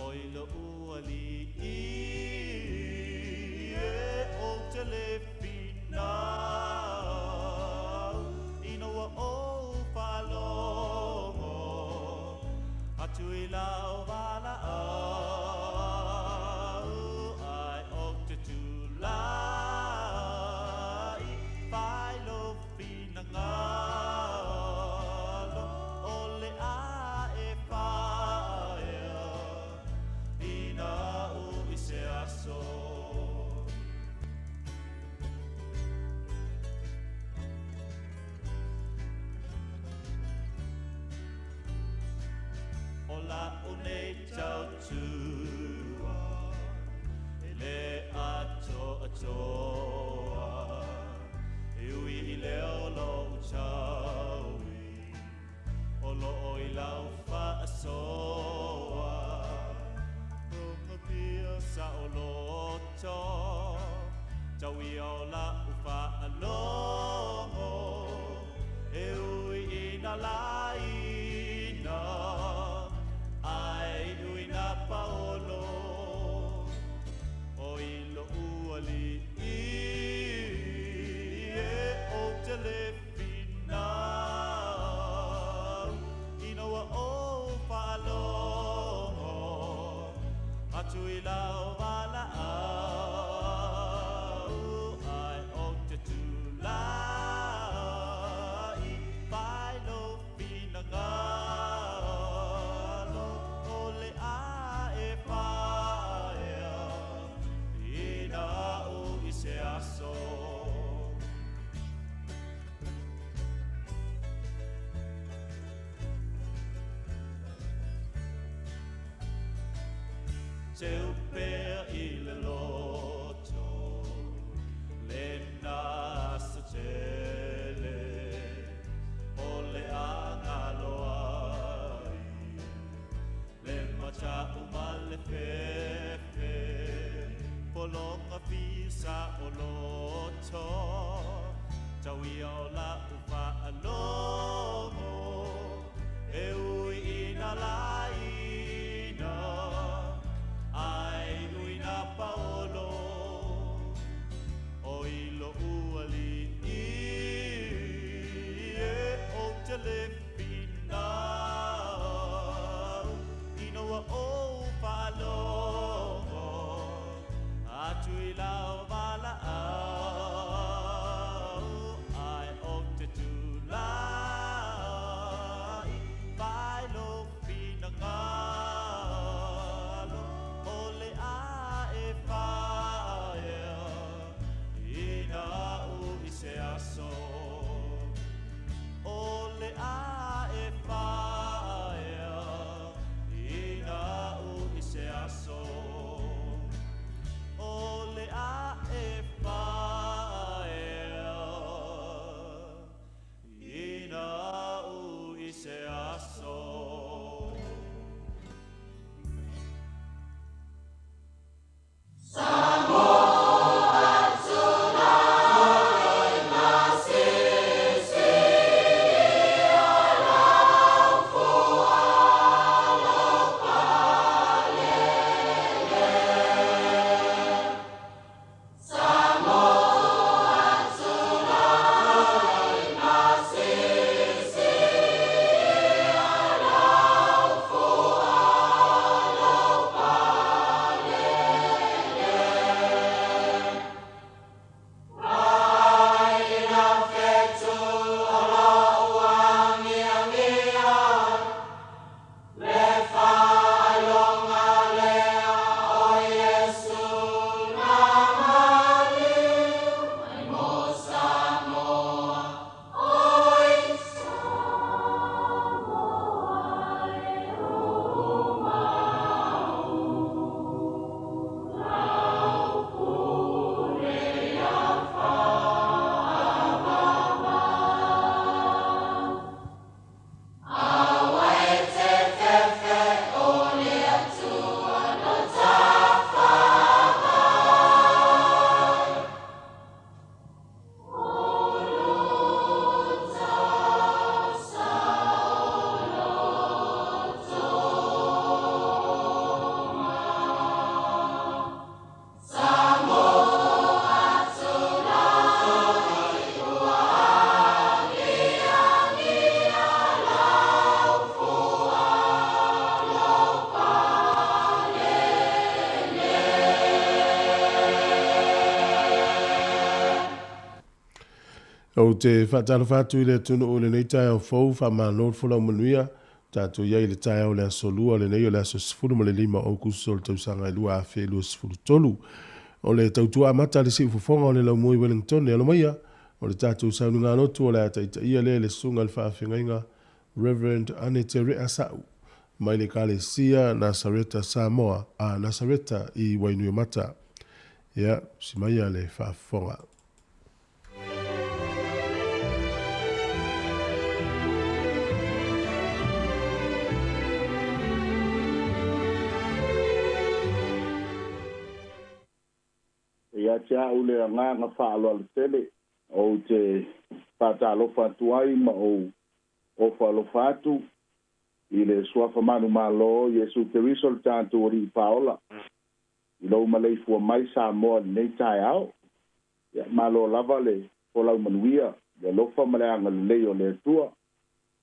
O i lo uali i e o te le finau ina ua ou faalogo atu i lau valaau ai o te tulai fai lou finagalo o le a e faea ina u i se aso. O la o nei tautua e le ato atoa e ui i leo lou taui o loo i lau faasoa pia sa o loto tauia o lau faalogo e ui ina laina ai ui na paolo o i lo uali i e o te le finau ina ua ou faalogo atu i lau valaau ai o te tulai fai lou finagalo o le a e faea ina u i se aso. Teu pea i le loto le nasa tele o le agaloai le mata'u ma le fefe pologa fisa o loto tauia o la'u faalogo e ui ina laina ai ui na paolo o i lo uali i e o te le finau ina ua ou faalogo atu i lau valaau ai o te tulai fai lou finagalo o le a e faea ina u i se aso. O le a e faea ina u i se aso. O le a Ou te faatalofa atu i le atunuu i lenei taeao fou, faamalo le folau manuia. Tatou i ai i le taeao o le aso Lua lenei o le aso 15 o Aokuso o le tausaga e 2023. O le tautua amata a le siufofoga o le laumua i Wellington e alo maia, o le tatou sauniga lotu o le a taitaia lea e le Susuga i le Faafeagaiga Reverend Anete Rea Sa'u mai le Ekalesia Nasareta Samoa a Nasareta i Wainuiomata. Ia, si maia le faafofoga. Ia te a'u le agaga faaaloalo tele, ou te faatalofa atu ai ma ou ofo alofa atu i le Suafa manumalo o Iesu Keriso le tatou Alii Paola, i lou maleifua mai Samoa i lenei taeao. Ia, malo lava le folau manuia, le alofa ma le agalelei o le Atua.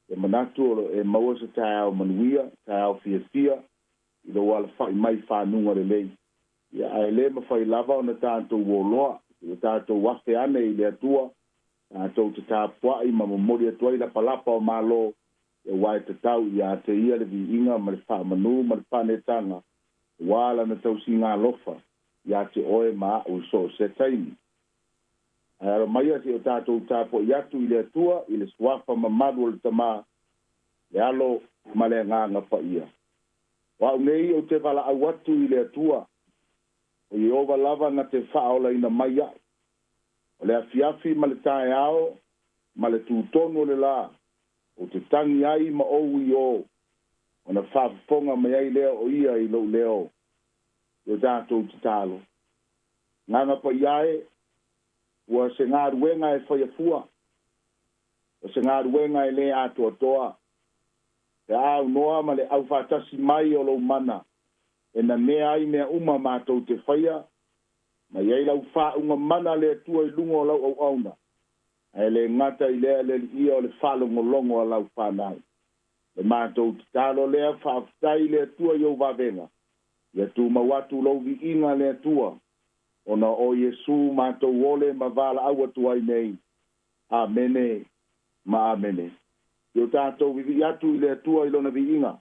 E manatu o lo o e maua se taeao manuia, taeao fiafia i lou alafa'i mai i fanuga lelei. Ia, ae le mafai lava ona tatou oloa, ua tatou afe ane i le Atua, tatou te tapua'i ma momoli atu ai lapalapa o malo, aua e tatau ia te Ia le viiga ma le faamanu ma le faanetaga, aua Lana tausiga alofa ia te oe ma a'u i so o se taimi. Ae alo maia se i o tatou tapua'i atu i le Atua i le Suafa mamalu o le Tama, le Alo ma le Agaga Paia. O a'u nei ou te valaau atu i le Atua, o Ieova lava na te faaolaina mai a'u. O le afiafi ma le taeao ma le tutonu o le lā, ou te tagi ai ma ou i ō, ona faafofoga mai ai lea o ia i lou leo. I o tatou tatalo. Agaga Paia e, ua se galuega e faia fua, o se galuega e lē atoatoa, pe a aunoa ma le aufaatasi mai o lou mana e nanea ai mea uma matou te faia, ma i ai lau faauuga mana le Atua i luga o lau auauna, ae le gata i lea le Aliia o le faalogologo a lau fanau. Le matou tatalo lea, faafetai i le Atua i ou vavega, ia tumau atu lou viiga le Atua, ona o Iesu matou ole ma valaau atu ai nei. Amene ma Amene. I o tatou vivii atu i le Atua i Lona viiga.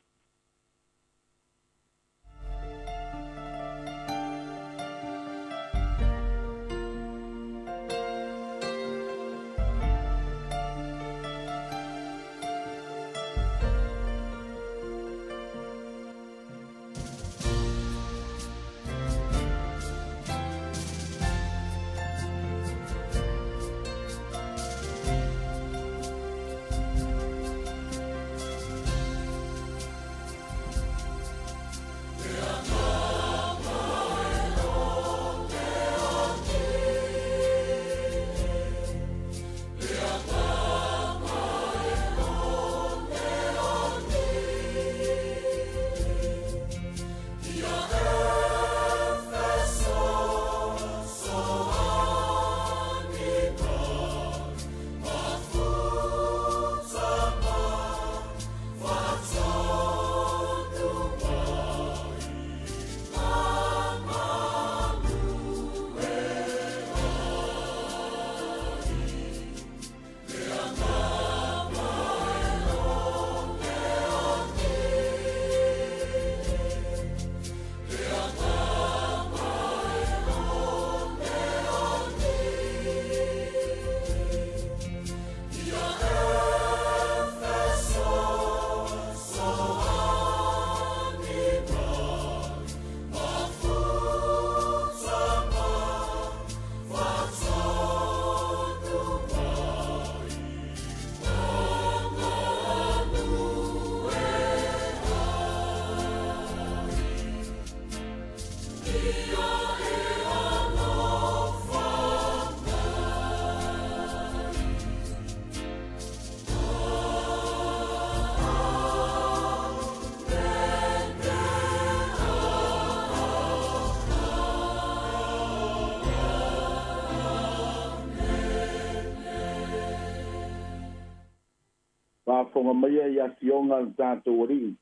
Faafofoga maia i Afioga a le tatou Alii.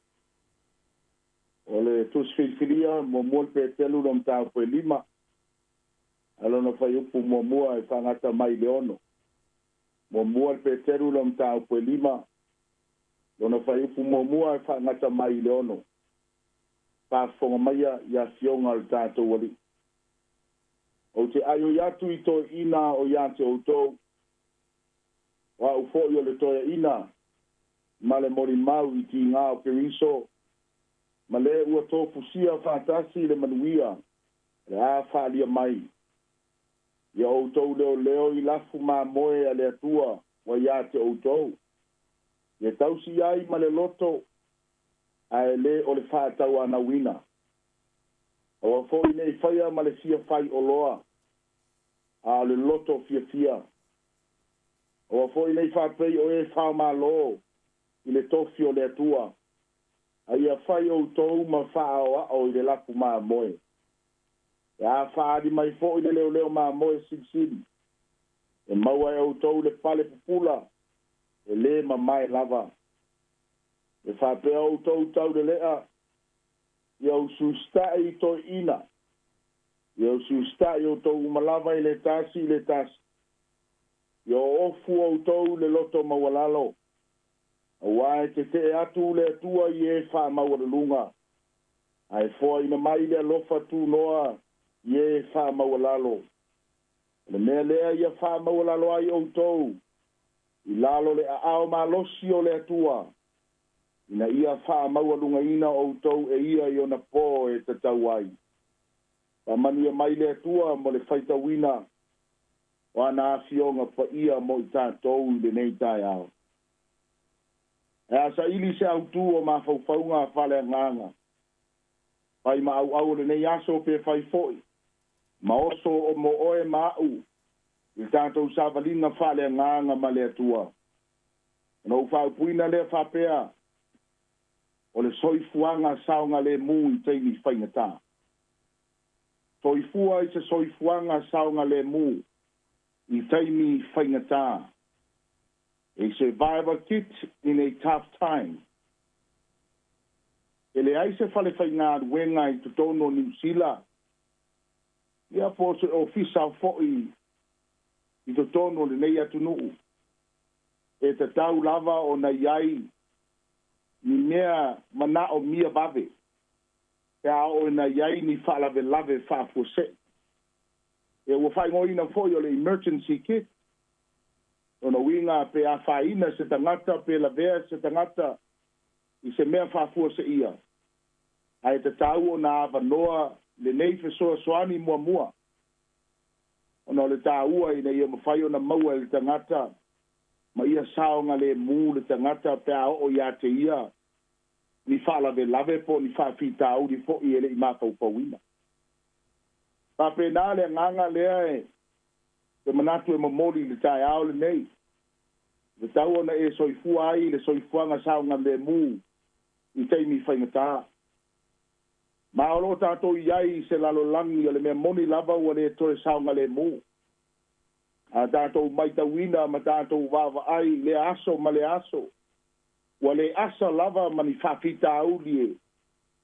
O le Tusi Filifilia, muamua le Petelu lona mataupu e 5, a lona fuaiupu muamua e faagata mai i le 6. Muamua le Peteru lona mataupu e 5, lona fuaiupu muamua e faagata mai i le 6. Faafofoga maia i afioga a le tatou Alii. Ou te aioi atu i toeaiina o ia te outou, o au foi o le toeaina ma le molimau i tiga o Keriso, ma le ua tofusia faatasi le manuia o le a faaalia mai. Ia outou leoleo i lafu mamoe a le Atua ua ia te outou. Ia tausi ai ma le loto, ae le o le faatauanauina. Aua foi nei faia ma le fia fai oloa, a o le loto fiafia. Aua foi nei faapei o e faomalo i le tofi o le Atua, a ia fai outou ma faaoao i le lafu mamoe. E a faaali mai foi le leoleo mamoe silisili, e maua e outou le pale pupula, e lē mamae lava. E faapea outou taulelea, ia ususta'i i toeaiina, ia ususta'i outou uma lava i le tasi i le tasi, ia oofu outou le loto maualalo, auā e tetee atu le Atua i e faamaualuluga, ae foaina mai le alofa tunoa i e faamaualalo. O le mea lea ia faamaualalo ai outou i lalo le aao malosi o le Atua, ina ia faamaualugaina outou e ia i ona pō e tatau ai. Faamanuia mai le Atua mo le faitauina o ana afioga paia mo i tatou i lenei taeao. E a saili se autū o mafaufauga faaleagaga, fai ma auau o lenei aso pe fai foi, ma oso o mo oe ma au i le tatou savaliga faaleagaga ma le Atua. Ona ou faaupuina lea faapea, o le soifuaga saogalemu i taimi faigata. Soifua i se soifuaga saogalemu i taimi faigata. A survival kit in a tough time. E leai se fale faigaluega i totonu o Niu Sila, ia po o se ofisa foi i totonu o lenei atunuu, e tatau lava ona i ai ni mea manaomia vave pe a oo ina i ai ni faalavelave faafuasei. Ia ua faaigoaina foi o le emergency kit. Lona uiga pe afaina se tagata pe lavea se tagata i se mea faafuaseia, ae tatau ona avanoa lenei fesoasoani muamua, ona o le taua ina ia mafai ona maua e le tagata ma ia saogalemu le tagata pe a oo ia te ia ni faalavelave po o ni faafitauli foi e le i mafaufauina. Faapena le agaga lea e te manatu e momoli i le taeao lenei, e tatau ona e soifua ai i le soifuaga saogalemu i taimi faigata. Ma o lo o tatou i ai i se lalolagi o le mea moni lava ua le toe saogalemu. A tatou matauina ma tatou vaavaai i lea aso ma lea aso, ua le asa lava ma ni faafitauli e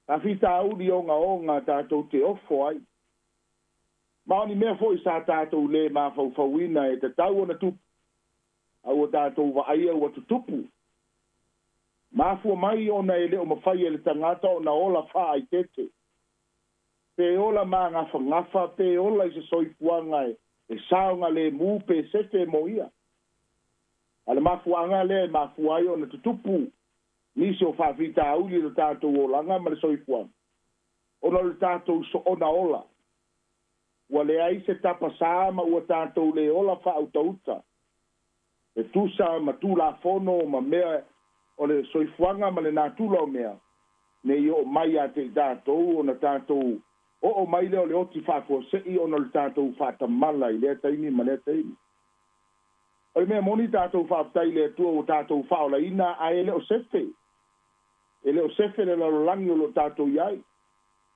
faafitauli ogaoga tatou te ofo ai. Ma o ni mea foi sa tatou lē mafaufauina e tatau ona tupu, a ua tatou vaaia ua tutupu. Mafua mai ona e le o mafai e le tagata ona ola faaeteete, pe ola magafagafa, pe ola i se soifuaga e saogalemu pe sefe mo ia. A le mafuaaga lea e mafua ai ona tutupu nisi o faafitauli i lo tatou olaga ma le soifuaga, ona o le tatou soona ola. Ua leai se tapasā ma ua tatou le ola faautauta, e tusa ma tulafono ma mea o le soifuaga ma le natura o mea, ne i oo mai ia te i tatou ona tatou oo mai lea o le oti faafuasei ona o le tatou faatamala i lea taimi ma lea taimi. O le mea moni tatou faafetai i le Atua ua tatou faaolaina, ae e le o sefe. E le o sefe le lalolagi o lo o tatou i ai.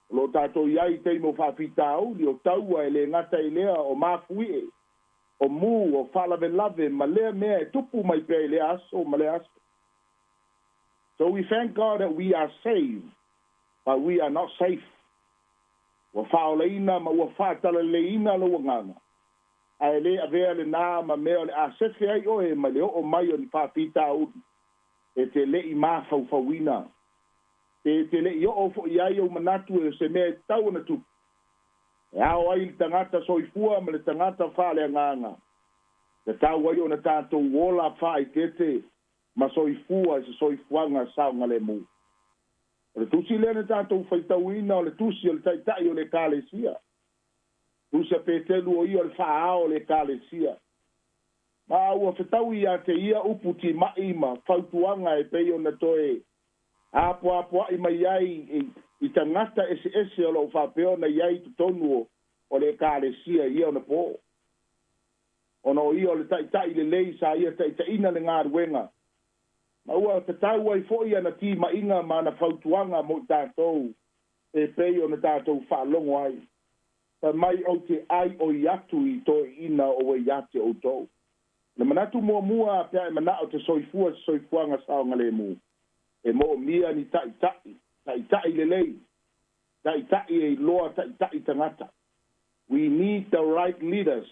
O lo o tatou i ai i taimi o faafitauli, o taua e le gata i lea, o mafuie, o mu, o faalavelave ma lea mea e tupu mai pea i lea aso ma lea aso. So we thank God that we are saved, but we are not safe. Ua faaolaina ma ua faatalaleleiina lou agaga. Ae lē avea lenā ma mea o le a sefe ai oe mai le oo mai o ni faafitauli e te le'i mafaufauina, pe e te le'i oo fo'i ai ou manatu e o se mea e tatau ona tupu. E ao ai i le tagata soifua ma le tagata faaleagaga, tatau ai ona tatou ola faaeteete ma soifua i se soifuaga saogalemu. O le tusi lea na tatou faitauina o le tusi o le Taitai o le Ekalesia. Tusi a Petelu o ia o le faaao o le Ekalesia. Ma ua fetaui ia te ia upu tima'i ma fautuaga e pei ona toe apoapoa'i mai ai i tagata eseese o lo o faapea ona i ai i totonu o le Ekalesia i ia ona pō. Ona o ia o le Taitai lelei sa ia taitaiina le galuega, ma ua tatau ai foi ana timaiga ma ana fautuaga mo i tatou e pei ona tatou faalogo ai. Fai mai ou te aioi atu i toeaiina o e ia te outou. O le manatu muamua pe a e manao te soifua i se soifuaga saogalemu, e moomia ni taitai, taitai lelei, taitai e iloa taitai tagata. We need the right leaders.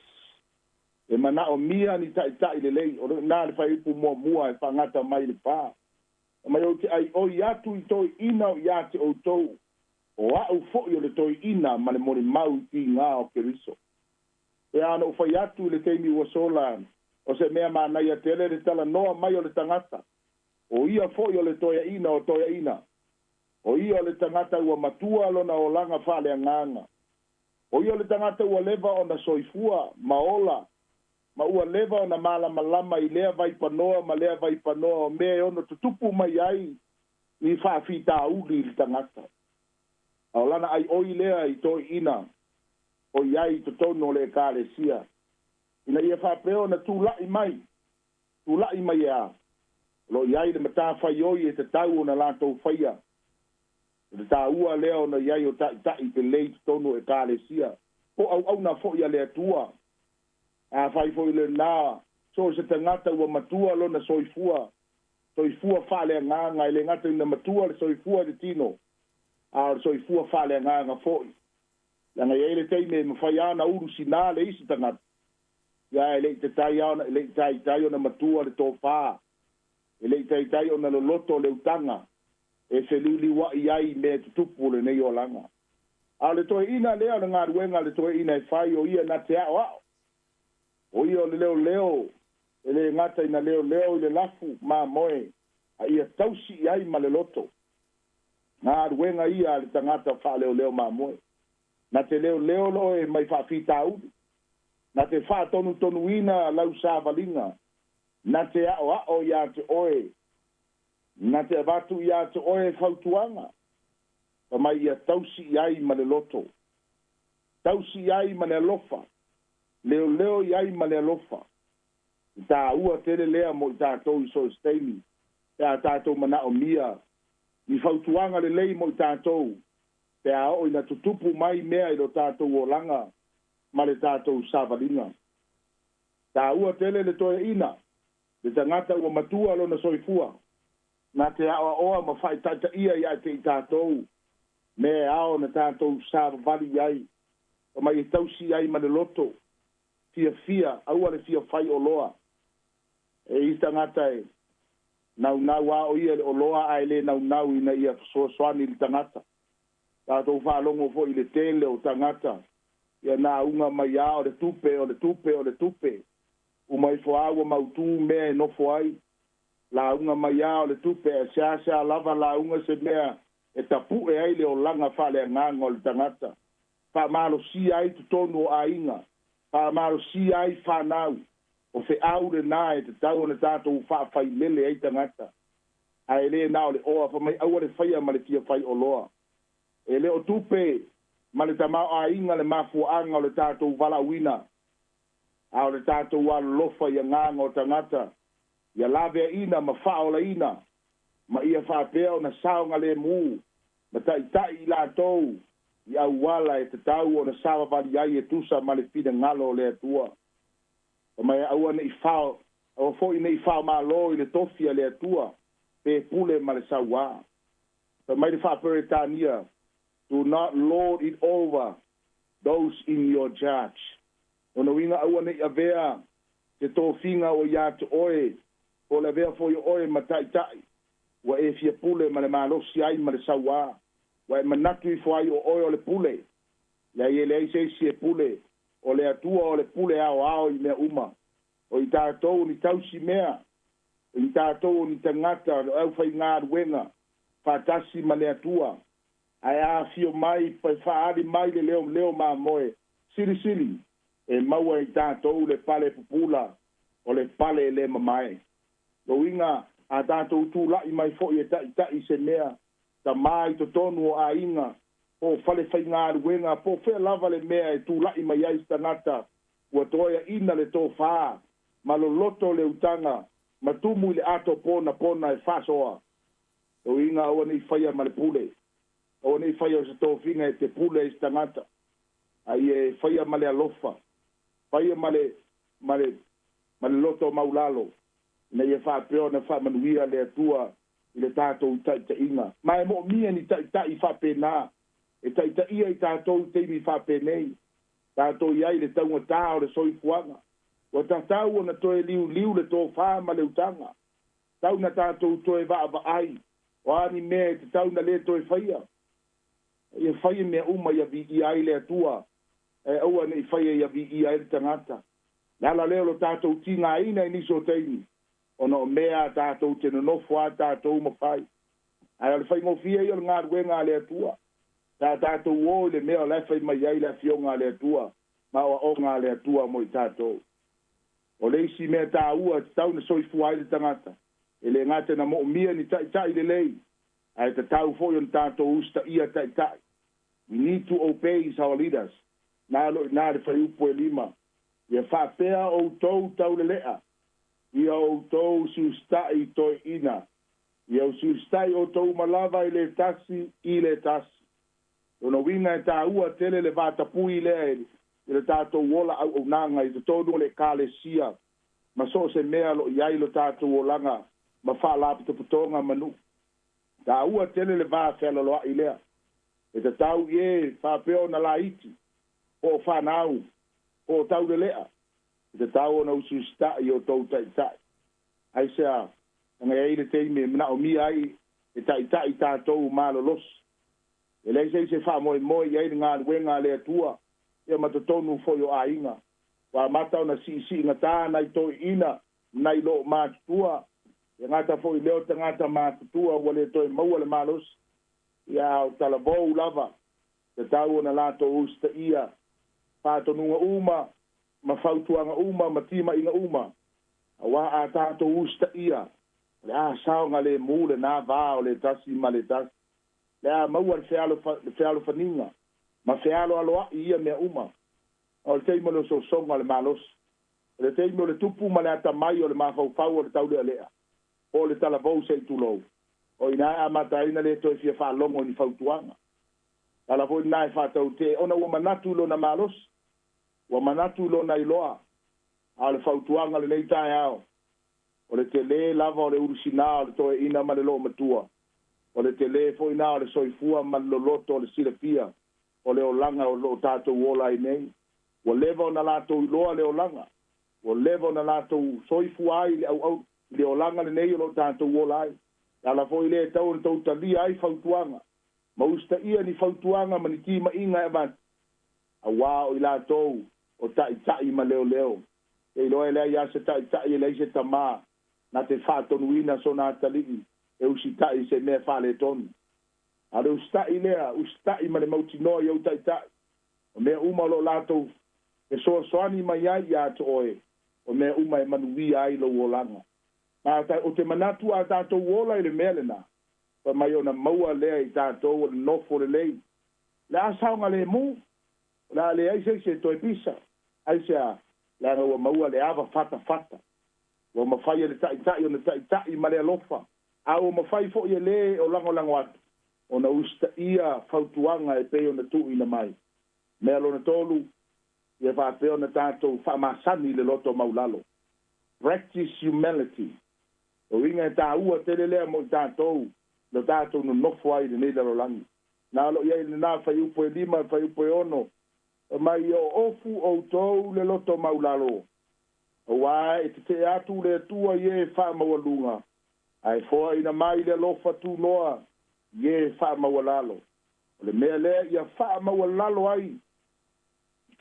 E manaomia ni taitai lelei. O lena le fuaiupu muamua e faagata mai le 4. Fai mai ou te aioi atu i toeaiina o ia te outou, o a'u fo'i o le toeaina ma le molimau i tigā o Keriso. E a ona ou fai atu i le taimi ua sola, o se mea manaia tele le talanoa mai o le tagata, o ia fo'i o le toeaina o toeaina, o ia o le tagata ua matua lona olaga faaleagaga, o ia o le tagata ua leva ona soifua ma ola, ma ua leva ona malamalama i lea vaipanoa ma lea vaipanoa o mea e ono tutupu mai ai ni faafitauli i le tagata. A o lana aioi lea i toeaiina o i ai i totonu o le Ekalesia, ina ia faapea ona tula'i mai, tula'i mai e a? O lo o i ai le matafaioi e tatau ona latou faia. O le taua lea ona i ai o taitai lelei i totonu o Ekalesia, po o auauna foi a le Atua. Afai foi lenā, so o se tagata ua matua lona soifua, soifua faaleagaga, e le gata ina matua le soifua i le tino, a o le soifua faaleagaga foi. Leaga e i ai le taimi e mafai lava ona ulu sinā le isi tagata, ia ae le i tatai lava ona, le i taitai ona matua le tofā, e le i taitai ona loloto le utaga e feliuliua'i ai i mea tutupu o lenei olaga. A o le toeaina lea o le galuega a le toeaina e fai, o ia na te aoao, o ia o le leoleo, e le gata ina leoleo i le lafu mamoe, a ia tausi i ai ma le loto. Galuega ia a le tagata faaleoleo mamoe. Na te leoleo loe mai faafitauli. Na te faatonutonuina lau savaliga. Na te aoao iā te oe. Na te avatu iā te oe fautuaga. Fai mai ia tausi i ai ma le loto. Tausi i ai ma le alofa. Leoleo i ai ma le alofa. I tāua tele lea mo i tatou i so o se taimi, pe a tatou manaomia ni fautuaga lelei mo i tatou, pe a oo ina tutupu mai mea i lo tatou olaga ma le tatou savaliga. Tāua tele le toeaina, le tagata ua matua lona soifua, na te aoaoa ma faaitaitaia ia te i tatou mea e ao ona tatou savavali i ai, fa mai e tausi ai ma le loto fiafia, aua le fia fai oloa. E i tagata e naunau a o ia i le oloa ae le naunau ina ia fesoasoani i le tagata. Tatou faalogo foi i le tele o tagata ia nauga mai a o le tupe, o le tupe, o le tupe. Uma ifo a ua mautu mea e nofo ai. Lauga mai a o le tupe ae seasea lava lauga se mea e tapu'e ai le olaga faaleagaga o le tagata. Faamalosia ai totonu o aiga, faamalosia ai fanau. O feau lenā e tatau ona tatou faafailele ai tagata. Ae le na o le oa, fai mai aua le faia ma le fia fai oloa. E le o tupe ma le tamaoaiga le mafuaaga o le tatou valaauina, a o le tatou alolofa i agaga o tagata, ia laveaina ma faaolaina, ma ia faapea ona saogalemu ma taitai i latou i auala e tatau ona savavali ai e tusa ma le finagalo o le Atua. Fai mai, Aua ne i fao, aua foi ne i faomalo i le tofi a le Atua, pe pule ma le sauā. Fai mai le Faa-Peretania, Do not lord it over those in your charge. Ona uiga aua nei avea se tofiga ua iā te oe, po o le avea foi o oe ma taitai, ua e fia pule ma le malosi ai ma le sauā, ua e manatu ifo ai o oe o le pule. Leai, e leai se isi e pule, o le Atua o le pule aoao i mea uma. O i tatou o ni tausi mea, o i tatou o ni tagata o le aufaigaluega faatasi ma le Atua. Ae a afio mai pe faaali mai le leo mamoe silisili, e maua i tatou le pale pupula, o le pale e le mamae. Lona uiga, a tatou tulai mai foi e taitai se mea, tamā i totonu o aiga, po o fale faigaluega, po o fea lava le mea e tulai mai ai se tagata, ua toeaina le tofā ma loloto le utaga ma tumu i le ato ponapona e faasoa. Lona uiga, aua ne i faia ma le pule, aua ne i faia o se tofiga e te pule ai se tagata, a ia e faia ma le alofa, faia ma le ma le ma le loto maulalo, ina ia faapea ona faamanuia le Atua i le tatou taitaiga. Ma e moomia ni taitai faapena e taitaia i tatou i taimi faapenei, tatou i ai i le taugatā o le soifuaga. Ua tatau ona toe liuliu le tofā ma le utaga. Tau na tatou toe vaavaai, o a ni mea e tatau na le toe faia. Ia faia mea uma ia viia ai le Atua, ae aua ne i faia ia viia ai le tagata. Le ala lea o lo tatou tigaina i nisi o taimi, ona o mea a tatou te nonofo a tatou ma fai. Ae o le faigofie ia o le galuega a le Atua, pe a tatou o i le mea o la e fai mai ai le Afioga a le Atua ma aoaoga a le Atua mo i tatou. O le isi mea taua e tatau ona soifua ai le tagata, e le gata ina moomia ni taitai lelei, ae tatau foi ona tatou usitaia taitai. We need to obey our leaders. Na lo i ina le fuaiupu e 5. Ia faapea outou taulelea, ia outou usiusita'i i toeaiina, ia usiusita'i outou uma lava i le tasi i le tasi. Lona uiga e taua tele le vatapui lea i le tatou ola auaunaga i totonu o le Ekalesia ma so o se mea o lo o i ai lo tatou olaga ma faalapotopotoga ma nuu. Taua tele le va fealoloa'i lea. E tatau i e faapea ona laiti, po o fanau, po o taulelea, e tatau ona usiusita'i i outou taitai. Aisea? Leaga e i ai le taimi e manaomia ai e taitai tatou malolosi. E leai se isi e faamoemoe i ai le galuega a le Atua ia ma totonu foi o aiga. Ua amata ona siisiigatā nai toeaiina nai loo matutua, e gata foi i lea o tagata matutua ua le toe maua le malosi, ia a o talavou lava, tatau ona latou usitaia faatonuga uma ma fautuaga uma ma timaiga uma, auā a tatou usitaia, o le a saogalemu lenā va o le tasi ma le tasi. Le a maua le fealofaniga ma fealoaloa'i i ia mea uma. O le taimi o le osoosoga o le malosi, o le taimi o le tupu ma le atamai o le mafaufau o le taulealea, po o le talavou se i tulou, o i ina e amata ai ona le toe fia faalogo i ni fautuaga. O le ala foi lena e faatautee ona ua manatu i lona malosi, ua manatu i lona iloa. A o le fautuaga o lenei taeao, o le telē lava o le ulusinā o le toeaina ma le loomatua, o le telē foi lena o le soifua ma le loloto o le silafia o le olaga o lo o tatou ola ai nei. Ua leva ona latou iloa le olaga, ua leva ona latou soifua ai i le auau i le olaga lenei o lo o tatou ola ai. Le ala foi lea e tatau ona tou talia ai fautuaga ma usitaia ni fautuaga ma ni timaiga e avatu, auā o i latou o taitai ma leoleo. Te iloa e leai lava se taitai e leai se tamā na te faatonuina sona atalii e usitai i se mea faaletonu. A o le usitai lea, usitai ma le mautinoa i ou taitai, o mea uma o lo o latou fesoasoani mai ai ia te oe, o mea uma e manuia ai lou olaga. Ma ou te manatu a tatou ola i le mea lena, fai mai ona maua lea i tatou o le nofo lelei. O le a saogalemu, o le a leai se isi e toe pisa. Aisea? Leaga ua maua le ava fatafata. Ua mafai e le taitai ona taitai ma le alofa, a ua mafai foi e lē o lagolago atu ona usitaia fautuaga e pei ona tuuina mai. Mea lona tolu, ia faapea ona tatou faamasani i le loto maulalo. Practice humility. O uiga e taua tele lea mo i tatou lo tatou nonofo ai i lenei lalolagi. Na o lo o i ai i lenā fuaiupu e 5, fuaiupu e 6. Mai oofu outou le loto maulalo, auā e tetee atu le Atua i e faamaualuga, ae foaina mai le alofa tunoa i e faamaualalo. O le mea lea ia faamaualalo ai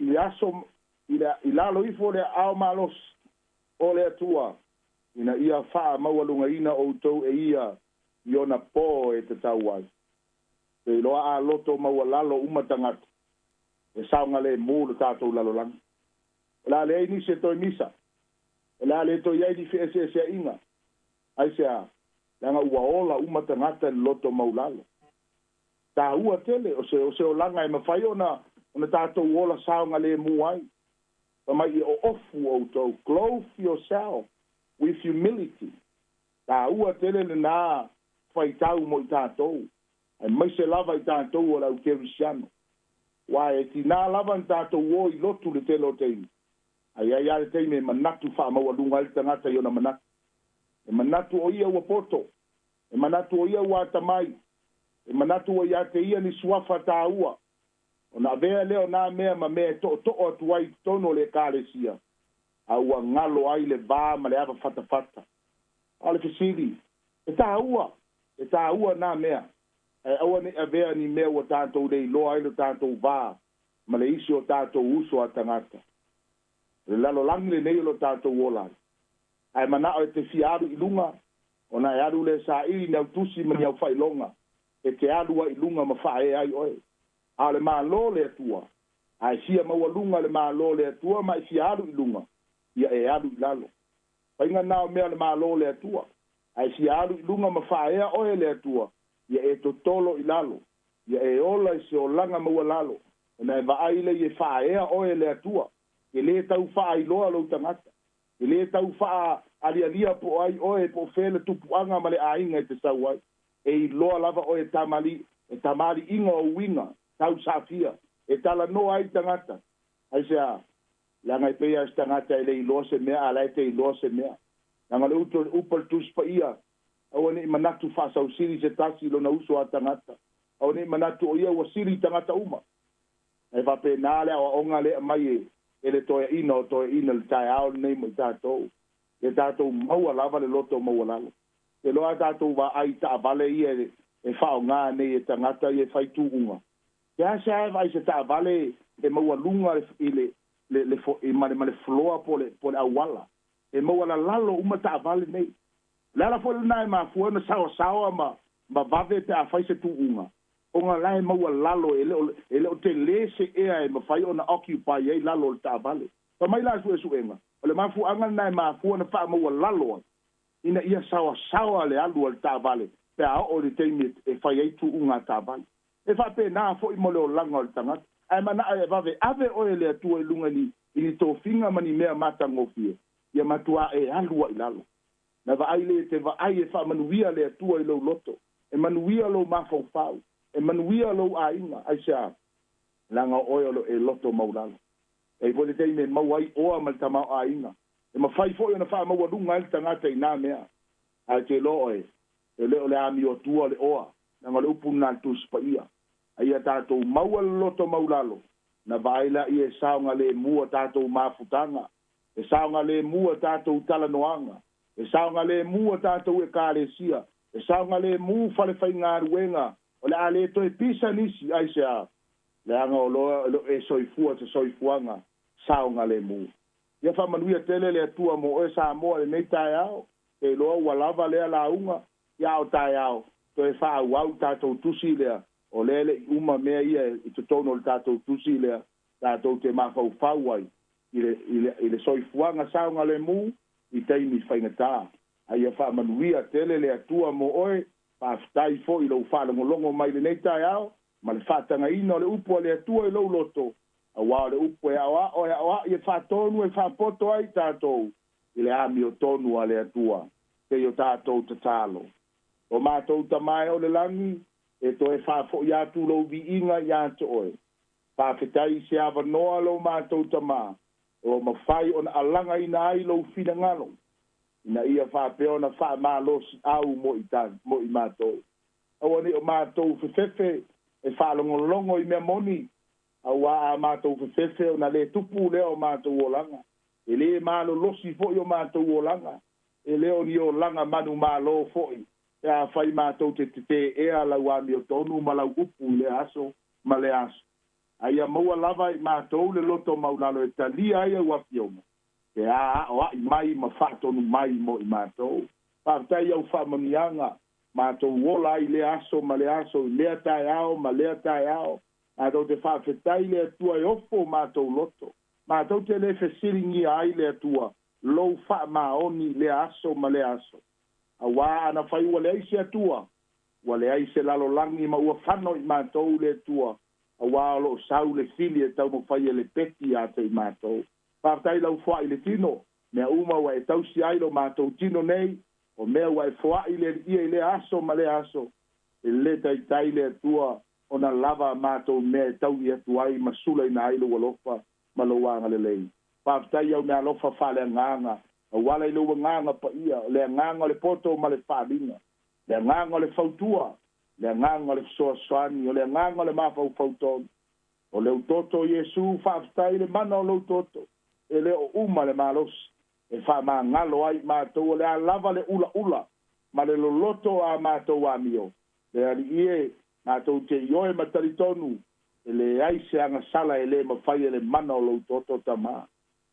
i aso i lalo ifo o le aao malosi o le Atua, ina ia faamaualugaina outou e ia i ona pō e tatau ai. Seiloa a loto maualalo uma tagata, e saogalemu le tatou lalolagi. O le a leai nisi e toe misa, o le a le toe i ai ni feeseeseaiga. Aisea? Leaga ua ola uma tagata i le loto maulalo. Taua tele o se olaga e mafai ona tatou ola saogalemu ai. Fai mai ia oofu outou, clothe yourself with humility. Taua tele lenā faitau mo i tatou, aemaise lava i tatou o le au kerisiano. Aua e tiga lava ona tatou o i lotu le tele o taimi, ae i ai lava le taimi e manatu faamaualuga ai le tagata i ona manatu. E manatu o ia ua poto, e manatu o ia ua atamai, e manatu ua ia te ia ni suafa taua, ona avea lea o na mea ma mea e tootoo atu ai i totonu o le Ekalesia, a ua galo ai le va ma le ava fatafata. A o le fesili, e taua, e taua na mea, ae aua ne i avea ni mea ua tatou le iloa ai lo tatou va ma le isi o tatou uso a tagata. O le lalolagi lenei o lo tatou ola ai. Ae manao e te fia alu i luga, ona e alu lea e saili ni au tusi ma ni au faailoga, e te alu ai i luga ma faaea ai oe. A o le Malo le Atua, a e fia maualuga le Malo le Atua ma e fia alu i luga, ia e alu i lalo. Faiga na o mea o le Malo le Atua. A e fia alu i luga ma faaea oe le Atua, ia e totolo i lalo, ia e ola i se olaga maualalo, ona e vaai lea e faaea oe le Atua. E lē tau faailoa lou tagata, e lē tau faaalialia po o ai oe, po o fea le tupuaga ma le aiga e te sau ai. E iloa lava oe e e tamaliiga o uiga tausaafia, e talanoa ai tagata. Aisea? Leaga e pei lava o se tagata e le iloa se mea, a o la e te iloa se mea. Leaga o le upu a le Tusi Paia, aua ne i manatu faasausili se tasi i lona uso a tagata, aua ne i manatu o ia ua sili i tagata uma. Ae faapena le aoaoga lea e aumai e le toeaina o toeaiina i le taeao lenei mo i tatou. Ia tatou maua lava le loto maualalo. E iloa a tatou vaai i taavale ia e faaaoga nei e tagata ia e fai tuuga. Seasea e vaai i se taavale e maualuga i le ma le floor po o le auala. E maualalalo uma taavale nei. O le ala foi lena e mafua ai ona saoasaoa ma vave pe a fai se tuuga, ona la e maualalo, e le o tele se ea e mafai ona occupy ai lalo o le taavale. Fai mai la suesuega, o le mafuaaga lena e mafua ona faamaualalo ai, ina ia saoasaoa le alu a le taavale pe a oo i le taimi e fai ai tuuga a taavale. E faapena foi mo le olaga o le tagata. Ae manao e vave ave oe e le Atua i luga i ni tofiga ma ni mea matagofie, ia matuā e alu ai i lalo. Na vaai lea e te vaai e faamanuia le Atua i lou loto, e manuia lou mafaufau, e manuia lou aiga. Aisea? Leaga o oe o lo e loto maulalo. E i ai foi le taimi e maua ai oa ma le tamaoaiga. E mafai foi ona faamaualuga ai le tagata i na mea. Ae te iloa oe, e le o le amiotua le oa, leaga o le upu lena a le Tusi Paia. A ia tatou maua le loto maulalo, na vaai laia e saogalemu a tatou mafutaga, e saogalemu a tatou talanoaga, e saogalemu a tatou ekalesia, e saogalemu falefaigaluega, o le a le toe pisa nisi. Aisea? Leaga o lo e soifua se soifuaga saogalemu. Ia faamanuia tele le Atua mo oe Samoa i lenei taeao. Te iloa ua lava lea lauga, ia a o taeao, toe faaauau tatou tusi lea, o lea e le i uma mea ia i totonu o le tatou tusi lea, tatou te mafaufau ai i le, i le, i le soifuaga saogalemu i taimi faigata. A ia faamanuia tele le Atua mo oe. Faafetai foi i lou faalogologo mai i lenei taeao ma le faatagaina o le upu a le Atua i lou loto, auā o le upu e aoao e aoai e faatonu e faapoto ai tatou i le amiotonu a le Atua. Kei o tatou tatalo. O matou Tama e o le lagi, e toe faafoi atu lou viiga iā te oe. Faafetai i se avanoa lo matou Tama, ua mafai ona alagaina ai lou finagalo, ina ia faapea ona faamalosiau mo i matou. Aua ne i o matou fefefe e faalogologo i mea moni, Auā a matou fefefe ona lē tupu lea o matou olaga, e lē malolosi foi o matou olaga, e le o ni olaga manumalo foi pe afai matou te teteʻea lau amiotonu ma lau upu i lea aso ma lea aso. A ia maua lava i matou le loto maulalo e talia ai au afioga, pe a aoaʻi mai ma faatonu mai mo i matou. Faafetai i au faamanuiaga, matou ola ai i lea aso ma lea aso, i lea taeao ma lea taeao. Matou te faafetai i le Atua e ofo o matou loto. Matou te le fesiligia ai le Atua lou faamaoni i lea aso ma lea aso. Auā ana fai ua leai se Atua, ua leai se lalolagi ma ua fano i matou le Atua, auā o lo o sau le fili e taumafai e lepeti ia te i matou. Faafetai i lau foai i le tino, mea uma ua e tausi ai lo matou tino nei, o mea ua e foai le Aliia i lea aso ma lea aso, e le taitai le Atua ona lava a matou mea e taui atu ai ma sulaina ai lou alofa ma lou agalelei. Faafetai i au meaalofa faaleagaga, auala i lou agaga paia, o le agaga o le poto ma le faaaliga, le agaga o le fautua, le agaga o le fesoasoani, o le agaga o le mafaufau tonu. O lou toto Iesu, faafetai i le mana o lou toto, e le o uma le malosi e faamagalo ai i matou o le a lava le ulaula ma le loloto o a matou amio. Le Alii e, matou te ioe ma talitonu, e leai se agasala e le mafai e le mana o lou toto Tama.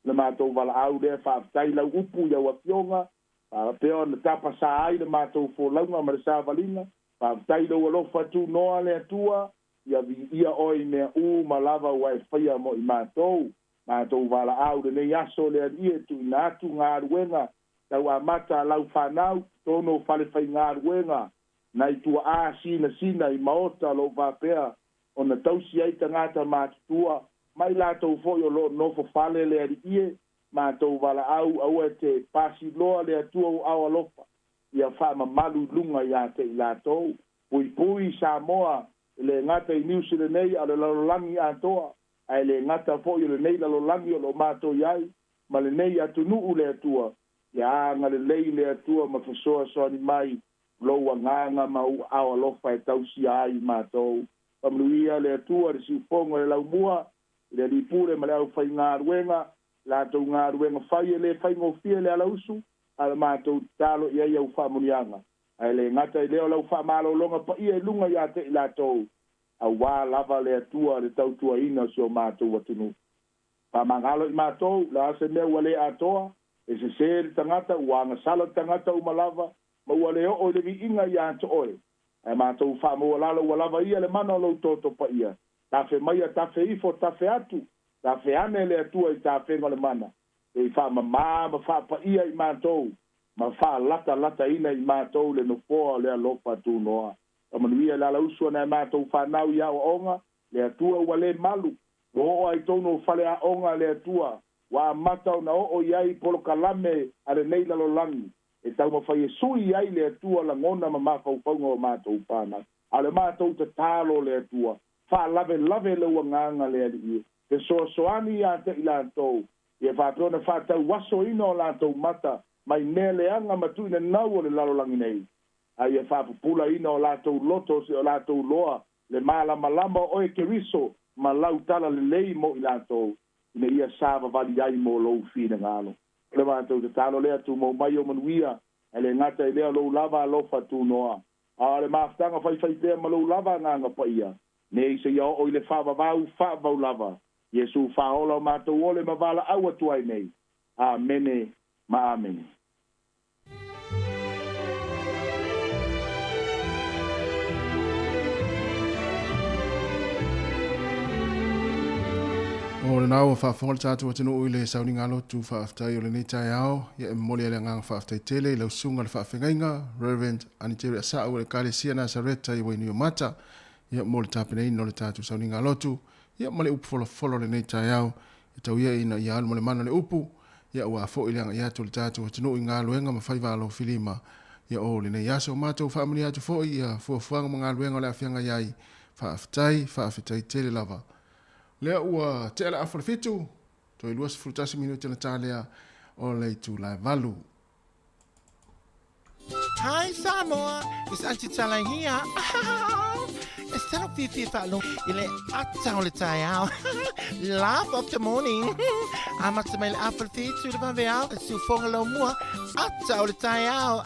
Le matou valaau lea, faafetai lau upu i au afioga, faapea ona tapasā ai le matou folauga ma le savaliga, faafetai lou alofa tunoa le Atua, ia viia oe i mea uma lava ua e faia mo i matou. Matou valaau lenei aso le Alii e tuuina atu galuega tau amata a lau fanau, totonu o fale faigaluega, nai tuaa sinasina i maota o lo o faapea ona tausi ai tagata matutua, ma i latou foi o lo o nofo fale le Alii e, matou valaau aua e te pasiloa le Atua o ao alofa, ia faamamalu i luga ia te i latou. Puipui Samoa, e le gata i Niu Sila nei a o le lalolagi atoa, ae le gata foi o lenei lalolagi o lo o matou i ai, ma lenei atunuu le Atua, ia agalelei le Atua ma fesoasoani mai lou agaga ma ou aao alofa e tausia ai i matou. Faamanuia le Atua i le siufogo i le laumua, i le alii pule ma le aufaigaluega, latou galuega fai e le faigofie le alausu, a o le matou tatalo i ai au faamanuiaga. Ae le gata i lea o lau faamalologa paia i luga ia te i latou, auā lava le Atua le tautuaina o si o matou atunuu. Faamagalo i matou, o le a se mea ua le atoa, e sesē le tagata, ua agasala le tagata uma lava, ma ua le oo i le viiga ia te oe. Ae matou faamaualalo ua lava ia le mana o lou toto paia. Tafe maia, tafe ifo, tafe atu, tafe ane le Atua i tafega o le mana, se i faamamā ma faapaia i matou, ma faalatalataina i matou le nofoa o le alofa tunoa. Faamanuia i le alausu a nai matou fanau i aoaoga, le Atua ua le malu, ua oo lava i totonu o faleaoga le Atua, ua amata ona oo i ai polokalame a lenei lalolagi e taumafai e sui ai le Atua lagona ma mafaufauga o matou fanau. A o le matou tatalo le Atua, faalavelave lou agaga le Alii e fesoasoani ia te i latou, ia faapea ona faatauasoina o latou mata mai mea leaga ma tuuinanau o le lalolagi nei, a ia faapupulaina o latou loto se o latou loa le malamalama o oe Keriso ma lau talalelei mo i latou, ina ia savavali ai mo lou finagalo. O le matou tatalo lea, tumau mai o manuia, ae le gata i lea o lou lava alofa tunoa, a o le mafutaga faifai pea ma lou lava agaga paia, nei seia oo i le faavavau faavavau lava, Iesu faaola o matou ole ma valaau atu ai nei. Amene ma amene. O lena ua faafofoga le tatou atunuu i le sauniga lotu faafetai o lenei taeao. Ia e momoli ai le agaga faafetai tele i lau susuga i le faafegaiga Reverend Anitere Asa'u o le Ekalesia Nasareta i Wainuiomata ia mo le tapenaina o le tatou sauniga lotu ia ma le upu folafolo o lenei taeao e tau ia ina ia alu ma le mana o le upu ia aua foi le agai atu o le tatou atunuu i galuega ma faiva alofilima ia o lenei aso. Matou faamanuia atu foi ia fuafuaga ma galuega o le a feagai ai. Faafetai, faafetai tele lava. Lea ua tea le afa o le fitu, toe 21 minute ona ta lea o le itula e valu. Hi Samoa, it's Auntie Tala here. E sala fiafia faalogo i le ata o le taeao. Laugh of the morning. Amata mai le afa le fitu le vaveao, le siufoga laumua, ata o le taeao.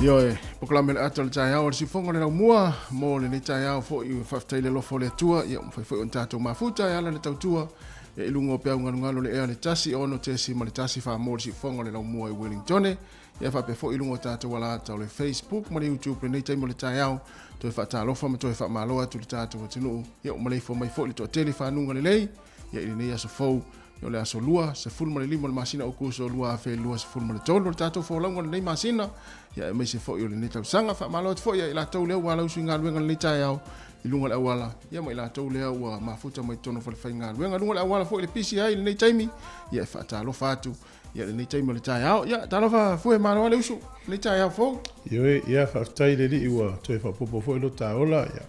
Ioe, polokalame le ata o le taeao o le siufoga o le laumua mo lenei taeao foi ua faafetai le alofa o le Atua ia ua mafai foi ona tatou mafuta e ala le tautua ia i luga o peau galugalu o le ea le 1 6.1 faa mo le siufoga o le laumua i Wellingtone ia faapea foi i luga o tatou alata o le Facebook ma le YouTube lenei taimi o le taeao toe faatalofa ma toe faamalo atu le tatou atunuu ia ua maleifua mai foi le toatele fanuga lelei ia i lenei aso fou o le aso 2, 15 o le masina o Aokuso 2023 o le tatou folauga o lenei masina, ia aemaise foi o lenei tausaga. Faamalo atu foi ia i latou lea ua alausu i galuega lenei taeao i luga o le auala, ia ma i latou lea ua mafuta mai totonu o falefaigaluega. Luga o le auala foi le pisi ai lenei taimi, ia e faatalofa atu ia lenei taimi o le taeao. Ia talofa fue malo le usu lenei taeao fou. Ioe, ia faafetai le alii ua toe faaopoopo foi lo ta ola, ia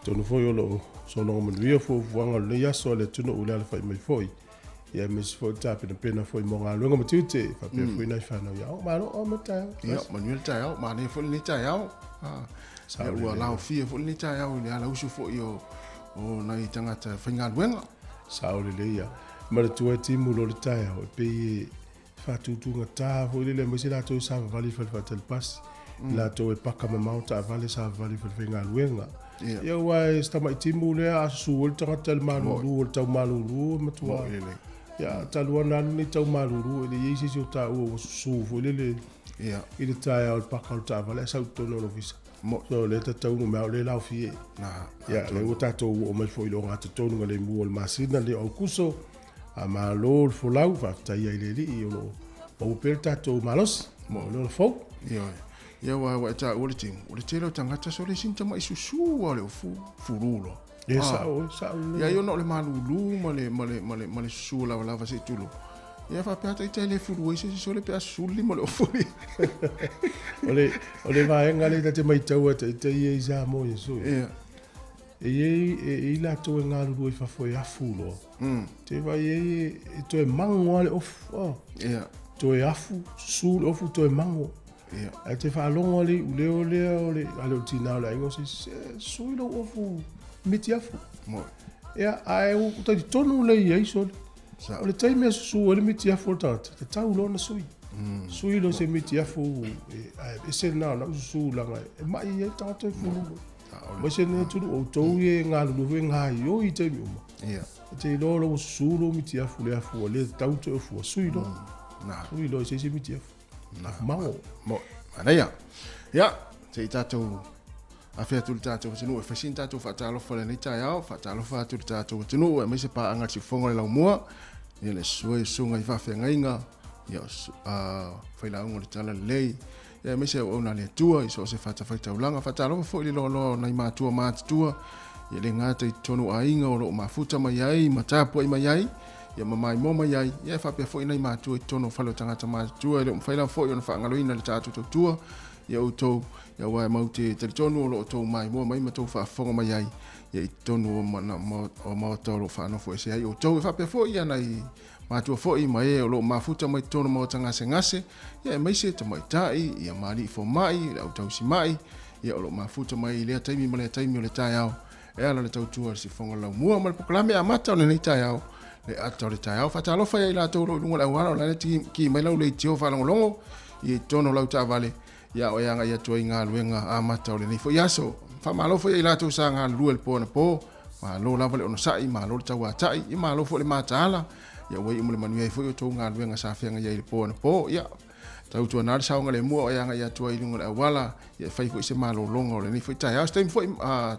tonu foi o loo sologa manuia fuafuaga o lenei aso a le atunuu i le alafai mai foi, ia aemaise foi le tapenapena foi mo galuega ma tiute faapea foi nai fanau. Ia o malo o ma taeao. Ia manuia le taeao, manaia foi lenei taeao. Ia ua laofia foi lenei taeao i le alausu foi o nai tagata faigaluega. Sao lelei ia. Manatua e timu loa le taeao e pei e faatutugata foi lele aemaise latou e savavali i le fale faatali pasi, latou e paka mamao taavale savavali i fale faigaluega. Ia aua e se tamai timu lea a susu ai le tagata i le malulu o le tau malulu e matua. Ia talu lava ona alu lenei tau malulu e le i ai se isi o taua ua susu foi lele i le taeao i le paka o le taavale ae sau i totonu o le ofisa. So lea tatau mea o lea laofie. Ia lea ua tatou oo mai foi i le ogatotonu le mua o le masina lenei o Aukuso. A malo le folau, faafetai ai le alii o loo maua pea le tatou malosi mo le ola fou. Ioe. Ia ua ua e taua le timu, o le tele o tagata so le isi ni tamai susu lava o le ofu fulu loa. Ia sao, sao lelei. Ia ai ona o le malulu ma le ma le ma le ma le susu lavalava se i tulou. Ia faapea ita e le fulu ai se isi sole pe a susu le lima o le ofu. O le o le vaega lea ta te maitau ata ita ia i Samoa ia sui. Ia. E i ai e i latou e galulue i fafo e afu loa. Te vaai ai e toe mago lava le ofu. Oh. Ia. Toe afu, susu le ofu toe mago. Ia. Ae te faalogo le iuleo lea o le ale o le tina o le aiga o se isi, se sui lou ofu miti afu. Mo. Ia, ae ua talitonu lea i ai sole. O le taimi e susu ai le miti afu o le tagata, tatau loa ona sui. Sui loa se miti afu, ae ese lena o lau susu leaga e mai ai le tagata e fulu. Aemaise lenei atunuu, o outou ia e galulue foi e gaioi i taimi uma. E te iloa loa ua susu lou mitiafu le afu ua le tatau toe ofua, sui loa. Sui loa i se isi mitiafu. Afu mago. Mo, manaia. Ia, se i tatou afe atu i le tatou atunuu e fai sina tatou faatalofa i lenei taeao, faatalofa atu i le tatou atunuu aemaise paaga i le siufofoga o le laumua, ia le susu ai o susuga i faafeagaiga. Ia, failauga o le Talalelei, ia aemaise auauna a le Atua i so o se fatafaitaulaga. Faatalofa foi i le loaloa o nai matua matutua, ia le gata i totonu o aiga o lo o mafuta mai ai ma tapuai mai ai, ia ma maimoa mai ai, ia e faapea foi nai matua i totonu o fale o tagata matutua. E le o mafai lava foi ona faagaloina le tatou tautua ia outou, ia aua e mau te talitonu o lo o tou maimoa mai ma tou faafofoga mai ai ia i totonu o maota o lo o faanofo ese ai outou. E faapea foi ia nai matua foi ma e o lo o mafuta mai totonu o maota gasegase, ia aemaise tamaitai, ia ma alii fomai, le au tausimai, ia o lo o mafuta mai i lea taimi ma lea taimi o le taeao, e ala le tautua a le sifoga laumua ma le polokalame amata o lenei taeao, le ata o le taeao. Faatalofa ia i latou o lo o i luga o le auala, o la e ki mai lau leitio faalogologo ia i totonu o lau taavale, ia o e agai atu ai i galuega amata o lenei foi aso. Faamalo foi ia i latou sa galulue i le po anapo, malo lava le onosai, malo le tauatai, ia malo foi le mataala, ia ua iu ma le manuia ai foi outou galuega sa feagai ai i le po anapo. Ia tautuana le saogalemu o e agai atu ai i luga o le auala, ia e fai foi se malologa o lenei foi taeao. Se taimi foi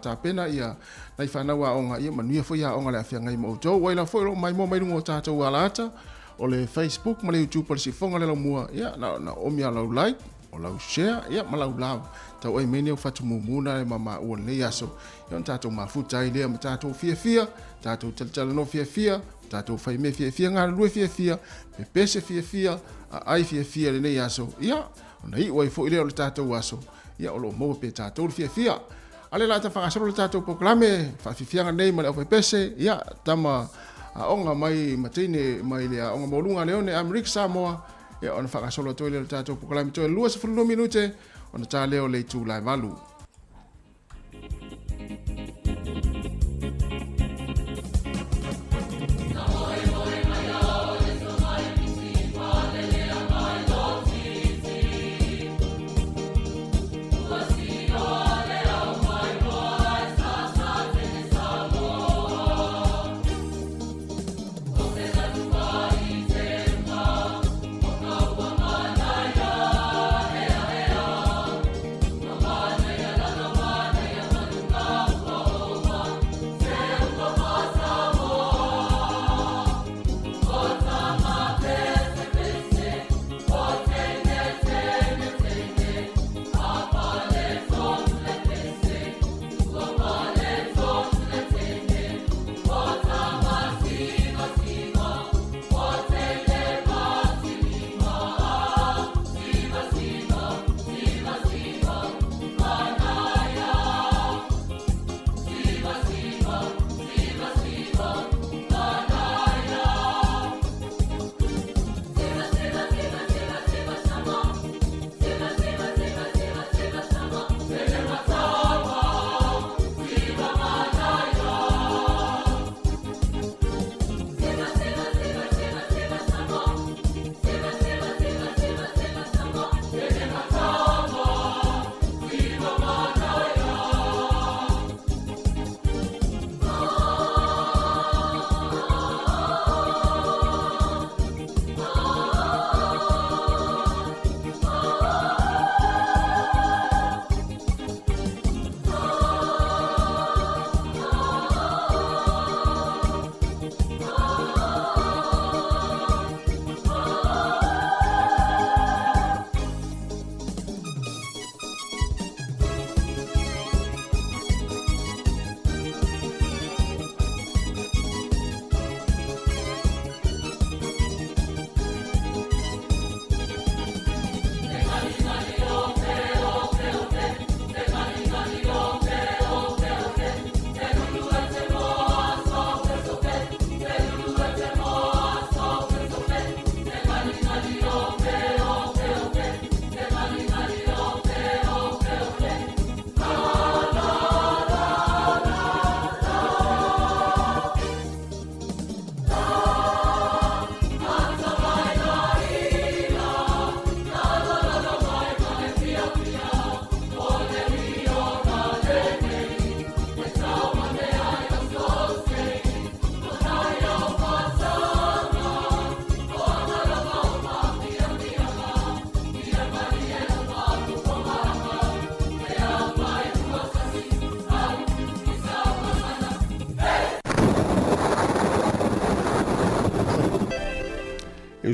tapena ia nai fanau aoga, ia manuia foi aoga le afeagai ma outou. Ua ila foi o lo o maimoa mai luga o tatou alaata, o le Facebook ma le YouTube o le Sifoga le Laumua, ia na na omi a lau like, o lau share, ia ma lau love. Tau ai mai nei o fatu mumu na e ma maua lenei aso. Ia ona tatou mafuta ai lea ma tatou fiafia, tatou talatalanoa fiafia, tatou fai mea fiafia, galulue fiafia, pepese fiafia, aai fiafia lenei aso. Ia, ona iu ai foi lea o le tatou aso, ia o lo o maua pea tatou le fiafia. A le la ta faagasolo le tatou polokalame faafiafiaga nei ma le aufaipese, ia, tama aoga mai ma teine mai le aoga maualuga a Leone, Amerika Samoa, ia ona faagasolo atu ai lea o le tatou polokalame toe 22 minute ona ta lea o le itula e 8.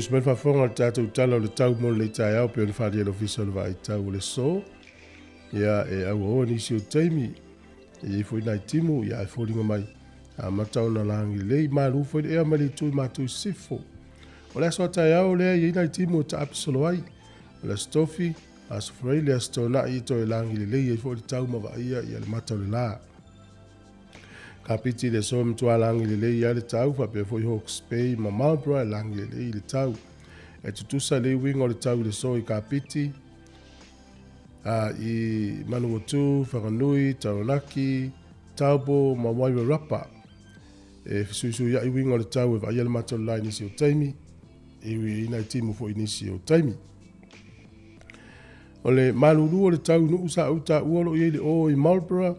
usu mai le faafofoga i le tatou Tala o le Tau mo lenei taeao pei ona faaalia e le Ofisa o le Vaai Tau o le Aso. Ia, e auaoa nisi o taimi, e i ai foi nai timu, ia ae foliga mai, amata ona lagi lelei, malu foi le ea mai le itu i matou i sisifo. O le aso a taeao lea e i ai nai timu e taape solo ai. O le Aso Tofi, Aso Faraile, Aso Toonai e toe lagi lelei ai foi le tau ma vaaia ia le mata o le la. Kapiti i le aso e matua lagi lelei ai le tau, faapea foi Hawke's Bay ma Marlborough e lagi lelei le tau. E tutusa le uiga o le tau i le aso i Kapiti, a i Manawatu, Whanganui, Taranaki, Taupo ma Wairarapa. E fesuisuiaʻi uiga o le tau e vaaia le mata o le la i nisi o taimi, e ui ai nai timu foi i nisi o taimi. O le malulu o le tau i Nuu sa ou taua o lo o i ai le o i Marlborough,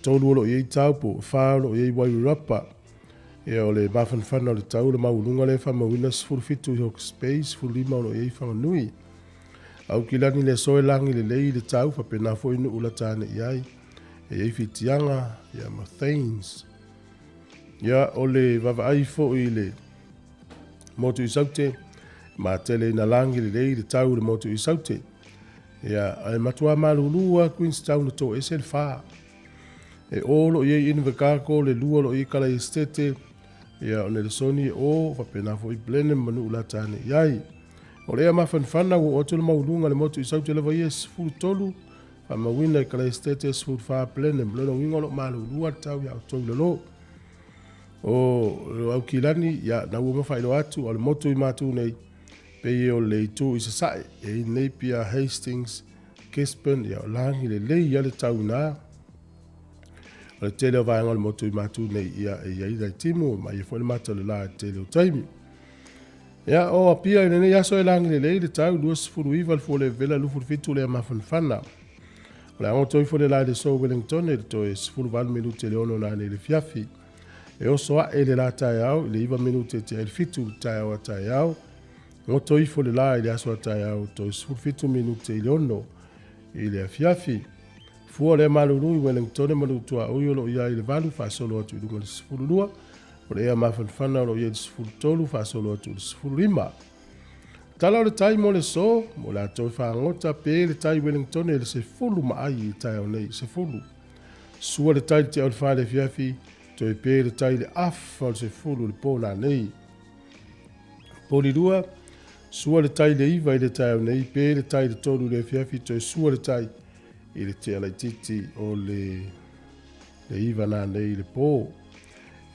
3 o lo o i ai Taupo, 4 o lo o i ai Wairarapa. Ia, o le mafanafana o le tau, o le maualuga lea e faamauina 17 i Hawke's Bay, 15 o lo o i ai Whanganui. Aukilani i le aso e lagi lelei i le tau, faapena foi nuu lata ane i ai, e i ai Whitianga, ia, ma Thains. Ia, o le vaavaai foi i le motu i Saute, matele ina lagi lelei le tau i le motu i Saute. Ia, ae matua malulu lava Queenstown e toese le 4. E o lo o i ai Invercargill, le 2 o lo o i ai Kalai Estate, ia, o Nelesoni e o, faapena foi Blenheim ma nuu lata ane i ai. O le ea mafanafana ua oo atu le maualuga i le motu i Saute lava ia e 13, faamauina i Kalai Estate e 14 Blenheim. Lona uiga o lo o malulu lava le tau ia outou i lalo. O Aukilani, ia, na ua uma faailoa atu, o le motu i matou nei, pei o le itu i sasae, e i Napier, Hastings, Gisborne, ia, o lagi lelei ia le tau i ina. O le tele o vaega o le motu i matou nei, ia, e i ai nai timu, ma ia foi le mata o le la i le tele o taimi. Ia, o Apia i lenei aso e lagi lelei le tau, 29 le fua le vela, 27 le mafanafana. O le a goto ifo le la i le aso Wellington i le toe 18 minute le 6 nanei i le afiafi. E oso aʻe le lā taeao i le 9 minute e tea i le 7 le taeao a taeao. Goto ifo le la i le aso a taeao toe 17 minute i le 6 i le afiafi. Fua lea malulu i Wellington ma Lutuaui o lo o i ai i le 8 faasolo atu i luga i le 12. O le ea mafanafana o lo o i ai i le 13 faasolo atu i le 15. Tala o le tai mo le aso, mo latou e fagota pe le tai Wellington e le 10 ma ai i taeao nei, 10. Sua le tai i le tea o le 4 i le afiafi, toe pe le tai i le afa o le 10 i le po nanei. Polirua, sua le tai i le 9 i le taeao nei, pe le tai i le 3 i le afiafi, toe sua le tai i le tea laitiiti o le 9 nanei i le po.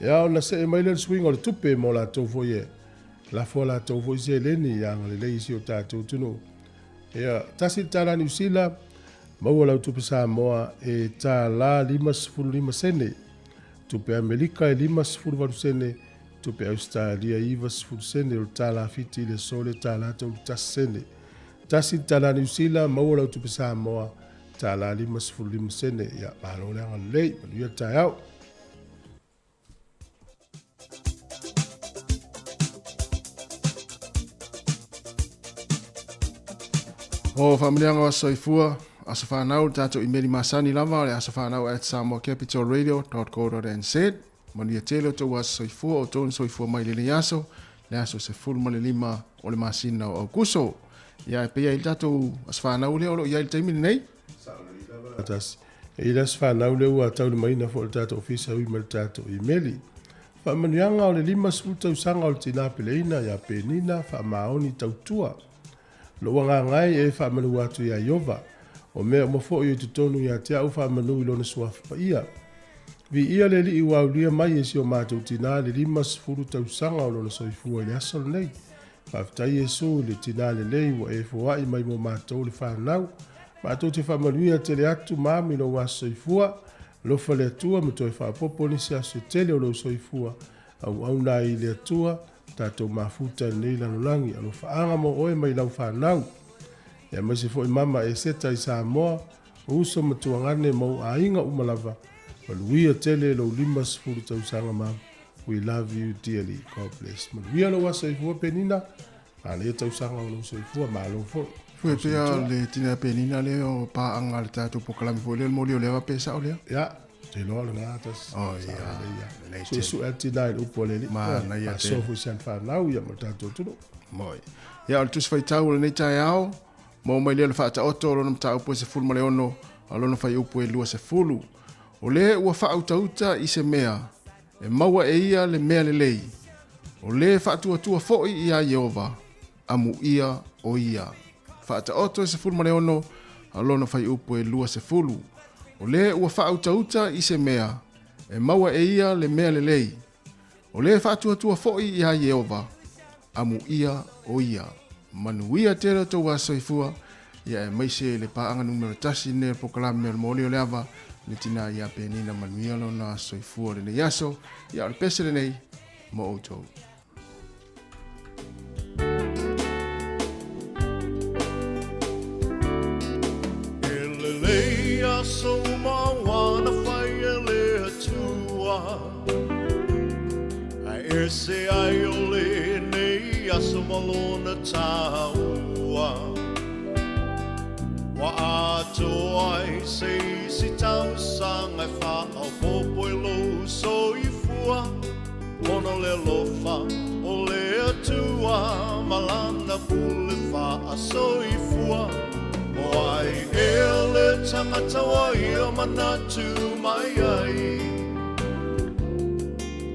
Ia ona see mai lea le suiga o le tupe mo latou foi e lafo a latou foi seleni ia agalelei i si o tatou atunuu. Ia, tasi le tala Niu Sila, maua lau tupe Samoa e tala 55 sene. Tupe Amerika e 58 sene, tupe Ausetalia 90 sene, o le tala Fiti i le aso le tala 31 sene. Tasi le tala Niu Sila, maua lau tupe Samoa, tala 55 sene. Ia, malo le agalelei, manuia le taeao. O faamanuiaga o aso soifua, aso fanau, le tatou imeli masani lava o le aso fanau at samoacapitalradio.co.nz. Manuia tele o tou aso soifua, o tou na soifua mai lenei aso, le aso 15 o le masina o Aukuso. Ia, e pei ai le tatou aso fanau lea o lo o i ai i le taimi lenei. Tasi. E i le aso fanau lea ua taulimaina foi e le tatou ofisa e ui mai le tatou imeli. Faamanuiaga o le 50 tausaga o le tina peleina ia Penina Faamaoni Tautua. Lou agaga e e faamanu atu ia Iova, o mea uma foi o i totonu ia te au faamanu i lona suafa paia. Viia le Alii ua aulia mai e si o matou tina le 50 tausaga o lona soifua i le aso lenei. Faafetai Iesu i le tina lelei ua e foai mai mo matou le fanau. Matou te faamanuia tele atu mami lou aso soifua. Alofa le Atua ma toe faaopoopo nisi aso e tele o lou soifua. Auauna ai i le Atua, tatou mafuta i lenei lalolagi. Alofaaga mo oe mai lau fanau. Aemaise foi mama Eseta i Samoa, uso ma tuagane ma ou aiga uma lava. Manuia tele lou 50 tausaga mama. We love you dearly. God bless. Manuia lou aso soifua Penina. Manaia tausaga o lou soifua, malo foi. Fue pea le tina Penina le o paaga le tatou polokalame foi lea, le moli o le ava pe sao lea. Ia. Te iloa o lena tasi. Oh, ia. Lelei tele. Suesue atu tina i le upu a le Alii. Manaia tele. Faasoa foi i si ana fanau ia ma le tatou atunuu. Moi. Ia, o le Tusi Faitau o lenei taeao, maua mai lea o le Faataoto o lona mataupu e 16 a lona fuaiupu e 20. O le ua faautauta i se mea, e maua e ia le mea lelei. O le faatuatua foi iā Ieova, amuia o ia. Faataoto e 16 a lona fuaiupu e 20. O le ua faautauta i se mea, e maua e ia le mea lelei. O le faatuatua foi iā Ieova, amuia o ia. Manuia tele o tou aso soifua, ia aemaise le paaga numera tasi lenei o le polokalame o le Moli o le Ava, le tina ia Penina manuia lona aso soifua o lenei aso, ia o le pese lenei mo outou. E lelei aso uma ua na fai e le Atua, Ae ese ai o lenei aso ma lona taua. Ua atoa ai se isi tausaga e faaopoopo i lou soifua. Ona o le alofa o le Atua ma Lana pule faasoifua. O ai ea le tagata ua ia manatu mai ai?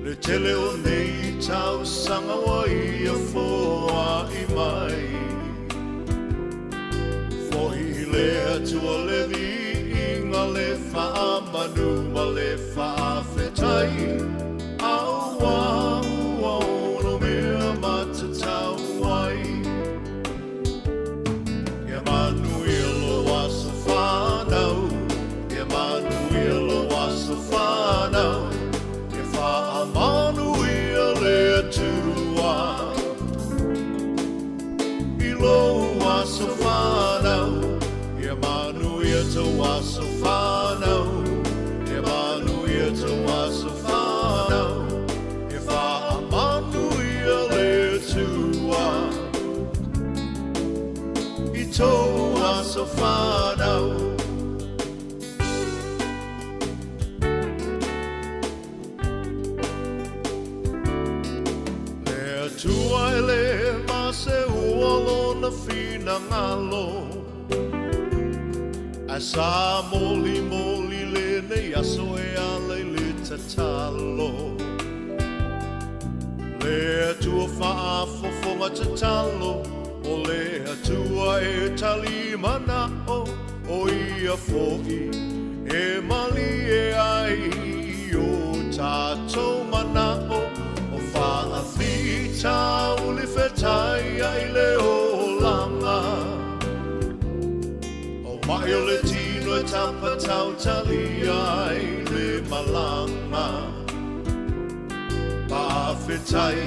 Le tele o nei tausaga ua ia foai mai. Foi i le Atua le viiga, le faamanu ma le faafetai, Auā ua ono mea matatau ai. Ia manuia lou aso fanau, Ia manuia lou aso fanau, Ia faamanuia le Atua i lou aso fanau, Ia manuia tou aso fanau, Ia manuia tou aso fanau, Ia faamanuia le Atua i tou aso fanau. Le Atua e le maseua lona finagalo, Ae sa molimoli lenei aso e ala i le tatalo. Le Atua faafofoga tatalo, o le Atua e tali manao, o ia foi e malie ai i o tatou manao, o faafitauli fetai ai le olaga. O mai o le tino e tapatautalia ai le malaga. Faafetai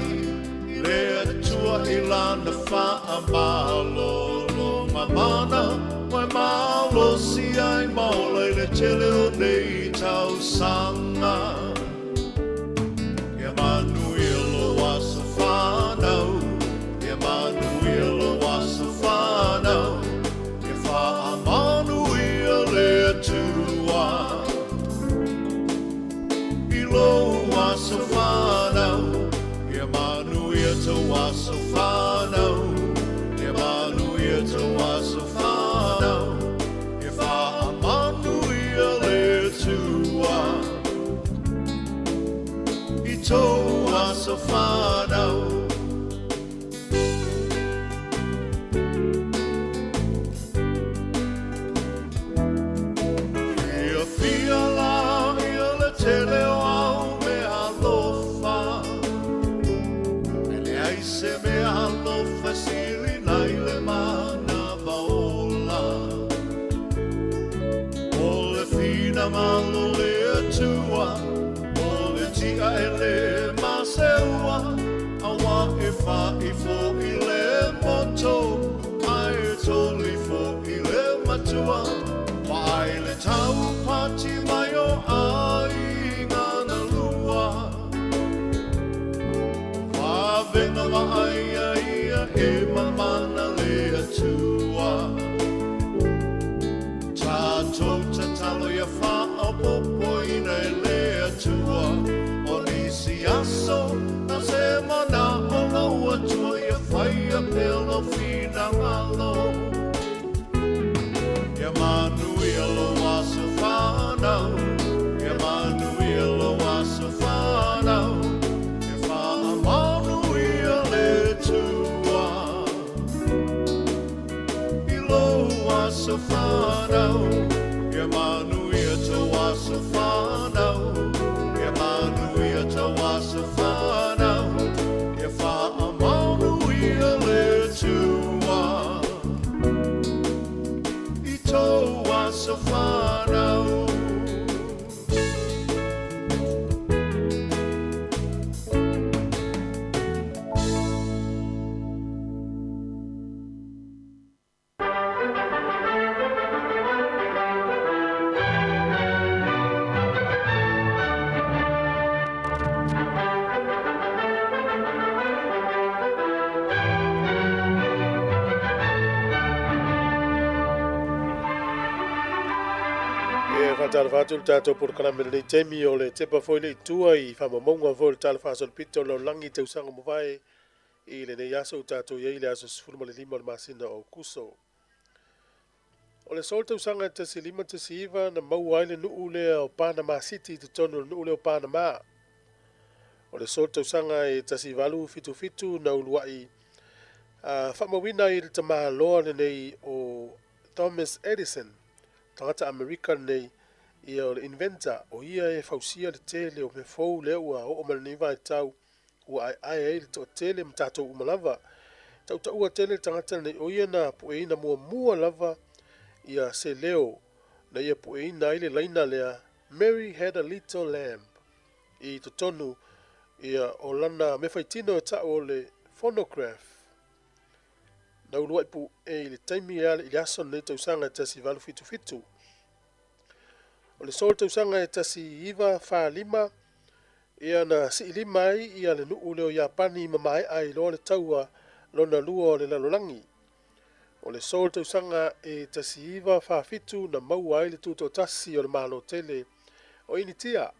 le Atua i Lana faamalologa mana, ua e malosi ai ma ola i le tele o nei tausaga. Ia manuia lou aso fanau, Ia manuia lou aso fanau, Ia faamanuia le Atua i lou aso fanau, Ia manuia tou aso fanau, Ia manuia tou aso fanau, Ia faamanuia le Atua i tou aso fanau. Fiafia la ia le tele o au mea alofa, E leai se mea alofa e sili nai le manava ola. O le finagalo o le Atua, o le tia e le maseua, Aua e fa'i fo'i le moto, ae toli fo'i le matua. Vaai le taupati mai o aiga na lua. Vavega vaaia ia e mamana le Atua. Tatou tatalo ia faaopoopoina fanau, Ia manuia tou aso fanau, Ia manuia tou aso fanau, Ia faamanuia le Atua i tou aso fanau. E faatalofa atu le tatou polokalame lenei taimi o le tepa foi le itua i faamaumauga foi o le Tala Faasolopito o le Lalolagi i tausaga mavae i lenei aso ua tatou i ai i le aso 15 o le masina o Aokuso. O le aso o le tausaga e 1519 na maua ai le nuu lea o Panama City i totonu o le nuu lea o Panama. O le aso o le tausaga e 1877 na uluai faamauina ai le tamaloa lenei o Thomas Edison, tagata Amerika lenei, ia o le inventor, o ia e fausia le tele o mea fou lea ua oo mai lenei vaitau ua aeae ai le toatele ma tatou uma lava. Tautaua tele le tagata lenei, o ia na pueina muamua lava ia se leo na ia pueina ai le laina lea Mary had a little lamb i totonu ia o lana meafaitino e tau o le phonograph. Na uluai pu'e i le taimi e ala i le aso lenei tausaga e 1877. O le so le tausaga e 1945, ia na siilima ai ia le nuu lea o Iapani ma maea ai loa le taua lona lua o le lalolagi. O le so le tausaga e 1947 na maua ai le tutoatasi o le Malo tele o Initia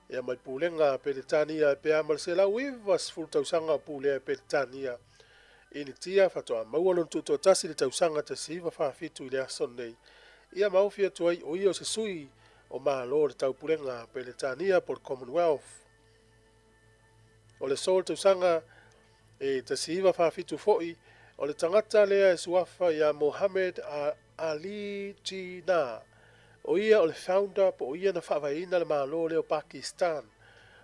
ia mai pulega a Peretania pe a ma le 190 tausaga o pulea e Peretania. Initia faatoa maua lona tutoatasi i le tausaga 1947 i le aso lenei. Ia ma ofi atu ai o ia o se sui o Malo o le Taupulega a Peretania po o le Commonwealth. O le so le tausaga e 1947 foi, o le tagata lea e suafa ia Mohammed Ali Jinnah. O ia o le founder po o ia na faavaeina le Malo lea o Pakistan.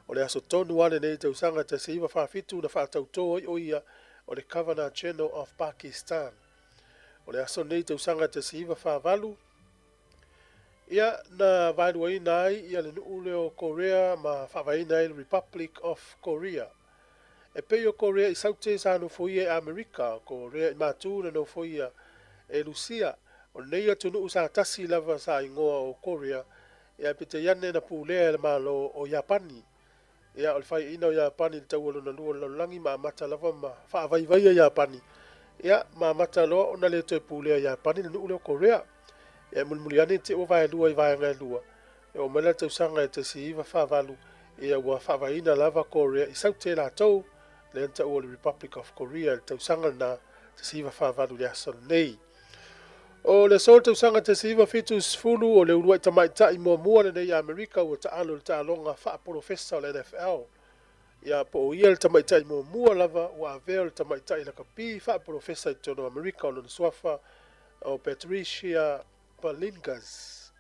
O le aso tonu lava lenei tausaga 1947 na faatautō ai o ia o le Governor General of Pakistan. O le aso lenei tausaga 1948, ia na vaeluaina ai ia le nuu lea o Korea ma faavaeina ai le Republic of Korea. E pei o Korea i Saute sa nofoia e Amerika, o Korea i Matu na nofoia e Lusia. O lenei atunuu sa tasi lava sa igoa o Korea, ia ae peitai ane na pulea e le Malo o Iapani. Ia, o le faiaina o Iapani i le taua lona lua o le lalolagi ma amata lava ma faavaivaia Iapani, ia, ma amata loa ona le toe pulea e Iapani le nuu lea o Korea. Ia, e mulimuli ane te i ua vaelua i vaega e lua, e oo mai la le tausaga e 1948, ia ua faavaeina lava Korea i Saute latou, lea na taua o le Republic of Korea i le tausaga lena 1948 i le aso lenei. O le aso o le tausaga 1970, o le uluai tamaitai muamua lenei i Amerika ua taalo i le taaloga faapolofesa o le NFL. Ia, po o ia le tamaitai muamua lava ua avea o le tamaitai lakapi faapolofesa i totonu o Amerika o lona suafa o Patricia Palinkas.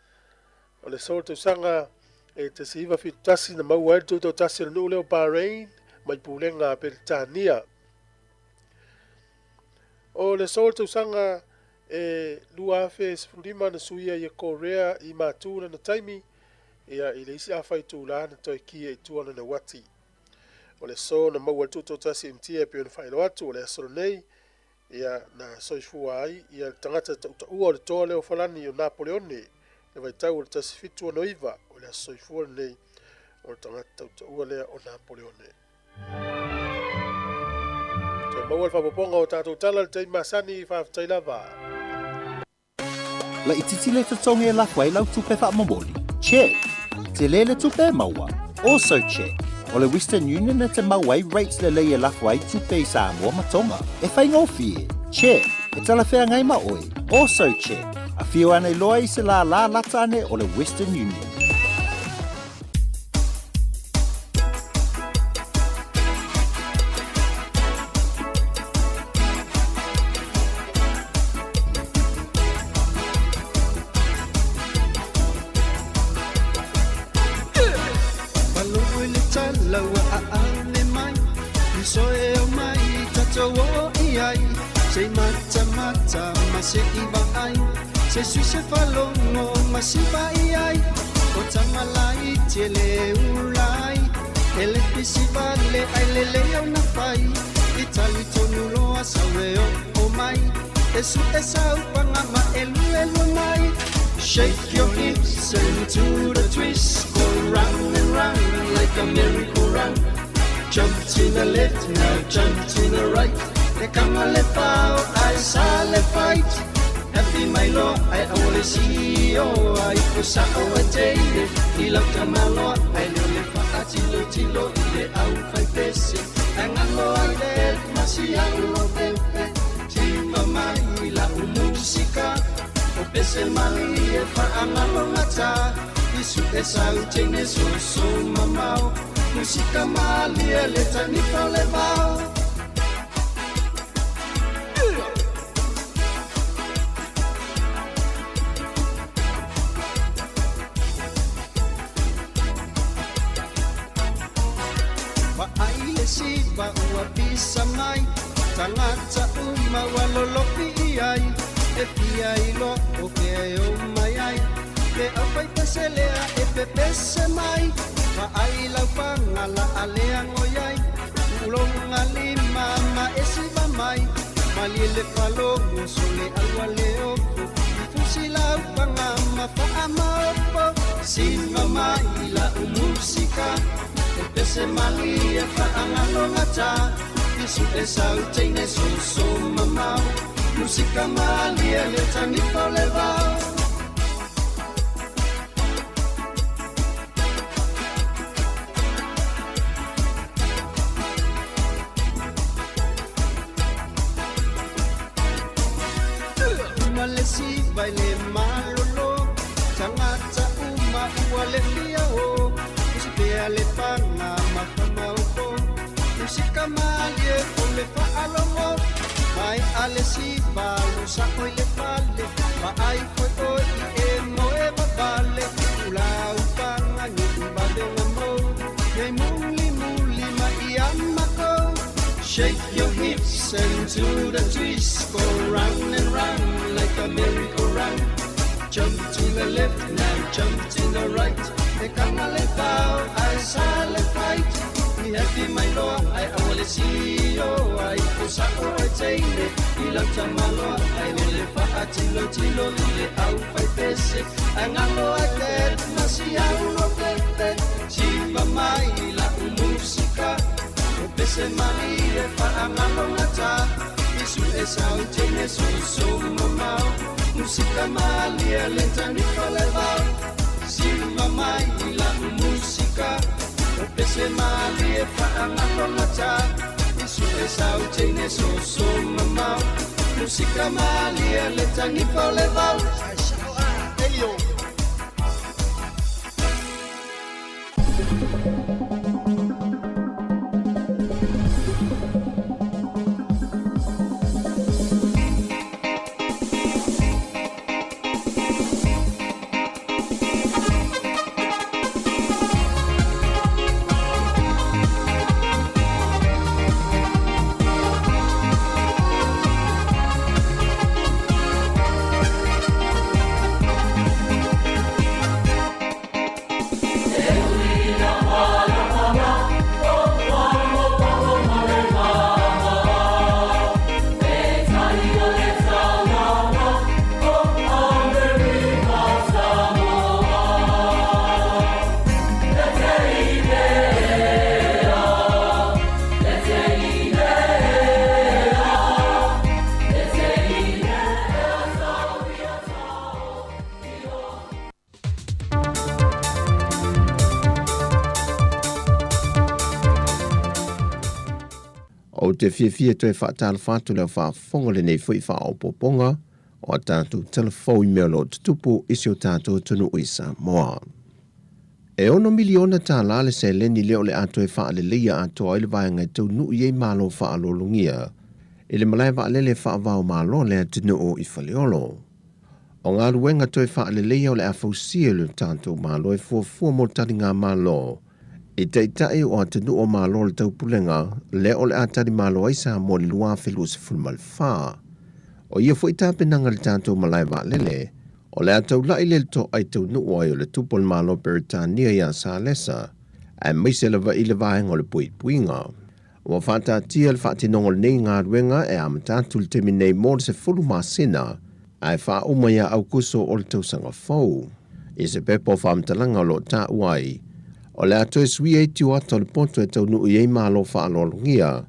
O le aso o le tausaga e 1971 na maua ai le tutoatasi o le nuu lea o Bahrain mai pulega a Peretania. O le aso o le tausaga e 2015 na suia ai e Korea i Matu lana taimi, ia i le isi afa itula na toe ki ai i tua lana uati. O le aso na maua ai le tutoatasi o Initia e pei ona faailoa atu, o le aso lenei ia na soifua ai ia le tagata tautaua o le toa lea o Falani o Napoleone i le vaitau o le 1769, o le aso soifua lenei o le tagata tautaua lea o Napoleone. Toe maua le faaopoopoga o tatou tala i le taimi masani, faafetai lava. Laitiiti le totogi e lafo ai lau tupe faamomoli? Check! Tele le tupe e maua? Also check! O le Western Union e te maua ai rates lelei e lafo ai tupe i Samoa ma Tonga. E faigofie? Check! E talafeagai ma oe? Also check! Afio ane loa i se lālā lata ane o le Western Union. Soe o mai tatou o i ai Se matamata ma se i vaai Se sui se falogo ma si vai ai O tamalai tele ulai E le pisi vale ai lelei ona fai I tali tonu loa sau e oo mai E su e saupanga ma e luelue mai Shake your hips and do the twist Go round and round like a merry-go-round Jump to the left, now jump to the right E kanga le fao ai sa le fight Happy mai loa ai aua le sio ai ko sao e teine I lau tamaloa ai leo le faatilotilo i le au fai pese Ai ngalo ai le masi au o pepe Tiva mai lau musika O pese mai e faangalo gata I su e sau teine soso mamao Musika malie le tanifa o le vao. Vaai le siva ua pisa mai, tagata uma ua lolofi i ai, e fia iloa o fea e o mai ai, le aufaipese lea e pepese mai, vaai lau pagala a leago iai, tuuloga lima ma e siva mai, malie le falogo sole aua le ofo, i fusi lau paga ma faamaopo, siva mai lau musika, e pese malie faagalogata, i su'e sau teine soso mamao, musika malie le tanifa o le vao. Uma le siva i le malolo, tagata uma ua le fia o, usi pea le paga ma famaopo, musika malie o le faalogo, mai a le siva lo sa'o i le fale, vaai foi oe i e moe vavale, ulau paga ni vavega mou, nei mulimuli ma ia makou. Shake your hips and do the twist, go round and round like a merry-go-round. Jump to the left, now jump to the right. E kanga le fao, ai sa le fight. I happy mai loa, ai aua le sio, ai ko sa'o e teine. I lau tamaloa, ai o le faatilotilo i le au fai pese. Ai ngalo ai te masi au lo pepe. Siva mai lau musika, o pese mai e faagalogata. I su e sau teine soso mamao, musika malie le tanifa le vao. Siva mai lau musika, o pese malie faagalogata. I su e sau teine soso mamao, musika malie le tanifa le vao. Hey yo. Ou te fiafia toe faatalofa atu le au faafofoga lenei foi faaopoopoga o a tatou tala fou i mea o lo o tutupu i si o tatou atunuu i Samoa. E $6 miliona le seleni lea o le a toe faaleleia atoa ai le vaega e taunuu i ai malo faaaloalogia i le malae vaalele faava-o-Malo a le atunuu i Faleolo. O galuega toe faaleleia o le a fausia e le tatou Malo e fuafua mo taligamalo I taitai o atunuu o Malo o le Taupulega, lea o le a talimalo ai Samoa i le 2024. O ia foi tapenaga i le tatou malae vaalele, o le a taula'i le to'a i taunuu ai o le Tupu o le Malo o Peretania ia Salesa, aemaise lava i le vaega o le puipuiga. Ua faataatia le faatinoga o lenei galuega e amata atu i le taimi nei mo le 10 masina, ae faauma ia Aukuso o le tausaga fou. I se pepa o faamatalaga o lo o taua ai, o le a toe suia ai tioata o le poto e taunuu i ai malo faaaloalogia,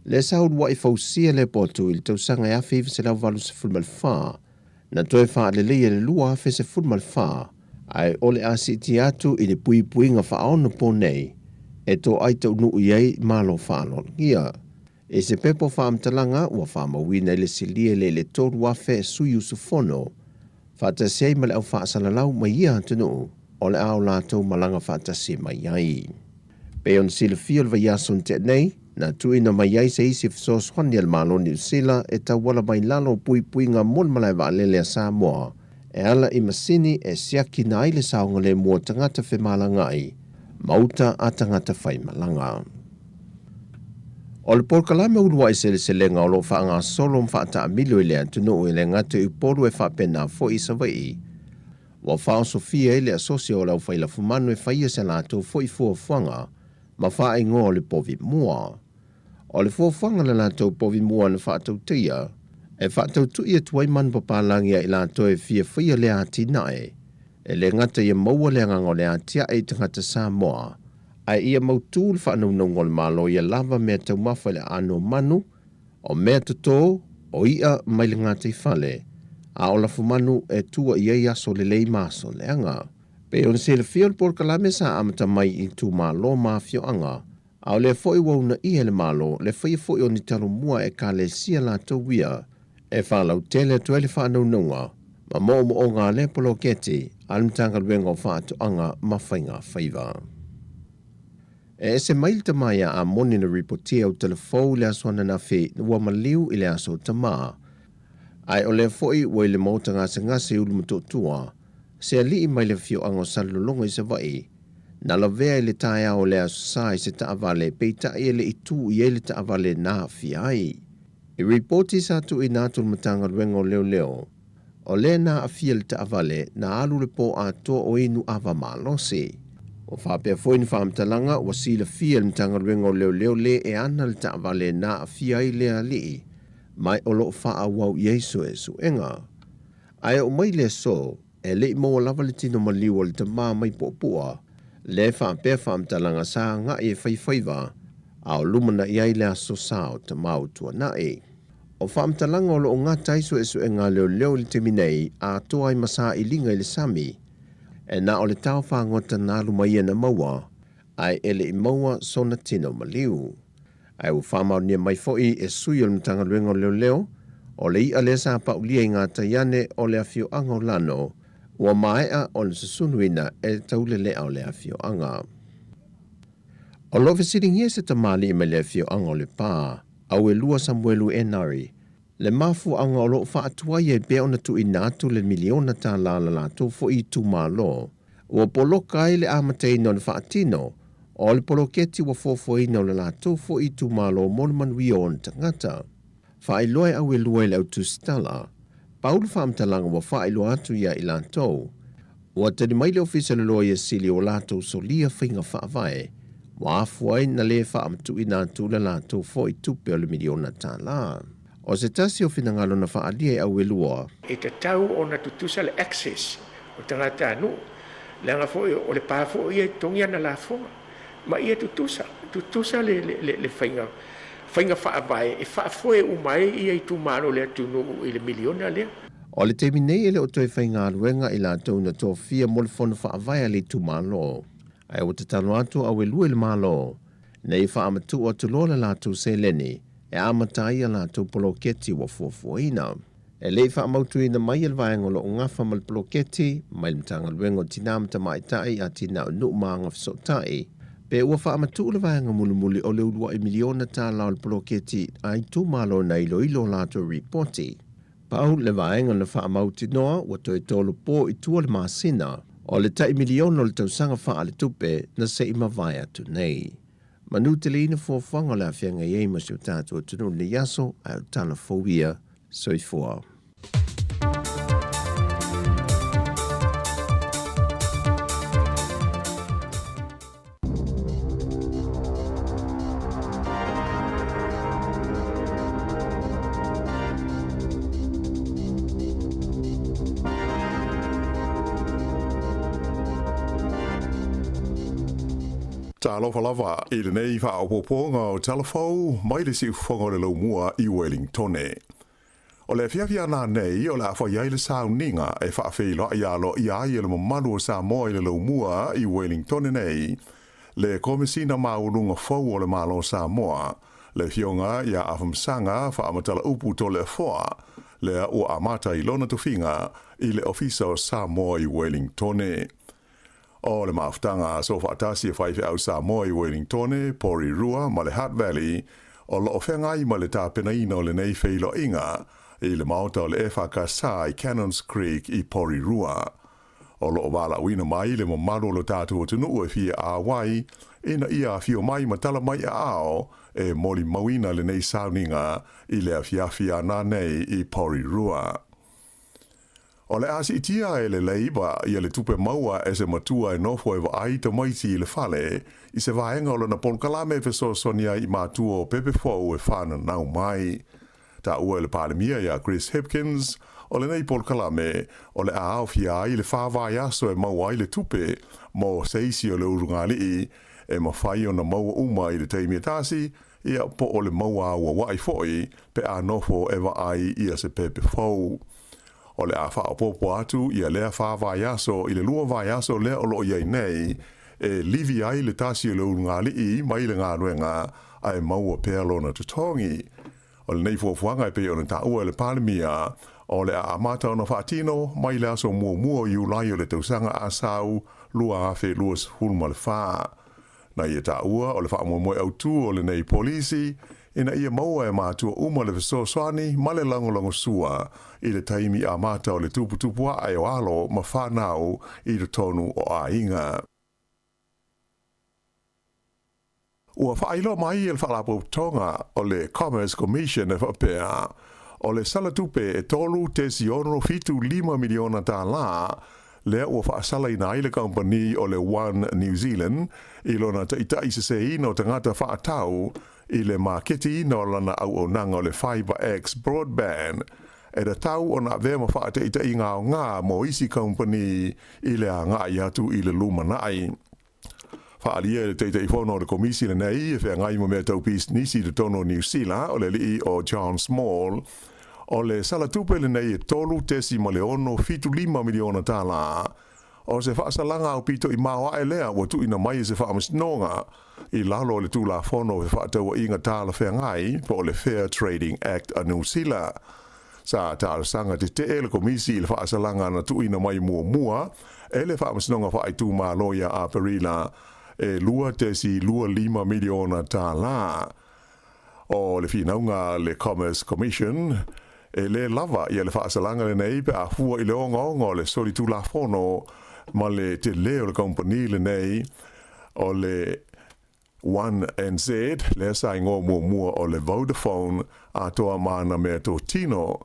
lea sa uluai fausia lea poto i le tausaga e 1984, na toe faaleleia i le 2014, ae o le a siitia atu i le puipuiga faaono nei e toai taunuu i ai malo faaaloalogia. I se pepa o faamatalaga ua faamauina i le silia i le 3,000 sui usufono, faatasi ai ma le aufaasalalau mai ia atunuu o le a o latou malaga faatasi mai ai. Pei ona silafia o le vaiaso na tea nei, na tuuina mai ai se isi fesoasoani a le Malo o Niu Sila e tauala mai lalo o puipuiga mo le malae vaalele a Samoa e ala i masini e siakina ai le saogalemu o tagata femalagaai ma uta a tagata faimalaga. O le polokalame uluai seleselega o lo o faagasolo ma faataamilo i le atunuu e le gata i Upolu e faapena foi i Savaii, ua faaosofia ai le asosi o le aufailafumanu e faia se latou foi fuafuaga ma faaigoa o le povi mua. O le fuafuaga na latou povi mua na faatautaia, e faatautui atu ai manupapalagi a i latou e fia faia le atinae, e le gata ia maua le agaga o le atiae i tagata Samoa, ae ia mautū le faanaunauga o le Malo ia lava mea taumafa i le aano o manu, o mea totō, o i'a mai le gataifale, a o lafumanu e tua i ai aso lelei ma aso leaga. Pei ona silafia o le polokalame sa amata mai i itumalo ma afioaga, a o lea foi ua uunaia e le Malo le faia foi o ni talomua e ekalesia latou ia e faalautele atu ai le faanaunauga ma moomooga a lea poloketi a le Matagaluega o Faatoaga ma Faigafaiva. E ese mai le tama ia Amoni na ripotia o talafou i le aso ananafi ua maliu i le aso o Tamā, ae o lea foi ua i le maota gasegase i Ulumotootua, se alii mai le afioaga o Salelologa i Savaii, na lavea i le taeao o le Aso Sa i se taavale, peitai e le i tū i ai le taavale na aafia ai. I ripoti sa tuuina atu le Matagaluega o Leoleo, o lea na aafia le taavale na alu le pō atoa o inu ava malosi. Ua faapea foi ni faamatalaga ua silafia e le Matagaluega o Leoleo le e ana le taavale na aafia ai lea alii, ma o lo o faaauau i ai suesuega. Ae oo mai le aso, e le i maua lava le tino maliu o le tama mai Puapua, lea e faapea faamatalaga sa agai e fai faiva, a o lumanai ai le aso sa o Tamā o Tuanai. O faamatalaga o lo o gata ai suesuega a leoleo i le taimi nei, atoa ai ma sailiga i le sami, e na o le tao fagota na alu mai ia na maua, ae e le i maua sona tino maliu. Ae ua faamaonia mai foi e sui o le Matagaluega o Leoleo, o le i'a lea sa paulia i gatai ane o le afioaga o Lano, ua maea ona susunuina e taulelea o le afioaga. O lo o fesiligia se tamalii mai le afioaga o Lepa, Auelua Samuelu Enari, le mafuaaga o lo o faatuai ai pea ona tuuina atu le miliona tālā la latou foi itumalo, ua poloka ai le amataina o le faatino o le poloketi ua fuafuaina o le latou foi itumalo mo le manuia o ona tagata. Faailoa e Auelua i le au tusitala, pau le faamatalaga ua faailoa atu ia i latou, ua tali mai le Ofisa o le Loia Sili o latou solia faiga faavae, ua afua ai na lē faamatuuina atu le latou foi tupe o le miliona tālā. O se tasi o finagalo na faaalia e Auelua. E tatau ona tutusa le access o tagatanuu, leaga foi o le pa foi ia e totogi ana lafoga, ma ia tutusa, tutusa le, le, le faiga, faiga faavae e faafoe uma ai ia itumalo o le atunuu i le miliona lea. O le taimi nei e le o toe faigaluega i latou na tofia mo le fono faavae a le itumalo, ae ua tatalo atu Auelua i le Malo ina ia faamatuu atu loa le latou seleni e amata ai a latou poloketi ua fuafuaina. E le i faamautuina mai e le vaega o lo o gafa ma le poloketi mai le Matagaluega o Tinā ma Tamaitai, Atinae o Nuu ma Agafesootai, pe ua faamatuu le vaega mulimuli o le uluai miliona tālā o le poloketi a itumalo na iloilo o latou ripoti. Pau le vaega na faamautinoa ua toe tolu pō i tua le masina. O le tai miliona o le tausaga faaletupe na se i mavae atu nei. Manuteleina fuafuaga o le a feagai ai ma si o tatou atunuu i lenei aso, ae o le tala fou ia. Soifua. Talofa lava i lenei faaopoopoga o Tala Fou mai le siufofoga o le Laumua i Wellingtone. O le afiafi a nanei o le a fai ai le sauniga e faafeiloai aloaia ai e le mamalu o Samoa i le Laumua i Wellingtone nei le Komesina Maualuga fou o le Malo o Samoa, le Afioga ia Afamasaga Faamatala-upu Toleafoa, lea ua amata i lona tofiga i le Ofisa o Samoa i Wellingtone. O le mafutaga aso faatasi a faifeau Samoa i Wellingtone, Porirua ma le Hutt Valley o lo o feagai ma le tapenaina o lenei feiloaiga i le maota o le EFKS i Cannons Creek i Porirua. O lo o valaauina mai le mamalu o lo tatou atunuu e fia auai ina ia afio mai ma tala mai aao e molimauina lenei sauniga i le afiafi a nanei i Porirua. O le a siitia e le Leiba ia le tupe maua e se matua e nofo e vaai tamaiti i le fale i se vaega o lona polokalame e fesoasoani ai i matua o pepe fou e fananau mai. Taua e le Palemia ia Chris Hipkins, o lenei polokalame o le a aofia ai le fa vaiaso e maua ai le tupe mo se isi o le ulugalii e mafai ona maua uma i le taimi e tasi, ia po o le maua auauai foi pe a nofo e vaai ia se pepe fou. O le a faaopoopo atu ia lea fa vaiaso i le lua vaiaso lea o lo o i ai nei, e livi ai le tasi o le ulugalii mai le galuega ae maua pea lona totogi. O lenei fuafuaga e pei ona taua e le Palemia, o le a amata ona faatino mai le aso muamua o Iulai o le tausaga asau 2024. Na ia taua o le faamoemoe autū o lenei polisi ina ia maua e matua uma le fesoasoani ma le lagolagosua i le taimi amata o le tuputupu ae o alo ma fanau i totonu o aiga. Ua faailoa mai e le Faalapotopotoga o le Commerce Commission e faapea, o le sala tupe e $3.675 miliona tālā lea ua faasalaina ai le kamupani o le One New Zealand i lona taitai seseina o tagata faatau i le maketiina o lana auaunaga o le FibreX Broadband e tatau ona avea ma faataitaiga aoga mo isi kamupani i le agai atu i le lumanai. Faaalia e le Taitaifono o le Komisi lenei e feagai ma mea tau pisinisi i totonu o Niu Sila o le alii o John Small, o le sala tupe lenei e $3.675 miliona tālā. O se faasalaga aupito i maoae lea ua tuuina mai e se faamasinoga i lalo o le Tulafono o Fefaatauaiga Talafeagai po o le Fair Trading Act a Niu Sila. Sa talosaga tetee le Komisi i le faasalaga na tuuina mai muamua e le Faamasinoga Faaitumalo ia Aperila e $2.25 miliona tālā. O le finauga a le Commerce Commission, e lē lava ia le faasalaga lenei pe a fua i le ogaoga o le solitulafono ma le telē o le kamupani lenei o le One NZ, lea sa igoa muamua o le Vodafone, atoa ma ana meatotino.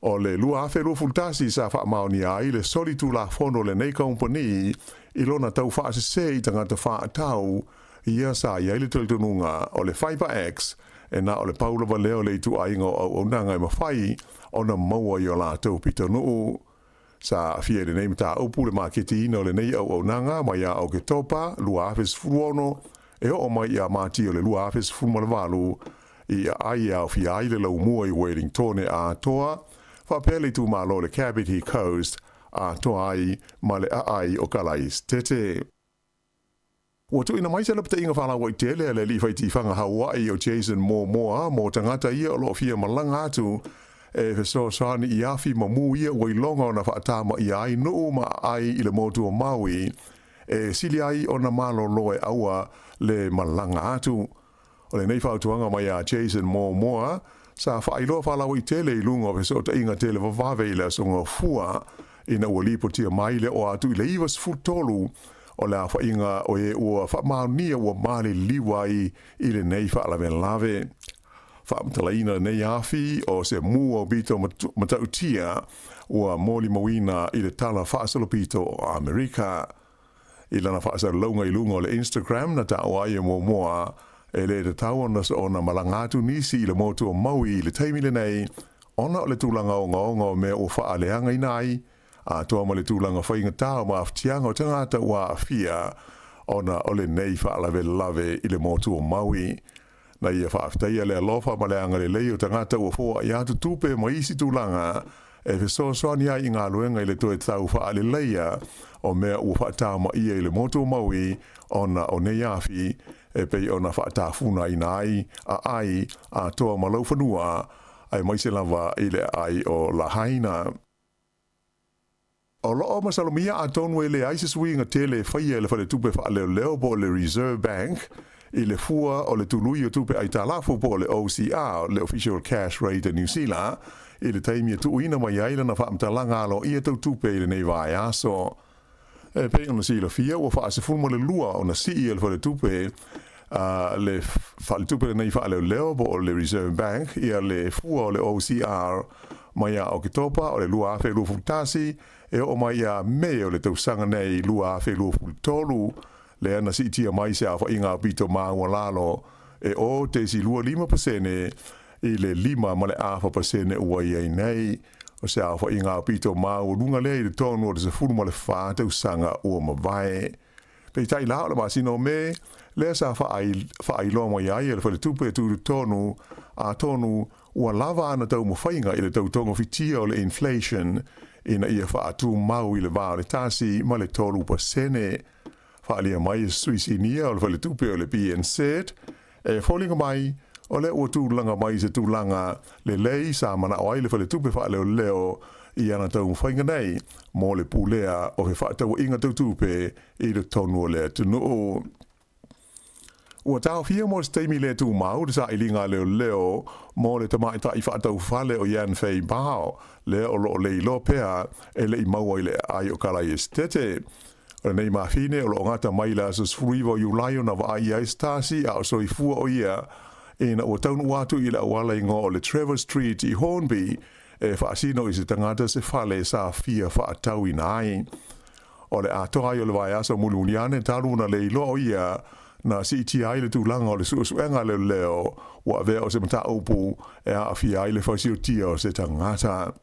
O le 2021 sa faamaonia ai le solitulafono o lenei kamupani i lona tau faasese i tagata faatau, ia sa i ai le talitonuga o le FiberX e na o le pau lava lea o le ituaiga o auaunaga e mafai ona maua i o latou pitonuu. Sa aafia i lenei mataupu le maketiina o lenei auaunaga mai ia Oketopa 2016 e oo mai ia Mati o le 2018 i aai e aofia ai le laumua i Wellingtone atoa faapea le itumalo o le Kapiti Coast atoa ai ma le aai o Kalaistete. Ua tuuina mai se lapataiga faalauaitele a le alii faitifaga Hawaii o Jason Momoa mo tagata ia o lo o fia malaga atu e fesoasoani i afi ma mū ia ua iloga ona faatamaia ai nuu ma aai i le motu o Maui e sili ai ona malolo e aua le malaga atu. O lenei fautuaga mai a Jason Momoa sa faailoa faalauaitele i luga o fesootaiga televavave i le Aso Gafua. Ina ua lipotia mai le oo atu i le 93 o le aofaiga o e ua faamaonia ua maliliu ai i lenei faalavelave. Faamatalaina lenei afi o se mu aupito matautia ua molimauina i le Tala Faasolopito o Amerika. I lana faasalalauga i luga o le Instagram na taua ai e muamua, e le tatau ona malaga atu nisi i le motu o Maui i le taimi lenei ona o le tulaga ogaoga o mea ua faaleagaina ai, atoa ma le tulaga faigata o mafatiaga o tagata ua aafia ona o lenei faalavelave i le motu o Maui. Na ia faafetaia le alofa ma le agalelei o tagata ua foai atu tupe ma isi tulaga e fesoasoani ai i galuega i le toe tau faaleleia o mea ua faataumaia i le motu o Maui ona o nei afi e pei ona faatafunaina ai aai atoa ma laufanua aemaise lava i le aai o Lahaina. O lo o masalomia atonu e leai se suiga tele e faia e le Faletupe Faaleoleo po o le Reserve Bank i le fua o le tului o tupe aitalafu po o le OCR, le Official Cash Rate a Niu Sila, i le taimi e tuuina mai ai lana faamatalaga aloaia tau tupe i lenei vaiaso. E pei ona silafia, ua faa-12 ona sii e le Faletupe a le Faletupe lenei Faaleoleo po o le Reserve Bank ia le fua o le OCR mai ia Oketopa o le 2021 e oo mai ia Me o le tausaga nei 2023, lea na siitia mai se aofaiga aupito maualalo e 0.25 pasene i le 5.5% ua i ai nei. O se aofaiga aupito maualuga lea i totonu o le 14 tausaga ua mavae. Peitai la, o le masina o Me, lea sa faailoa mai ai e le Faletupe e Tutotonu, atonu ua lava ana taumafaiga i le tau togafitia o le inflation ina ia faatumau i le va o le 1 ma le 3%. Faaalia mai e se sui sinia o le Faletupe o le BNZ, e foliga mai o lea ua tulaga mai i se tulaga lelei sa manao ai le Faletupe Faaleoleo i ana taumafaiga nei mo le pulea o fefaatauaiga tau tupe i totonu o le atunuu. Ua taofia mo se taimi le tumau le sailiga a leoleo mo le tamaitai faataufale o Yan Fei Bao, lea o lo o le iloa pea e le i maua i le aai o Kalaiesetete. O lenei mafine o lo o gata mai i le aso 19 o Iulai ona vaai i ai se tasi a o soifua o ia ina ua taunuu atu i le auala igoa o le Trevor Street i Hornby e faasino i se tagata se fale sa fia faatauina ai. O le atoa ai o le vaiaso mulimuli ane talu ona le iloa o ia na siitia ai le tulaga o le suesuega a leoleo ua avea o se mataupu e aafia ai le fasiotia o se tagata.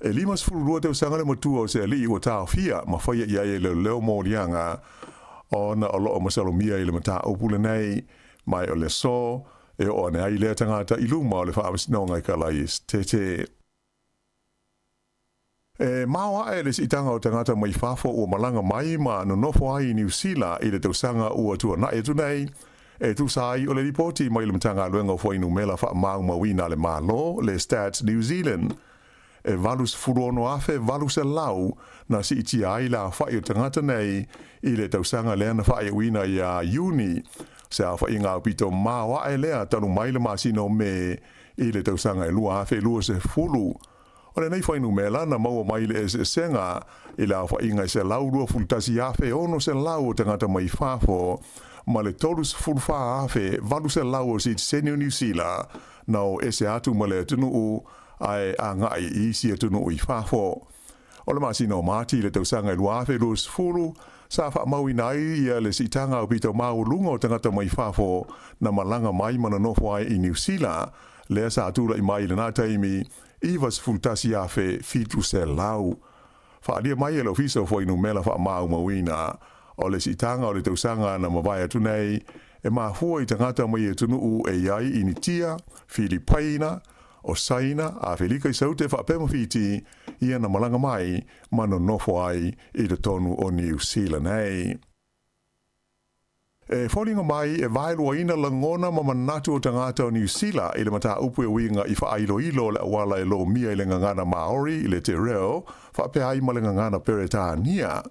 E 52 tausaga le matua o se alii ua taofia ma faia i ai e leoleo moliaga ona o lo o masalomia i le mataupu lenei, mai o le aso e oo ane ai lea tagata i luma o le Faamasinoga i Kalaiesetete. E maoae le siitaga o tagata mai fafo ua malaga mai ma nonofo ai i Niu Sila i le tausaga ua tuanai atu nei, e tusa ai o le lipoti mai le Matagaluega o Fuainumela Faamaumauina a le Malo, le Stats New Zealand. E 86,800 na siitia ai le aofai o tagata nei i le tausaga lea na faaiuina ia Iuni, se aofaiga aupito maoae lea talu mai le masina o Me i le tausaga e 2020. O lenei fuainumera na maua mai le eseesega i le aofaiga e 121,600 o tagata mai fafo ma le 34,800 o sitiseni o Niu Sila na o ese atu ma le atunuu ae agai i isi atunuu i fafo. O le masina o Mati i le tausaga e 2020, sa faamauina ai ia le siitaga aupito maualuga o tagata mai fafo na malaga mai ma nonofo ai i Niu Sila, lea sa tulai mai i lena taimi 91,700. Faaalia mai e le Ofisa o Fuainumela Faamaumauina o le siitaga o le tausaga na mavae atu nei, e mafua i tagata mai atunuu e i ai Initia, Filipaina, o Saina, Afelika i Saute faapea ma Fiti, ia na malaga mai ma nonofo ai i totonu o Niu Sila nei. E foliga mai e vaeluaina lagona ma manatu o tagata o Niu Sila i le mataupu e uiga i faailoilo o le auala e lomia i le gagana Maori, le te reo, faapea ai ma le gagana Peretania.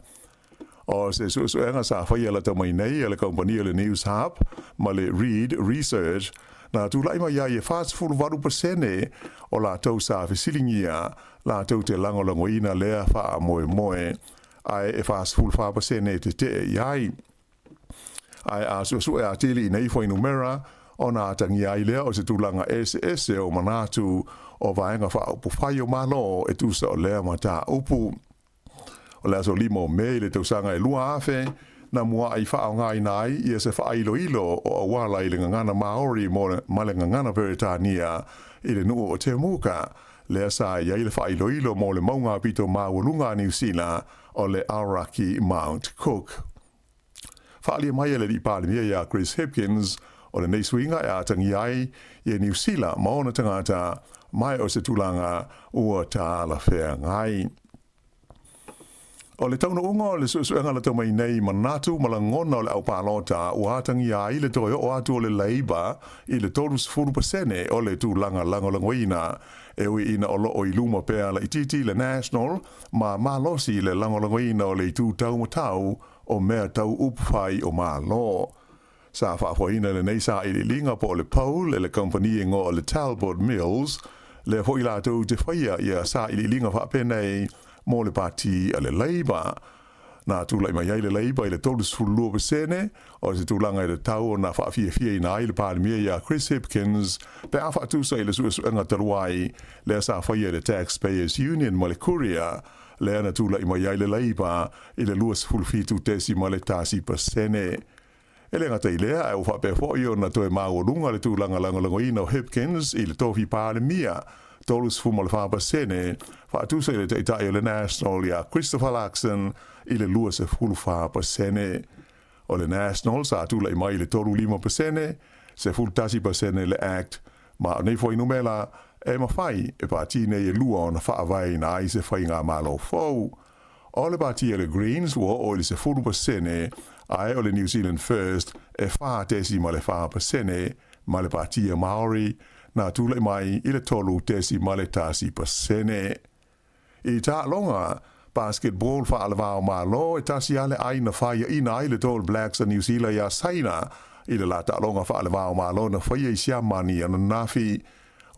O se suesuega sa faia lata mai nei e le kamupani o le Newshub ma le Reid Research, Na tulaʻi mai ai e 48% o latou sa fesiligia latou te lagolagoina lea faamoemoe, ae e 44% e teteʻe i ai. Ae a suʻesuʻe atili i nei fuainumera, ona atagia ai lea o se tulaga eseese o manatu o vaega faaupufai o Malo e tusa o lea mataupu. O le aso 5 o Me i le tausaga e 2000, na muaʻi faaaogaina ai ia se faailoilo o auala i le gagana Maori ma le gagana Peretania i le nuu o Temuka, lea sa i ai le faailoilo mo le mauga pito maualuga a Niu Sila o le Aoraki Mount Cook. Faaalia mai e le Alii Palemia iā Chris Hipkins, o lenei suiga e atagia ai ia Niu Sila ma ona tagata mai o se tulaga ua talafeagai. O le taunuuga o le suesuega na tau mai nei manatu ma lagona o le aupalota ua atagia ai le toe oo atu o le Labour i le 30% o le tulaga lagolagoina, e ui ina o loo i luma pea laitiiti le National ma malosi le lagolagoina o le itu taumatau o mea tau upufai o Malo. Sa faafoeina lenei sailiiliga po o le poll e le kamupani igoa o le Talbot Mills, lea foi latou te faia ia sailiiliga faapenei mo le pati a le Labour. Na tulai mai ai le Labour i le 32% o se tulaga i le tau ona faafiafiaina ai le Palemia ia Chris Hipkins pe a faatusa i le suesuega talu ai lea sa faia e le Taxpayers Union ma le Courier lea na tulai mai ai le Labour i le 27.1%. E le gata i lea, ae ua faapea foi ona toe maualuga le tulaga lagolagoina o Hipkins i le tofi Palemia, 34%, faatusa i le Taitai o le National ia Christopher Luxon i le 24%. O le National sa tulai mai i le 35%, 11% le Act, ma o nei fuainumera e mafai e pati nei e lua ona faavaeina ai se faigamalo fou. O le pati a le Greens ua oo i le 10%, ae o le New Zealand First e 4.4%, ma le pati a Maori na tulai mai i le 3.1%. I taaloga basketball faalevao Malo, e tasi lava le ai na faiaina ai le Tall Blacks a Niu Sila iā Saina i le la taaloga faalevao Malo na faia i Siamani ananafi.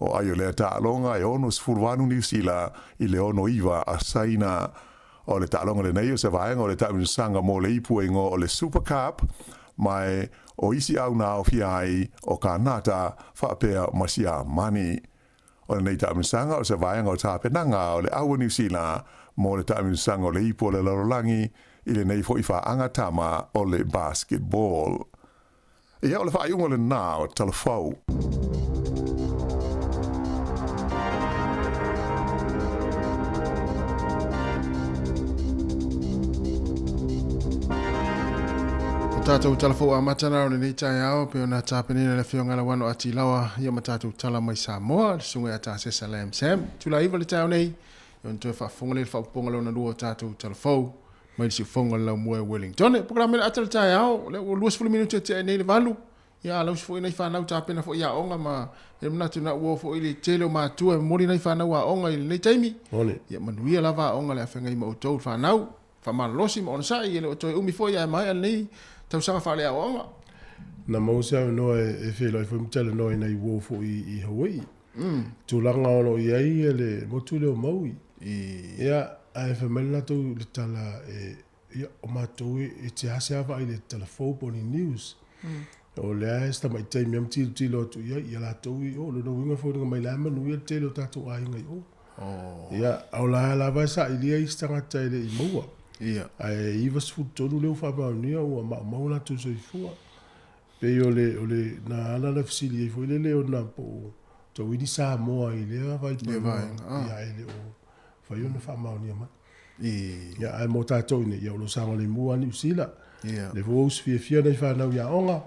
O ai o lea taaloga e 68 Niu Sila i le 69 a Saina. O le taaloga lenei o se vaega o le taamilosaga mo le ipu e igoa o le Super Cup, ma e o isi au na aofia ai o Kanata faapea ma Siamani. O lenei taamilosaga o se vaega o tapenaga o le au a Niu Sila mo le taamilosaga o le ipu o le lalolagi i lenei foi faaga tama o le basketball. Ia, o le faaiuga lena o Talafou. O tātou talafou amata na o lenei taeao pe ona tapenina le afioga Lauano Atilawa ia ma tātou tala mai Samoa le susuga ia Tasesa Lam Sam. Tula iva le taeao nei, ia ona toe faafofoga lea i le faaopoopoga lona lua o tātou talafou mai le siufofoga o le laumua e Wellington. E pokrame le ata le taeao, lea ua 20 minute e tea nei le valu. Ia a lausi foi nai fanau tapena foi i aoga ma e manatu na ua foi le tele o matua e momoli nai fanau aoga i lenei taimi. Ole. Ia manuia lava aoga le afeagai ma outou le fanau. Faamalolosi ma onosai, e le o toe umi foi ae maea lenei tausaga faaleaoaoga. Na maua se avanoa e feiloai foi ma talanoa i nai uo foi i Hawaii. Tulaga o lo o i ai le motu lea o Maui. Ia, ae fai mai le latou le tala e, ia, o matou e te ase lava vaai i le talafou po o ni news. O lea e se tamai taimi lava ma tilotilo atu i ai, ia latou i o, lona uiga e foliga mai la e manuia le tele o tatou aiga i o. Ia, a o la lava e sailia isi tagata e le i maua. Ae 93 lea ua faamaonia ua maumau o latou soifua. Pei o le, o le, na ala na fesili ai foi lele ona po o tauili Samoa i lea vaipanoa, ia e le o mafai ona faamaonia mai. Ia, ae mo tatou i inei, ia o lo o saogalemu lava Niu Sila. Lea foi ua usu fiafia nai fanau i aoga,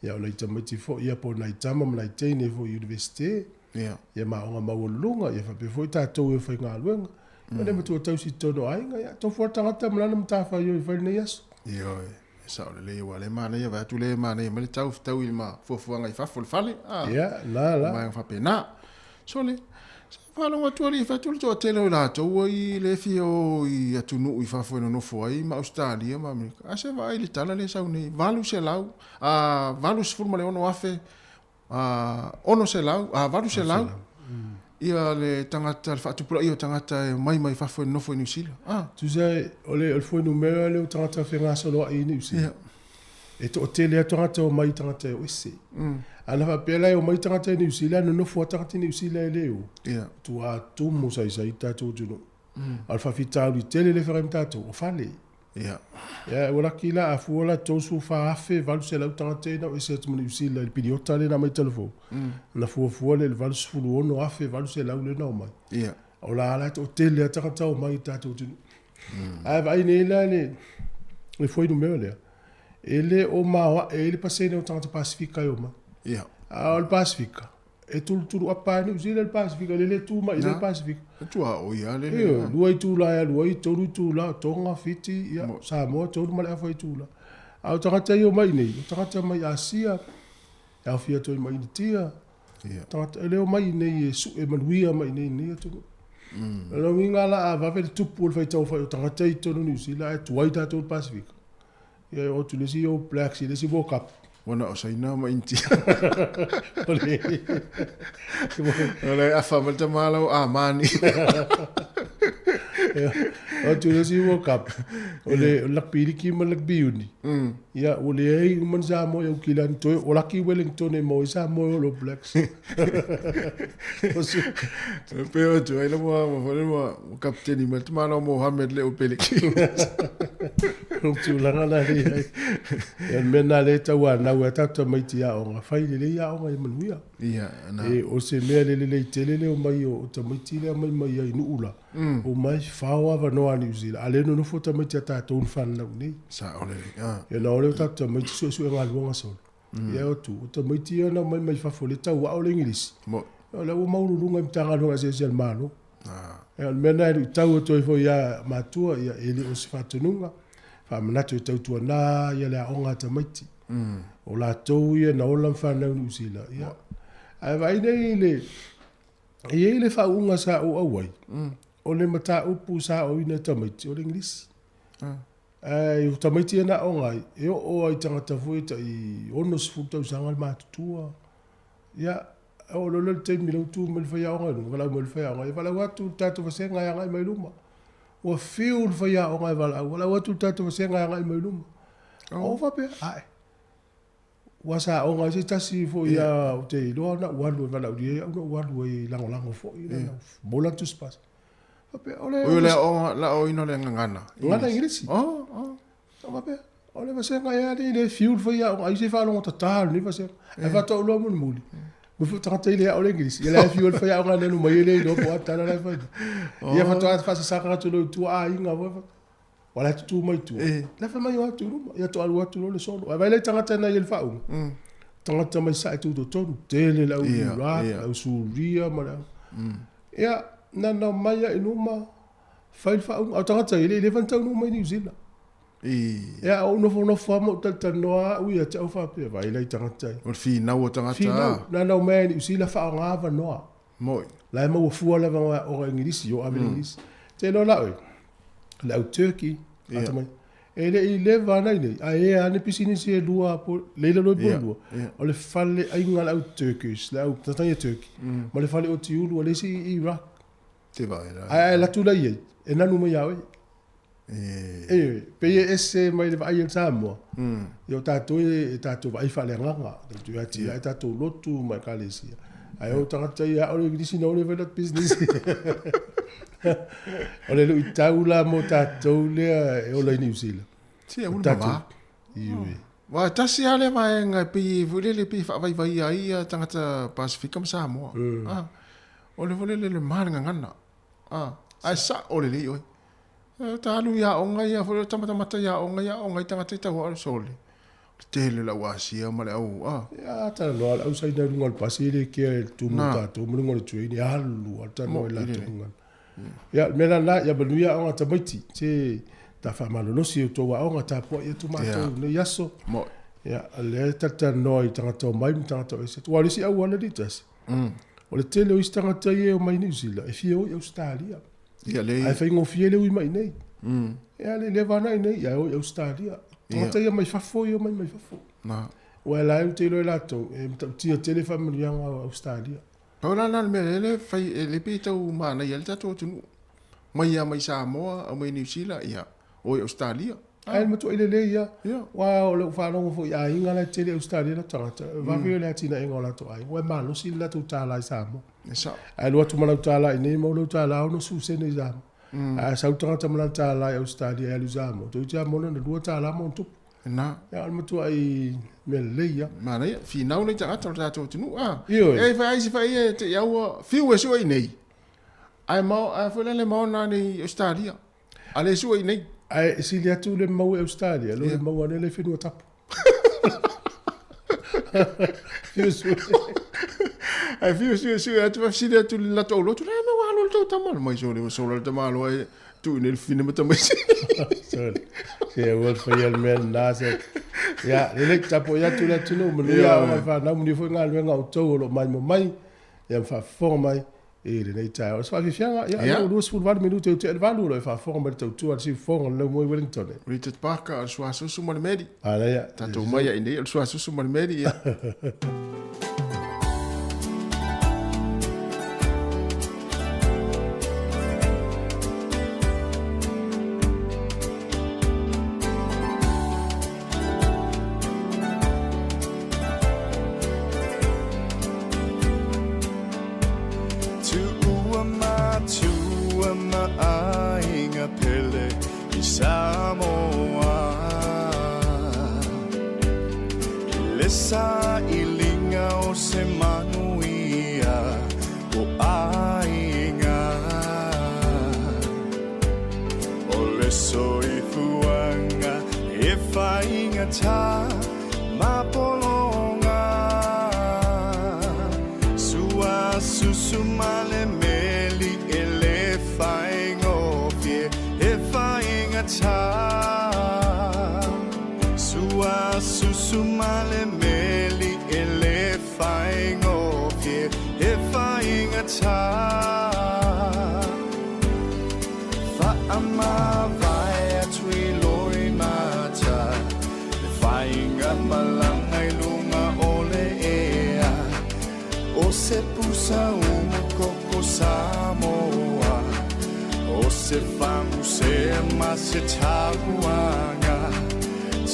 ia o nai tamaiti foi, ia po o nai tama ma nai teine foi i Universite, ia ma aoga maualuluga, ia faapea foi tatou e faigaluega. Ia le matua tausi i totonu o aiga, ia tofu lava le tagata ma lana matafaioi e fai i lenei aso. Ioe. E sao lelei aua o lea e manaia vae atu lea e manaia mai le tau fetaui i ma fuafuaga i fafo o le fale a Ia, la, la. Vaega faapena. Sole, sa faalogo atu alii fai atu le toatele o i latou ai le fia o i atunuu i fafo e nonofo ai ma Ausetalia ma Amerika. A se vaai i le tala lea e sau nei, 800, a 86,000 600, 800 ia le tagata, le faatupulaia o tagata e omai mai fafo e nonofo i Niu Sila. Ah. Tusa o le fuainumera lea o tagata fegasoloai i Niu Sila. E toatele lava tagata e omai i tagata e o ese. A na faapea la e omai tagata i Niu Sila ae nonofo lava tagata i Niu Sila e le o, matua tumu saisai le tatou atunuu. A o le faafitauli tele lea e feagai ma tatou, o fale. Ia. Ia, ua laki la, a fua la 34,800 tagata ia na o ese atu ma Niu Sila i le piliota lea na aumai talu fou. Na fuafua lea i le 86,800 lea na omai. Ia. O la la e toatele lava tagata o omai i le tatou atunuu. Ae vaai nei la le le fuainumera lea, e le o maoae ai le pasene o tagata Pasefika e omai. Ia. A o le Pasefika, E tulutulu apa ai Niu Sila i le Pasefika, le le tu mai i le Pasefika. E tuaoi lava le le. Ioe, lua itula e alu ai, tolu itula o Tonga, Fiti, ia, Samoa, tolu ma le afa itula. A o tagata ia e omai i inei, o tagata mai Asia, e aofia atu ai ma Initia, tagata e le omai i inei e sue manuia mai i inei i lenei atunuu. O lona uiga la a vave le tupu o le faitauaofai o tagata ia i totonu o Niu Sila ae tuai tatou i le Pasefika, Ia e oo atu i le isi All Blacks i le isi World Cup. Ua na o Saina ma Initia. O le O le afa ma le tama lau Amani. Oo atu i le isi World Cup. O le lakpi liki ma le lakpi uni. Ia ua leai uma ni Samoa i Aukilani toe o laki Wellington e maua ai Samoa e All Blacks. Pe o atu ai la mua ma fale mua kapiteni ma le tama lau Mohamed le o Peleki. O tulaga la lea i ai. Ia, o le mea lena lea e tauanau ai a tatou tamaiti i aoga, fai lelei aoga ia manuia. Ia, na. E, o se mea le lelei tele le omai o tamaiti lea mai mai ai i nuu la, omai fao avanoa a Niu Sila, a o lea e nonofo tamaiti a tatou na fanau i inei. Sao lelei, a. Ia, ona o lea o tatou tamaiti suesue galuega solo. Ia e o atu, o tamaiti ia na omai mai fafo lea e tau ao le Igilisi. Moi. O lea ua maualuluga i Matagaluega eseese a le Malo. Ia, o le mea lena e luitau atu ai foi ia matua, ia e le o se faatonuga, faamanatu e tautuana ia le aoga a tamaiti. O latou ia na ola ma fanau i Niu Sila, ia. Ae vaai nei i le, e i ai le faauuga sa ou auai, o le mataupu sa aoina e tamaiti, o le Igilisi. Ae o tamaiti ia na aoga ai, e oo lava i tagata foi e tai 60 tausaga le matutua. Ia, oo loa lea i le taimi lea ua tu mai le faiaoga i luga, valaau mai le faiaoga, ia valaau atu le tatou vasega e agai mai luma. Ua fiu le faiaoga e valaau, valaau atu le tatou vasega e agai mai luma. Ou faapea, ae, ua sa aoga ai se tasi foi ia, ou te iloa na ou alu e valaaulia ai au na ou alu ai e lagolago foi, na mola le Tusi Pasi. Faapea, o le... Oi, le aoga, la aoina le gagana. Gagana Igilisi. Oh, oh. Faapea, o le vasega ea lenei lea e fiu le faiaoga, ai se faalogo tata lenei vasega. Ae faatoa ou iloa mulimuli, ua foi tagata i le ao le Igilisi. Ia la e fiu ai le faiaoga nanu mai e le iloa po o a tala la e fai. Ia faatoa faasasaga atu loa i tua aiga foi. Ua la e tutū mai tua. La fai mai o atu i luma. Ia to alu atu loa le solo. Ae vaai la i tagata na i ai le faauga. Tagata mai sae tutotonu. Tele le au Iraq, le au Suria ma le au. Ia, na na omai lava i luma, fai le faauga. A o tagata ia, e le i leva ona taunuu mai Niu Sila. Ia, ou nofonofo lava ma ou talatalanoa au ia te au faapea, vaai la i tagata ia. O le finau o tagata. Finau. Na na omai lava i Niu Sila faaaoga avanoa. Moi. La e maua fua le avanoa e aoga Igilisi, o ave le Igilisi. Te iloa la oe, le au Turkey, ata mai. E le i leva ana i nei, ae ea ane pisinisi e lua po, leila lua po lua. O le fale aiga le au Turkish, le au tagata Turkey, ma le fale o Tiulu a le isi i Iraq. Te vaai la. Ae ae latu la i ai, e nanu mai ia oe. E, pei e ese mai le vaai a le Samoa. Ia o tatou e tatou vaai faaleagaga. Tatou ia atiae tatou lotu ma ekalesia. Ae o tagata ia ao le Igilisi na ole fai la business. O le luitau la mo tatou lea e ola i Niu Sila. Si e ulu ma Iwi. Wa tasi lava lea vaega e pei foi lele pei e faavaivaia ai ia tagata Pasefika ma Samoa. Ah, o le foi lele le ma le gagana. Ah, ae sao lelei oe. E ta alu i aoga ia foi o tamatamata i aoga ia aoga i tagata i tau ao sole. Le tele o le au Asia ma le au a. Ia talanoa le au Saina i luga o le pasi e le kea e tumu tatou ma luga o le train e alu a talanoa i latou gagana. Ia o le mea la lena ia manuia aoga a tamaiti se ta faamalolosi i outou aoga tapuai atu matou i lenei aso. Ia o lea e talatalanoa i tagata omai ma tagata o ese atu. Aua o le isi auala lea tasi o le tele o isi tagata ia e omai i Niu Sila e fia o i Ausetalia. Ia le Ae faigofie le ui mai nei. Ia le leva ana i nei, ae o i Ausetalia. Tagata ia mai fafo, ia omai mai fafo. Na. Ua e la e ou te iloa i latou, e matautia tele faamanuiaga o Ausetalia. Pau la lena o le mea lea e fai, e le pei e tau manaia ai le tatou atunuu. Mai lava mai Samoa, aumai Niu Sila, ia, o i Ausetalia. Ae matuai lelei lava. Aua o lou faalogo foi i aiga la e tele i Ausetalia latou tagata, e vave le atinaega o latou aiga, aua e malosi le latou tala i Samoa. E sao. Ae alu atu ma lau tala i inei, maua lau tala 60 sene i Samoa. Ae a sau le tagata ma lana tala i Ausetalia e alu i Samoa, toeitiiti lava maua lona $2 ma ona tupu. Lena. Ia, o le matuai mea lelei lava. Manaia, finau nai tagata o le tatou atunuu, a. Ioe. E fai ai se fai e te i aua, fiu e sue i nei. Ae mao, ae foi lele mao na nei Australia. A le sue i nei. Ae e sili atu le mau i Australia, lo le mau ane le whenua tapu. Fiu sue. Ae fiu sue sue atu, whafisili atu le latou lotu, le mea ua alu le tau tama, mai sole, ua sola le tama aloa e tuu i nei le fine ma tamaiti. Sole, se ua le whaia le mea lena se. Ia, lelei, tapuai atu le atunuu, manuia aoga le whanau, manuia foi galuega a outou o lo o maimoa mai, ia ma faafofoga mai i lenei taeao. O se faafiafiaga, ia, yeah. 28 minute o tea i le 8, o lo o e faafofoga mai le tautua a le siufofoga o le Laumoi Wellington. Richard Parker, o le suasusu ma le meli. Manaia. Tatou mai ai nei, o le suasusu ma le meli, ia. Tuua matua ma aiga pele i Samoa I le sailiga o se manuia o aiga O le soifuaga e faigata ma pologa Sua susu ma le meli e le faigofie e faigata Sua susu ma le meli e le faigofie e faigata Faamavae atu i loimata le faiga malaga i luga o le ea O se pusa umu koko Samoa O se faguse ma se tauaga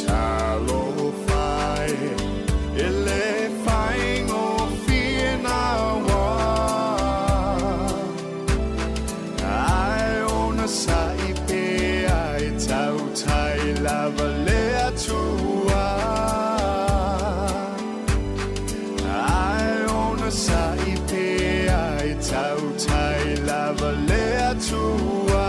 Talofa e e le faigofie na wā Ae onosai pea e tautai lava le Atua Ae onosai pea e tautai lava le Atua.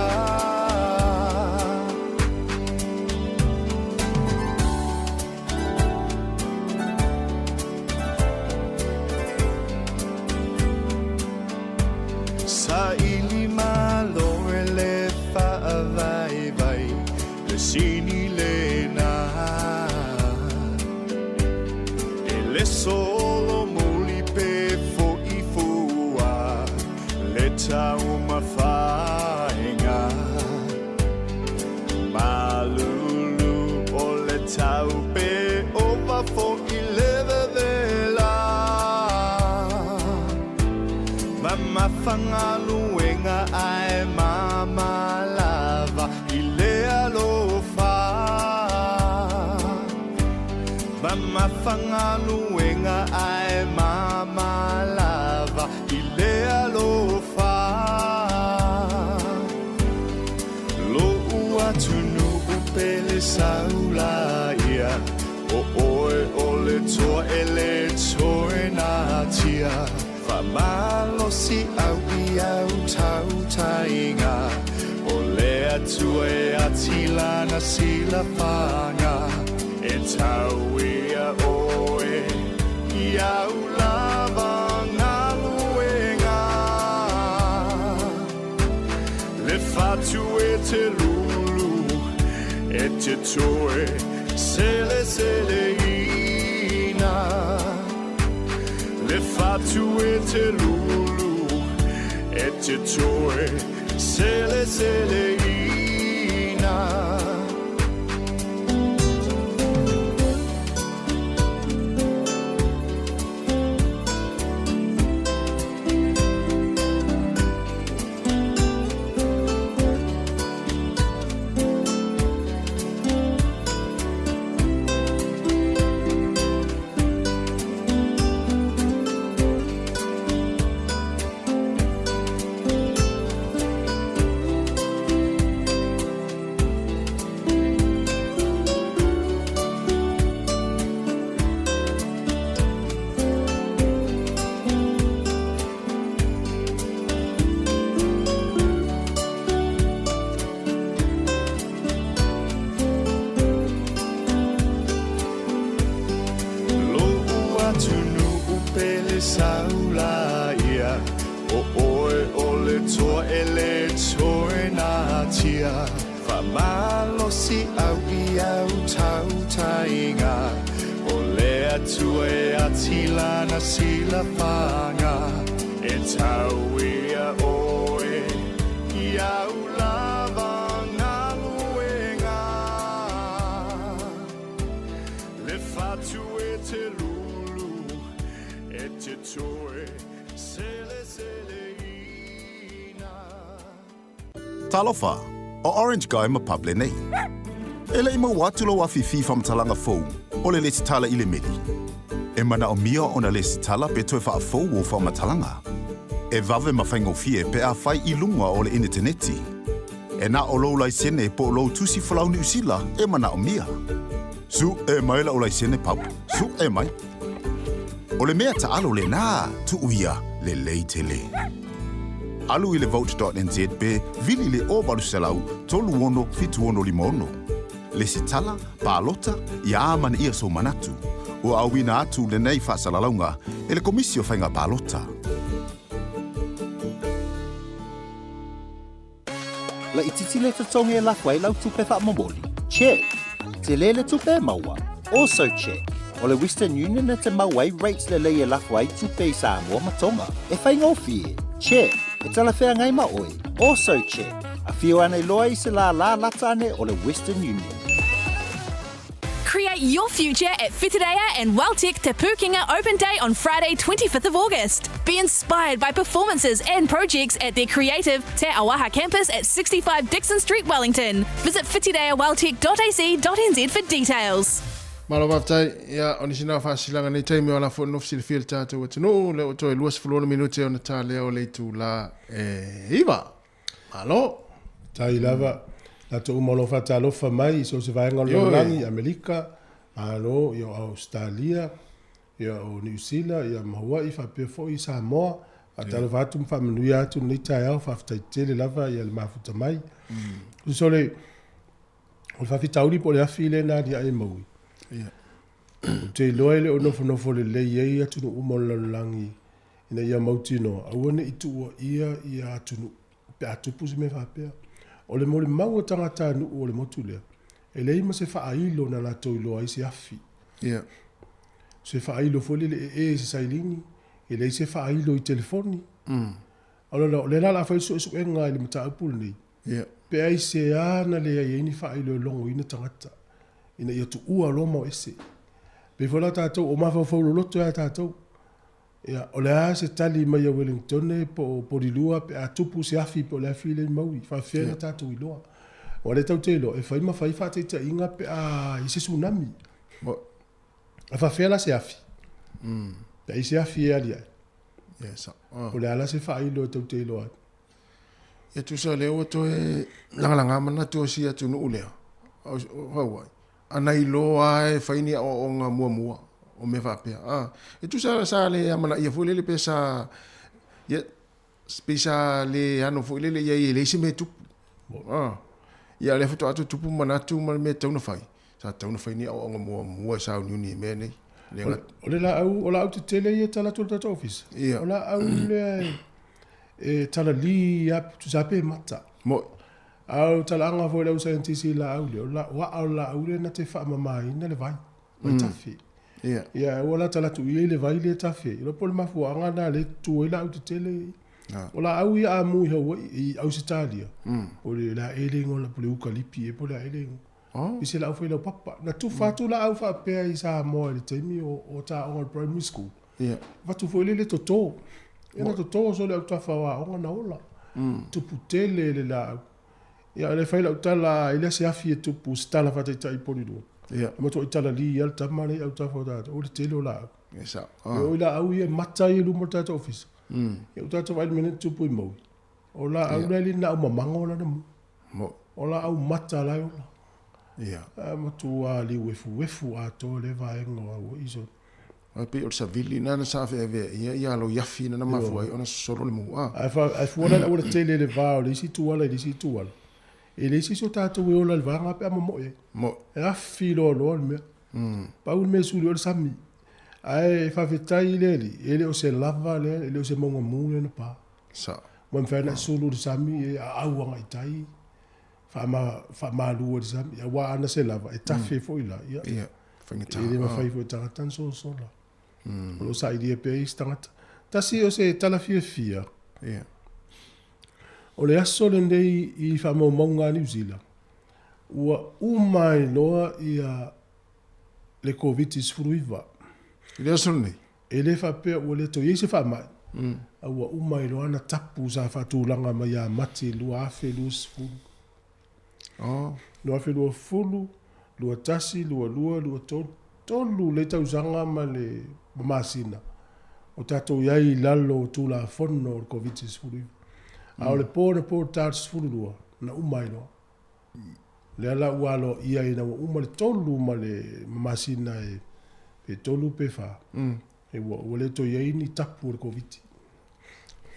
Saili malo e le faavaivai le sini lena E le solomuli pe fo'i fua le taumafaiga Malulu o le tau pe ova fo'i le vevela Mamafa galuega ae mama lava i le alofa Mamafa galuega ae mama lava i le alofa Lo'u atunuu pele saula ia O oe o le toa e le toe natia Faamalosi au i au tautaiga O le Atua e ati lana silafaga E tau ia oe i au lava galuega Le fatu e te lulu e te toe seleseleina Le fatu e te lulu e te toe seleseleina. te saula ia O oe o le toa e le toe natia Whamalosi au i au tautainga O le atua e atilana sila whanga E tau ia oe i au lava ngaluenga Le whatu e te lulu e te toe Sele sele ina Talofa, o Orange Guy ma Pable nei. E le'i maua atu lou afifi faamatalaga fou o le lesitala i le meli. E manaomia ona lesitala pe toe faafou ou faamatalaga. E vave ma faigofie pe a fai i luga o le ineteneti. E na o lou laisene po o lou tusi folau Niu Sila e manaomia. Suʻe mai la'u laisene Pub, suʻe mai. O le mea taalo lenā, tuu ia, lelei tele. Alu i le vote.nz pe vili le 0800 36 7656. Lesitala, palota, ia amanaia sou manatu. Ua auina atu lenei faasalalauga e le Komisi o Faiga Palota. Laitiiti le totogi e lafo ai lau tupe faamomoli? Check! Tele le tupe e maua? Also check! O le Western Union e te mau ai rates lelei e lafo ai tupe i Samoa ma Tonga. E faigofie? Check! E talafeagai ma oe? Also check! Afio ane loa i se lālā lata ane o le Western Union. Create your future at Whitireia and WelTec Te Pūkenga Open Day on Friday 25th of August. Be inspired by performances and projects at their creative Te Auaha campus at 65 Dixon Street, Wellington. Visit whitireiaweltec.ac.nz for details. Malo faafetai. Ia, o nisi na o faasilaga nei taimi o ala foi nofo silafia le tatou atunuu, lea ua toe 26 minute ona ta lea o le itula e 9. Malo. Tai lava. Latou uma o lo o faatalofa mai i so o se vaega o le lalolagi, Amerika, Malo, ia o Ausetalia, ia o Niu Sila, ia ma Hawaii faapea foi Samoa. Faatalofa atu ma faamanuia atu lenei taeao, faafetai tele lava ia le mafuta mai. Tusa o le o le faafitauli po o le afi lea na aliae maui. Ou te iloa e le o nofonofo lelei ai atunuu uma o le lalolagi ina ia mautinoa, aua ne i tuuaia ia atunuu pe a tupu se mea faapea. O le molimau a tagatanuu o le motu lea, e leai ma se faailo na latou iloa ai se afi. Yeah. Se faailo foi lele e e i se sailini, e leai se faailo i telefoni. O le o lea la o le a fai le suesuega i le mataupu lenei, Yeah. pe aisea na leai ai ni faailo e logoina tagata ina ia tuua loa ma o ese. Pei foi la tatou, o mafaufau loloto ia tatou. Ia, o le a se tali mai a Wellingtone po o Porirua pe a tupu se afi po o le afi lea i Maui, faafefea ona tatou iloa. Aua o lea tatou te iloa, e fai ma fai faataitaiga pe a i ai se tsunami. A faafefea la se afi? Pe a i ai se afi e aliae. Po o le a la se faailo e tou te iloa ai? Ia tusa o lea ua toe lagalaga manatu o si atunuu lea, o Hawaii, Ana iloa a e fai ni aoaoga muamua o mea faapea. A, e tusa sa le amanaia foi lele pe sa, ia, pe sa le ano foi lele i ai e leai se mea e tupu. A, ia o lea faatoa tutupu manatu ma le mea e tatau ona fai. Sa tatau ona fai ni aoaoga muamua e sauniuni i mea nei. Le O, o le laau, o laau tetele ia e tala atu i le tatou ofisa. Ia. O laau lea e, e talalī lava, tusa lava pe mata. Mo'i. A o le talaaga foi a le au saienitisi i laau lea, o le aa o le laau lea na te faamamaina le vai, vai tafe. Ia, ua la tala atu i ai le vai lea e tafe ai. Iloa po o le mafuaaga lena lea e tutu ai laau tetele. O laau ia a mu i Hawaii, i Ausetalia, o le lae le igoa po o le ukalipi ea po o le a ea le igoa. I se laau failaupapa. Na tufa atu laau faapea i Samoa i le taimi o ta aoga o le primary school. Avatu foi lele toto. Ia na toto sole autafa o aoga na ola. Tupu tele le laau. Ia le fai lau tala i le se afi e tupu se tala faataitai i Porirua. Ia. E matuai tala li ia le tama lea i autafa o tatou. O le tele o laau. Ia sao. E oo i laau ia e mata ia i luma o le tatou ofisa. Ia ua tatou vaai i le mea lea na tupu i Maui. O laau la e le ni laau mamago lana mu. O laau mata la e ola. Ia. A matua liuefuefu atoa lea vaega o Hawaii so. Ae pei o le savili lena na sa aveavea ia ia aloiafi na mafua ai ona sosolo le mu a. Ae fua la le auala tele i le va o le isi ituala i le isi ituala, e leai se isi o tatou e ola i le vaega pe a momoe ai. Moe. E afi loaloa le mea. Pau le mea e suli o le sami. Ae faafetai i le Alii, e le o se lava lea, e le o se mauga mu lea na pa. Sao. Ua mafai ona e sulu i le sami, e aau agai i tai, faama, faamalu ai i le sami. Aua ana se lava, e tafe foi la, ia. Ia, faigata. E le mafai foi e tagata ona solasola. O lo o sailia pea isi tagata. Tasi o se tala fiafia. Ia. O le aso lenei i faamaumauga a Niu Sila, ua uma ai loa ia le Koviti-19. I le aso lenei? E le faapea ua le toe i ai se faamai, a ua uma ai loa ana tapu sa faatulaga mai ia Mati 2020. Oh. 2020, 21, 22, 23, tolu lea tausaga ma le masina o tatou i ai i lalo o Tulafono o le Koviti-19. A o le po na po ta 12, na uma ai loa. Lea la ua aloaia ina ua uma le tolu ma le masina e pe tolu pe fa. E ua le toe i ai ni tapu o le Koviti.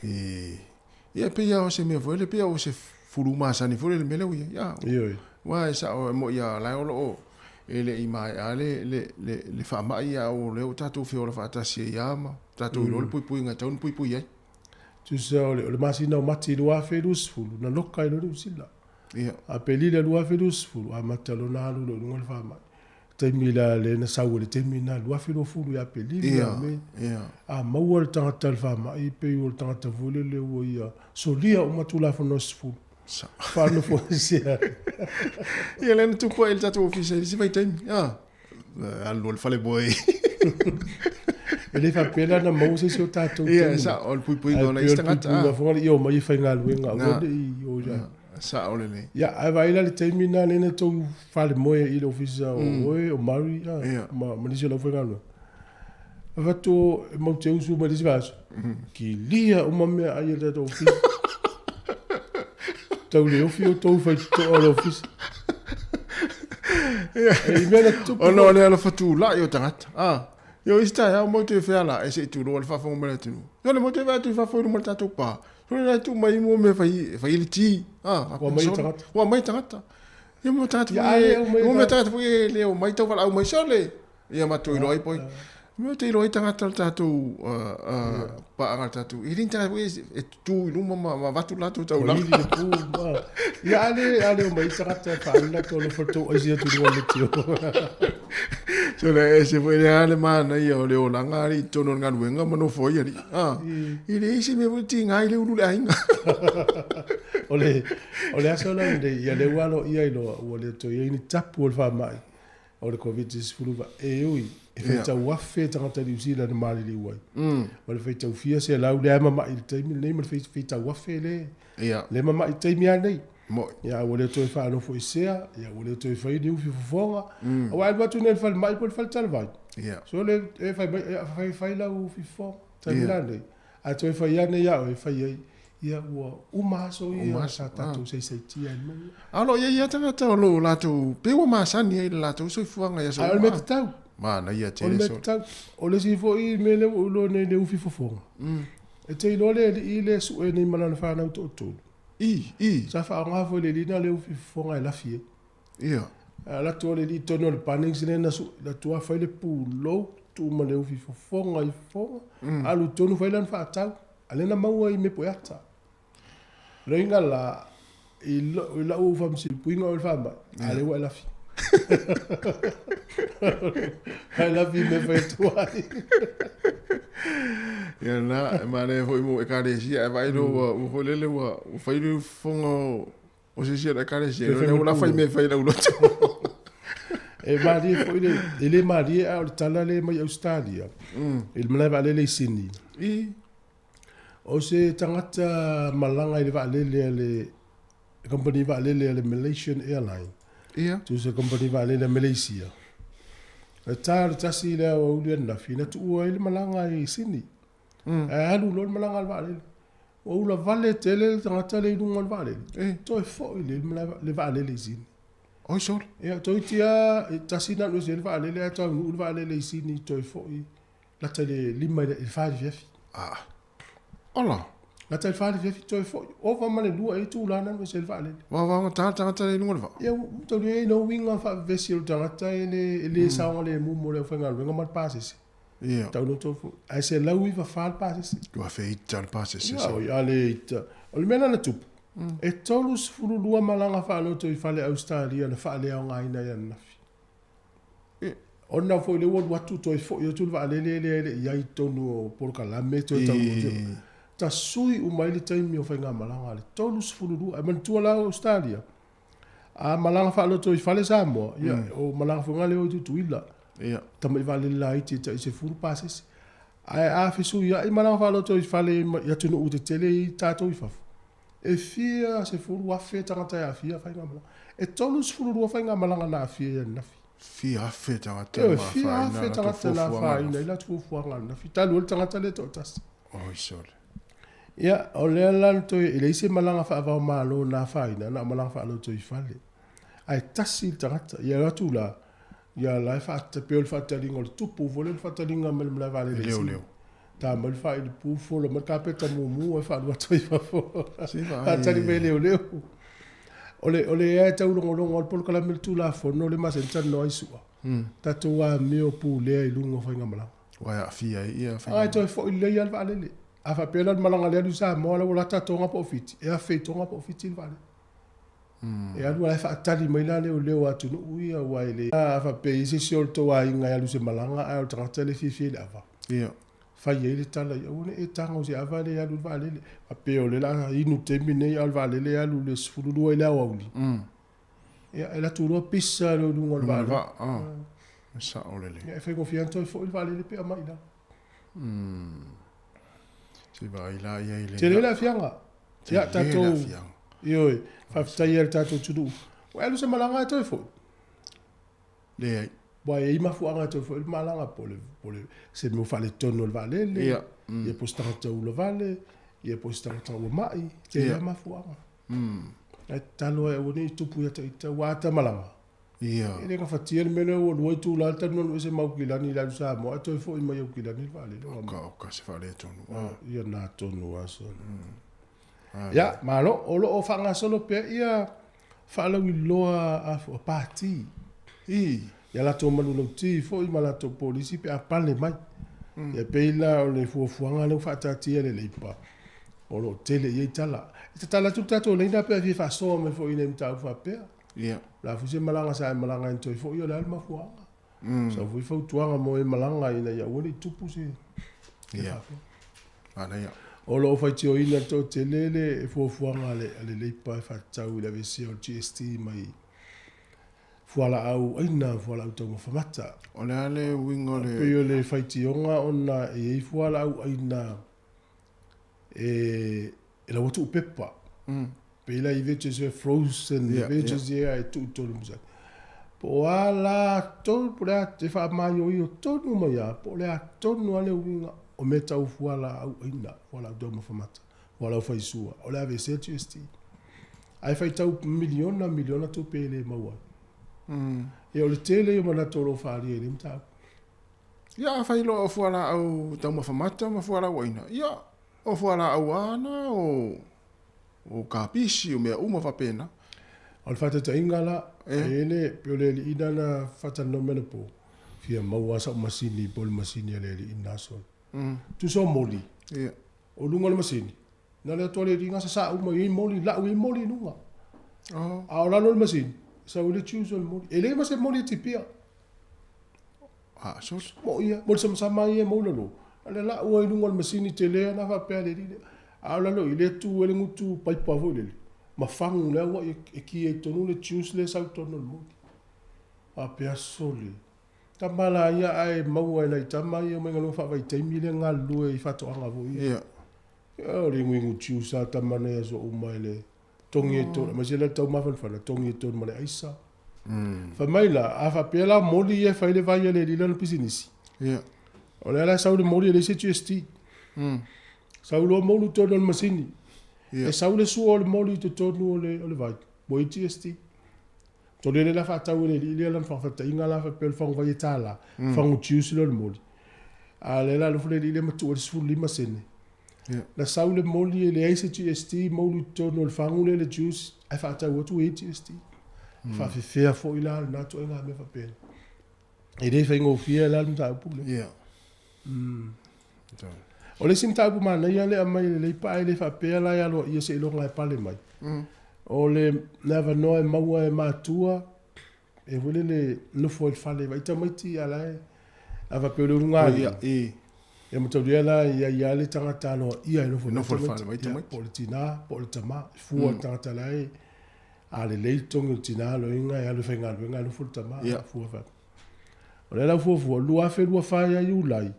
E, ia e pei lava o se mea foi lele, pei lava o se fulu masani foi lele mea lea ua i ai. A, Ioe. Aua e sao e moi lava o la e o lo o e le i maea le, le, le, le faamai a o lea ua tatou feola faatasi ai lava ma tatou iloa le puipuiga e tatau ona puipui ai. Tusa o le, o le masina o Mati 2020 na loka ai loa Niu Sila. Ia. Aperila 2020, amata loa ona alu loa i luga le faamai. Taimi la lea na sau ai le taimi lena, 2020 ia Aperila, Ia, Me. ia. A maua le tagata i le faamai, pei o le tagata foi lele ua ia solia uma Tulafono 10. Sa. Faanofoesea. Ia lea na tupu ai i le tatou ofisa i le isi vaitaimi. A, alu loa i le fale moe. E le faapea la na maua se isi o tatou Ia, taimi. sao, o le puipuiga Ae o nai pei o isi le tagata. puipuiga foi lea, ia omai e faigaluega, aua Na. ne i o i ai. Sao lelei. Ia, ae vaai la i le taimi lena lea na tou falemoe ai i le ofisa o oe, o Murray, a, ma, ma nisi o le aufaigaluega. Avatu e mau te usu mai le isi vaiaso, kilia uma meaai a le tatou ofisa. Tau le ofi o tou faitotoa o le ofisa. E i mea na tutupu. Ona o le alofa tulai o tagata. A, ia o isi taeao mau te feala e se i tuloa le faafofoga mai le atunuu. Ia le mau te vaai atu i fafo i luma o le tatou pa. Sole la e tuu mai mo mea fai, fai le ti. A, Ua mai tagata. Ua mai tagata. Ia mo tagata Ia, ai, au mai mo mea tagata foi e le o mai tau valaau mai sole. Ia matou iloa ai poi. Mea te iloa ai tagata le tatou paaga le tatou. E le ni tagata foi e tutu i luma ma avatu le latou taulaga. Ua ili le pu. Ia ale, ale o mai tagata e faaali latou alofa le tou aisi atu i luga o le leitio. Sole e ese foi le a le manaia o le olaga alii i totonu o le galuega ma nofo ai alii. E leai se mea foi tiga ai le ulu i le aiga. O le, o le aso la lenei, ia lea ua aloaia ai loa, ua le toe i ai ni tapu o le faamai o le Koviti-19, e ui, e faitau afe tagata Niu Sila na maliliu ai. Ma le faitau fia selau lea e mamai i le taimi lenei, ma le faitau afe le, le mamai i le taimi lava lenei. Ia, a ua le toe faanofoesea, ia, ua le toe fai ni ufi fofoga. Aua e alu atu nei i le falemai po o le faletalavai. So le, e fai mai, e fai, fai lau ufi fofoga, taimi la lenei. A toe fai ane ia oe, fai ai, ia ua uma aso ia sa tatou saisaitia ai mai. A o lo o i ai lava tagata o lo o latou, pei ua masani ai i le latou soifuaga i aso uma. A o le mea tatau. Manaia O le tele mea sole. tatau. O le isi foi mea lea ua ou iloa nei i le ufi fofoga, e te iloa le alii lea e sue nei ma lana fanau toatolu. I, i. Sa faaaoga foi e le alii lena le ufi fofoga e lafi ai. Ia. A alu atu le alii i totonu o le Bunnings lea na sue, alu atu lava fai le pulou, tuu ma le ufi fofoga i fofoga, alu i totonu fai lana faatau. A lea na maua i Mepoeata. Loiga la, i lau faamasino o le faamai, a lea ua e lafi. Ae lafi i mea e fai atu ai. Ia na, e manaia foi mo ekalesia, e vaai loa ua, ua foi lele ua, ua fai le fofoga o, o se isi o le ekalesia, lea ua la fai mea e fai lau loto. E malie foi le, e le malie a o le tala lea mai Ausetalia, i le malae vaalele i Sydney. I. O se tagata malaga i le vaalele a le kamupani vaalele a le Malaysian Airline. Ia. Tusa kamupani vaalele a Malaysia. E ta le tasi i le aoauli ananafi, na tuua ai le malaga i Sydney. Ae alu loa le malaga a le vaalele. Ua ula vale tele le tagata lea i luga o le vaalele. E. Toe foi le, le vaalele i Sydney. Oi sole. Ia, toeitiiti lava, e tasi na alu ese ai le vaalele, ae taunuu le vaalele i Sydney, toe foi lata i le 5 i le 4 i le afiafi. Ah. Ola. Lata i le 4 i le afiafi toe foi. Ova ma le 2 ea itula na alu ese ai le vaalele. Vaovaogata le tagata lea i luga o le vaa. Ia, ua tau i ai lou uiga faavevesi o le tagata e le, e le saogalemu mo le aufaigaluega ma le pasese. Ia. Tau loto foi. Ae 194 le pasese. Ua feita le pasese. Ia, oi, a le ita. O le mea la na tupu, e 32 malaga faaloto i fale Ausetalia na faaleaogaina ai ananafi. Ona foi lea ua alu atu toe foi atu le vaalele lea e le i ai i totonu o polokalame toe taunuu. Tasui uma ai le taimi o faigamalaga le 32. Ae manatua la o Ausetalia, a malaga faaloto i fale Samoa, ia, o malaga foi lea o i Tutuila. Ia. Tamai vaalele laiti e tai 10 pasese. Ae a fesuiai malaga faaloto i fale i atunuu tetele i tatou i fafo, e fia 10,000 tagata e aafia faigamalaga. E 32 faigamalaga na aafia i ananafi. Fia afe tagata na afaina. Fia afe tagata na afaina i latou fuafuaga ananafi. Talu ai le tagata lea e toatasi. Oi sole. Ia, o lea la na toe, e leai se malaga faava-o-Malo na afaina, na o malaga faaloto i fale. Ae tasi le tagata. Ia alu atu la, ia la e faata, pei o le faataliga o le tupu foi lea, o le faataliga mai le malae vaalele i Sini. Ta mai le faailipu, fola mai le kapeta mumu ae faalu atu ai i fafo. Faatali mai e leoleo. O le, o le ea e taulogologo o le polokalame le Tulafono le masani talanoa ai Su'a. Tatou amio pulea i luga o faigamalaga. Ua e aafia ai ia faigamalaga. Ae toe foi lelei lava le vaalele. A faapea la o le malaga lea alu i Samoa la ua lata Toga po o Fiti, e afe i Toga po o Fiti le vaalele. E alu la e faatali mai la leoleo a atunuu ia aua e le a faapea e i ai se isi o le tou aiga e alu i se malaga ae o le tagata lea e fiafia i le ava. Ia. Fai ai le tala ia aua ne i e tago i se ava lea e alu i le vaalele. Faapea o lea o le a inu i le taimi lenei a o le vaalele e alu i le 12 i le aoauli. Ia e alu atu loa pisa i luga o le vaalele. E sao lelei. Ia e faigofie lava ona toe foi le vaalele pe aumai i lalo. Se i vaai la i ai le. Tele le aafiaga. Ia tatou. Ioe, faafetai ai le tatou atunuu. Ua e alu se malaga ae toe foi? Leai. Aua e i ai mafuaaga e toe foi ai le malaga, po o le se mea ua faaletonu o le vaalele, ia, ia po o se tagata ua ulavale, ia po o se tagata ua mai. Tele lava mafuaaga. Ae tatalo ai aua ne i tupu ia te ita, aua a ta malaga, Ia. E le gafatia le mea lea ua lua itula le talanoa ese ma Aukilani i le alu Samoa ae toe foi mai Aukilani le vaalele. Oka oka se faaletonu. Ia na tonu lava sona. Ia, malo, o lo o faagasolo pea ia faalauiloa a pati. I. Ia latou manulauti foi ma latou polisi pe a pale mai. Ia pei la o le fuafuaga lea ua faataatia e le Leipa, o lo o tele i ai tala. E tatala atu le tatou laina pe a fia faasoa mai foi i nai mataupu faapea. Ia. O le a foi se malaga sa e malaga ai na toe foi, o le a le mafuaaga. Sau foi fautuaga mo e malaga ina ia aua ne i tupu se Ia. faapea. Manaia. O lo o faitioina le toatele le fuafuaga a le Leipa e faatatau i le aveesea o le GST mai fualaau aina, fualaau taumafa mata. O le a le uiga o le. Pei o le faitioga ona e i ai fualaau aina e lau atu pepa. Pei la i veggies e frozen veggies ia e tuu i totonu o masani. Po o a la tonu, po o le a e faamaioio tonu mai lava, po o le a tonu lava le uiga o mea tau fualaau aina, fualaau taumafa mata, fualaau faisua, o le a aveesea le GST. Ae faitau miliona miliona tupe e le maua ai. Ia o le tele ia o manatu o lo o faaalia i lenei mataupu. Ia, afai loa o fualaau taumafa mata ma fualaau aina, ia, o fualaau lava na o kapisi, o mea uma faapena. O le faataitaiga la, e i ai le, pei o le alii lena na faatalanoa mai anapo, fia maua lava sau masini po o le masini a le alii lena solo. Tusa o moli, o luga o le masini, na le atu a le alii gasa sa uma i ai moli, lau i ai moli i luga. A o lalo o le masini, sau ai le juice o le moli. E leai ma se moli e tipia. A, solo. Mo ia, mo le samasama ia e maulalo. A le lau ai i luga o le masini tele na faapea le alii lea. A o lalo i lea tu ai le gutu paipa foi lele, ma fagu le auai e ki ai i totonu le juice lea e sau i totonu o le moli. Faapea sole. Tama la ia ae maua e nai tama ia omai galuega faavaitaimi lea galulue i faatoaga foi ia. Ia. Ia o le iguigu juice a tama nei aso uma e le togi ai totonu, aemaise la le taumafanafana, togi ai totonu ma le aisa. Fai mai la, a faapea la moli ia e fai le vai a le alii lana pisinisi. Ia. O lea la e sau le moli e leai se GST. Sau loa moulu i totonu o le masini. Ia. E sau le sua o le moli i totonu o le, o le vai, ua i GST. Tolu lea la faatau e le alii lea lana faafetaiga la faapea o le faguvai e $1, fagu juice lea o le moli. A lea la alofa le alii lea matuu ai le 15 sene. Ia. Na sau le moli e leai se GST, moulu i totonu o le fagu lea le juice, ae faatau atu ua i ai GST. E faafefea foi la lena ituaiga mea faapena. E le faigofie la le mataupu lea. Ia. O le isi mataupu manaia lea aumai e le Leipa ae le faapea la e aloaia seiloga e pale mai. O le avanoa e maua e matua e foi lele nofo ai i le fale e vaai tamaiti a la e a faapea o le ulugalii. Ia mataulia la e i ai lava le tagata aloaia e nofo i le fale e vaai tamaiti. Po o le tina po o le tama. E fua le tagata la e a lelei le togi o le tina loiga e alu e faigaluega ae nofo le tama. Ia. Fua faapea. O lea la ua fuafua, 2024 ia Iulai,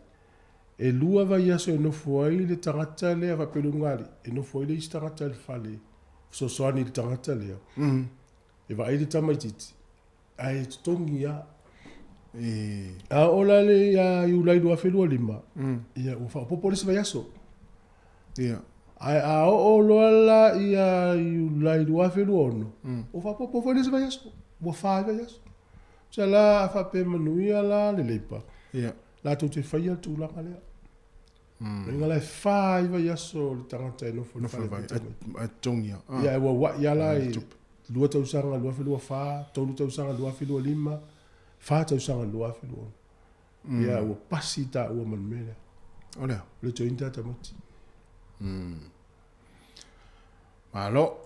e lua vaiaso e nofo ai le tagata lea faapea le ulugalii, e nofo ai le isi tagata i le fale e fesoasoani i le tagata lea. E vaai le tamaitiiti, ae totogi lava. A oo la le ia Iulai 2025, ia ua faaopoopo le isi vaiaso. Ae a oo loa la ia Iulai 2026, ua faaopoopo foi le isi vaiaso, ua fa ai vaiaso. Tusa la a faapea e manuia la le Leipa, latou te faia le tulaga lea. Loiga la e fa ai vaiaso o le tagata e nofo i le fale ae totogi lava. Ia, e uauai lava la i 2 tausaga 2024, 3 tausaga 2025, 4 tausaga 2026. Ia, ua pasi taua ma le mea lea. O le a? O le join ta tamaiti. Malo.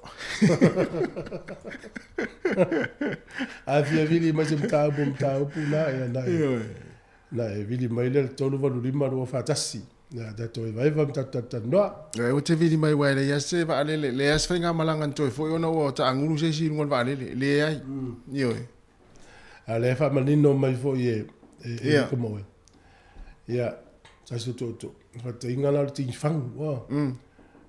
A fia vili mai se mataupu o mataupu na, ia na e. Na e vili mai lea le 385 241. Ia tatou evaeva ma tatou talatalanoa. Ia ua te vili mai aua e leai lava se vaalele, leai lava se faigamalaga na toe foi ona ua taagulu se isi i luga o le vaalele. E leai. Ioe. A o lea e faamanino mai foi e e Luka ma oe. Ia, tasi o tootoo. Faataitaiga la o le tigifagu. Ua.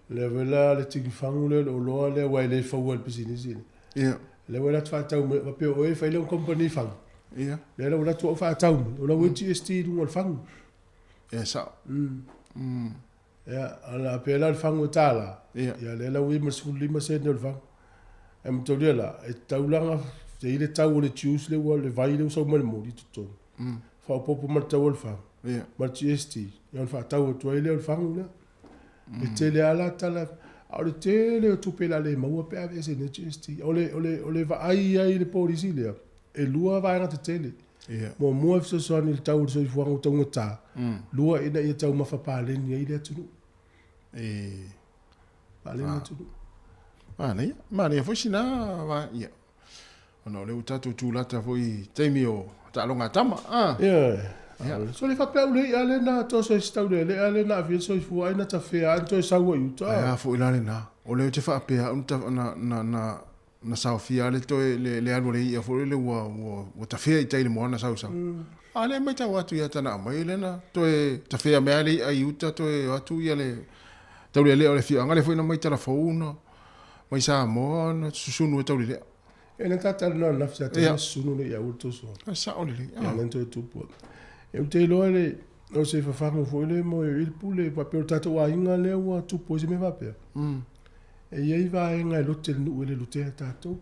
Lea foi la le tigifagu lea o le oloa lea aua e le faua e le pisinisi lea. Ia. Lea ua alu atu faatau mai, faapea o oe e fai lau kamupani fagu. Ia. Lea la ua alu atu au faatau mai, o la ua i ai GST i luga o le fagu. Ia, sao. Ia, a la pea la o le fagu e $1. Ia. Ia, lea la ua i ai ma le 15 sene o le fagu. Ae mataulia la, e tatau la ona i ai le tau o le juice lea ua, le vai lea ua sau mai le moli i totonu. Faaopoopo ma le tau o le fagu. Ia. Ma le GST, ia ona faatau atu ai lea o le fagu lea. E tele lava la tala, a o le tele o tupe o le a le maua pe a aveese nei GST. O le, o le, o le vaai i ai i le polisi lea, e lua vaega tetele. Ia. Muamua e fesoasoani i le tau o le soifuaga ua taugata. Lua ina ia taumafa paleni ai le atunuu. E. Paleni le atunuu. Manaia, manaia foi sina va, ia. Ona o lea ua tatou tulata foi i taimi o taaloga a tama. Ah. Ioe. Ia. So le faapea au le i'a lea na toso e si taulele a lea na aafia le soifua ai na tafea ai na toe sau ai i uta. Ae a foi la lena. O lea ou te faapea au na, na, na, na saofia le toe le, le alu a le i'a foi lele ua, ua, ua tafea i tai i le moana sau sau. A lea e matau atu ia tana aumai lea na toe tafea mai lava le i'a i uta toe o atu ia le taulelea o le afioaga lea foi na mai Talafou na mai Samoa na susunu e taulelea. E na talanoa ananafi sa taimi susunu le i'a ua le toso. E sao lelei. Ia lea na toe tupu atu. E ou te iloa le o se fafagu foi lea mo i le pule faapea o le tatou aiga lea ua tupu ai se mea faapea. E i ai vaega e lote le nuu e le lotea e tatou.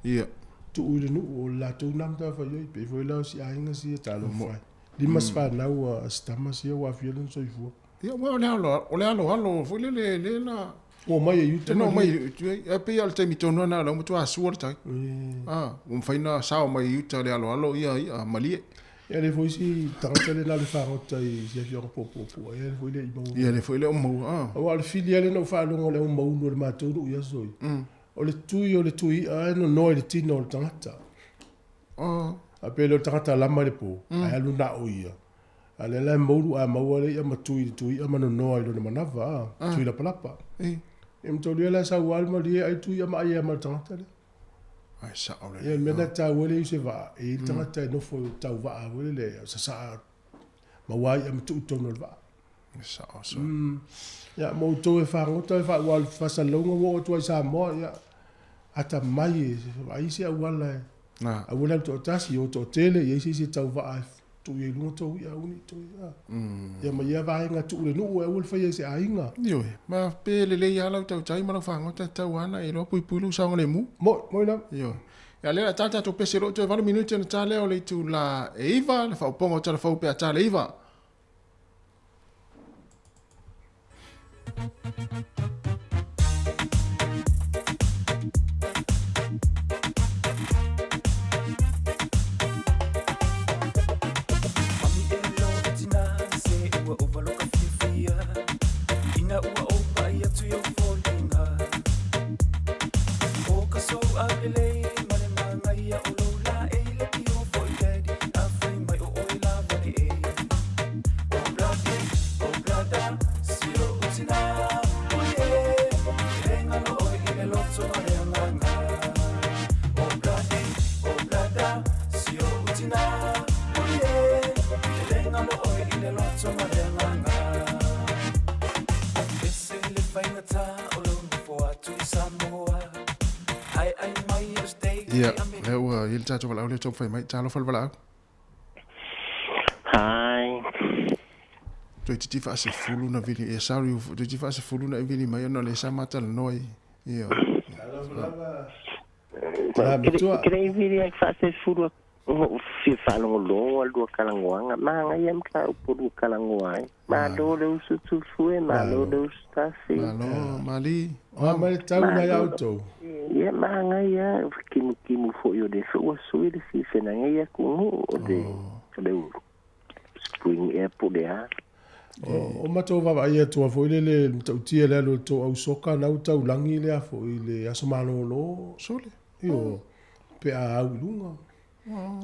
Ia. Tuu i le nuu o le latou na matafaioi. Pei foi la o si aiga sia talofa ai. Lima se fanau a si tama sia ua aafia lona soifua. Ia, aua o le alo, o le aloalo foi lele lea na... Ua omai e uta. Na omai e uta. E pei lava o le taimi tonu lena o lea ua matua sua le tai. Ah, ua mafai ona sao mai i uta le aloalo ia i'a malie. Ia lea foi si tagata lea na alu e fagota i si afioaga Puapuapu'a, ia lea foi le i maua. Ia lea foi le o maua, ah. Aua o le fili lava lea na ou faalogo o le au maunu o le matou nuu i aso ia. O le tui o le tui i'a e nonoa i le tino o le tagata. A pei lea o le tagata lama i le po, ae alu na o ia. A lea la e moulu a maua le i'a ma tui i le tui i'a ma nonoa i lona manava, a, tui lapalapa. E mataulia la e sau lava le malie ai tui i'a ma ai ai ma le tagata lea. Ai sao lelei. Ia, le mea lena e taua ai le i o se vaa, e i ai le tagata e nofo i tau vaa foi lele, sasaa maua ai i'a ma tuu i totonu o le vaa. E sao sao. Ia, mo outou e fagota e faaua le faasalalauga ua oo atu ai i Samoa, ia, atamai e vaai se auala e aua le alu toatasi, o toatele, i ai se isi e tau vaa e tuu i ai i luga tou i'a, aua ne i toe, a. Ia ma ia vaega tuu i le nuu e aua le faia e se aiga. Ioe, ma pe lelei lava lau tautai ma lau fagota e tatau lava ona e iloa puipui lou saogalemu. Moi, moi lava. Ioe. Ia lea o le a ta le tatou pese loa toe 8 minute ona ta lea o le itula e 9, le faaopoopoga o Tala Fou pe a ta le 9. Alo oe i le loto ma le agaga. Ese le faigata o lou nofo atu i Samoa. Aeae mai o States Ia, i Amerika. lea ua i ai le tatou valaau lea e taumafai mai. Talofa le valaau. Hi. Toeitiiti faasefulu na vili ia sorry toeitiiti faasefulu na e vili mai ona o lea sa ma talanoa i ia. Kere vili ai faasefulu fia faalogologo a lua kalagoaga magaia ma taupu lua kalagoa ai. Malo le usu tufue, malo le usu tasi. Malo, mali. O mai le tau na ia outou. Ia magaia kimukimu fo'i o le foi ua sui le sisena nei atunuu o le o le spring ea po o le a. O matou vaavaai atu lava foi lele i le matautia i le alu a le tou au soka na ua taulagi le a foi le aso malolo. Sole. Ioe, pe a au i luga.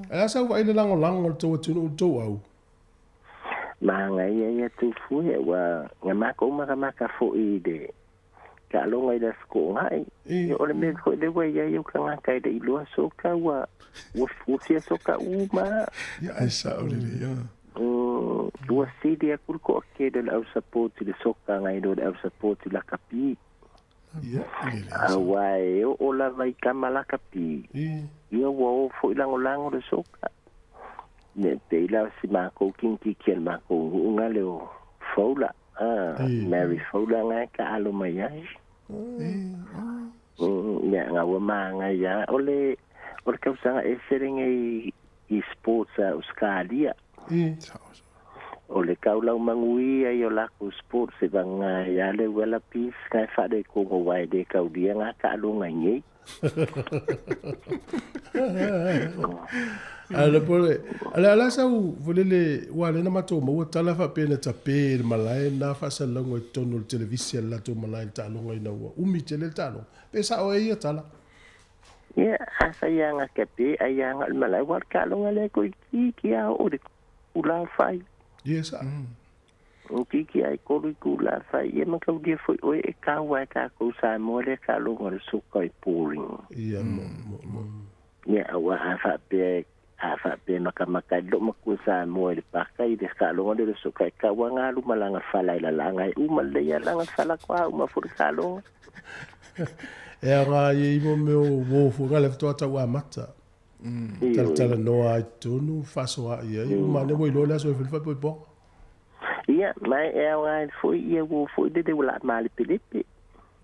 Ae a sau vaai le lagolago a le tou atunuu i le tou au? Magaia ia tufue ua na makou makamaka fo'i i le taaloga i le Aso Toonai. Ia o le mea foi lea ua i ai ou tagata e le i iloa soka ua ua fia soka uma. Ia ae sao lelei ia. Ua sili atu le toatele o le au support i le soka nai lo le au support i lakapi. Ia lelei. Aua e oo lava i tama lakapi. Ia ua o foi lagolago le soka. Ne pei la o si makou kinitiki a le makou nuu nga le o Foula. Mary Foula nga e taalo mai ai. Ia nga ua magaia o le o le tausaga ese lenei i sports a Australia. O le tau manuia ia o lakou sports e vagaia le Wallabies nga e faalekogo aua e le taulia nga taaloga i nei. Ale pole, ale ala sau volele ua le na matou maua tala faapea na tape e le malae na faasalalauga i totonu o le televisi a le latou malae i le taaloga ina ua umi tele le taaloga. Pe sao ai ia tala? Ia, a sa ia aga tape ai ia aga o le malae, ua o le taaloga lea toeitiiti a oo i le kula fai. Ia sao. Titi ai kolu i kula fai ia ma taulia foi oe e kau ai takou Samoa lea taaloga o le soka i boring. Ia mo mo mo. Ia aua a faapea a faapea makamaka ai loo matua Samoa i le paka i le taaloga lea o le soka e kau a galu ma lana fala i lalaga e uma lelei a lana fala toa uma foi le taaloga. E aoga ai i mo mea o uo foi nga le faatoa tau amata. Talatalanoa ai totonu, faasoaai ai, uma ane ua iloa le aso e fai le faaipoipoga. Ia, ma e aoga ai foi ia uo foi lele ua laa malepelepe.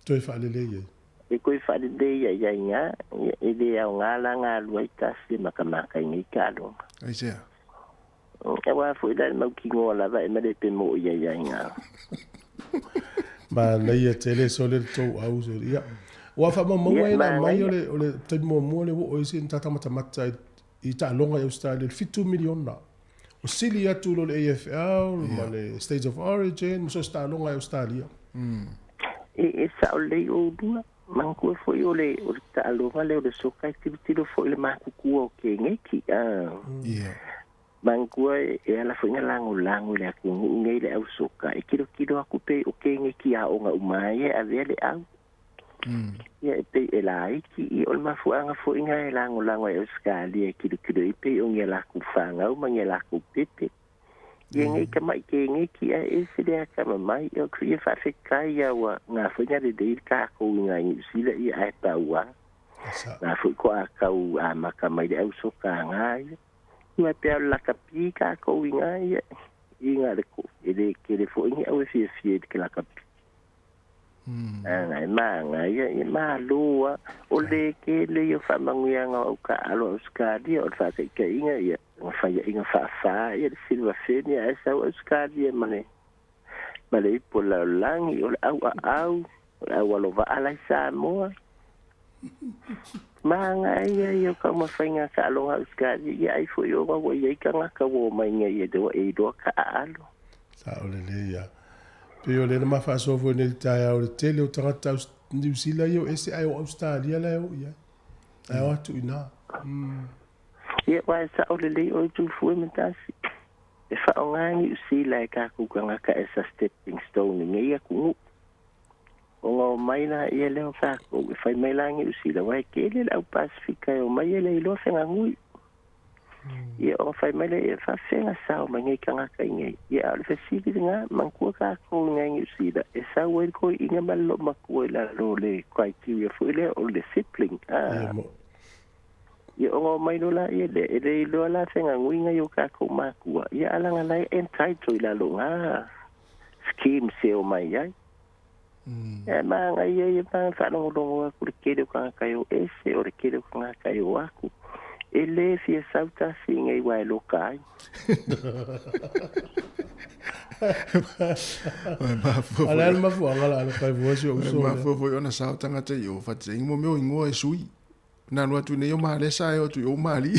Toe faalelei ai. E toe faalelei ai ai iga, ia, e le aoga la galue ai tasi e makamaka i nei taaloga. Aisea? Aua foi la le mautinoa lava e malepe mo i ai ai iga. Manaia tele sole le tou au sole. Ia, ua faamaumauga Ia, ia na aumai o manaia. le, o le taimi muamua lea ua oo ai se tata matamata i taaloga i Australia, le 7 miliona. O sili atu i lo le AFL ma le State of Origin ma so o se taaloga i Australia. E, e sao lelei oulua. Manatua foi o le, o le taaloga lea o le soka e tilotilo foi i le matutua o keneki. A. Ia. Manatua e, e ala foi na lagolago i le atunuu nei le au soka, e tilotilo atu pei o keneki aoga uma ai e avea le au. Ia e pei e laiti, ia o le mafuaaga foi na e lagolago ai Ausetalia e tilotilo i pei o ni a latou fanau ma ni a latou pepe. Ia nei tama'i keneki ae ese le atamamai, ia o ia faafetai ia ua na foi na lelei le tatou i nai Niu Sila ia ae pau lava. Na foi ko a tau amata mai le au soka nga ia. Ia pea o le lakapi tatou i nga ia, i nga le ko, e le tele foi ni au e fiafia i le lakapi. Aga e magaia, ia malo lava, o le tele ia o faamanuiaga o au taaalo a Ausetalia, o le faataitaiga ia, na faiaʻiga faafā ia le Silver Fern ia ae sau Ausetalia ma le ma le ipu o le lalolagi, o le au aau, o le au alovaa la i Samoa. Magaia ia o taumafaiga a taaloga a Ausetalia, ia ai foi ona ua i ai tagata ua omai nei ia lea ua e iloa taaalo. Sao lelei ia. Pei o lea na ma faasoa foi nei i le taeao i le tele o tagata Niu Sila ia o ese ae o Ausetalia la e o i ai. Ae o atu i ina. Ia, aua e sao lelei oe Tufue ma Tasi. E faaaoga Niu Sila e tatou tagata as a stepping stone i nei atunuu. Ona omai laia lea o tatou, e fai mai la Niu Sila, aua e tele le au Pasefika e omai e le iloa feganui. Ia ona fai mai lea, e faafefea na sao mai nei tagata i nei? Ia a o le fesili lena, manatua tatou i nai Niu Sila, e sau ai le toeaina ma le loomatua i lalo o le criteria foi lea o le sibling, a. Ia ona omai loa laia lea, e le iloa la feganuiga i o tatou matua, ia a laga la e entitle i lalo o na schemes e omai ai. E manaia ia ma faalogologo atu le tele o tagata e o ese, o le tele o tagata e o atu. E le fia sau tasi i nei wa e loka ai. A le a le mafuaaga la alofa e fua si ou uso lea. Mafua foi ona sao tagata i o fateteigi mo mea o ingoa e sui. Na alu atu nei o Malesa ae o atu i o Mali.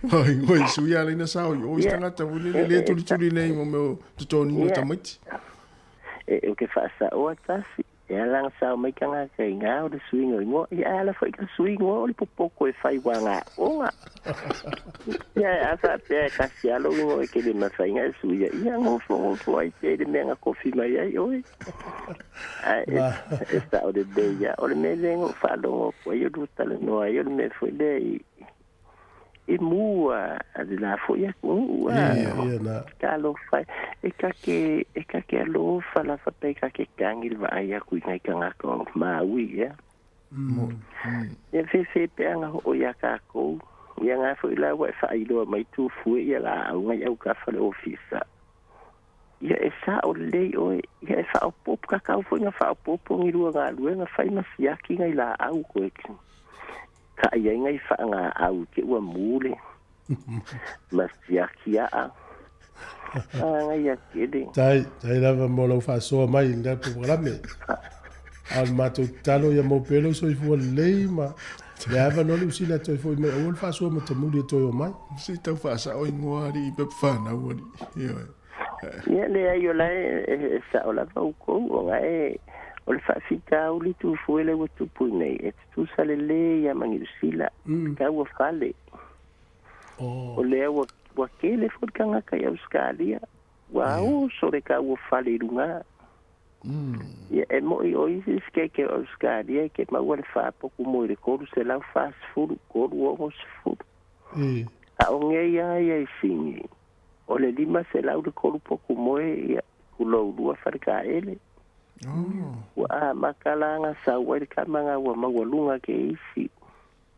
Ma o ingoa i sui ala ina sao i o isi tagata foi lele le tulituli nei mo mea o totogiina o tamaiti. E o ke faasaoa tasi. E ala ona sao mai tagata i gā o le suiga o igoa, ia ae ala foi ka sui igoa o le popoto e fai uaga aoga. Ia a faapea e tasi lava lou igoa e te le mafai ona e suia, ia nofonofo ai pea i le mea na kofi mai ai oe. Ae e sao lelei lava. O le mea lea na ou faalogo atu ai o lua talanoa ai, o le mea foi lea i i mua a le la foi atunuu a. Ia, ia na. Talofa e, e ta te, e ta te alofa lava pe ta te tagi le vaai atu i nai tagata o Maui, ia. Ia fefe pe ana hoo iā tākou. Ia ngā foi la ua e faailoa mai tufue ia laau ngai autafa le ofisa. Ia e sao lelei oe, ia e faaopoopo, kakau foi na faaopoopo ni lua galuega fai ma siaki nai laau koe. Taʻi ai nai faagaau te ua mu le ma siaki aa. Manaia tele. Tai, tai lava mo lau faasoa mai i lena polokalame. A o le matou tatalo ia mau pea lou soifua lelei ma le avanoa le usili a toe foi mai aua le faasoa matamuli e toe omai. Se tau faasao ingoa alii pepa fanau alii. Ioe. Ia leai o la e sao lava outou ona e o le faafitauli tufue lea ua tupu i nei e tutusa lelei lava ma Niu Sila tau ua fale. O lea ua ua tele foi le tagata i Ausetalia ua oso le tau o fale i luga. Ia e moi o isi sikeke o Ausetalia e te maua le faapotu mo i le 340, 360. A o nei lava ia i Sini, o le 500 le tolu potu moe ia tulou lua fale taele. Ua amata la ona sau ai le tama na ua maualuga ke isi.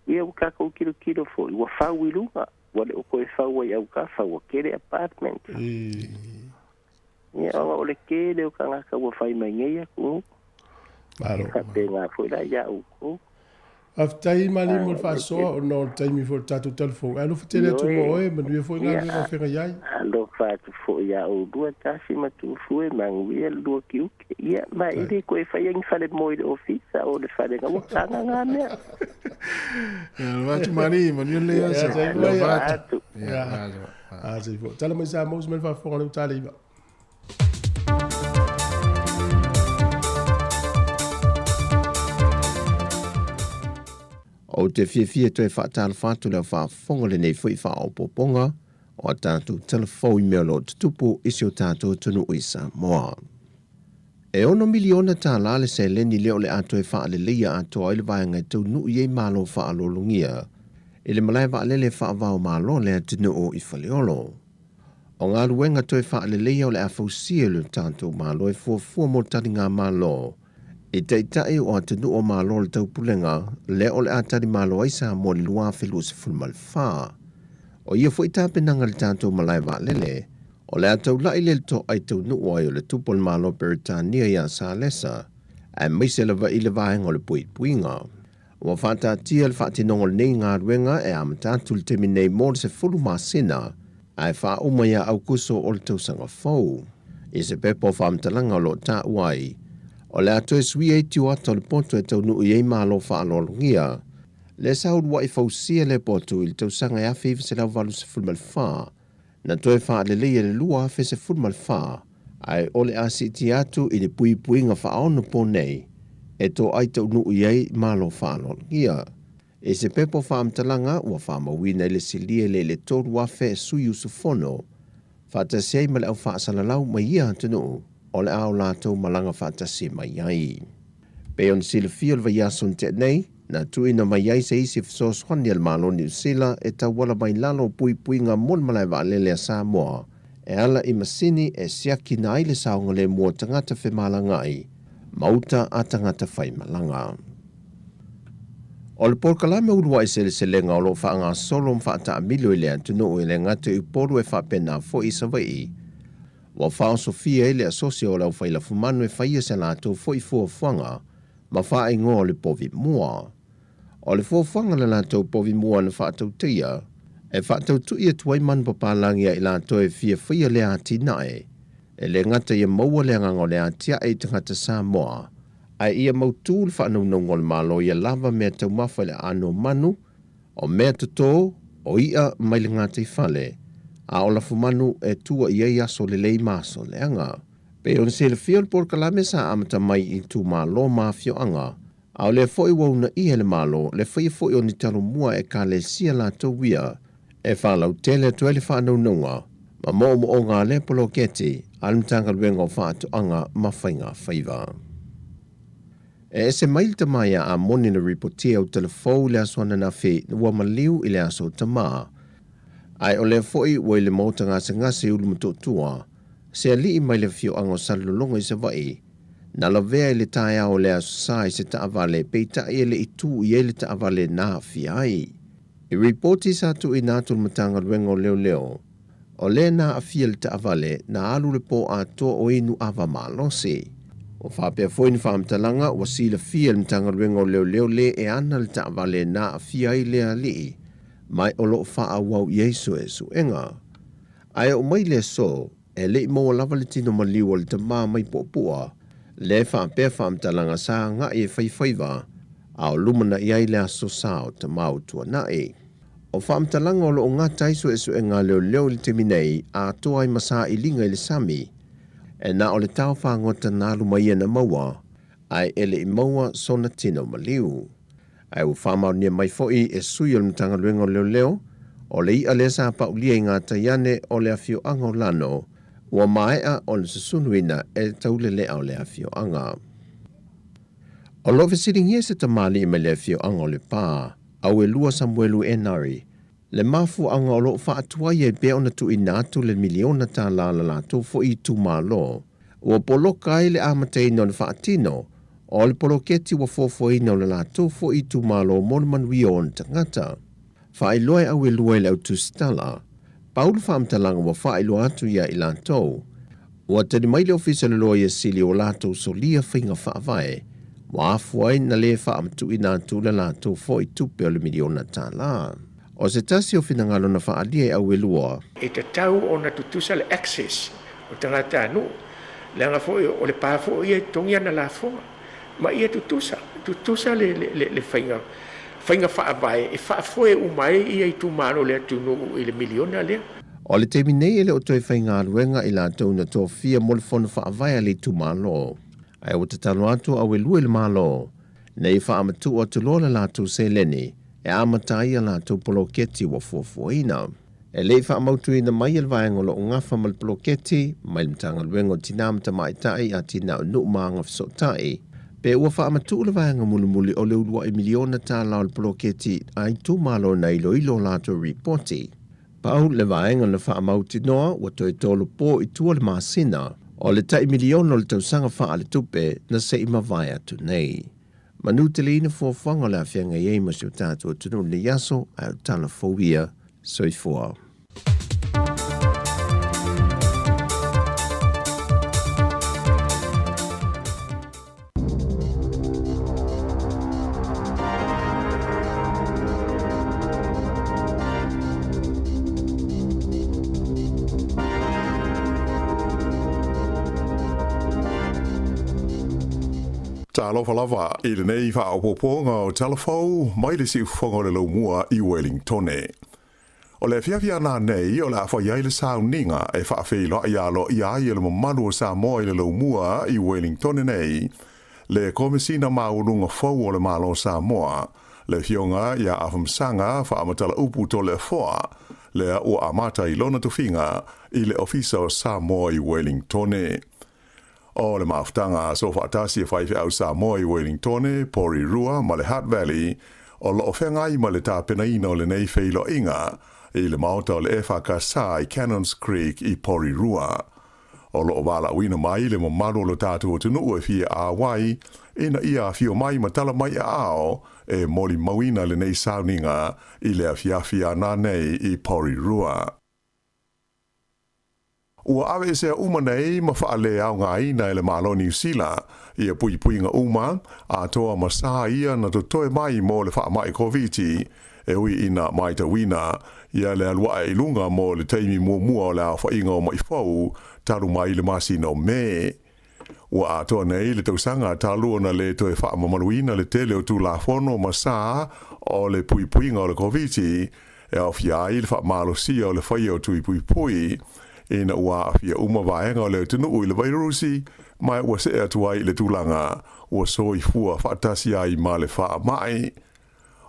Ia ua tatou tilotilo foi, ua fau i luga, ua le o toe fau ai autafa, ua tele apartment. Ia ona o le tele o tagata ua fai mai nei atunuu. Malo. E faapena foi la ia outou. Faafetai Malie mo le faasoa ona o le taimi foi o le tatou talafou. Ae alofa tele atu mo oe, manuia foi galuega o feagai ai. Alofa atu foi ia oulua Tasi ma Tufue, manuia le lua tiute. Ia, ma e le toe faia ni fale moe i le ofisa o le fale na ua taga na mea. Ia, alofa atu Malie, manuia le aso. Alofa atu. Ia, malo. A, se fo. Tala mai Samoa, se mai le faafofoga le uta le iva. Ou te fiafia toe faatalofa atu le au faafofoga lenei foi faaopoopoga o a tatou tala fou i mea o lo o tutupu i si o tatou atunuu i Samoa. E $6 miliona le seleni lea o le a toe faaleleia atoa ai le vaega e taunuu i ai malo faaaloalogia i le malae vaalele faava-o-Malo a le atunuu i Faleolo. O galuega toe faaleleia o le a fausia e lo tatou Malo e fuafua mo taligamalo i Taitai o atunuu o Malo o le Taupulega lea o le a talimalo ai Samoa i le 2024. O ia foi tapenaga i le tatou malae vaalele, o le a taula'i le to'a i taunuu ai o le Tupu o le Malo o Peretania ia Salesa, aemaise lava i le vaega o le puipuiga. Ua faataatia le faatinoga o lenei galuega e amata atu i le taimi nei mo le 10 masina, ae faauma ia Aukuso o le tausaga fou. I se pepa o faamatalaga o lo o taua ai, o le a toe suia ai tioata o le poto e taunuu i ai malo faaaloalogia, lea sa uluai fausia lea poto i le tausaga e 1984, na toe faaleleia i le 2014, ae o le a siitia atu i le puipuiga faaono po nei e toai taunuu i ai malo faaaloalogia. I se pepa o faamatalaga ua faamauina i le silia i le 3,000 sui usufono faatasi ai ma le au faasalalau mai ia atunuu o le a o latou malaga faatasi mai ai. Pei ona silafia o le vaiaso na tea nei, na tuuina mai ai se isi fesoasoani a le Malo o Niu Sila e tauala mai lalo o puipuiga mo le malae vaalele a Samoa e ala i masini e siakina ai le saogalemu o tagata femalagaai ma uta a tagata faimalaga. O le polokalame uluai seleselega o lo o faagasolo ma faataamilo i le atunuu e le gata i Upolu e faapena foi i Savaii, ua faaosofia ai le asosi o le aufailafumanu e faia se latou foi fuafuaga ma faaigoa o le povi mua. O le fuafuaga a le latou povi mua na faatautaia, e faatautui atu ai manupapalagi a i latou e fia faia lea atinae, e le gata ia maua le agaga o le atiae i tagata Samoa, ae ia mautu le faanaunauga o le Malo ia lava mea taumafa i le aano o manu, o mea toto, o i'a mai le gataifale, a o lafumanu e tua i ai aso lelei ma aso leaga. Pei ona silafia o le polokalame sa amata mai i itumalo ma afioaga, a o lea foi ua uunaia e le Malo le faia foi o ni talomua e Ekalesia latou ia e faalautele atu ai le faanaunauga ma moomooga a lea poloketi a le Matagaluega o Faatoaga ma Faiga Faiva. E ese mai le tama ia Amoni na ripotia u telefou i le aso ananafi ua maliu i le aso tama. Ae o lea foi ua i le maota gasegase i Ulumotootua, se alii mai le afioaga o Salelologa i Savaii, na lavea i le taeao o le Aso Sa i se taavale peitai e le i tu i ai le taavale na aafia ai. I ripoti sa tuuina atu le Matagaluega o Leoleo, o lea na aafia le taavale na alu le po atoa o inu ava malosi. Ua faapea foi ni faamatalaga ua silafia e le Matagaluega o Leoleo le e ana le taavale na aafia ai lea alii, ma o lo o faaauau i ai suesuega. Ae oo mai le aso, e le i maua lava le tino maliu o le tama mai Puapua, lea faapea faamatalaga sa agai e fai faiva, a o lumanai ai le aso sa o tama o Tuanai. O faamatalaga o lo o gata ai suesuega a leoleo i le taimi nei, atoa ai ma sailiga i le sami, e na o le tao fagota na alu mai ia na maua, ae e le i maua sona tino maliu. Ae ua faamaonia mai foi e sui o le Matagaluega o Leoleo, o le i'a lea sa paulia i gatai ane o le afioaga o Lano, ua maea ona susunuina e le taulelea o le afioaga. O lo o fesiligia se tamalii mai le afioaga o Lepa, Auelua Samuelu Enari, le mafuaaga o lo o faatuai ai pea ona tuuina atu le miliona tala a la latou foi itumalo, ua poloka ai le amataina o le faatino o le poloketi ua fuafuaina o le latou foi itumalo mo le manuia o ona tagata. Faailoa e Auelua i le au tusitala, pau le faamatalaga ua faailoa atu ia i latou. Ua tali mai le Ofisa o le Loia Sili ua latou solia faiga faavae ua afua ai na le faamatuuina atu le latou foi tupe o le miliona tala. O se tasi o finagalo na faaalia e Auelua. E tatau ona tutusa le access o tagatanuu, leaga foi o le pa foi ia e totogi ana lafoga, ma ia tutusa, tutusa le, le, le faiga, faiga faavae e faafoe uma ai ia itumalo o le atunuu i le miliona lea. O le taimi nei e le o toe faigaluega i latou na tofia mo le fono faavae a le itumalo, ae ua tatalo atu Auelua i le Malo nei faamatuu atu loa le latou seleni e amata ai a latou poloketi ua fuafuaina. E le i faamautuina mai e le vaega o lo o gafa ma le poloketi mai le Matagaluega o Tina ma Tamaitai, Atinae o Nuu ma Agafesootai, pe ua faamatuu le vaega mulimuli o le uluai miliona tala o le poloketi a itumalo na iloilo latou ripoti. Pau le vaega na faamautinoa ua toe tolu po i tua le masina o le tai miliona o le tausaga faaletupe na se i mavae atu nei. Manuteleina fuafuaga o le a feagai ai ma si o tatou atunuu i lenei aso, ae o le tala fou ia, soifua. Talofa lava i lenei faaopoopoga o tala fou mai le siufofoga o le laumua i Wellingtone. O le afiafi ana nei o le a fai ai le sauniga e faafeiloai aloaia ai e le mamalu o Samoa i le laumua i Wellingtone nei, le Komesina Maualuga fou o le Malo o Samoa, le Afioga ia Afamasaga Faamatala-upu Toleafoa, lea ua amata i lona tofiga i le Ofisa o Samoa i Wellingtone. O le mafutaga a Soofaatasi a Faifeau Samoa i Wellingtone, Porirua ma le Hutt Valley o lo o feagai ma le tapenaina o lenei feiloaiga i le maota o le EFKS i Cannons Creek i Porirua. O lo o valaauina mai le mamalu o lo tatou atunuu e fia auai ina ia afio mai ma tala mai aao e molimauina lenei sauniga i le afiafi a nanei i Porirua. Ua aveesea uma nei ma faaleaogaina e le Malo o Niu Sila ia puipuiga uma atoa ma sa ia na totoe mai mo le faamai Koviti, e ui ina maitauina ia le alu ae i luga mo le taimi muamua o le aofaiga o maʻi fou talu mai le masina o Me. Ua atoa nei le tausaga talu ona le toe faamamaluina le tele o Tulafono ma sa o le puipuiga o le Koviti, e aofia ai le faamalosia o le faia o tui puipui ina ua aafia uma vaega o le atunuu i le vairusi ma ua see atu ai i le tulaga ua soifua faatasi ai ma le faamai.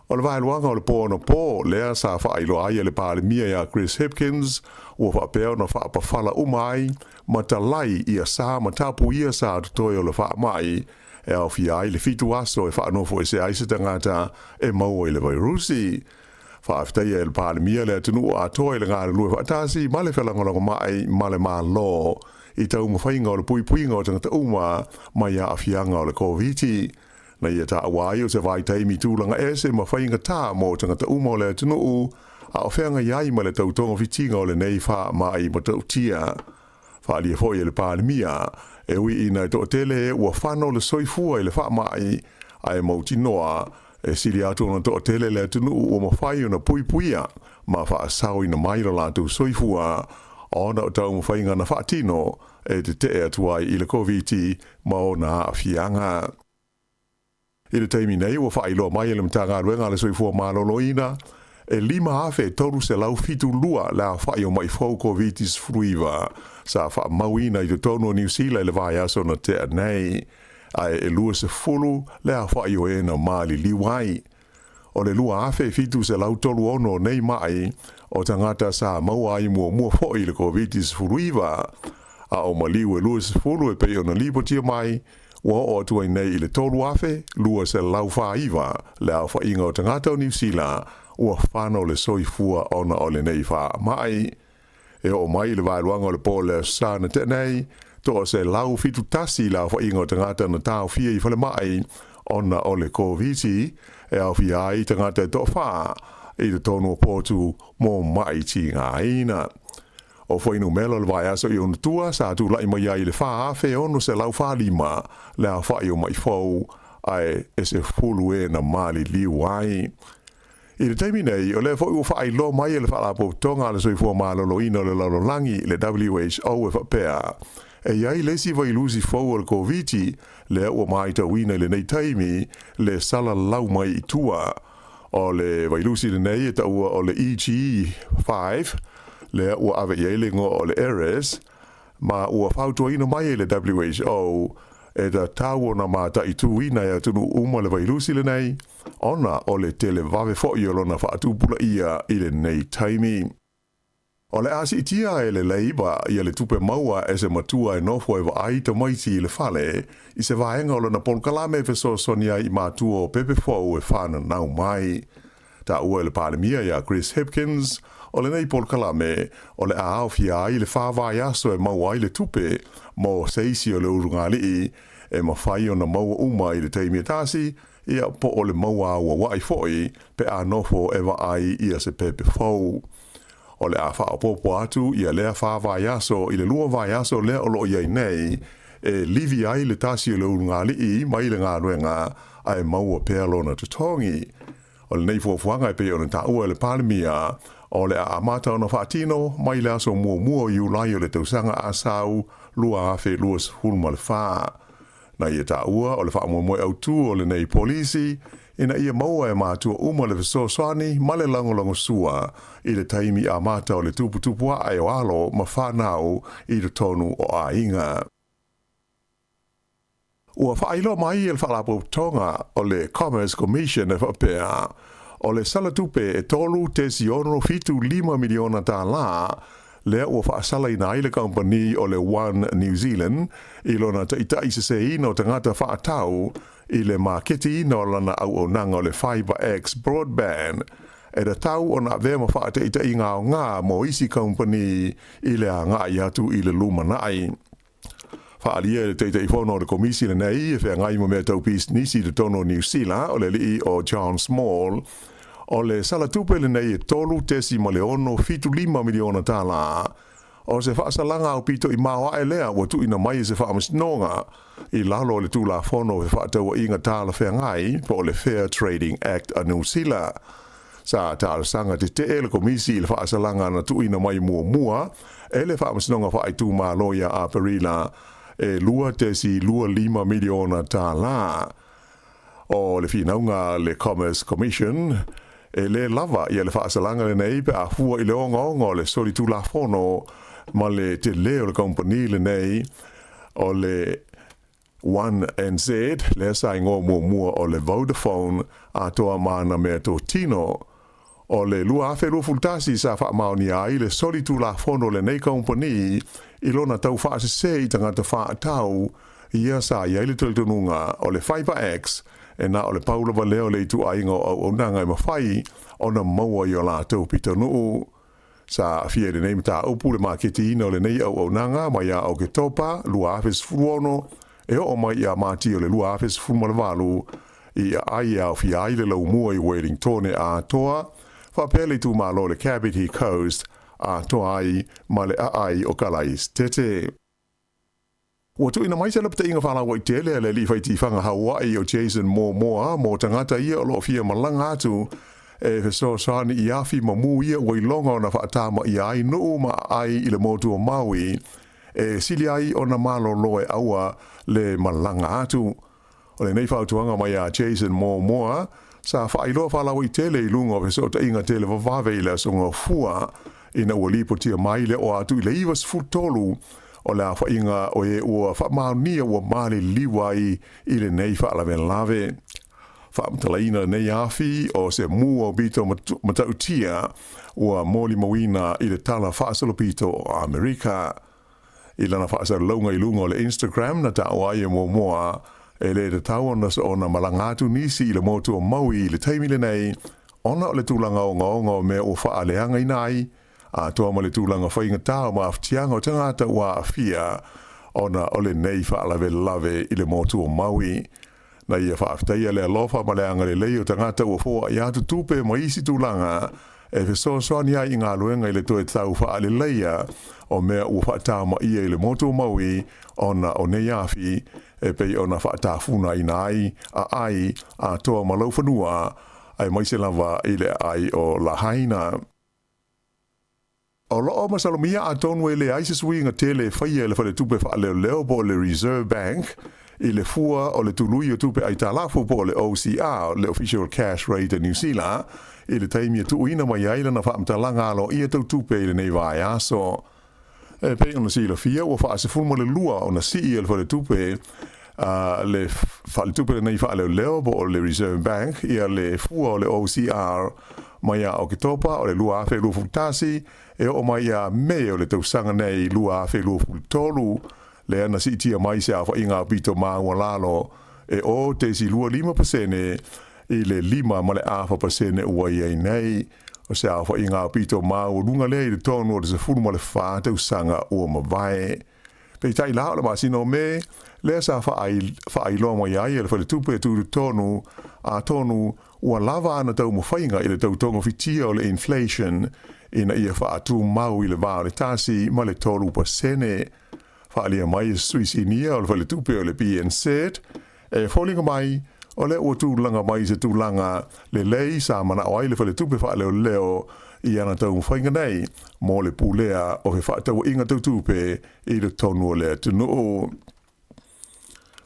O le vaeluaga o le pō anapo lea sa faailoa ai e le Palemia iā Chris Hipkins ua faapea ona faapafala uma ai ma talai ia sa ma tapu ia sa totoe o le faamai e aofia ai le 7 aso e faanofoesea ai se tagata e maua i le vairusi. Faafetaia e le Palemia le atunuu atoa i le galulue faatasi ma le felagolagomai ma le Malo i taumafaiga o le puipuiga o tagata uma mai aafiaga o le Koviti. Na ia taua ai o se vaitaimi tulaga ese ma faigata mo tagata uma o le atunuu a o feagai ai ma le tautogafitiga o lenei faamai matautia. Faaalia foi e le Palemia, e ui ina e toatele e ua fano le soifua i le faamai, ae mautinoa, e sili atu ona toatele le atunuu ua mafai ona puipuia ma faasaoina mai lo latou soifua ona o taumafaiga na faatino e tetee atu ai i le Koviti ma ona aafiaga. I le taimi nei ua faailoa mai e le Matagaluega a le Soifua Maloloina e 5,372 le aofai o maʻi fou Koviti-19 sa faamauina i totonu o Niu Sila i le vaiaso na tea nei, ae e 20 le aofai o e na maliliu ai. O le 2,736 o nei maʻi o tagata sa maua ai muamua foi i le Koviti-19, a o maliu e 20 e pei ona lipotia mai Ua oo atu ai nei i le 3,249 le aofaiga o tagata o Niu Sila ua fano le soifua ona o lenei faamai. E oo mai i le vaeluaga o le pō le Aso Sa na tea nei, toa 171 le aofaiga o tagata na taofia i falemai ona o le Koviti, e aofia ai tagata e toafa i totonu o potu mo maʻi tigaina. O fuainumera o le vaiaso i ona tua sa tulai mai ai i le 4,645 le aofai o maʻi fou, ae e 10 e na maliliu ai. I le taimi nei, o lea foi ua faailoa mai e le Faalapotopotoga a le Soifua Maloloina o le Lalolagi, le WHO, e faapea, e i ai le isi vailusi fou o le Koviti lea ua maitauina i lenei taimi le salalau mai i tua. O le vailusi lenei e taua o le EG5, lea ua ave i ai le igoa o le Eris, ma ua fautuaina mai e le WHO e tatau ona mataituina e atunuu uma le vailusi lenei, ona o le televave foi o lona faatupulaia i lenei taimi. O le a siitia e le Leipa ia le tupe maua e se matua e nofo e vaai tamaiti i le fale i se vaega o lona polokalame e fesoasoani ai i matua o pepe fou e fananau mai. Taua e le Palemia iā Chris Hipkins, o lenei polokalame o le a aofia ai le fa vaiaso e maua ai le tupe mo se isi o le ulugalii e mafai ona maua uma i le taimi e tasi, ia po o le maua auauai foi pe a nofo e vaai ia se pepe fou. O le a faaopoopo atu ia lea fa vaiaso i le lua vaiaso lea o lo o i ai nei, e livi ai le tasi o le ulugalii mai le galuega ae maua pea lona totogi. O lenei fuafuaga e pei ona taua e le Palemia, o le a amata ona faatino mai le aso muamua o Iulai o le tausaga asau 2024. Na ia taua o le faamoemoe autū o lenei polisi ina ia maua e matua uma le fesoasoani ma le lagolagosua i le taimi amata o le tuputupu ae o alo ma fanau i totonu o aiga. Ua faailoa mai e le Faalapotopotoga o le Commerce Commission e faapea, o le sala tupe e 3.675 miliona tālā, lea ua faasalaina ai le kamupani o le One New Zealand i lona taitaiseseina o tagata faatau i le maketiina o lana auaunaga o le FibreX Broadband e tatau ona avea ma faataitaiga aoga mo isi kamupani i le agai atu i le lumanai. Faaalia e le Taitaifono o le Komisi lenei e feagai ma mea tau pisinisi i totonu o Niu Sila, o le alii o John Small, o le sala tupe lenei e $3.675 miliona tālā. O se faasalaga aupito i maoae lea ua tuuina mai e se faamasinoga i lalo o le Tulafono o Fefaatauaiga Talafeagai po o le Fair Trading Act a Niu Sila. Sa talosaga tetee le Komisi i le faasalaga na tuuina mai muamua e le Faamasinoga Faaitumalo ia Aperila e $2.25 miliona tālā. O le finauga a le Commerce Commission, e lē lava ia le faasalaga lenei pe a fua i le ogaoga o le solitulafono ma le telē o le kamupani lenei o le One NZ, lea sa igoa muamua o le Vodafone, atoa ma ana meatotino. O le 2021 sa faamaonia ai le solitulafono o lenei kamupani i lona tau faasese i tagata faatau, ia sa i ai le talitonuga o le FiberX e na o le pau lava lea o le ituaiga o auaunaga e mafai ona maua i o latou pitonuu. Sa aafia i lenei mataupu le maketiina o lenei auaunaga mai ia Oketopa 2016 e oo mai ia Mati o le 2018 i aai e aofia ai le laumua i Wellingtone atoa faapea le itumalo o le Kapiti Coast atoa ai ma le aai o Kalaesetete. Ua tuuina mai se lapataiga faalauaitele a le alii faitifaga Hawaii o Jason Momoa mo tagata ia o lo o fia malaga atu e fesoasoani i afi ma mu ia ua iloga ona faatamaia ai nuu ma aai i le motu o Maui e sili ai ona malolo e aua le malaga atu. O lenei fautuaga mai a Jason Momoa sa faailoa faalauaitele i luga o fesootaiga televavave i le Aso Gafua ina ua lipotia mai le oo atu i le 93 o le aofaiga o e ua faamaonia ua maliliu ai i lenei faalavelave. Faamatalaina lenei afi o se mu aupito matautia ua molimauina i le tala faasolopito o Amerika. I lana faasalalauga i luga o le Instagram na taua ai e Momoa, e lē tatau ona soona malaga atu nisi i le motu o Maui i le taimi lenei ona o le tulaga ogaoga o mea ua faaleagaina ai, atoa ma le tulaga faigata o mafatiaga o tagata ua aafia ona o lenei faalavelave i le motu o Maui. Na ia faafetaia le alofa ma le agalelei o tagata ua foai atu tupe ma isi tulaga e fesoasoani ai i galuega i le toe tau faaleleia o mea ua faatamaia i le motu o Maui ona o nei afi e pei ona faatafunaina ai aai atoa ma laufanua aemaise lava i le aai o Lahaina. O lo o masalomia atonu e leai se suiga tele e faia e le Faletupe Faaleoleo po o le Reserve Bank i le fua o le tului o tupe aitalafu po o le OCR, le Official Cash Rate a Niu Sila, i le taimi e tuuina mai ai lana faamatalaga aloaia tau tupe i lenei vaiaso. E pei ona silafia, ua faa-12 ona sii e le Faletupe a le Faletupe lenei Faaleoleo po o le Reserve Bank ia le fua o le OCR mai ia Oketopa o le 2021 e oo mai ia Me o le tausaga nei 2023, lea na siitia mai se aofaiga aupito maualalo e 0.25% i le 5.4% ua i ai nei. O se aofaiga aupito maualuga lea i totonu o le 14 tausaga ua mavae. Peitai la, o le masina o Me, lea sa faailoa mai ai e le Faletupe Tutotonu, atonu ua lava ana taumafaiga i le tau togafitia o le inflation ina ia faatumau i le va o le 1 ma le 3%. Faaalia mai e se sui sinia o le Faletupe o le BNZ, e foliga mai o lea ua tulaga mai i se tulaga lelei sa manao ai le Faletupe Faaleoleo i ana taumafaiga nei mo le pulea o fefaatauaiga tau tupe i totonu o le atunuu.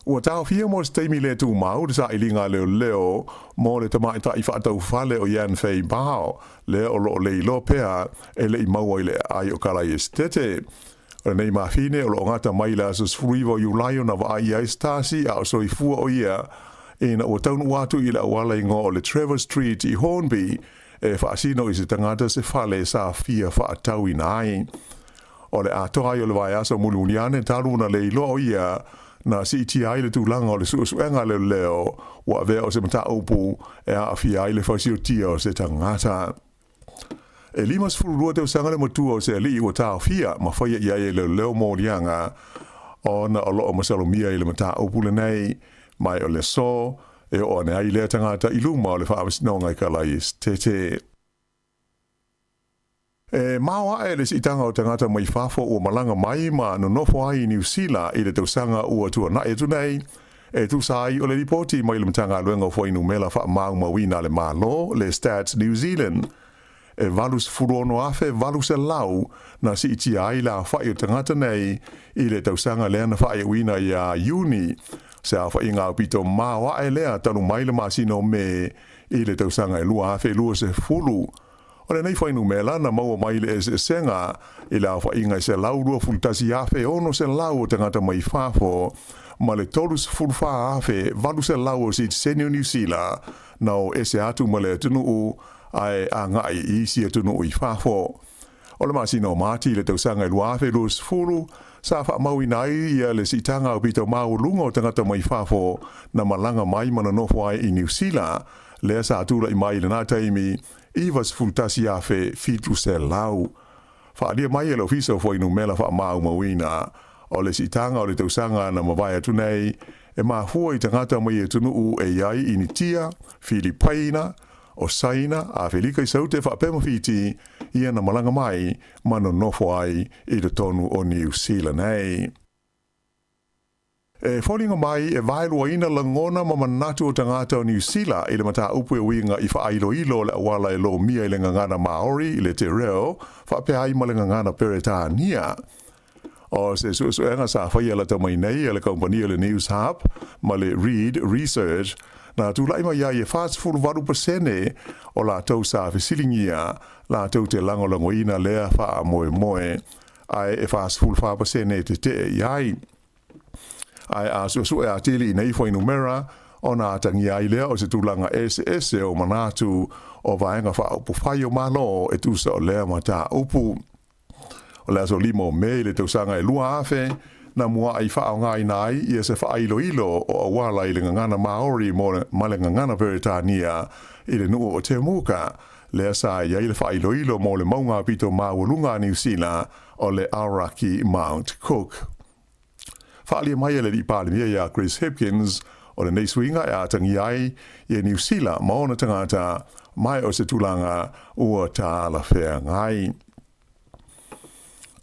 Ua taofia mo se taimi le tumau le sailiga a leoleo mo le tamaitai faataufale o Yan Fei Bao, lea o lo o le iloa pea e le i maua i le aai o Kalaesetete. O lenei mafine o lo o gata mai i le aso 19 o Iulai ona vaai ai se tasi a o soifua o ia ina ua taunuu atu i le auala igoa o le Trevor Street i Hornby e faasino i se tagata se fale sa fia faatauina ai. O le atoa ai o le vaiaso mulimuli ane talu ona le iloa o ia na siitia ai le tulaga o le suesuega a leoleo ua avea o se mataupu e aafia ai le fausiotia o se tagata. E 52 tausaga le matua o se alii ua taofia ma faia i ai e leoleo moliaga ona o loo masalomia i le mataupu lenei, ma e o le aso e oo ane ai lea tagata i luma o le Faamasinoga i Kalaesetete. E maoae le siitaga o tagata mai fafo ua malaga mai ma nonofo ai i Niu Sila i le tausaga ua tuanai atu nei, e tusa ai o le lipoti mai le Matagaluega o Fuainumela Faamaumauina a le Malo, le Stats New Zealand. E 86,800 na siitia ai le aofai o tagata nei i le tausaga lea na faaiuina ia Iuni, se aofaiga aupito maoae lea talu mai le masina o Me i le tausaga e 2020. O lenei fuainumera na maua mai le eseesega i le aofaiga e 121,600 o tagata mai fafo ma le 34,800 o sitiseni o Niu Sila na o ese atu ma le atunuu ae agai i isi atunuu i fafo. O le masina o Mati i le tausaga e 2020, sa faamauina ai ia le siitaga aupito maualuga o tagata mai fafo na malaga mai ma nonofo ai i Niu Sila, lea sa tulai mai i lena taimi 91,700. Faaalia mai e le Ofisa o Fuainumela Faamaumauina, o le siitaga o le tausaga na mavae atu nei, e mafua i tagata mai atunuu e i ai Initia, Filipaina, o Saina, Afelika i Saute faapea ma Fiti, ia na malaga mai ma nonofo ai i totonu o Niu Sila nei. E foliga mai e vaeluaina lagona ma manatu o tagata o Niu Sila i le mataupu e uiga i faailoilo o le auala e lomia i le gagana Maori i le te reo faapea ai ma le gagana Peretania. O se suesuega sa faia lata mai nei e le kamupani o le Newshub ma le Reid Research, na tulai mai ai e 48% o latou sa fesiligia latou te lagolagoina lea faamoemoe, ae e 44% e tetee i ai. Ae a suesue atili i nei fuainumera, ona atagia ai lea o se tulaga eseese o manatu o vaega faaupufai o Malo e tusa o lea mataupu. O le aso 5 o Me i le tausaga e 2000, na muaʻi faaaogaina ai ia se faailoilo o auala i le gagana Māori ma le gagana Peretania i le nuu o Temuka, lea sa i ai le faailoilo mo le mauga pito maualuga a Niu Sila o le Aoraki Mount Cook. Faaalia mai e le Alii Palemia iā Chris Hipkins o lenei suiga e atagia ai ia Niu Sila ma ona tagata mai o se tulaga ua talafeagai.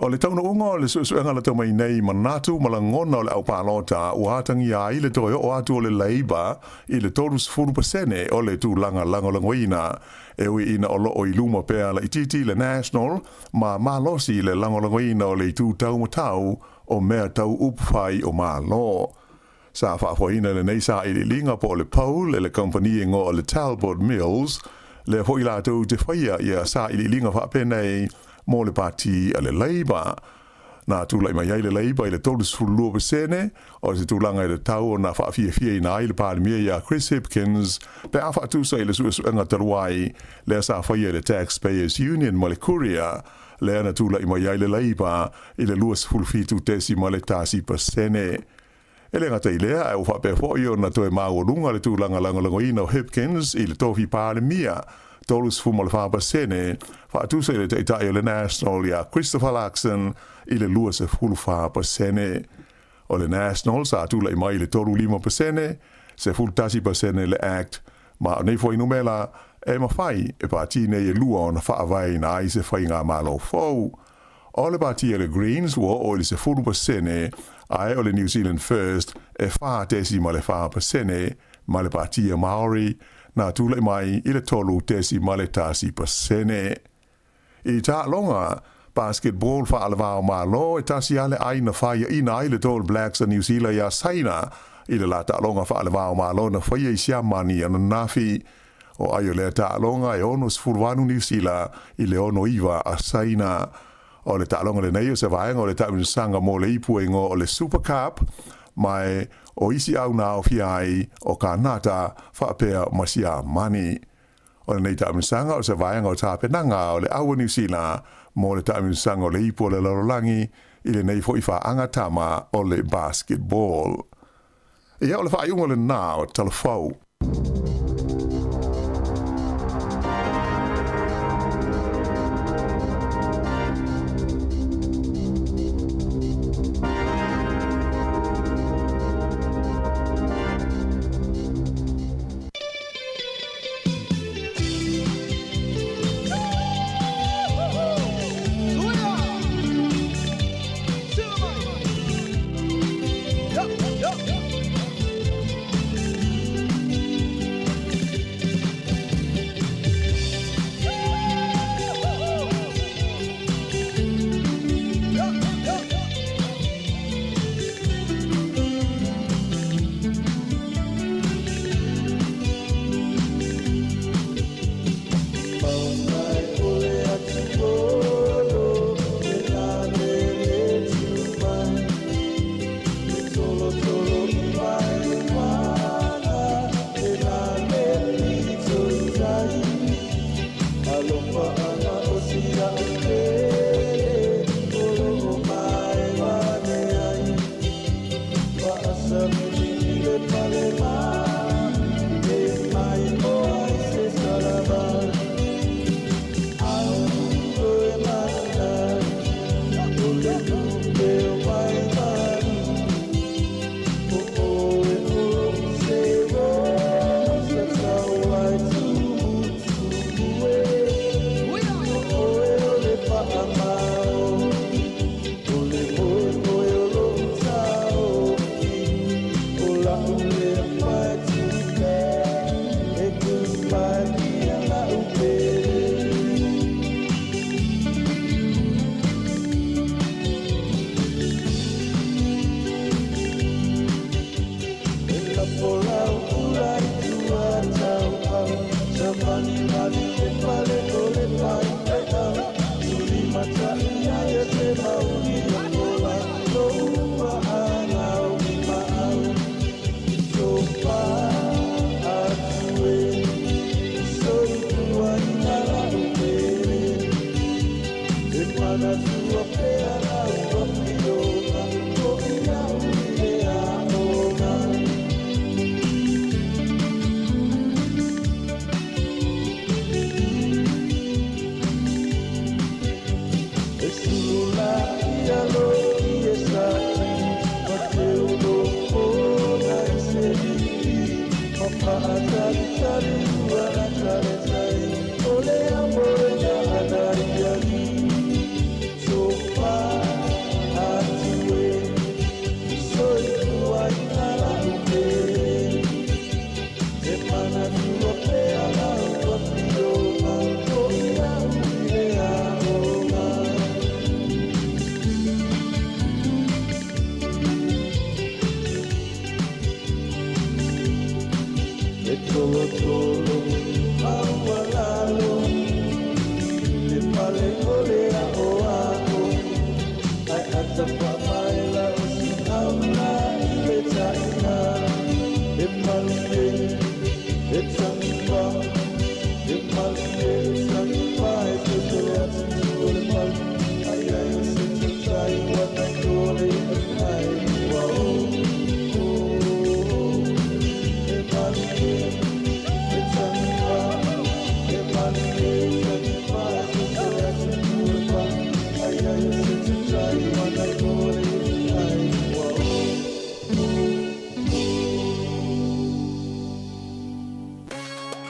O le taunuuga o le suesuega lata mai nei manatu ma lagona o le aupalota ua atagia ai le toe oo atu o le Labour i le 30% o le tulaga lagolagoina e ui ina o loo i luma pea laitiiti le National ma malosi le lagolagoina o le itu taumatau o mea tau upufai o Malo. Sa faafoeina lenei sailiiliga po o le poll e le kamupani e igoa o le Talbot Mills, lea foi latou te faia ia sailiiliga faapenei mo le pati a le Labour. Na tulai mai ai le Labour i le 32% o se tulaga i le tau ona faafiafiaina ai le Palemia iā Chris Hipkins pe a faatusa i le suesuega talu ai lea sa faia e le Taxpayers Union ma le Courier lea na tulai mai ai le Labour i le 27.1%. E le gata i lea, ae ua faapea foi ona toe maualuga le tulaga lagolagoina o Hipkins i le tofi Palemia, 34%, faatusa i le taitai o le National ia Christopher Luxon i le 24%. O le National sa tulai mai i le 35%, 11% le Act, ma o nei fuainumera e mafai e pati nei e lua ona faavaeina ai se faigamalo fou. O le pati a le Greens ua oo i le 10%, ae o le New Zealand First e 4.4%, ma le pati a Maori na tulai mai i le 3.1%. I taaloga basketball faalevao Malo, e tasi lava le ai na faiaina ai le Tall Blacks a Niu Sila iā Saina i le la taaloga faalevao Malo na faia i Siamani ananafi. O ai o lea taaloga e 68 Niu Sila i le 69 a Saina. O le taaloga lenei o se vaega o le taamilosaga mo le ipu e igoa o le Super Cup, ma e o isi au na aofia ai o Kanata faapea ma Siamani. O lenei taamilosaga o se vaega o tapenaga o le au a Niu Sila mo le taamilosaga o le ipu o le lalolagi i lenei fo'i faaga tama o le basketball. Ia, o le faaiuga lenā o Talafou.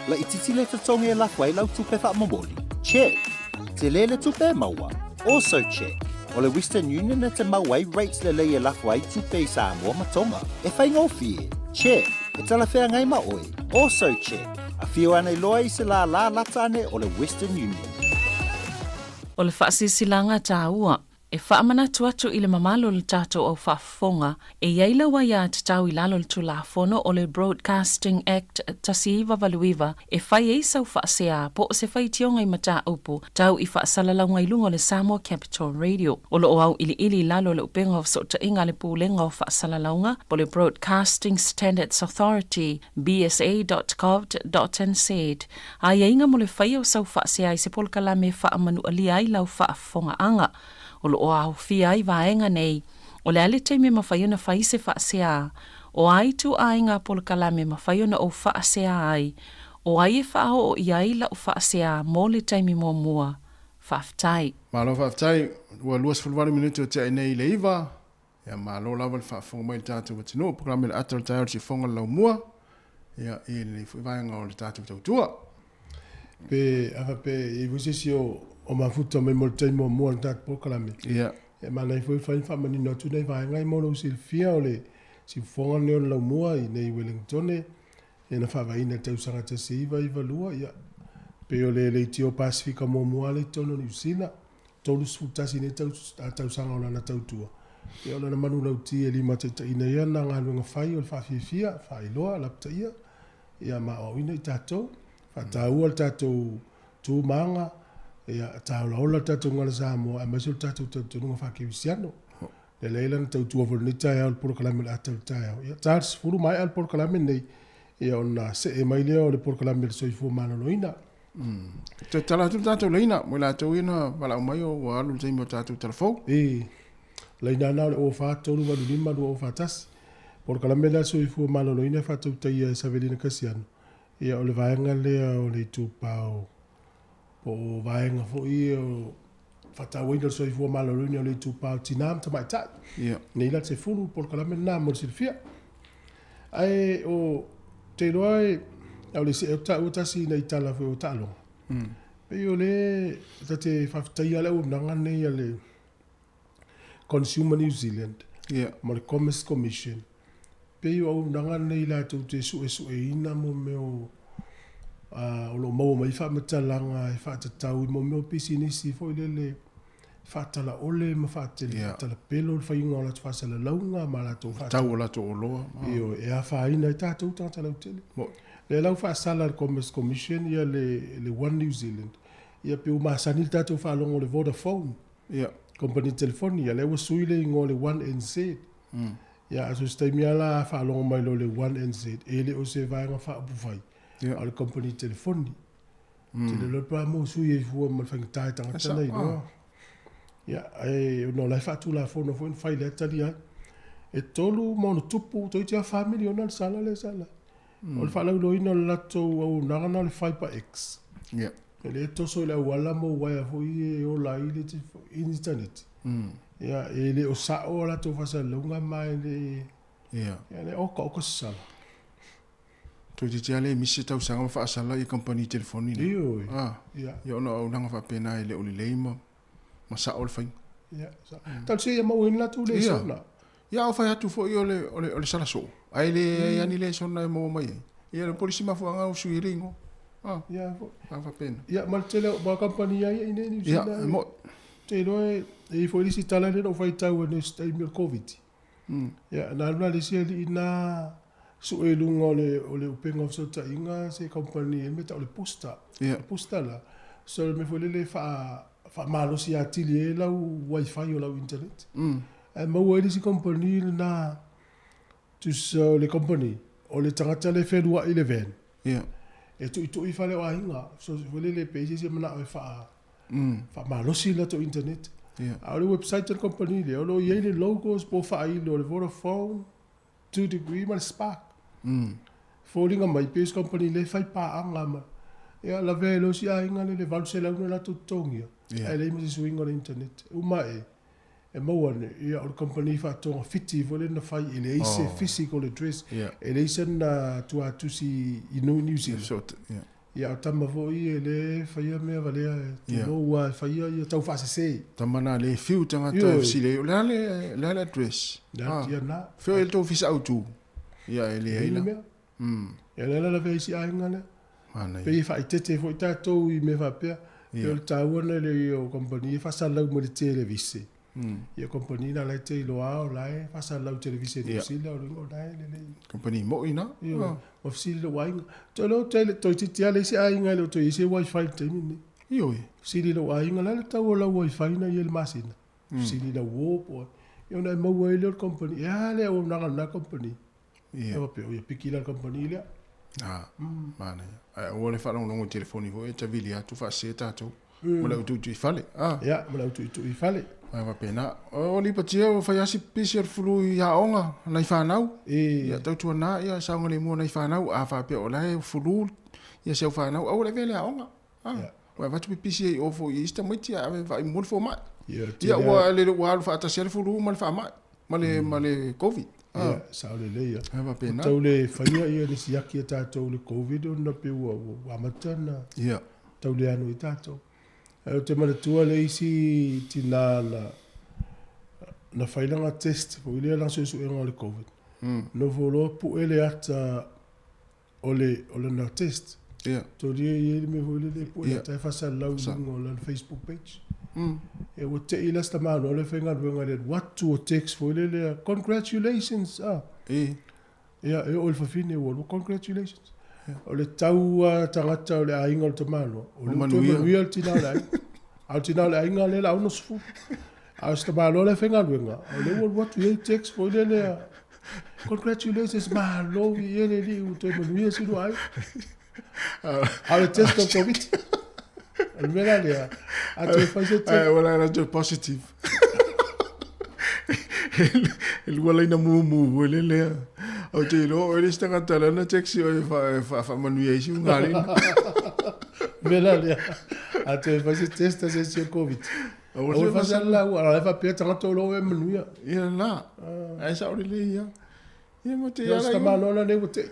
Laitiiti le totogi e lafo ai lau tupe faamomoli? Check! Tele le tupe e maua? Also check! O le Western Union e te mau ai rates lelei e lafo ai tupe i Samoa ma Tonga. E faigofie? Check! E talafeagai ma oe? Also check! Afio ane loa i se lālā lata ane o le Western Union. O le faasilasilaga taua. E faamanatu atu i le mamalu o le tatou au faafofoga, e i ai lau aiatatau i lalo o le Tulafono o le Broadcasting Act 1989 e fai ai sau faasea po o se faitioga i mataupu tau i faasalalauga i luga o le Samoa Capital Radio. O lo o auiliili i lalo o le upega o fesootaiga a le Pulega o Faasalalauga po o le Broadcasting Standards Authority, bsa.govt.nz, aiaiga mo le faia o sau faasea i se polokalame e faamanualia ai lau faafofogaaga. O lo o aofia ai vaega nei, o le a le taimi e mafai ona fai se faasea, o a ituaiga polokalame e mafai ona ou faasea ai, o ai e faaoo i ai lau faasea mo le taimi muamua. Faafetai. Malo faafetai, ua 28 minute o tea ai nei i le 9. Ia malo lava le faafofoga mai i le tatou atunuu, polokalame le ata o le taeao le siufofoga o le laumua, ia i lenei foi vaega o le tatou tautua. Pe a faapea e i ai foi se isi o o mafuta mai mo le taimi muamua o le tatou polokalame, Ia. e manaia foi le fai ma faamanino atu nai vaega ia mo lou silafia o le siufofoga lenei o le laumua i nei Wellingtone, ia na faavaeina i le tausaga 1992, ia pei o le leitio Pasefika muamua lea i totonu o Niu Sila. 31 nei tausaga o lana tautua, ia o lana manulauti e limataitaiina ai ana galuega fai o le faafiafia, faailoa, lapataia, ia ma aoaoina i tatou, faataua le tatou tu ma aga, ia taolaola le tatou gagana Samoa aemaise o le tatou talitonuga faakerisiano. Lea la e i ai lana tautua foi i lenei taeao i le polokalame o le ata o le taeao. Ia ta le 10 maea le polokalame lenei, ia ona see mai lea o le polokalame o le soifua maloloina. Toe tala atu le tatou laina mo i latou ia na valaau mai o ua alu le taimi o tatou talafou. I laina na o le 04 385 2041. Polokalame lea soifua maloloina e faatautaia e Savelina Kasiano. Ia o le vaega lea o le itupa o po o vaega foi o faatauaina o le soifua maloloina o le itupa o tinā ma tamaitai. Ia. Nei la te 10 polokalame lena mo le silafia. Ae o te iloa e au le see atu taua tasi nai tala foi o taaloga. Pei o le ta te faafetaia le auaunaga lenei a le Consumer New Zealand ma le Commerce Commission. Pei o auaunaga nei latou te suesueina mo mea o o lo o maua mai faamatalaga e faatatau i mo mea o pisinisi foi lele faatalaole ma faatele yeah. faatalapelo le faiga o latou faasalalauga ma latou tau o latou oloa. Ioe, e afaina ai tatou tagata lautele. Lea la ua faasala e le Commerce Commission ia le, le One New Zealand, ia pe ua masani le tatou faalogo i le Vodafone, yeah. kompani telefoni, ia lea ua sui le igoa o le One NZ. Ia a so se taimi lava la a faalogo mai loa i le One NZ, e le o se vaega faaupufai, yeah. a o le kompani telefoni. Tele loa pe a mo sui ai fua ma le faigata i tagata na iloa. Ia, ae ona o la e faatulafono foi na fai lea tali ai. E 3 ma ono tupu, toeitiiti lava $4 miliona le sala lea sa la. O le faalauiloaina o le latou auaunaga na o le Fibre X. E le toso i le auala ma uaea foi e ola ai le internet. Ia, e le o sao a latou faasalalauga ma e le... Ia, le oka oka se sala. Toeitiiti lava le misi se tausaga ma faasala ia kamupani telefoni nei. Ioe. Ah. Ia. Ia ona o auaunaga faapena e le o lelei ma ma sao le faiga. Ia. Talosia ia maua ai le latou lesona. Ia, a o fai atu foi o le o le o le sala soo, ae leai lava ni lesona e maua mai ai. Ia le polisi mafuaaga ua sui ai le igoa. Ah. Ia foi. A faapena. Ia ma le tele o ma kamupani lava ia i inei i Niu Sila. Ia, e mo'i. Ou te iloa e i ai foi le isi tala lea na ou faitau ai i se taimi o le Koviti. Ia, na alu la le isi alii na sue i luga o le, o le upega o fesootaiga se company e mea tau o le Booster. Ia. Le Booster la, so le mea foi lele e faa, faamalosi atili ai lau wifi o lau internet. Ae maua ai le isi company lena, tusa o le company, o le tagata lea e feluai i le van. Ia. E tuitui fale o aiga, so foi lele pe i ai se isi e manao e faa, faamalosi le latou internet. Yeah. A o le website a le company lea, o lo o i ai le logos po o faailo o le Vodafone, Two Degree ma le Spark. Foliga mai pei o se company lea e fai paaga ma ia lavea ai loa si aiga lea i le 800 na latou totogia, ae leai ma se suiga o le internet. E uma ae, e maua ane, ia o le company faatogafiti foi lea na fai e leai se physical address, e leai sana tuatusi i New Zealand. Ia o tama foi e le faia mea valea e tulou lava e faia ia tau faasese. Tama na le fiu tagata e fesili ai, o le a le, le a le address? Ia, ia na. Fea o i ai le tou ofisa autu? Ia e leai la. Mea. Ia lea la lavea ai isi aiga lea. Manaia. Pei e faaeteete foi tatou i mea faapea. Pei o le taua na le o kamupani e faasalalau mai le televise. Ia kompani na la e te iloa o la e faasalalau i televise Niu Sila o le uiga o la e lelei. Kompani mo'i na. Ioe. Ua fesili lou aiga. Toe leo te toeitiiti lava le isi aiga e le o toe i ai se wifi i le taimi lenei. Ioe. Fesili i lou aiga, o le a le tau o lau wifi na i ai i le masina? Fesili i lau uo po o ai. Ia ona e maua ai lea o le kompani. E a le auaunaga a lena kompani? Ia faapea, oi e piki la le kompani lea. A, manaia. Ae aua le faalogologo i telefoni foi e tavili atu faasese tatou. Ma le au tuitui i fale. A. Ia, ma le au tuitui i fale. Ae faapena. O lipatia ua fai lava si pisi o le fulu i aoga nai fanau. Ia tautuana ia saogalemu o nai fanau. A faapea o la e fulu ia si au fanau, aua le avea i le aoga. A. Ua avatu pipisi ai i o foi i isi tamaiti ae ave vaai mua le fomai. Ia ua lele ua alu faatasi ai le fulu ma le faamai ma le ma le Covid. Ia, sao lelei ia. Ae faapena. Tau le faia ia le siaki a tatou i le Covid ona pei ua ua amata ona tau leano ai tatou. Ae ou te manatua le isi tina na na fai lana test foi lea lana suesuega o le Covid. Nofo loa pue le ata o le o lana test. Ia. Tolia e i ai le mea foi lele e pue le ata e faasalalau i luga o lana Facebook page. Ia ua tei la si tamaloa lea e faigaluega i le alu atu o text foi lele, congratulations ah. Ia e oo i le fafine ua alu congratulations. O le tau a tagata o le aiga o le tamaloa, o lea ua toe manuia le tina o le aiga. A o le tina o le aiga lea o le a 60. A o si tamaloa lea e faigaluega, o lea ua alu atu i ai text foi lele, congratulations, malo viia le Alii ua toe manuia si lua aiga. A o le test o le Koviti. O le mea la lea, a toe fai se test. Ae ua la toe positive. E lua laina mumu foi le lea. Ou te iloa oe le isi tagata lea na text oe e faamanuia ai si ugalina. Mea la lea, a toe fai se test a se isi o Covid. Aua le faasalalau, a o la e faapea tagata o lo o e manuia. Ia la, ae sao lelei ia. Ia ma te ia la. Tamaloa la lea ua tei.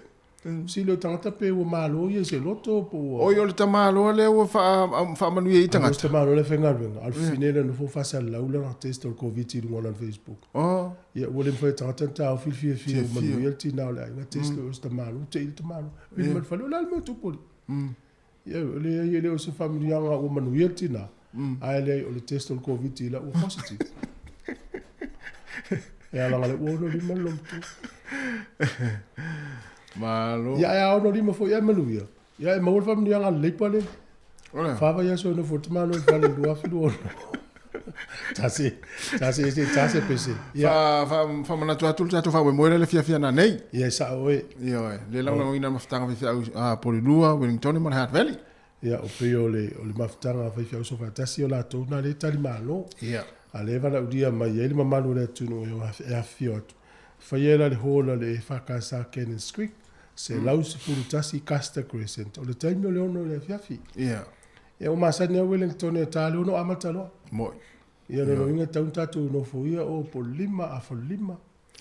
Sili o tagata pe ua malo ia i se loto po ua. Oi o le tamaloa lea ua faamanuia ai tagata. O le tamaloa lea e faigaluega, a o le fafine lea na nofo faasalalau lana test o le Koviti i luga o lana Facebook. Ia ua le mafai e tagata ona taofi le fiafia ua manuia le tina o le aiga, test loa o se tamaloa, ua tei le tamaloa. Vili mai le fale, o le a le mea o tupu alii? Ia e leai e le o se faamanuiaga ua manuia le tina, ae leai o le test o le Koviti la ua positive. Ia leaga lea ua 65 le loomatua. Malo. Ia ae a 65 foi ae manuia, ia e maua le faamanuiaga a le Leipa lea. O le a? Fa vaiaso e nofo le tamaloa i le fale i le 2026. Ta se, ta se, se, ta se pese. Ia. Fa, fa, faamanatu atu le tatou faamoemoe lea le fiafia nanei. Ia e sao oe. Ioe, le lagolagoina le mafutaga faifeau a Polilua, Wellingtone ma le Heart Valley. Ia, o pei o le, o le mafutaga a faifeau soofaatasi o latou na lea e tali malo. Ia. A lea e valaaulia mai ai le mamalu o le atunuu e afifio atu. Faia la le hall a le EFKS Cannons Creek, 111 Custer Crescent. O le taimi o le 6 i le afiafi. Ia. Ia ua masani lava Wellington e ta le 6 amata loa. Moi. Ia lona uiga e tatau ona tatou nofoia o po o le 5, afa o le 5.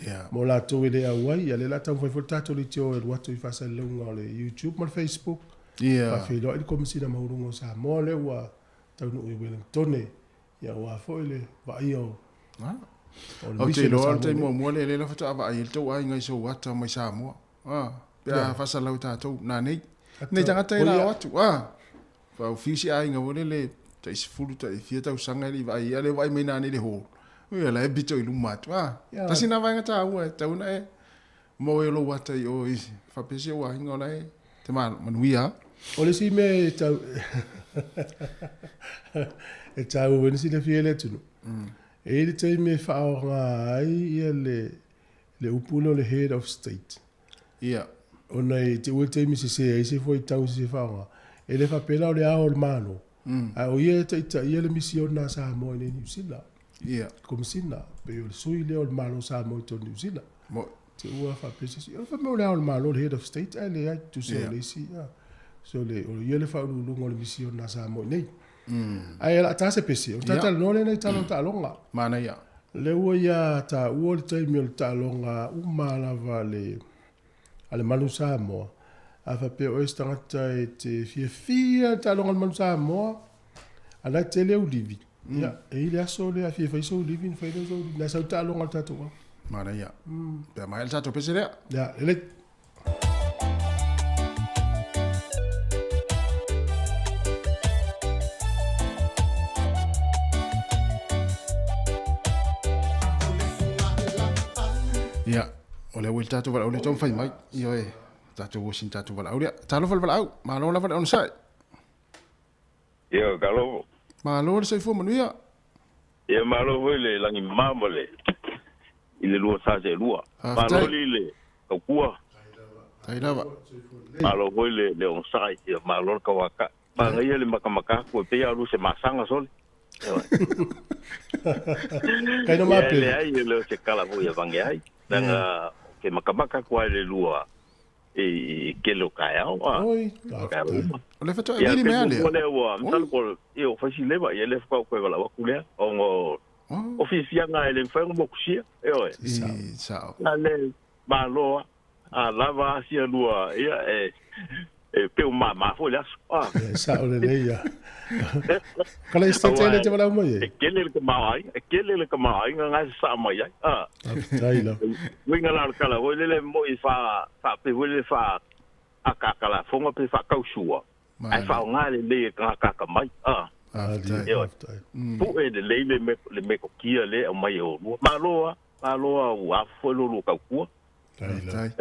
Ia. Mo latou e le auai, ia lea o le a taumafai foi le tatou leitio e alu atu i faasalalauga o le YouTube ma le Facebook. Ia. Faafeiloai le Komesina Maualuga o Samoa lea ua taunuu i Wellingtone. Ia aua foi le vaaia o Ah. o le Ou te mission a iloa o le Samoa taimi nei. muamua lea lea la faatoa vaai ai le tou aiga i sou ata mai Samoa. Ah, pe a faasalau tatou nanei. Nei tagata e la o atu. Ah. Fa fiu si aiga foi lele tai 10 tai fia tausaga e le i vaai ai, a lea ua vaai mai nanei i le hall. Ui la e pito i luma atu. Ah. Tasi na vaega taua e tatau ona e maua ai o lou ata i o i faapea si ou aiga o la e te manuia. O le isi mea e tau e taua ai na silafia e le atunuu, e i ai le taimi e faaaoga ai ia le le upu lea o le Head of State. Ia. Ona i te ua le taimi sese ai se fuaitau se faaaoga, e le faapea la o le ao o le Malo, ae o ia e taitaia le misiona a Samoa i inei i Niu Sila. Ia. Komesina, pei o le sui lea o le Malo o Samoa i totonu o Niu Sila. Moi. Te ua faapea se isi, o fai mai o le ao o le Malo, le Head of State, ae leai, tusa o le isi, ia. So le, o ia le faauluuluga o le misiona a Samoa i inei. Ae o le a ta se pese, ona ta talanoa lea i nai tala o taaloga. Manaia. Lea ua ia taua le taimi o le taaloga uma lava a le, a le Manu Samoa. A faapea oe se tagata e te fiafia i le taaloga a le Manu Samoa, a la e tele au livi. Ia, e i ai le aso lea a fia fai sou livi ona fai lea o sou livi. Na sau le taaloga a le tatou au. Manaia. Pe a maea le tatou pese lea. Ia, lelei. Ia, o lea ua i le tatou valaau lea taumafai mai. Ioe, tatou osi ni tatou valaau lea. Talofa le valaau, malo lava le onosai. Ia, talofa. Malo le soifua manuia. Ia, malo foi le lagi mama ma le i le lua sa seelua. Malo li le taukua. Tai lava. Malo foi le onosai, ia malo le tauakai. Manaia le makamaka atu e pei lava o se masaga sole. Kai no mape. Leai, e le o se kala foi e vange ai. Leaga ke makamaka atu ai le lua i kele o taeao. Oi, O le faatoa e vili mea lea. O lea ua, masalo po, ia o faisi leva, ia le whakau koe wala waku lea. Ongo, o fiafiaga e le mawhai ngo mokusia, e oe. I, sao. A le, maloa, a lava asia lua, ia, e, e pe o māmā foi le aso. Ah. E sao lelei ia. Kala i state le te walau mai e? E kele le kamaoaiga, e kele le kamaoaiga ngai sa saa mai ai. Ah. Faafetai lava. Uiga la o le kala foi lele moi wha, wha pe foi lele wha akakalafoga pe whaakausua. Ae faaaoga lelei e tagata akamai. Ah. Faafetai. Pu'e lelei le me, le metotia lea e aumai e olua. Malo lava, malo lava ua afu foi lo lua tautua. Faafetai.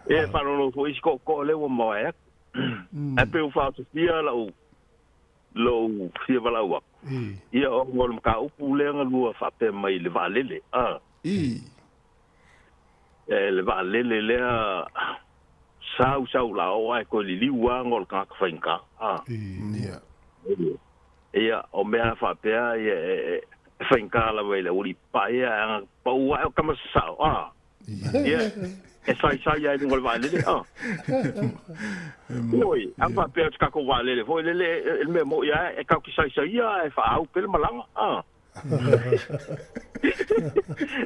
E faalogologo foi isi tootoo lea ua maoae atu. Ae pei ua faaosofia la'u lou fia valaau atu. Ia ona o le mataupu lea na lua faapea mai i le vaalele. Ah. E le vaalele lea sau sau la o ae toe liliu lava ona o le tagata faigata. Ah. Ia, o mea faapea ia e faigata lava i le aualii papae ia, ana pau ae o tama sasao, ah. Ia, e saisai lava i luga o le vaalele, ah. Oi, a faapea o se tatou vaalele foi lele, e le mea moni lava, e tatou te saisaia ae faaau pea le malaga, ah.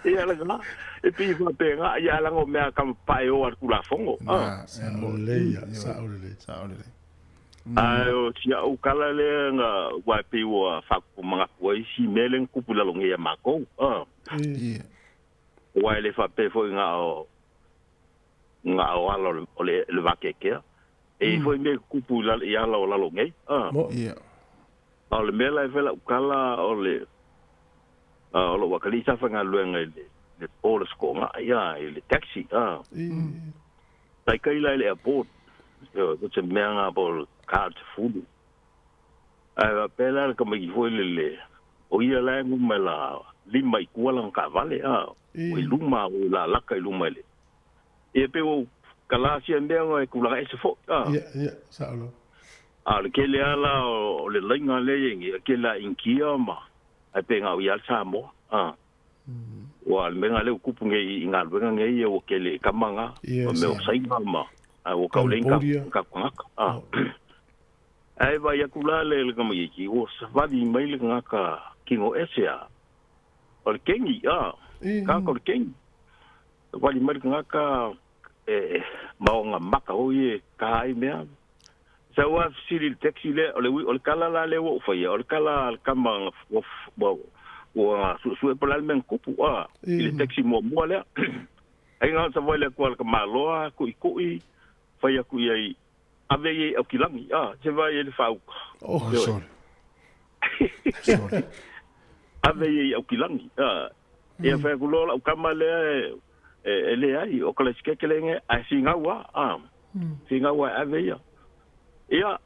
Ia lena, e pei e faapena, ia leaga o mea tama papae e o lava i le Tulafono, ah. Sao lelei ia, sao lelei. Sao lelei. Ae o si au tala lea na aua e pei ua faatupu manatu ai isi mea lea na tupu i lalo nei ia matou. Aua e le faapea foi na o na o ala o le le vakeakea. E i ai foi mea e tutupu i ala o lalo nei. A o le mea la e fai lau tala o le o lou atalii sa faigaluega i le port o Toonga'a i le taxi. Taitai la i le airport, ioe, ko se mea nga po o le card sefulu. Ae faapea la le tamaiti foi lele, o ia la e numera lima i tua lana taavale, a, ua i luma, ua lalaka i luma i le. Ia pei ua ou tala sia mea ona e tulaga ese foi, a. Ia, ia, sao lava. A o le tele lava la o le laina lea e i ai nei, e tele lava Initia ma, ae pei na o ia lava le Samoa, a. Ua le mea lea ua tupu nei i galuega nei ia ua tele i tama na, o mea o Saina ma ae ua tau leai ni tatou tagata. Ae vaai atu la le tamaitiiti ua savali mai le tagata kino ese a o le keni a, tagata o le keni. Savali mai le tagata e ma ona maka foi e ka ai mea. Sau lava fesili i le taxi lea, o le o le tala la lea ua ou faia, o le tala a le tama ua ua suesue po o le a le mea na tupu a, i le taxi muamua lea. Ai na ona savali atu lava i le tamaloa, tuitui, fai atu i ai, ave ia i Aukilagi, a, se vaai ai le faauta. Oh, sorry. Sorry. Ave ia i Aukilagi, a. Ia fai atu loa lau tama lea e leai, o ka laisikeke lea ae finau lava, a. Finau lava e ave ia. Ia,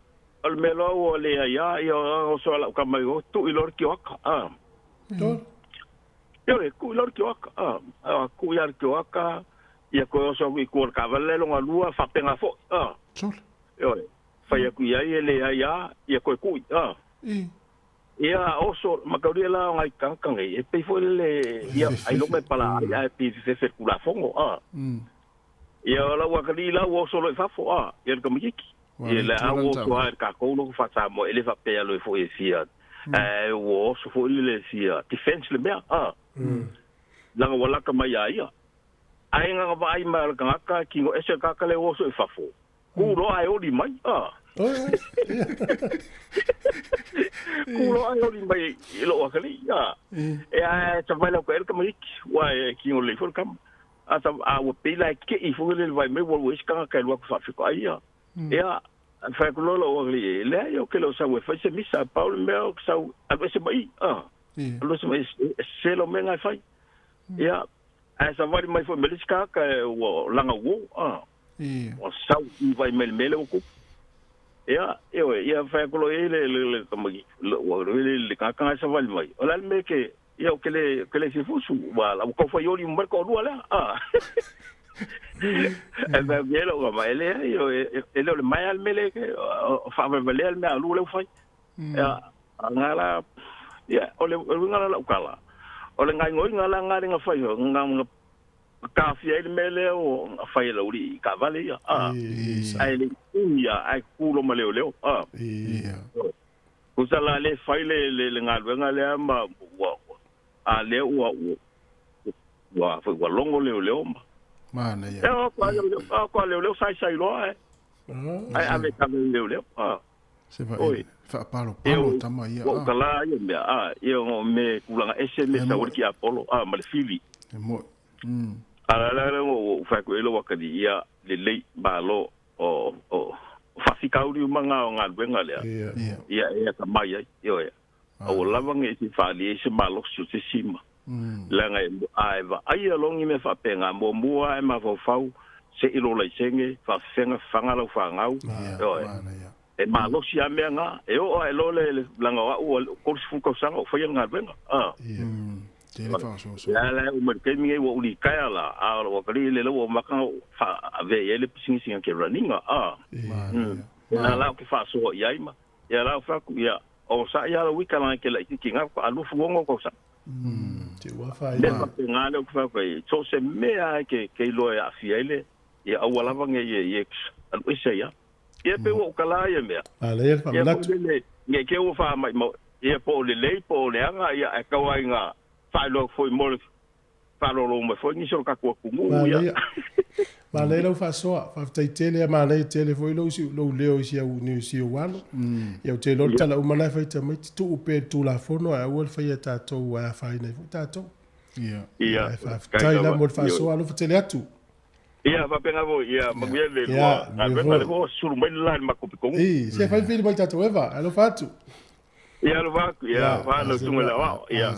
o le mea loa ua leai lava, ia oso lava lau tama i o, tuu i loa le tioaka, a. Ioe, tuu i loa le tioaka, a. Tuu ia le tioaka, ia toe oso atu i tua o le taavale la lona lua, faapena foi, a. Ioe, fai atu i ai e leai lava, ia toe tuu i, a. Ia oso, mataulia la o nai tagata nei, e pei foi lele, ia, ailoga e pala ai, ae pei e fefefe i le Tulafono, a. Ia, o lau atalii la ua oso loa i fafo, a, ia le tamaitiiti. Ia, le a ua oso lava i le tatou loto faa-Samoa, e le faapea loa foi e fia, ae ua oso foi lele e fia defense le mea, a. Leaga ua lata mai ia ia. Ae na ona vaai mai o le tagata, tino ese le tagata lea ua oso i fafo, Ku loa ae oli mai. Ah. Ku loa ae oli mai i lou atalii. Ah. E ae savali atu ai le tamaiti, ua e tino lelei foi le tama. A sa a ua pei la e ke'i foi lele vai mai ua ua isi tagata e alu atu faafetoai ia. Ia, fai atu loa lou atalii, leai ou te le o sau e fai se misa, pau le mea ou te sau alu ese mai i. Ah. Alu ese mai i, e sese lau mea na e fai. Ia, Ae savali mai foi ma le isi tagata ua laga uo, a. Ua sau i vai mai le mea lea ua tupu. Ia, ioe, ia fai atu loa i ai le, le, le tamaiti, ua le, le tagata na e savali mai, o le a le mea e te, ia ou te le, ou te le fia fusu, ua, ua tau fai oli uma mai le toalua lea, a. Ae fai atu i ai lou tama, e leai, e le o le maea le mea lea e te, faavalevalea le mea a lua lea ua fai. Ia, a nga la, ia, o le uiga la o lau tala, o le gaoioiga la nga lea na fai, na taofia ai le mea lea ua fai e le aualii i taavale ia, a, ae le i umi lava, ae tutu loa ma leoleo, a. Tusa la lea e fai le, le, le galuega lea ma ua, a lea ua, ua, ua, foi ua logo leoleo ma. Manaia. E o atu lava leoleo, o atu lava leoleo saisai loa ae, ae ave kave i leoleo, a. Se va e faapalopalo tama ia. Ua ou tala ia mea, a, ia o me tulaga ese me sau ai le tiapolo, a, ma le fili. E moe. A la la la ua ou fai atu i ai lou atalii, ia, lelei, malo, o, o, faafitauli uma na o galuega lea, ia, e atamai ai, ioe. Aua lava ne i faaali ai se malosi o se isi ma, leaga e, a e vaaia loa ni mea faapena, muamua lava e mafaufau se i lou laisene, faafefea faga lau fanau, ioe. E malosi lava mea na, e oo ae loa le, leaga o au ua 30 tausaga o faia le galuega, a. Lea la e uma i le taimi nei ua ou litaea la, a o lou atalii lea ua amata ona ou faaavea i ai le pisinisi na te run ina, a. Lea la ou te faasoa i ai ma, ia la ou fai atu, ia, o sa ia lau ita leaga e te laitiiti na, faatoa 26 tausaga. Mea faapena lea ou te fai atu ai, so o se mea lava e te iloa e aafia ai le, ia aua lava ne i e alu ese ai lava. Ia pei ua ou tala ia mea. Manaia le faamanatu. Ia foi lele, ne i te i ua faamaimau, ia po o lelei po o leaga, ia ae tau lava ina faailoa atu foi mo le faaaloalo mai foi nisi o le tatou atunuu. Ia. Manaia. Manaia lau faasoa. Faafetai tele. Ia manaia tele foi lou, lou leo i si au, ni si ou alo. Ia ou te iloa le tala uma na e fai tamaiti, tuu pea i le Tulafono ae aua le faia e tatou ae afaina ai foi tatou. Ia. Ia. Ae faafetai la mo le faasoa. Alofa tele atu. Ia, faapena foi, ia, manuia le lua galuega, lea foi ua sulu mai le la i le matou pitoga. I, se fai fili mai tatou Eva, alofa atu. Ia, alofa atu, ia, fa lau susuga i le aoao, ia.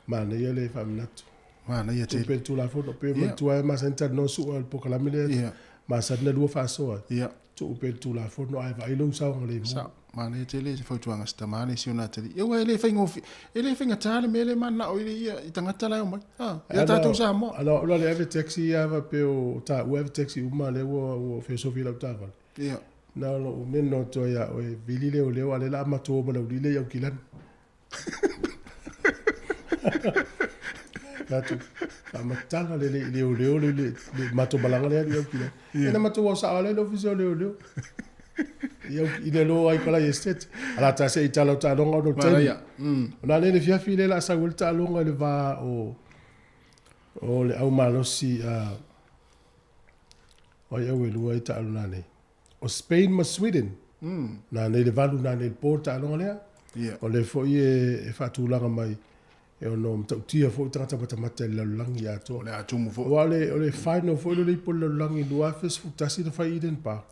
Manaia le faamanatu. Manaia tele. Tupe le Tulafono, pe manatua ai masani talanoa sua o le polokalame lea, masani na lua faasoa. Ia. Tuu pea le Tulafono ae vaai lou saogalemu. Sao. Manaia tele se fautuaga a se tama le si ona atalii. Ia aua e le faigofie, e le faigata le mea lea e mananao i le ia i tagata la e omai. Ha, ia tatou Samoa. Ana o au la le ave taxi ia faapea o taua e ave taxi uma lea ua ua feosofi i lau taavale. Ia. Na o lou neno atu ai ia oe, vili leoleo a o lea la a matou o ma le aulii lea i Aukilani. Atu, faamatala le le leoleo le le le matou malaga lea i Aukilani. Ia na matou ao sao lea i le ofisa o leoleo. I au i le lo ai kala i estate. Ala ta se i tala o taaloga ona o le taimi. Ona le le fiafi le la sau ai le taaloga i le va o o le au malosi a o ai au e lua i taalo na nei. O Spain ma Sweden. Na nei le 8 na nei le po le taaloga lea. Yeah. O lea foi e, e faatulaga mai e ono matautia foi tagata matamata i le lalolagi atoa. O le a tumu foi. Aua o le, o le final foi lea o le ipu o le lalolagi 2011 na fai i Eden Park.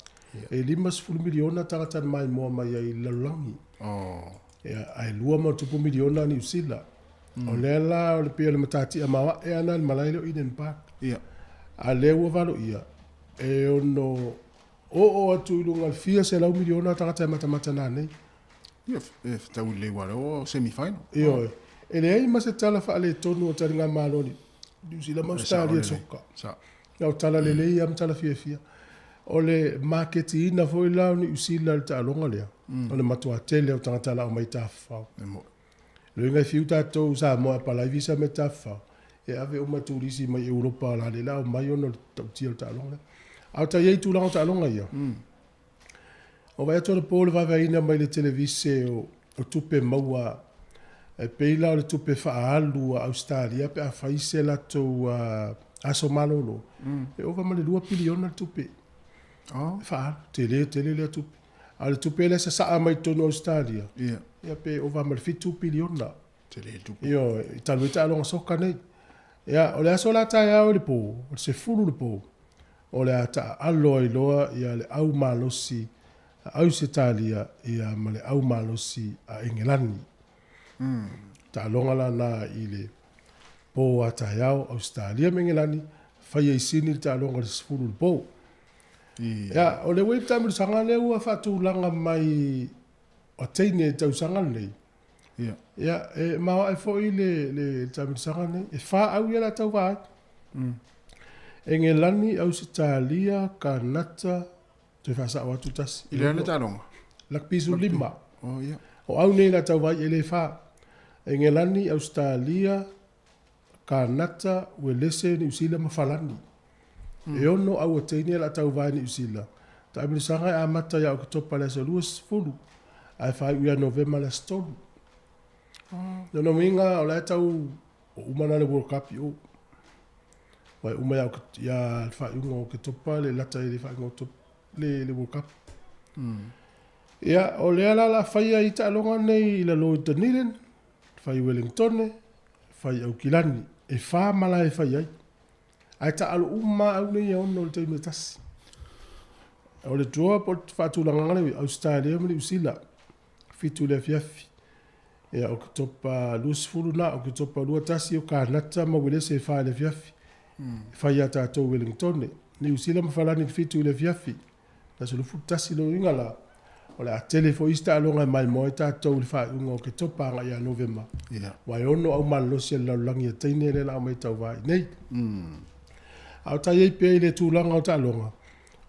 Yeah. E 50 miliona tagata na maimoa mai ai i le lalolagi. Oh. Ia, ae lua ma tupu miliona Niu Sila. O lea la o le pei o le matatia maoae lava na i le malae lea o Eden Park. Yeah. A lea ua valoia, e ono oo atu i luga i le fia selau miliona tagata e matamata nanei. Ia, e fetau lelei aua o lea ua semi final. Ioe. E leai ma se tala faaletonu o taligamalo a Niu Sila ma Ausetalia i le soka. Na o tala lelei lava ma tala fiafia. O le maketiina foi la o Niu Sila i le taaloga lea, o le matua tele o tagata la omai tafafao. Loiga e fiu tatou Samoa e apalai visa me tafafao, e ave uma turisi mai Europa la le la omai ona o le tautia o le taaloga lea. A o ta i ai i tulaga o taaloga ia, o vaai atu anapo le vaevaeina mai le televise o, o tupe maua e pei la o le tupe faaalu a Ausetalia pe a fai se latou aso malolo, e ova ma le 2 piliona le tupe. Oh. E faaalu, tele tele lea tupe. A o le tupe lea e sasaa mai totonu o Ausetalia, ia pe ova ma le 7 piliona. Tele le tupe. Ioe, i talu ai taaloga soka nei. Ia, o le aso la taeao i le po, o le 10 le po, o le a taaalo ai loa ia le au malosi a Ausetalia ia ma le au malosi a Engelani. Taaloga la na i le. Po a taeao, Ausetalia ma Engelani, faia i Sini le taaloga i le 10 i le po. Ia, o le uei taamilosaga lea ua faatulaga mai o teine i le tausaga lenei. Ia. Ia, e maoae foi le, le taamilosaga lenei. E fa au ia la tauva ai. Engelani, Ausetalia, Kanata, toe faasao atu tasi. I le a le taaloga? Lakapi 15. Oh, ia. O au nei la tauva ai e le fa. Engelani, Ausetalia, Kanata, Uelese, Niu Sila ma Falani. E ono au o teine o le a tauva i Niu Sila. Taamilosaga e amata ia Oketopa i le aso 20, ae faaiu ia Novema i le aso 3. Lona uiga o la e tau o uma na le World Cup i o. Ua e uma ia ia le faaiuga o Oketopa le lata i le faaiuga o Oketopa le World Cup. Ia, o lea la o le a faia ai taaloga nei i lalo i Dunedin, fai i Wellingtone, fai i Aukilani. E fa malae e fai ai. Ae taalo uma lava au nei e ono i le taimi e tasi. O le draw po o le faatulagaga lea ua i Ausetalia ma Niu Sila, 7 i le afiafi. Ia, Oketopa 20 na, Oketopa 21 o Kanata ma Uelese e 4 i le afiafi. E fai ia tatou i Wellingtone. Niu Sila ma Falani i le 7 i le afiafi. Le aso 21 lona uiga la, o le a tele foi isi taaloga e maimoa ai tatou i le faaiuga o Oketopa agai ia Novema. Aua e ono au malolosi a le lalolagi a teine lea la aumai tauva i nei. A o tai ai pea i le tulaga o taaloga,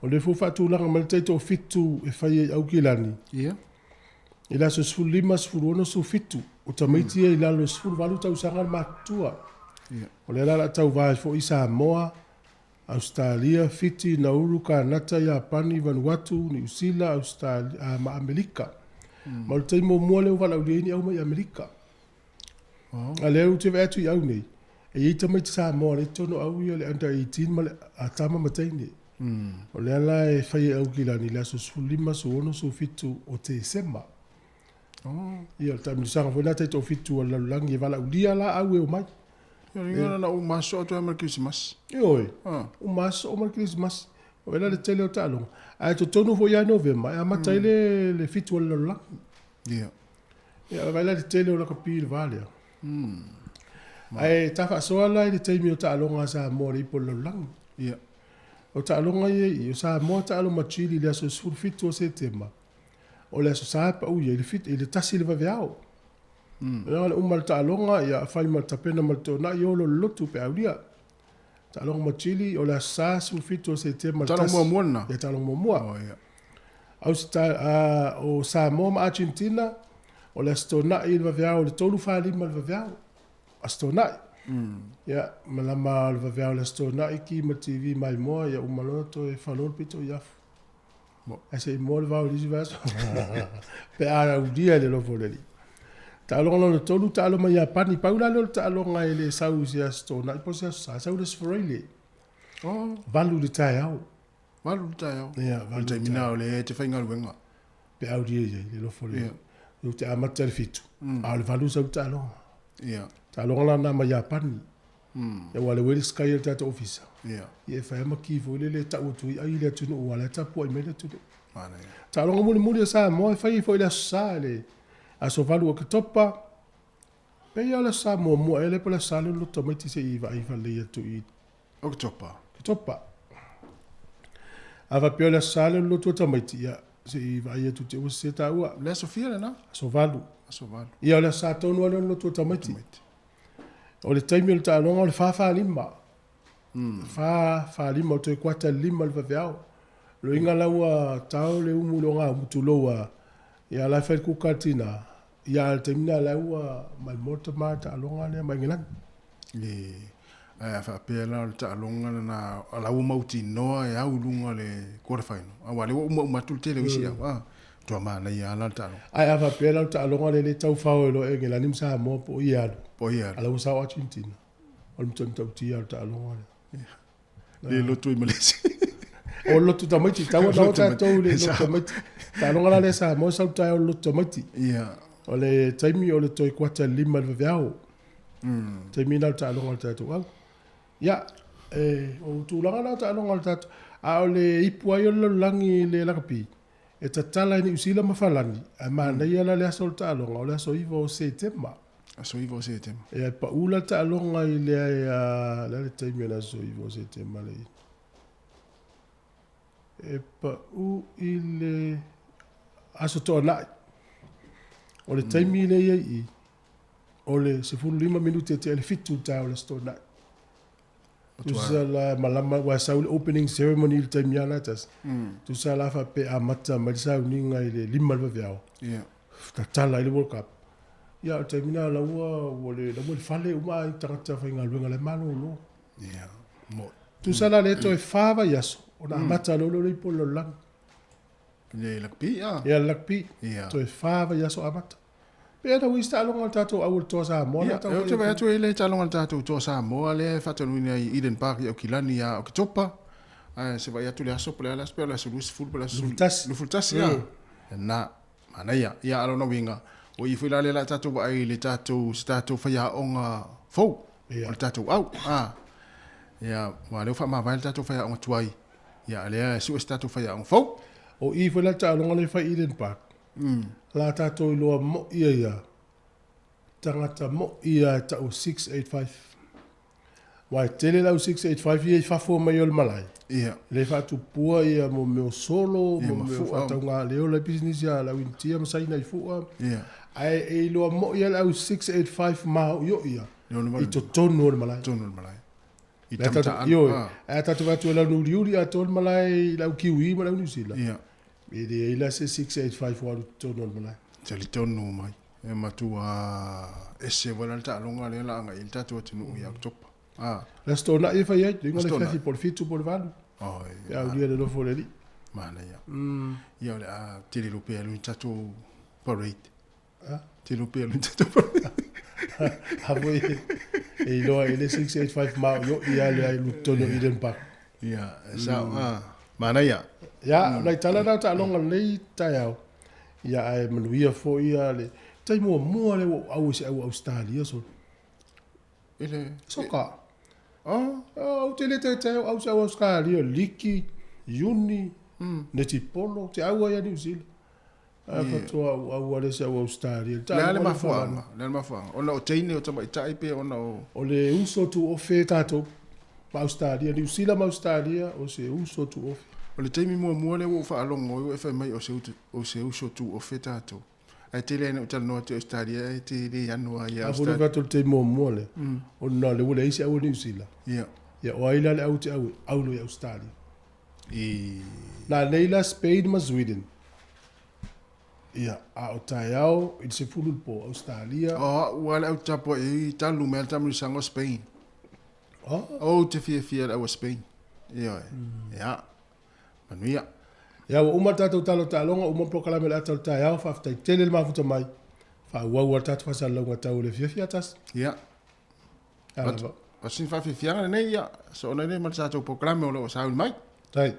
o lea foi ua faatulaga mai le taitoafitu e fai ai Aukilani. I le aso 15, 16, 17, o tamaiti ia i lalo i le 18 tausaga le matutua. O lea la o le a tauva ai foi Samoa, Ausetalia, Fiti, Nauru, Kanata, Iapani, Vanuatu, Niu Sila, Ausetalia, ma Amerika. Ma o le taimi muamua lea ua valaaulia ai ni au mai Amerika. A lea ou te vaai atu i au nei, e i ai tamaiti Samoa lea i totonu o au ia le under 18 ma le a tama ma teine. O lea la e fai e Aukilani i le aso 15, 16, 17 o Tesema. Ia, o le taamilosaga foi lena taitoafitu a le lalolagi e valaaulia la au e omai. Ia, le na uma aso atu ai ma le Kerisimasi. Ioe, uma aso ma le Kerisimasi. O ela le tele o taaloga. Ae totonu foi ia Novema e amata ai le 7 o le lalolagi. Ia. Ia, vaai la le tele o lakapi i le va lea. Ae ta faasoa la i le taimi o taaloga a Samoa i le ipu o le lalolagi. Ia. O taaloga ia i i, o Samoa taalo ma Chile i le aso 17 o Setema. O le aso Sa e pau ia i le 7, i le 1 i le vaveao. Leaga le uma o le taaloga, ia fai ma le tapena ma le toonai, olo le lotu pe aulia. Taaloga ma Chile, o le aso Sa 17 o Setema le Taaloga muamua lena? Ia, taaloga muamua. Oh, ia. O Samoa ma Argentina, o le aso Toonai i le vaveao, le 3:45 i le vaveao. Aso Toonai. Ia, malama o le vaveao le aso Toonai, ki ma le TV maimoa, ia uma loa toe falo le pito i afu. Ae se i moa le vao i le isi vaiaso. Pe a aulia i le alofa o le Alii. Taaloga lona tolu, taalo ma Iapani. Pau la lea o le taaloga e le sau i se aso Toonai po o se aso Sa, e sau i le aso Faraile. Oh. 8 i le taeao. 8 i le taeao. Ia, 8 i le taimi na o lea e te faigaluega. Pe aulia i ai le alofa o le Alii. Ou te amata i le 7, a o le 8 sau le taaloga. Ia. Taaloga la na ma Iapani. Ia aua o le way le sky a le tatou ofisa. Ia. Ia e fai lava ma ki foi lele e tau atu ai ai i le atunuu aua o la e tapuai mai le atunuu. Manaia. Taaloga mulimuli a Samoa e fai ai foi i le Aso Sa i le aso 8 o Oketopa. Pei lava o le Aso Sa muamua ea lea po o le Aso Sa lea o le loto tamaiti se i vaai faalelei atu i Oketopa. Oketopa. A faapea o le Aso Sa lea o le loto tamaiti, ia se i vaai atu te ua sese taua. Le aso fia lena? Aso 8. Aso 8. Ia o le Aso Sa tonu lava lea o le loto tamaiti. O le taimi o le taaloga o le 4:45. 4:45 o toe kuata le 5 le vaveao. Loiga la ua tao le umu i le ogaumu tulou a ia la e fai le kuka a le tina. Ia a le taimi lena la ua maimoa le tama taaloga lea mai Engelani. Le ae a faapea la o le taaloga lena a la ua mautinoa e au i luga o le quarter final. Aua lea ua umauma atu le tele o isi au a. Matua manaia lava la le taaloga. Ae a faapea la o le taaloga lea le tau fao e loa Engelani ma Samoa po o ia alu. Po o ia alu. A la ua sao Argentina. O le matautia o le taaloga lea. Le lotu i Malaysia. O le lotu tamaiti, tau na o tatou i le lotu tamaiti. Taaloga la lea Samoa sau taeao i le lotu tamaiti. Ia. O le taimi o le toe kuata i le 5 i le vaveao. Taimi na o le taaloga o le tatou au. Ia, e, o tulaga na o taaloga o le tatou. A o le ipu ai o le lalolagi i le lakapi, e tatala i Niu Sila ma Falani, ae manaia la le aso o le taaloga, o le aso 9 o Setema. Aso 9 o Setema. Ia, e paʻu la taaloga i le ae a, le a le taimi o le aso 9 o Setema le E paʻu i le aso Toanai. O le taimi lea i ai i, o le 15 minute e tea i le 7 i le taeao o le aso Toanai. Tusa la malama, ua sau le opening ceremony i le taimi lava la tasi. Tusa la faapea amata mai le sauniga i le 5 i le vaveao. Tatala ai le World Cup. Ia, o le taimi lena la ua, ua le, la ua i le fale uma ai tagata faigaluega la e malolo. Tusa la lea toe fa vaiaso ona amata loa lea o le ipu o le lalolagi. Le rugby, a? Ia, le rugby. Toe fa vaiaso amata. Pe ana ui se taaloga a le tatou au o le Toa Samoa lea tau. Ia, ou te vaai atu e le taaloga a le tatou Toa Samoa lea e faataunuuina i Eden Park i Aukilani ia Oketopa. Ae se vaai atu le aso po o le a le aso, pe o le aso 20 po o le aso 21, ia. Na, manaia. Ia, a o lona uiga, ua i foi la lea o le a tatou vaai i le tatou, se tatou faiaoga fou o le tatou au. A, ia, aua o lea ua faamavae le tatou faiaoga tuai, ia, a o lea e sue se tatou faiaoga fou. O i foi la le taaloga lea e fai i Eden Park, La tatou iloa moʻi ai a tagata moʻi a e tau 685. Aua e tele lau 685 ia i fafo mai o le malae. Ia. Le faatupua ia mo mea o solo, mo mea o faatauga le ola i pisinisi a lau Initia ma Saina i Fua. Ia. Ae e iloa moʻi a le au 685 maoioʻi ia i totonu o le malae. Totonu o le malae. I tamata ioe. Ae a tatou vaai atu i lau Uliuli atoa le malae i lau Kiwi ma lau Niu Sila. Ia. E leai la se 685 ua alu i totonu o le malae. Talitonu mai, e matua ese foi la le taaloga lea la agai ai le tatou atunuu ia Oketopa. A. Le Aso Toonai e fai ai, le igoa o le afiafi po o le 7 po o le 8. Oi. Pe aulia le alofa o le Alii. Manaia. Ia o le a tele loa pe alu i le tatou parade. A? Tele loa pe alu i le tatou parade. A foi e iloa e le 685 maoioi lava lea i totonu o Eden Park. Ia, e sao. A, manaia. Ia, o nai tala na o taaloga lenei taeao. Ia, ae manuia foi ia le taimi muamua lea ua ou au i se au Ausetalia solo. I le... Soka. Oh. Ou te le taitai au au se au Ausetalia, liki, iuni, netipolo, te au ai a Niu Sila. Ae faatoa ou au ale se au Ausetalia. Le a le mafuaaga? Le a le mafuaaga? Ona o teine o tamaitai pe ona o... O le uso tuofe tatou ma Ausetalia, Niu Sila ma Ausetalia, o se uso tuofe. O le taimi muamua lea ua ou faalogo ai ua e fai mai o se uso tuofe tatou. Ae tele lava ina ou talanoa atu i Ausetalia e te le ano lava ia Ausetalia. A foi le taimi muamua lea, ona o lea ua leai se au a Niu Sila. Ia. Ia o ai la le au te au e au loa i Ausetalia. I. Na nei la Spain ma Sweden. Ia, a o taeao i le 10 i le po, Ausetalia. O au lava le au tapuai i talu mai lava le taamilosaga o Spain. Oh. Ou te fiafia i le au a Spain. Ioe. Ia. Manuia. Ia, ua uma le tatou tala o taaloga, uma le polokalame o le ata o le taeao, faafetai tele le mafuta mai. Faaauau lava le tatou faasalalauga tau o le afiafi a tasi. Ia. Ia lava. O sina faafiafiaga lenei, ia, soona ai lea ma le tatou polokalame o lo o sauni mai. Tai.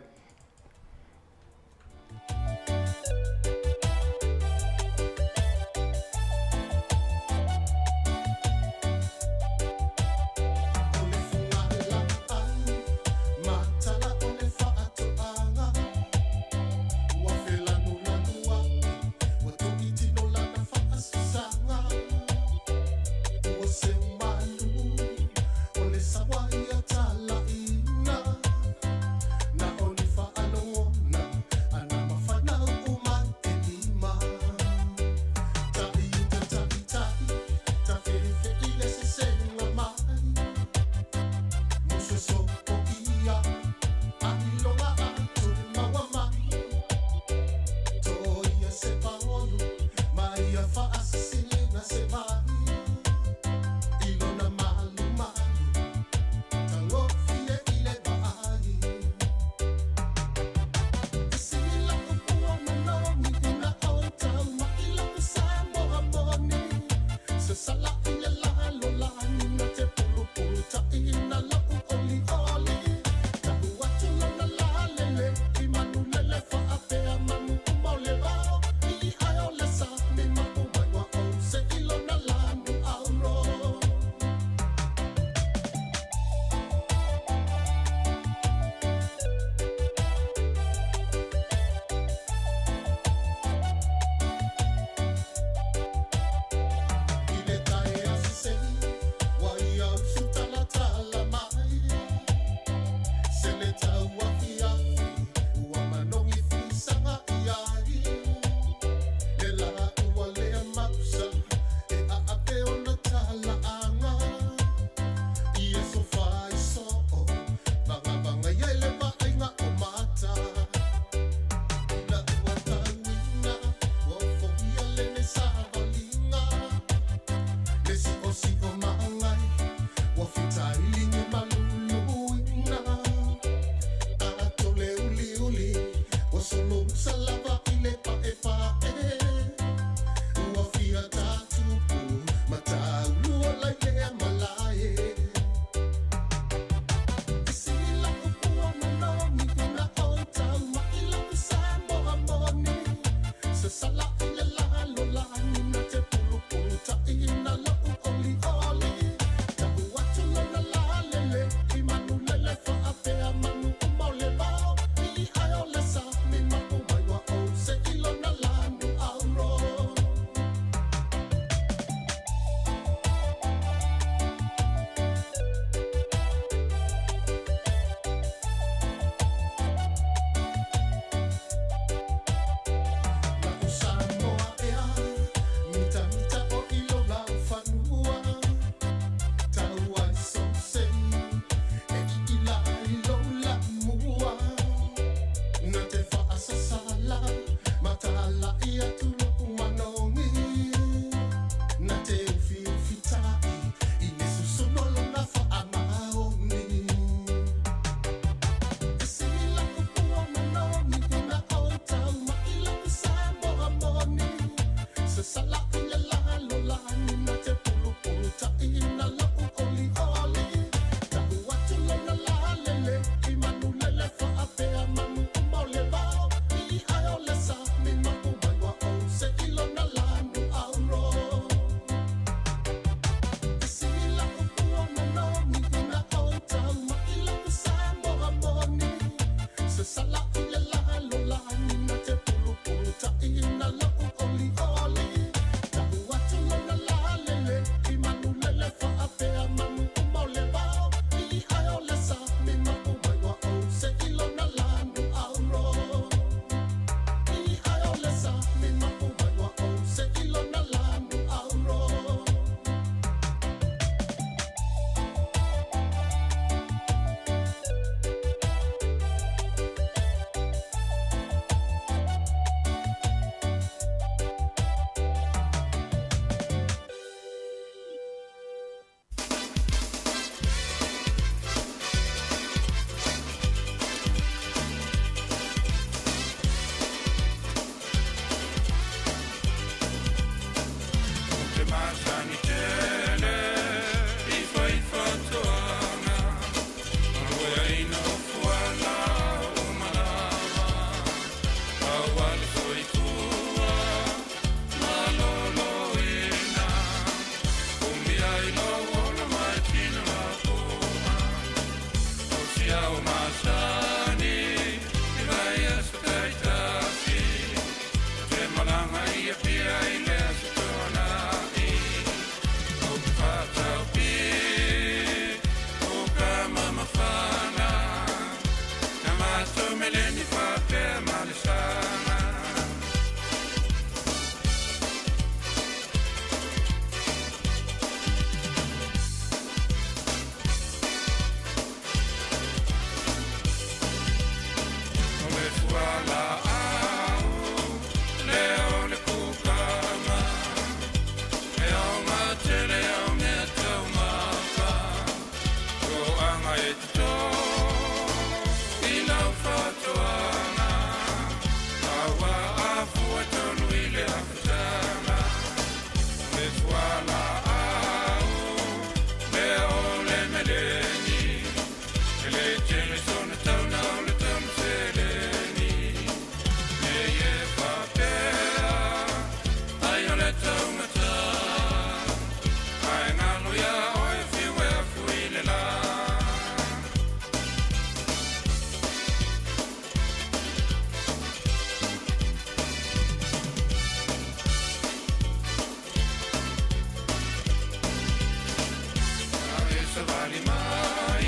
savali mai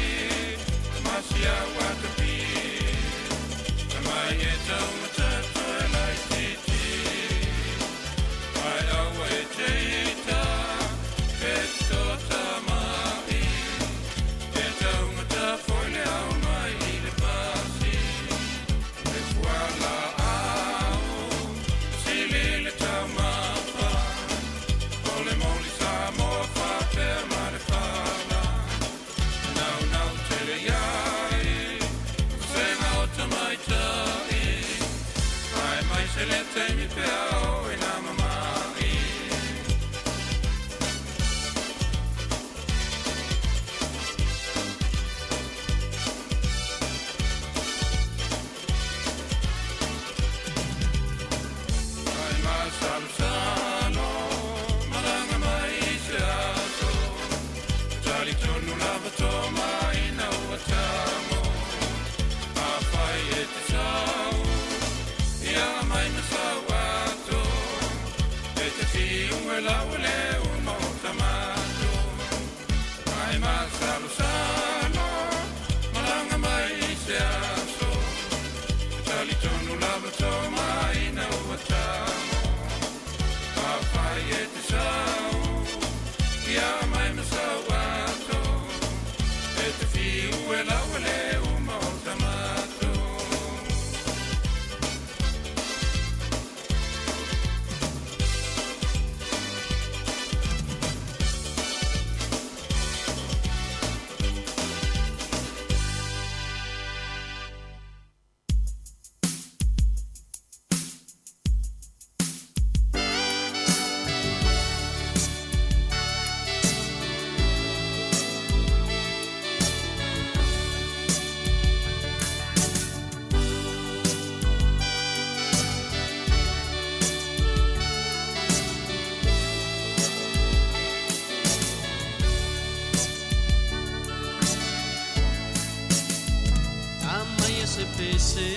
Masia watapi Mai e tau matatu e lai titi Ai aua e teita E tota mai E tau matafo le au mai i le pasi E fuala au Sili le tau mapa O le moli sa moa whapea ma le whala Nau nau tele iai Senga o tamaitai Ai mai se le teimi pea o e nā mamai Ai masalosalo Malanga mai se aso Tali tonu lava tō mai na ua tango A whai e te sau Ia mai ma sau ato E te whiunga lau le uma o tamato Ai masalosalo Malanga mai se aso Tali tonu lava tō mai na ua tango A whai e te sau Ia mai ma sau ato E te whiu e lau le uma o tamato Tamai e se pese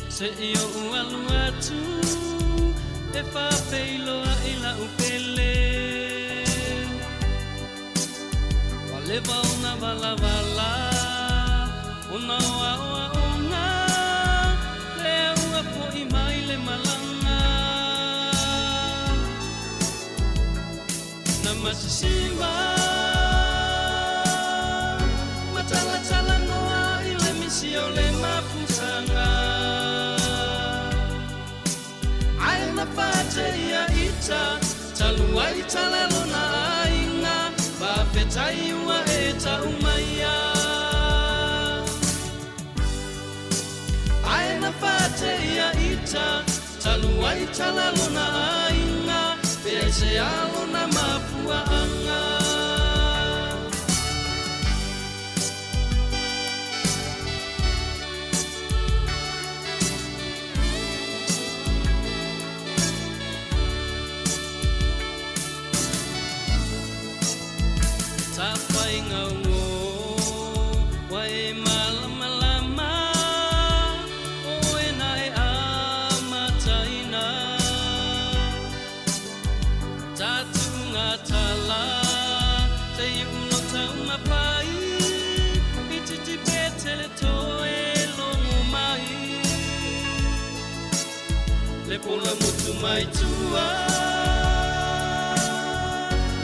Se i o ualu atu E whawheiloa i la upele Walewa ona wala wala Ona oa oa ona Le ua po i mai le malanga Na masisiwa Matalatala noa i le misi o le mafusanga Ai na whate ia ita Talua i talalo na ainga Whawhetai ua e tau maia Ai na whate ia ita Talua i talalo na ainga Pea i se alo na mafuaanga Tapainga o wa e malamalama O e na e amataina Tatu ngā tala Te i ulo tau mapai I titi petele toe longo mai Le pola mutu mai tua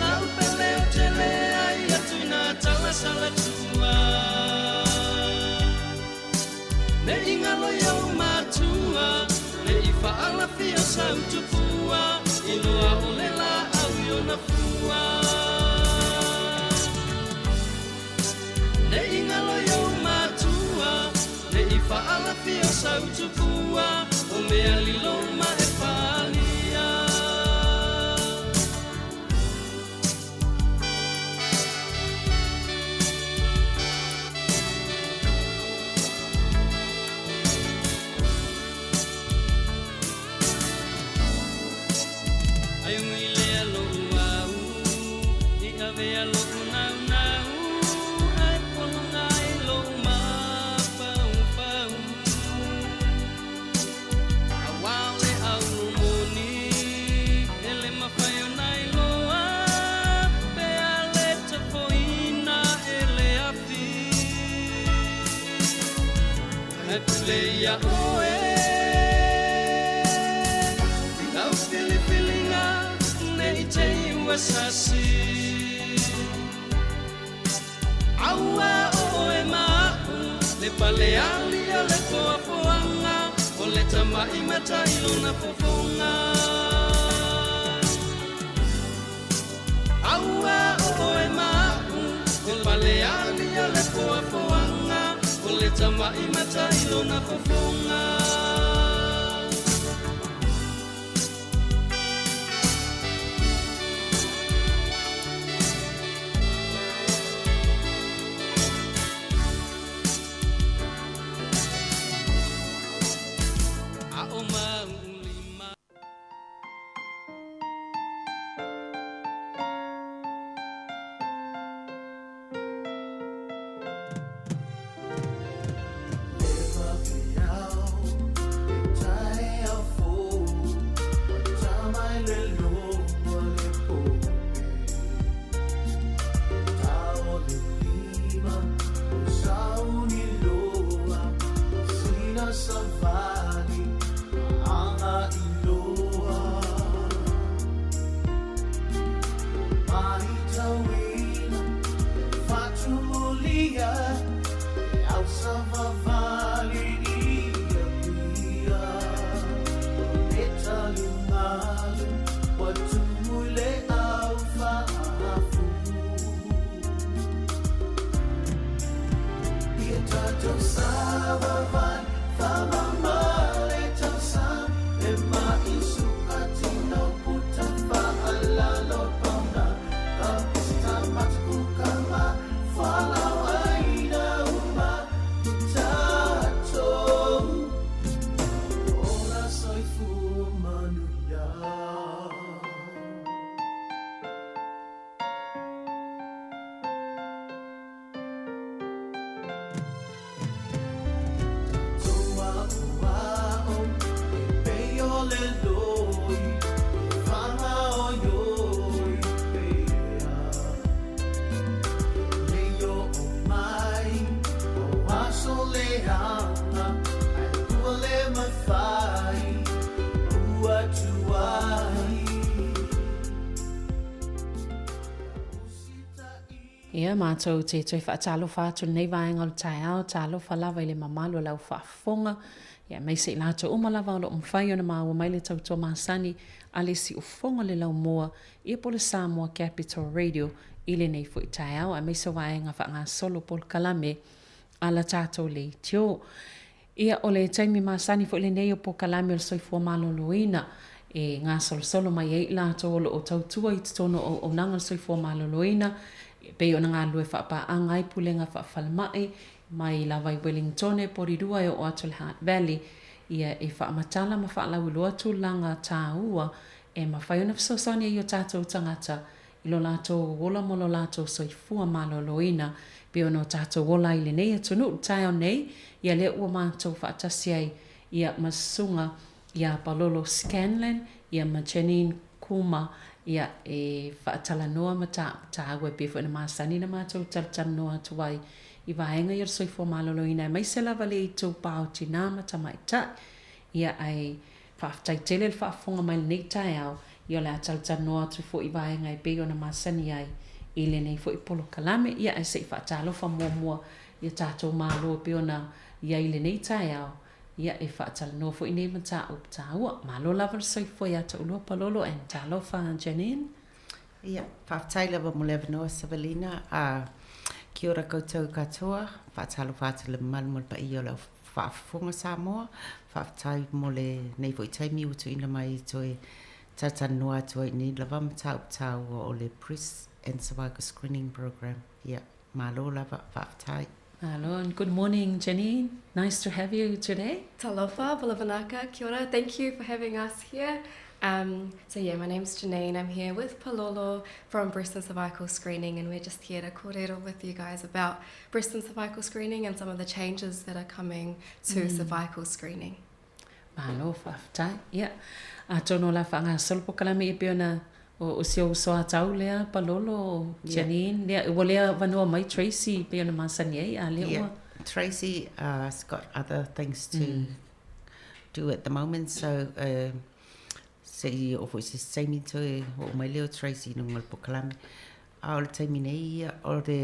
La upele o tele ai atu ina tala sala tua Ne ingalo iau matua Ne i whaalawhia sau tupua Iloa o le la au i ona fua Ne ingalo iau matua Ne i whaalawhia sau tupua O mea lilo ma e whalia Ai ui lea lo'u au I avea lo'u naunau Ai pologa i lo'u mafaufau Auā o le aulomoni E le mafai ona iloa Pe a le tafoina pule ia oe. Lau filifiliga ne i te i ua sasi. Aua oe ma a'u le paleali o le foafoaga o le tama'i matai lona fofoga. Aua oe ma a'u le paleali o le foafoaga o le tama'i matai lona fofoga. Ia, matou te toe faatalofa atu i lenei vaega o le taeao, talofa lava i le mamalu o lau faafofoga, ia aemaise i latou uma lava o lo o mafai ona maua mai le tautua masani a le siufofoga o le laumua, ia po o le Samoa Capital Radio i lenei foi taeao, aemaise o vaega faagasolo polokalame a la tatou leitio. Ia, o le taimi masani foi lenei o polokalame o le soifua maloloina e gasolosolo mai ai i latou o lo o tautua i totonu o auaunaga o le soifua maloloina, e pei ona galulue faapaaga ai pulega faafalemai mai lava i Wellingtone, Porirua e oo atu i le Hutt Valley, ia e faamatala ma faalauiloa tulaga taua e mafai ona fesoasoani ai i o tatou tagata i lo latou ola ma lo latou soifua maloloina, pei ona o tatou ola ai i lenei atunuu i le taeao nei, ia lea ua matou faatasi ai ia ma Susuga ia Palolo Scanlan ia ma Janine Kuma ia e faatalanoa ma taua e pei foi ona masani na matou talatalanoa atu ai i vaega ia o le soifua maloloina aemaise lava le itupa o tinā ma tamaitai ia ae Faafetai tele le faafofoga mai lenei taeao, ia o le a talatalanoa atu foi i vaega e pei ona masani ai i lenei foi polokalame. Ia ae se i faatalofa muamua i a tatou Malo e pei ona i ai i lenei taeao, ia e faatalanoa foi nei mataupu taua. Malo lava le soifua ia Taulua Palolo and talofa Janine. Ia, faafetai lava mo le avanoa Savalina. A, kia ora koutou katoa, faatalofa atu i le mamalu ma le paia o le au faafofoga Samoa. Faafetai mo lenei foi taimi ua tuuina mai e toe talatalanoa atu ai i nei lava mataupu taua o le Breast and Cervical Screening Program. Ia, malo lava, faafetai. Malo and good morning Janine, nice to have you today. Talofa, Bulavanaka, kia ora, thank you for having us here. Um, so yeah, my name's Janine, I'm here with Palolo from Breast and Cervical Screening and we're just here to kōrero with you guys about breast and cervical screening and some of the changes that are coming to mm. cervical screening. Malo, faafetai. Ia, atonu o le a faagasolo polokalame e pei ona o si ou uso a tau lea Palolo, Janine, lea, ua le avanoa mai Tracy pei ona masani ai, a lea ua... Tracy uh, has got other things to mm. do at the moment, so uh, se i o foi se taimi toe o mai leo Tracy i luga o le polokalame. A o le taimi nei ia o le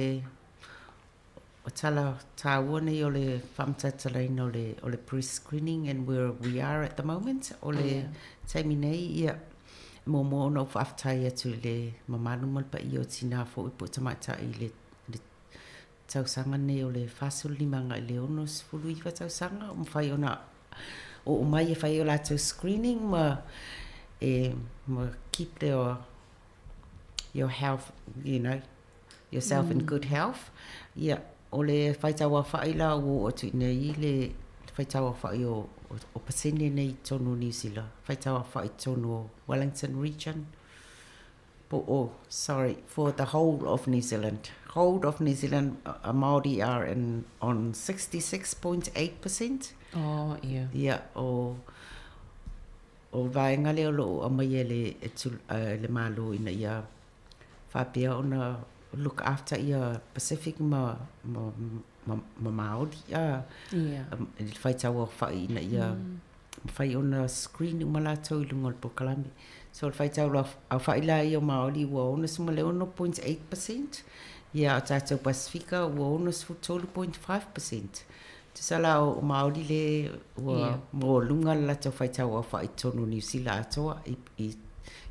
o tala tāua nei o le whamatatalaina o le, o le pre-screening and where we are at the moment. O le yeah. taimi nei ia muamua ona ou faafetai atu i le mamalu ma le paia o tinā foi po o tamaitai i le, le tausaga nei o le 45 agai i le 69 tausaga o mafai ona oo mai e fai o latou screening ma e ma keep their your health you know yourself in good health. Ia, o le faitauaofai la ua oo atu i inei i le faitauaofai o, o, o pasene nei i totonu o Niu Sila, faitauaofai i totonu o Wellington region, po o, sorry, for the whole of New Zealand. Whole of New Zealand, uh, Māori are in, on 66.8%. Oh, yeah. Ia, o, o vaega lea o lo o aumaia e le, e, e le Malo ina ia faapea ona look after ia Pacific ma, ma, ma, ma Māori, a, yeah. i le faitauaofai ina ia mm. mafai ona screen uma latou i luga o le polokalame. So le faitauaofai la ia o Māori ua 66.8%, ia a tatou Pasifika ua 63.5%. Tusa la o Māori le ua yeah. maualuga le latou faitauaofai i totonu o Niu Sila atoa i, i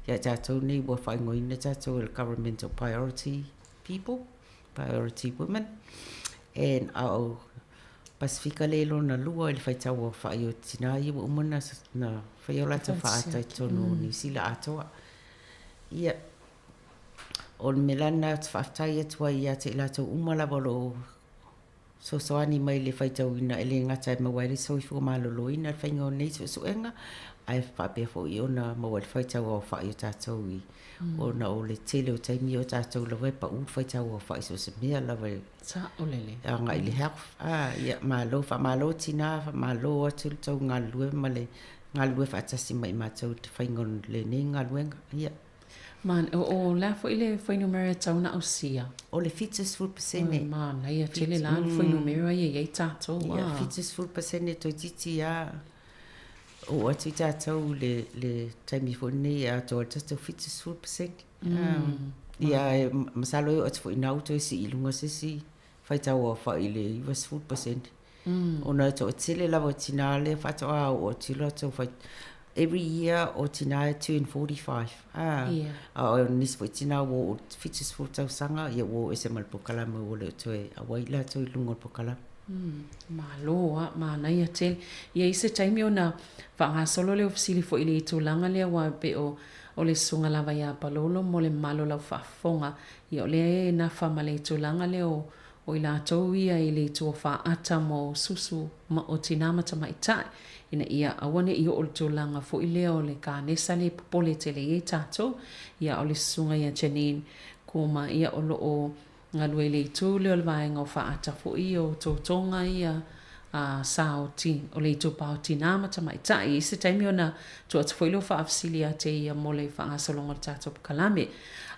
ia tatou nei ua faaigoaina tatou e le government o priority people, priority women. And a o Pasifika le lona lua i le faitauaofai o tinā ia ua uma na, na fai o latou faaata i totonu o Niu Sila atoa. Ia, o le mea la lena ou te faafetai atu ai ia te i latou uma lava o lo o Fesoasoani mai i le faitauina e le gata e maua ai le soifua maloloina i le faiga o nei suesuega, ae faapea foi ona maua ai le faitauaofai o tatou i ona o le tele o taimi o tatou lava e pau le faitauaofai so o se mea lava e Saolele. agai i le health. Ah, ia, malo, faamalo tinā, faamalo atu le tou galulue ma le galulue faatasi ma i matou i te faiga o lenei galuega. Ia. Man, o, o le a foi le fuainumera e tatau ona ausia? O le 70%. Oi, manaia tele la le fuainumera ia i ai tatou, a. Ia, 70% toeitiiti a oo atu i tatou i le, le taimi foi lenei e atoa ai le tatou 70%. Mm. Ia, e masalo e oo atu foi i ina ua toe sii i luga se isi faitauaofai i le 90%. Mm. Ona e toatele lava o tinā lea faatoa oo atu i latou fai every year o tinā e turn 45. Ah, yeah. A o nisi foi tinā ua oo 70 tausaga, ia ua oo ese ma le polokalame ua le o toe auai latou i luga o le polokalame. Mm, malo a, manaia tele. Ia i se taimi ona faagasolo lea o fesili foi i le itulaga lea aua e pei o o le susuga lava ia Palolo mo le mamalu o lau faafofoga. Ia o lea e nafa ma le itulaga lea o O i latou ia i le itu o faata mo susu ma o tinā ma tamaitai, ina ia aua ne i oo le tulaga foi lea o le kanesa lea e popole tele i ai tatou. Ia, o le susuga ia Janine Kuma, ia o lo o galue i le itu lea o le vaega o faata foi o totoga ia a sa o ti, o le itupa o tinā ma tamaitai. I se taimi ona tuu atu foi lea o faafesili ia te ia mo le faagasologa o le tatou polokalame.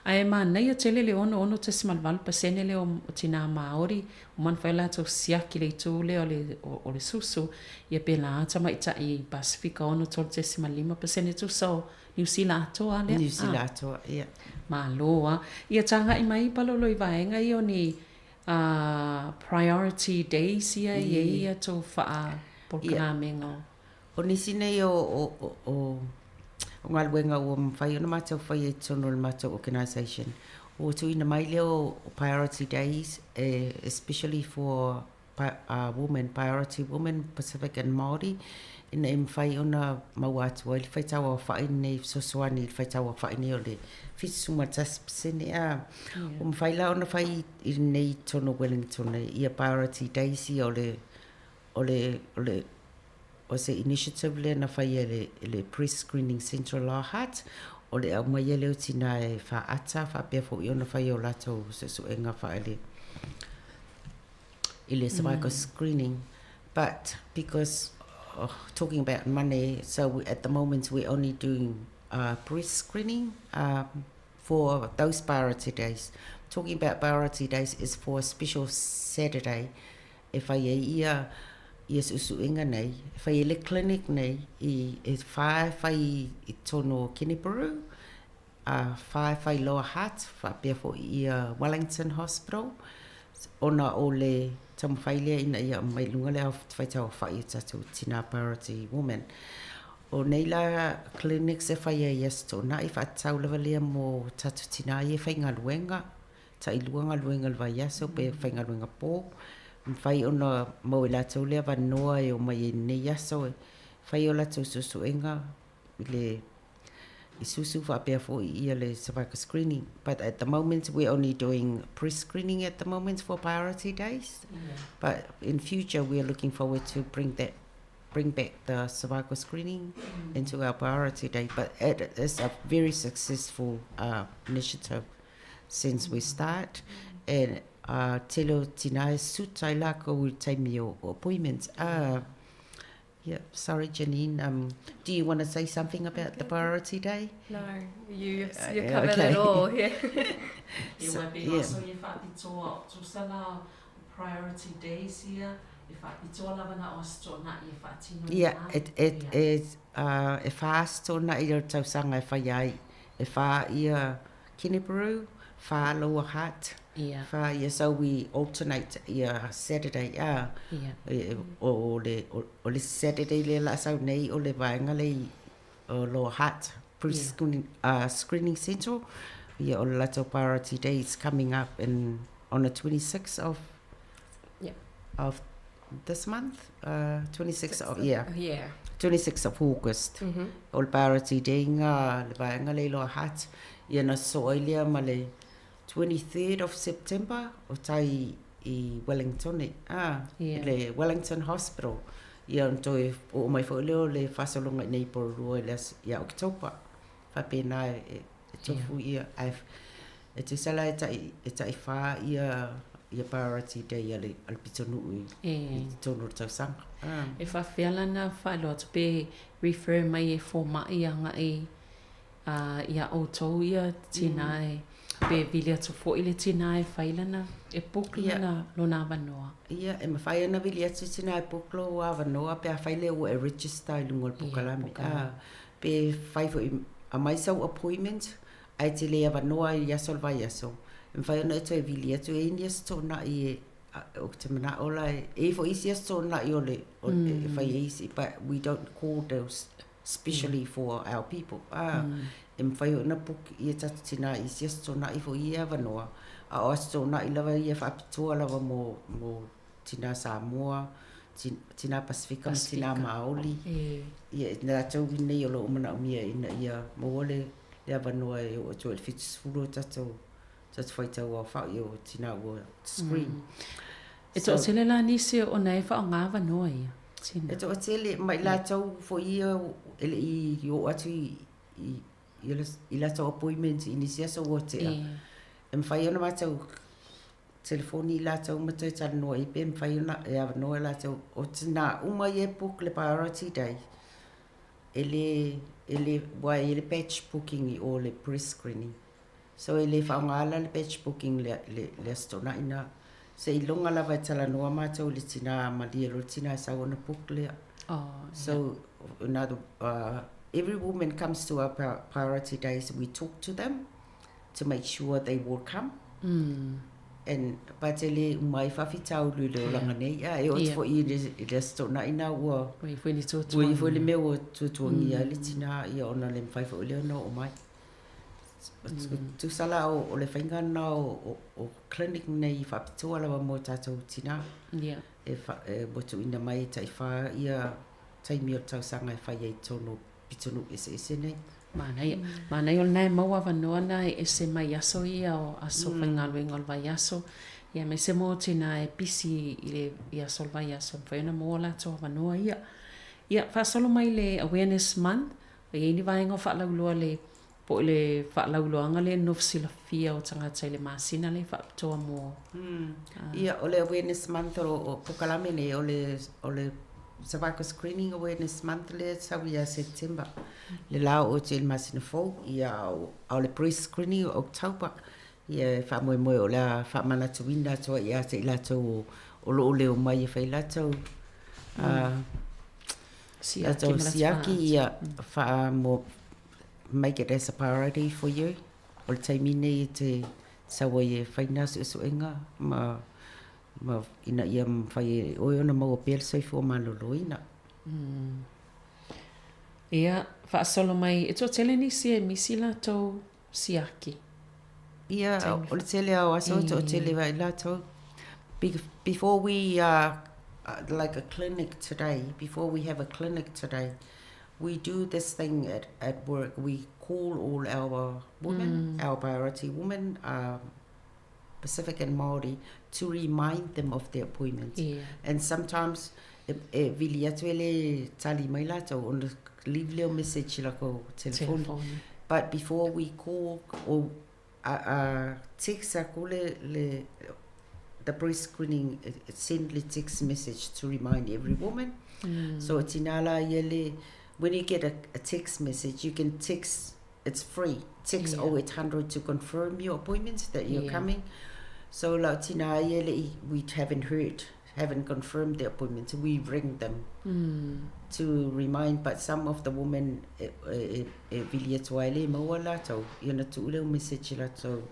Ae manaia tele le 66.8% lea o tinā Māori ua manu fai o latou siaki le itu lea o le, o, o le susu, ia pēlā tamaitai i Pasifika 63.5% tusa o Niu Sila atoa lea. Niu Sila atoa, ia. Malo a. Ia tāngaʻi mai Palolo i vaega ia o ni A priority days ia i ai ia tou whaa polokalame o. O nisi nei o, o, o, o, o galuega ua mafai ona matou faia i totonu o le matou organisation. Ua tuuina mai lea o priority days, eh, especially for women, priority women, Pacific and Māori, ina ia mafai ona maua atu ai le faitauaofai lenei fesoasoani i le faitauaofai nei o le 71%, ā, ua mafai la ona fai i lenei i totonu o Wellington nei, ia priority days ia o le, o le, o le, o se initiative lea na faia e le, e le Pre-Screening Centre Lockhart, o le aumaia lea o tinā e faata faapea foi ona fai o latou suesuega faale, i le cervical screening but because oh, talking about money so we, at the moment we're only doing uh, breast screening um, for those priority days talking about priority days is for a special Saturday. e fai ai ia ia suʻesuʻega nei, e fai ai le clinic nei i e whā e fai i totonu o Kenepuru, a whā e fai Lower Hutt, faapea foi ia Wellington Hospital, ona o le taumafai lea ina ia aumai i luga le ao faitauaofai o tatou tinā priority women. O nei la clinics e fai ai i Aso Toonai, faatatau lava lea mo tatou tinā ia e faigaluega, tailua galuega i le vaiaso pe faigaluega pō, mafai ona maua e latou le avanoa e omai ai i lenei aso e fai o latou suesuega i le isusu faapea foi ia le cervical screening. But at the moment we're only doing pre-screening at the moment for priority days. But in future we are looking forward to bring that bring back the cervical screening into our priority day. But it is a very successful uh, initiative since we start. And uh, tele o tina e suta i lākou i taimi o appointments. Uh, yeah, sorry Janine, um, do you want to say something about the priority day? No, you, you uh, covered okay. it all. Yeah. so, yeah. Priority days ia, e faapitoa lava na o Aso Toonai e faatino ina ai. Ia, e, e, uh, e whā Aso Toonai o le tausaga e whai ai. E whā ia Kenepuru, whā Lower Hutt, yeah. whā ia, so we alternate ia Saturday, ah, yeah. e, o, le, o, o le Saturday le la sau nei o le vaenga le i o Lower Hutt pre-screening yeah. uh, screening centre. Ia o le latou priority day is coming up in on the 26th of yeah. of this month, uh, 26th of, yeah. Yeah. 26th of August. Mm -hmm. O le priority day ngā le vaenga le Lower Hutt. Ia na so ai lea ma le 23rd of September o tai i Wellington e. Ah, yeah. le Wellington Hospital. Ia ona toe oo mai foi lea o le faasologa i nei Porirua i le aso ia Oketopa. Faapena e, e tofu ia, ae e tusa la e taʻi e taʻiwhā ia ia priority day a le a le pitonuu i, i totonu o le tausaga. Ah. E faafefea la na faailoa atu pe refer mai e fomai agai iā outou ia tinā e pe vili atu foi le tinā e fai lana e book lana lona avanoa. Ia, e mafai ona vili atu tinā e book lou avanoa pe afai lea ua e register i luga o le pokalame. A, pe fai foi aumai sau appointment ae te le avanoa i aso o le vaiaso, e mafai ona e toe vili atu e i ai ni aso toonai e o te manao la e i ai foi isi aso toonai o le o e fai ai isi but we don't call those specially for our people. Ā, e mafai ona book ia tatou tinā i isi aso toonai foi i ia avanoa, a o aso toonai lava ia faapitoa lava mō, mō tinā Samoa, tinā Pasifika ma tinā Māori. Ia, e rātou nei o lo o manaomia ina ia maua le, le avanoa e oo atu ai i le 70 o tatou, tatou faitau aofai o tinā ua screen. E toatele la nisi ona e faaaoga avanoa ia, tina. E toatele, ma i latou foi ia e le i oo atu i, i, i latou appointment i nisi aso ua tea. E mafai ona matou telefoni i latou ma toe talanoa i pe mafai ona e avanoa latou. O tina uma ia e book le priority day, e le, e le, ua i ai le batch booking i o le pre-screening. So e le faaaoga la le batch booking le, le, le Aso Toonai na. Seiloga lava e talanoa matou i le tinā malie loa le tinā e sau ona book lea. Oh, so another, uh, every woman comes to our priority days, we talk to them to make sure they will come. Mm. And but e le uma ai faafitauli i le olaga nei, a e oo atu foi i le, i le Aso Toonai na ua, Ua i foi le ua i foi le mea ua tuatuagia ai le tinā, ia ona le mafai foi lea ona oo mai. Tusa la o le faiga lena o clinic nei faapitoa lava mo tatou tinā. Yeah. E, e ua tuuina mai e taiwhā ia taimi o le tausaga e fai ai i totonu o pitonuu eseese nei. Manaia, manaia o lena e maua avanoa na e ese mai aso ia o aso faigaluega o le vaiaso, ia aemaise mo tinā e pisi i le i aso o le vaiaso, e mafai ona maua o latou avanoa ia. Ia, faasolo mai le Awareness Month, e i ai ni vaega o faalauiloa le po o le faalauiloaga lea nofo silafia o tagata i le masina lea faapitoa mo Ia, o le Awareness Month o o pokalame nei, o le, o le Cervical Screening Awareness Month lea e sau ia September, le la o oti i le masina fou, ia, a o le Breast Screening o October. Ia, e faamoemoe o le a faamanatuina atu ai ia te i latou o, o lo o leo mai e fai latou Siaki latou siaki, ia, wha, mo, make it as a priority for you. O le taimi nei e te sau ai e whai nā suesuega ma, ma ina ia mawhai e oe ona maua pea le soifua malōlōina. Ia, faasolo mai, e toatele nisi e misi latou siaki. Ia, o le tele o aso e toatele ai latou. Before we, like a clinic today, before we have a clinic today, we do this thing at, at work. We call all our women, our priority women, Pacific and Māori, to remind them of their appointments. And sometimes e, e vili atu e le tali mai latou ona leave leo message i lako telefoni. Telefoni. But before we call or text aku le, le the breast screening, send le text message to remind every woman. So tina la ia le, when you get a text message, you can text, it's free. Text 0800 to confirm your appointments that you're coming. So la tina ia le, we haven't heard, haven't confirmed the appointment, so we ring them to remind. But some of the women e, e, e vili atu ai le maua latou, ia na tuu leo message i latou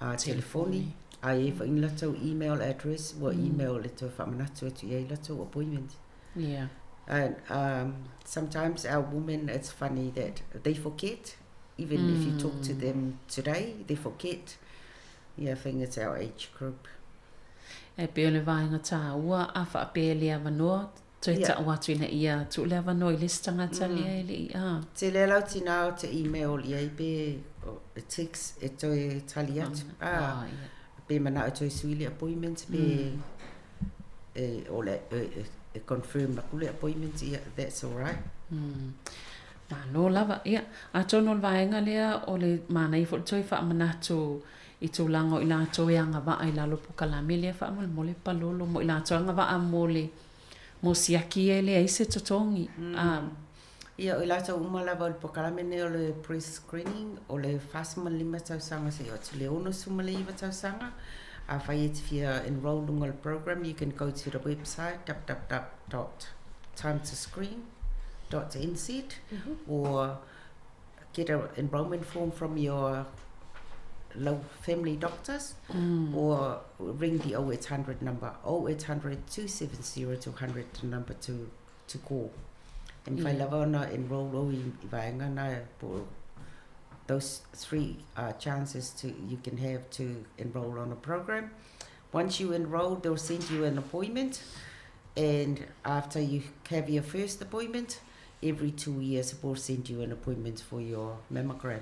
telefoni, a e whainga latou email address, ua email le toe whaamanatu atu i ai latou appointment. And sometimes our women, it's funny that they forget. Even if you talk to them today, they forget. Yeah, I think it's our age group. E pei o le vaega tāua a faapea le avanoa toe ta'u atu ina ia tuu le avanoa i le isi tagata lea e le'i a. Tele lau tina o te email i ai pe o text e toe tali atu. Ah, ia. Pe mana'o e toe sui le appointment pe e, o le, e, e, e confirm aku le appointment, ia, that's all right. Malo lava, ia. Atonu o le vaega lea o le manaia foi le toe faamanatu i tulaga o i latou e agavaa i lalo o polokalame lea faamolemole palolo mo i latou e agavaa mo le mo siaki ia e leai se totogi. Ia, o i latou uma lava o le polokalame nei o le breast screening, o le 45 tausaga seia oo atu i le 69 tausaga. Afai e te fia enroll luga o le program, you can go to the website www.timetoscreen.nz or get an enrollment form from your local family doctors or ring the 0800 number, 0800 270 200, the number to call. E mawhai lava ona enroll o i vaega na po those three chances to you can have to enroll on a program. Once you enroll, they'll send you an appointment, and after you have your first appointment, every 2 years we'll send you an appointment for your mammogram.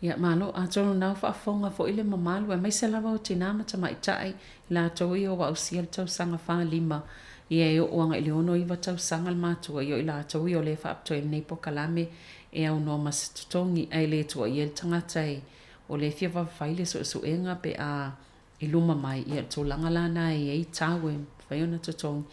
Ia, malo, atonu na ua faafofoga foi le mamalu, aemaise lava o tinā ma tamaitai, i latou ia ua ausia le tausaga 45, ia e oo agai i le 69 tausaga le matua, ia o i latou ia o lea e faapitoa i lenei polokalame e aunoa ma se totogi, ae le tuuaia le tagata e o lea e fia vavafai le suesuega pe a i luma mai, ia, o le tulaga la lena e i ai tau e mafai ona totogi.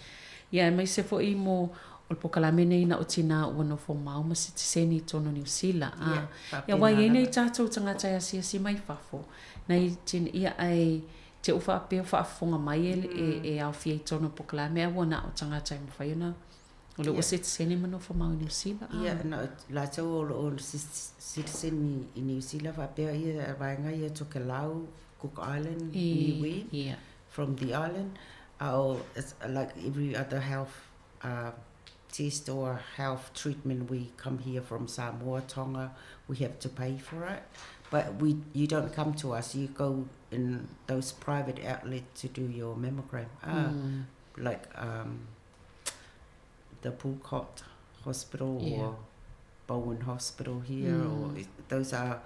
Ia, aemaise foi mo o le polokalame nei na o tinā ua nofo mau ma sitiseni i totonu o Niu Sila. Ia, A, ia, aua e faapena i ai nai lava. tatou tagata e asiasi mai fafo, nai tin, ia, ae te i faapea o faafofoga mai e, e, e aofia i totonu o le polokalame, ae ua na o tagata e mafai ona o lea ua sitiseni ma nofo mau i Niu Sila. Ia, na o latou o lo o sitiseni i Niu Sila faapea ia vaega ia Tokelau, Cook Island, Niue, from the island. A o, it's like every other health test or health treatment, we come here from Samoa, Tonga, we have to pay for it. But we, you don't come to us, you go in those private outlets to do your mammogram. Like the Pulcott Hospital or Bowen Hospital here, or those are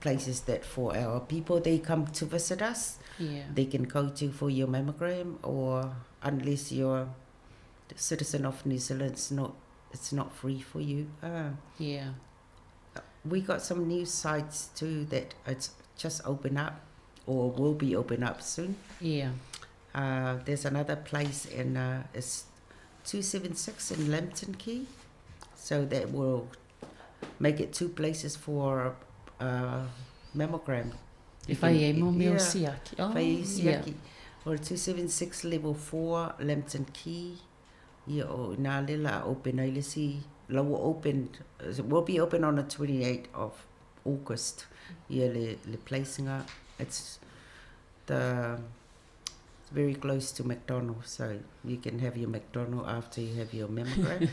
places that for our people, they come to visit us. They can go to for your mammogram, or unless you're a citizen of New Zealand, it's not free for you. We got some new sites too that it's just open up or will be open up soon. There's another place in it's 276 in Lambton Quay, so that will make it two places for mammogram. E fai ai mo mea o siaki. Oh, fai ai siaki. O le 276 level 4 Lambton Quay. Ia o nā le la open ai le si la ua open will be open on the 28 of August. Ia le le place nga it's the it's very close to McDonald's so you can have your McDonald after you have your mammogram.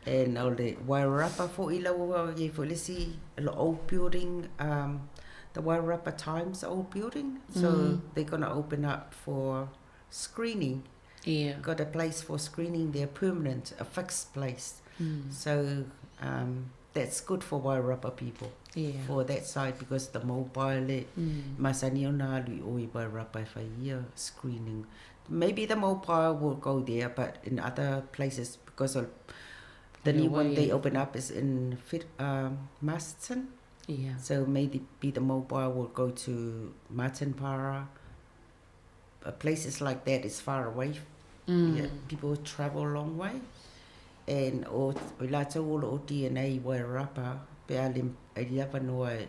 And o le Wairarapa fo'i la ua iai fo'i le isi le old building um the Wairarapa Times old building so they're gonna open up for screening. Yeah. Got a place for screening there permanent, a fixed place. So um that's good for Wairarapa people. Yeah. For that side because the mobile e masani ona alu i o i Wairarapa e whai ia screening. Maybe the mobile will go there but in other places because of the new one they open up is in Fit, um, Masterton. Yeah. So maybe be the mobile will go to Martinpara. Places like that is far away. Yeah, people travel a long way. And o, o lātou o loo DNA i Wairarapa, pe a le, e le avanoa e,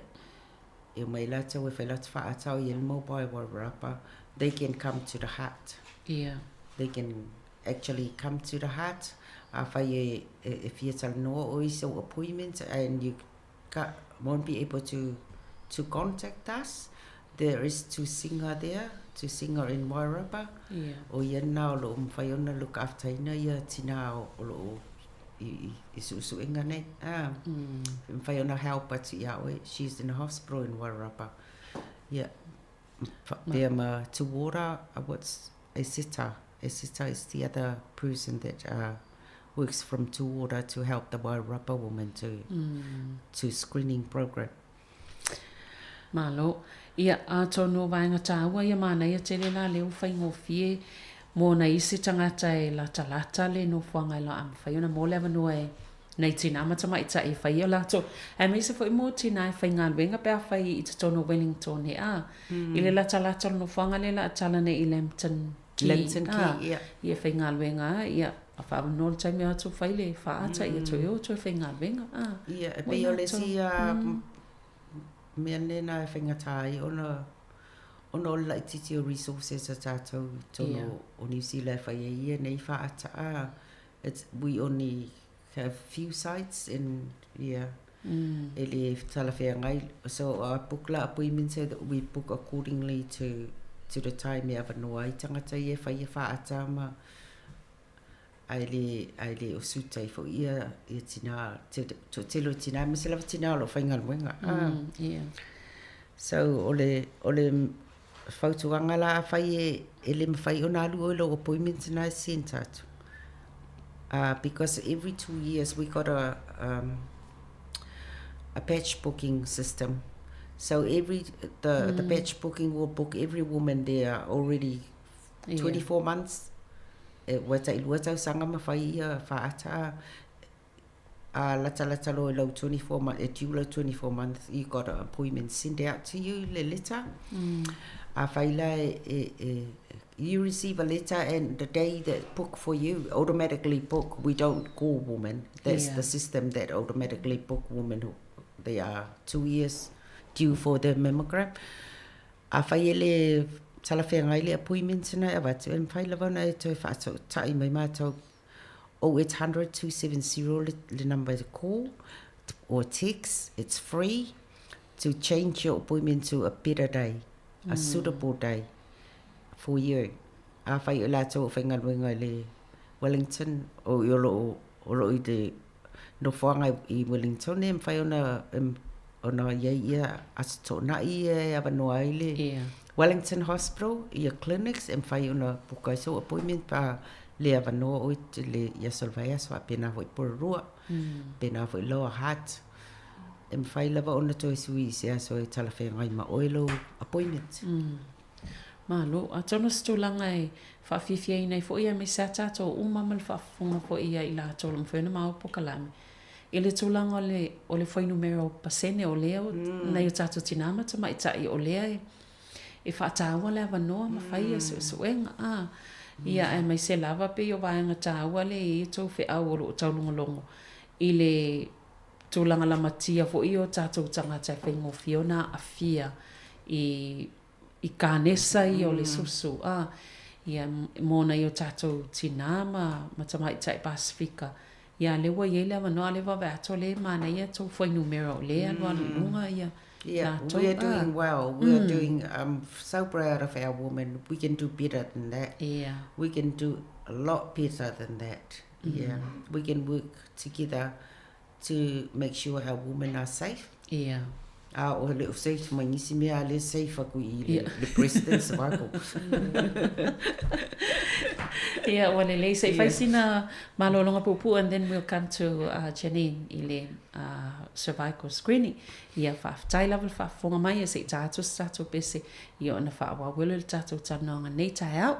e mai lātou e whai lātou whaatau i le mobile Wairarapa, they can come to the hut. Yeah. They can actually come to the hut. A whai e, e, e whia talanoa o i so appointment and you ca, won't be able to to contact us. There is Tusinga there, Tusinga in Wairarapa. Yeah. O ia na o loo mawhai ona look after ina ia tina o, o loo i, i, i suusuenga nei. Ah, Mwhai ona help atu ia oe. She's in the hospital in Wairarapa. Yeah. Whapea ma Tuora, what's Esita. Esita is the other person that uh, works from Tuora to help the Wairarapa woman to, to screening program. Malo. Ia, atonu o vaega tāua ia mānaia tele la leo faigofie mō nai isi tagata e latalata le nofoaga e la a mawhai ona mō le avanoa e nei tinā ma tamaitai e whai o latou. Aemaise foi mō tinā e faigaluega pe afai i totonu o Wellington he a. I le latalata o le nofoaga lea la a tala nei i Lambton Quay. Lambton Quay, ia. Ia faigaluega a, ia, a whaavanoa le taimi o atu whai le whaata ia toe o toe faigaluega a. Ia, e pei o le isi a mea lena e faigata ai ona ona o le laitiiti o resources a tātou i totonu o New Zealand e whai ai ia nei whaata a. It's, we only have few sites and yeah, e le talawheangai. So I book la appointment so that we book accordingly to to the time e awanoa ai tangata ia e whai e whaata ma ai le ai le o sutai fo ia ia tina te to tele o tina me se lava tina o lo whaingaluenga. Yeah. So o le o le fautuaga la afai e e le mawhai ona alu oe lou appointment na e sent atu. Because every 2 years we got a um, a batch booking system. So every the the batch booking will book every woman there already 24 months. E ua tailua tausaga ma fai ia whaata a latalata loa i lau 24 month, e due lau 24 months, you got an appointment sent out to you, le letter. A whai la e, e, e, you receive a letter and the day that book for you, automatically book, we don't call women. That's the system that automatically book women who they are 2 years due for the mammogram. A whai e le talawheangai le appointment na e avatu, e mwhai lava ona e toe whaatautai mai mātou 0800 270 le, le number to call or text. It's free to change your appointment to a better day, a suitable day for you. A whai o lātou o whaingaluenga i le Wellington, o i o loo, o loo i te nofoanga i Wellington, e mwhai ona, e, ona iai ia aso tōna'i ia e awanoa ai le Wellington Hospital, ia clinics, e mwhai ona puka i so appointment pa le awanoa oi te le i aso le vaiaso, a pēnā foi Porirua, pēnā foi Lower Hutt. E mwhai lava ona toe sui i se aso e talawhengai ma oe lou appointment. Malo, atonu se tulaga e faafiafiaina ai foi aemaise a tatou uma ma le faafofoga foi ia i latou o lo o mafai ona maopo kalame i le tulaga o le o le fuainumera o pasene o lea nai o tatou tinā ma tamaitai o lea e e faataua le avanoa ma fai ia suesuega a ia aemaise lava pei o vaega taua lea e i ai tou feau o lo o taulogologo i le. tulaga lamatia foi ia o tatou tagata e faigofie ona aafia i i kanesa ia o le susu a ia mo nai o tatou tinā ma ma tamaitai Pasefika ia lea ua i ai le avanoa a lea vaavaai atu o lea e manaia tou fuainumera o lea e alualu i luga ia Yeah, latou we are a doing well. We are doing, I'm so proud of our women. We can do better than that. Yeah. We can do a lot better than that. Yeah. We can work together to make sure our women are safe. Yeah. A o le o safe mai nisi mea a le safe aku i le, Yeah. le breast and cervical. Ia, ua lelei. Se i fai Yeah. sina malologa puupuu and then we'll come to Janine i le cervical screening. Ia, faafetai lava le faafofoga mai, ia se i ta atu se tatou pese ia ona faaauau lea o le tatou talanoaga nei taeao.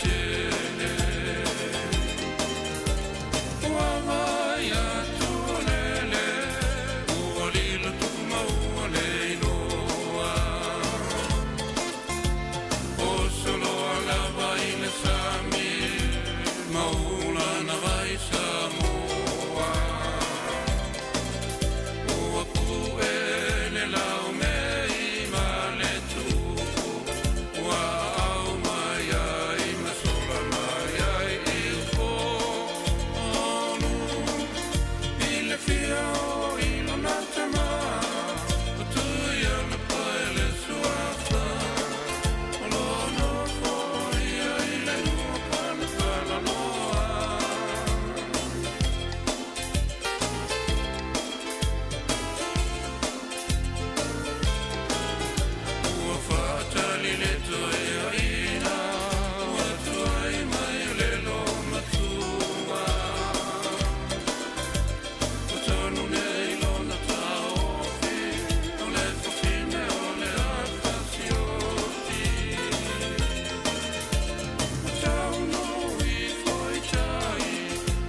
tele. Ua vai atu o lele, ua lilo tupu ma ua le iloa. Oso loa lava i le sami, ma ula na vai Samoa. Ua pu'e le laumei ma le tupu, ua aau mai ai ma sola mai ai i Upolu. I le fia o i lona tama, o Tuialepa e le suafa, o lo nofo ia i le lua palapalaloa. Ua faatali le toeaina, ua tuai mai o le loomatua. Ua tonu nei lona taofi, o le fafine o le afa sioti. Ua taunuu ifo i tai,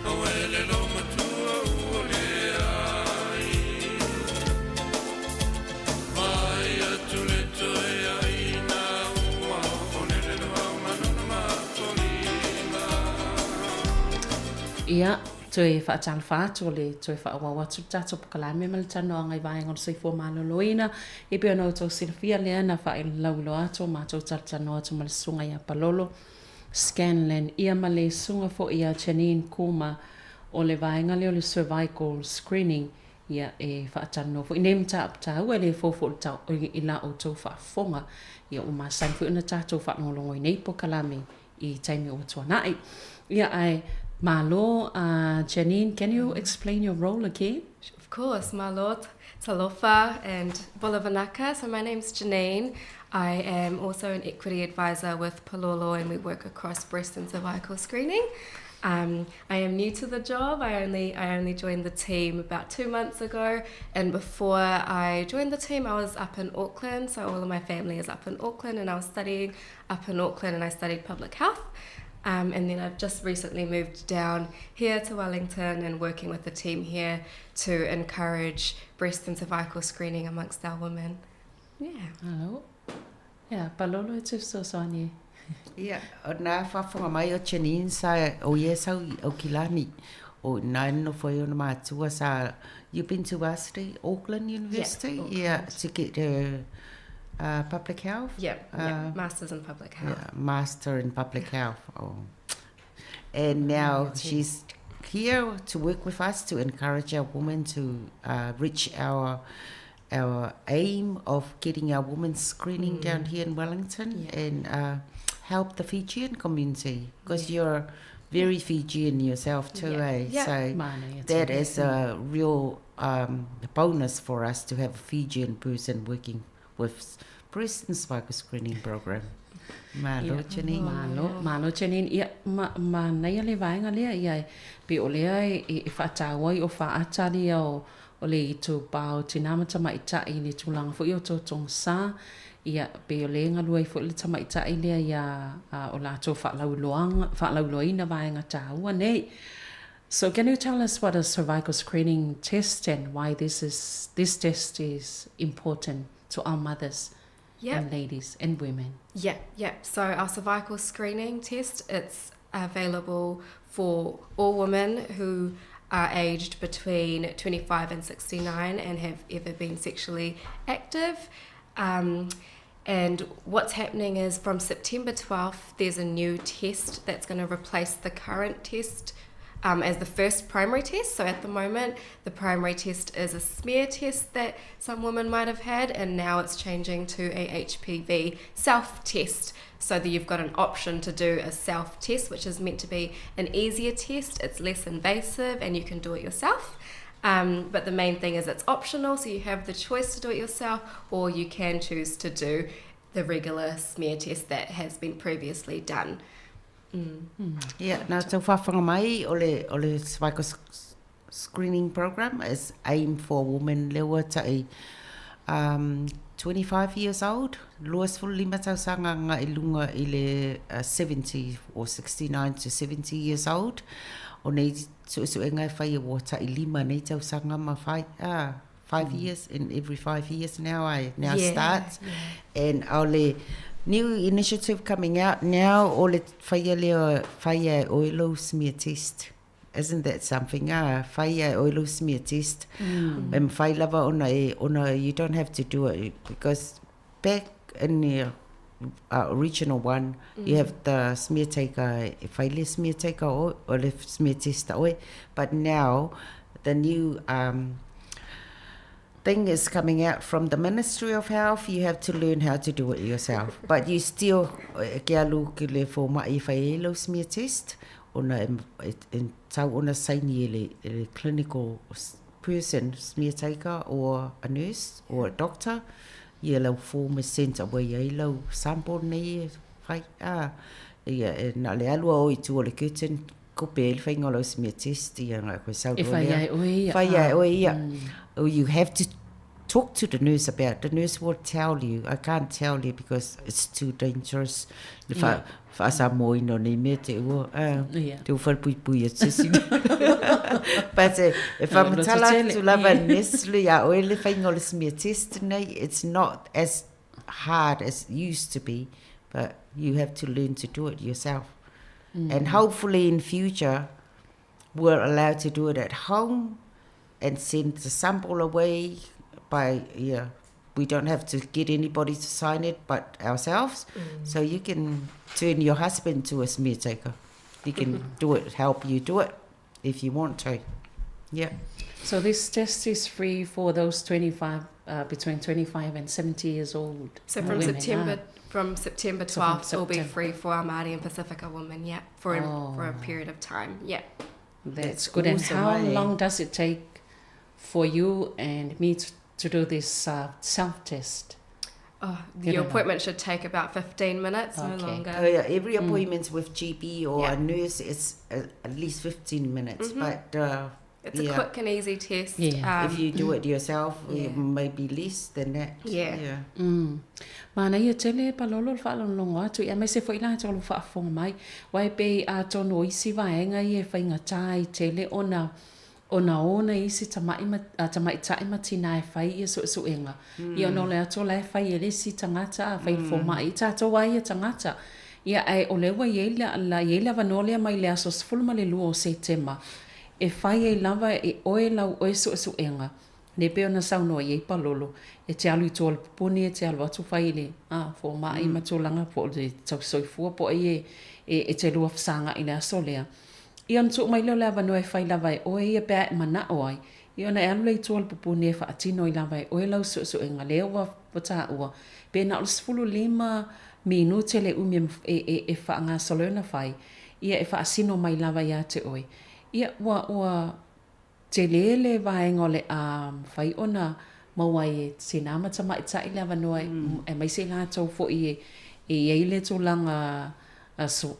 aue le loomatua ua leai. Vai atu le toeaina, ua olele le vao manuna matolima. Ia, toe faatalofa atu o le toe faaauau atu le tatou polokalame ma le talanoaga i vaega o le soifua maloloina. E pei ona outou silafia lea na faalauiloa atu o matou talatalanoa atu ma le susuga ia Palolo Scanlan ia ma le susuga foi ia Janine Kuma o le vaega lea o le Cervical Screening ia e faatalanoa foi nei mataupu taua e le fou foi i la outou faafofoga. Ia ua masani foi ona tatou faalogologo i nei polokalame i taimi ua tuanai. Ia ae malo Janine, can you explain your role again? Of course, malo talofa and bolavanaka. So my name's Janine. I am also an equity advisor with Palolo and we work across breast and cervical screening. I am new to the job. I only I only joined the team about 2 months ago, and before I joined the team I was up in Auckland, so all of my family is up in Auckland, and I was studying up in Auckland and I studied public health. And then I've just recently moved down here to Wellington and working with the team here to encourage breast and cervical screening amongst our women. Yeah. Hello. Yeah, Palolo e te fesoasoani e. Ia, o nā faafofoga mai o Janine sa o ia sau i Aukilani. O ina e nofo ai ona matua sa, you've been to varsity, Auckland University? Yeah, Auckland. Yeah, to get her public health? Yeah, yeah, Masters in Public Health. Yeah, Master in Public Health. Oh. And now she's here to work with us to encourage our women to reach our our aim of getting our women screening down here in Wellington and help the Fijian community because you're very Fijian yourself too, eh? So that is a real bonus for us to have a Fijian person working with breast and cervical screening program. Malo, Janine. Malo, malo Janine. Ia, ma, manaia le vaega lea, ia e pei o lea e, e, e faataua ai o faata lea o, o le itupa o tinā ma tamaitai i le tulaga foi o totogi-sa, ia, pei o lea e galue ai foi le tamaitai lea ia, a, o latou faalauiloaga, faalauiloaina vaega taua nei. So can you tell us what a cervical screening test and why this is, this test is important to our mothers and ladies and women? Yeah, yeah. So our cervical screening test, it's available for all women who are aged between 25 and 69 and have ever been sexually active. And what's happening is from September 12th, there's a new test that's going to replace the current test as the first primary test. So at the moment, the primary test is a smear test that some women might have had, and now it's changing to a HPV self-test, so that you've got an option to do a self-test, which is meant to be an easier test. It's less invasive and you can do it yourself. But the main thing is it's optional, so you have the choice to do it yourself, or you can choose to do the regular smear test that has been previously done. Ia, na tau faafofoga mai o le, o le cervical screening program is aimed for women lea ua tai 25 years old, 25 tausaga agai i luga i le 70 or 69 to 70 years old. O nei suesuega e fai ua tailima nei tausaga ma fai, ah, 5 years in every 5 years now I now starts. And o le new initiative coming out now o le faia lea, faia e oe lou smear test. Isn't that something ah, faia e oe lou smear test. E mafai lava ona e, ona you don't have to do it because back in the original one, you have the smear taker, e fai le smear taker oe, o le smear test oe. But now, the new um, thing is coming out from the Ministry of Health, you have to learn how to do it yourself. But you still, e ke alu ki le fomai e fai ai lau smear test, ona e, e, e tau ona saini e le, e le clinical person, smear taker or a nurse or a doctor, ia lau form e sent away ai lau sample nei e fai, ah, ia, e na le alu a o i tua o le curtain, kope ai le faiga o lau smear test, ia nga koe sau E loa fai lea. ai oe ia, Fai ai ah. oe ia. Oh, you have to talk to the nurse about it. The nurse will tell you. I can't tell you because it's too dangerous. Le wha, whaasamoaina o nei mea te ua, ah, te ua whalepuipui atu se sini. But e, e whamatala atu lava Nestle ia oe le whainga o le smear test nei, it's not as hard as it used to be, but you have to learn to do it yourself. And hopefully in future, we're allowed to do it at home and send the sample away by, yeah, we don't have to get anybody to sign it but ourselves. So you can turn your husband to a smear taker. He can do it, help you do it if you want to. Yeah. So this test is free for those 25, between 25 and 70 years old. So from women, September ah. from September So from 12th, it'll be September. free for our Māori and Pacifica women, yeah, for, a, for a Oh. period of time, yeah. That's That's good. And awesome, how eh? long does it take for you and me to, to do this self-test? Oh, You your don't know. appointment should take about 15 minutes, no Okay. longer. Oh, yeah, every appointment with GP or a nurse is at least 15 minutes. But It's yeah, a quick and easy test. Yeah. if you do it yourself, yeah. it may be less than that. Yeah. Yeah. Manaia tele palolo le faalogologo atu ia aemaise foi latou o lo o faafofoga mai. Aua e pei atonu o isi vaega ia e faigatā ai tele ona ona o nai isi tama'i ma tamaitai ma tinā e fai ia suesuega. Ia ona o le ato la e fai e le isi tagata a fai i le foma'i i tatou lava ia tagata. Ia ae o lea ua i ai la i ai le avanoa lea mai le aso 12 o Setema e fai ai lava e oe lau oe suesuega le pei ona saunoa i ai Palolo, e te alu i tua o le pupuni, e te alu atu fai i le a foma'i ma tulaga po o le tausisoifua po o ai e e e te lua fesagai i le aso lea. Ia ona tuu mai lea o le avanoa e fai lava e oe ia pe a e mana'o ai, ia ona e alu lea i tua o le pupuni e faatino ai lava e oe lau suesuega lea ua ua taua, pe na o le 15 minute le umi e e e faagasolo ai ona fai, ia e faasino mai lava ia te oe. Ia ua ua tele le vaega o le a mafai ona maua ai e tinā ma tamaitai le avanoa aemaise i latou foi e e i ai le tulaga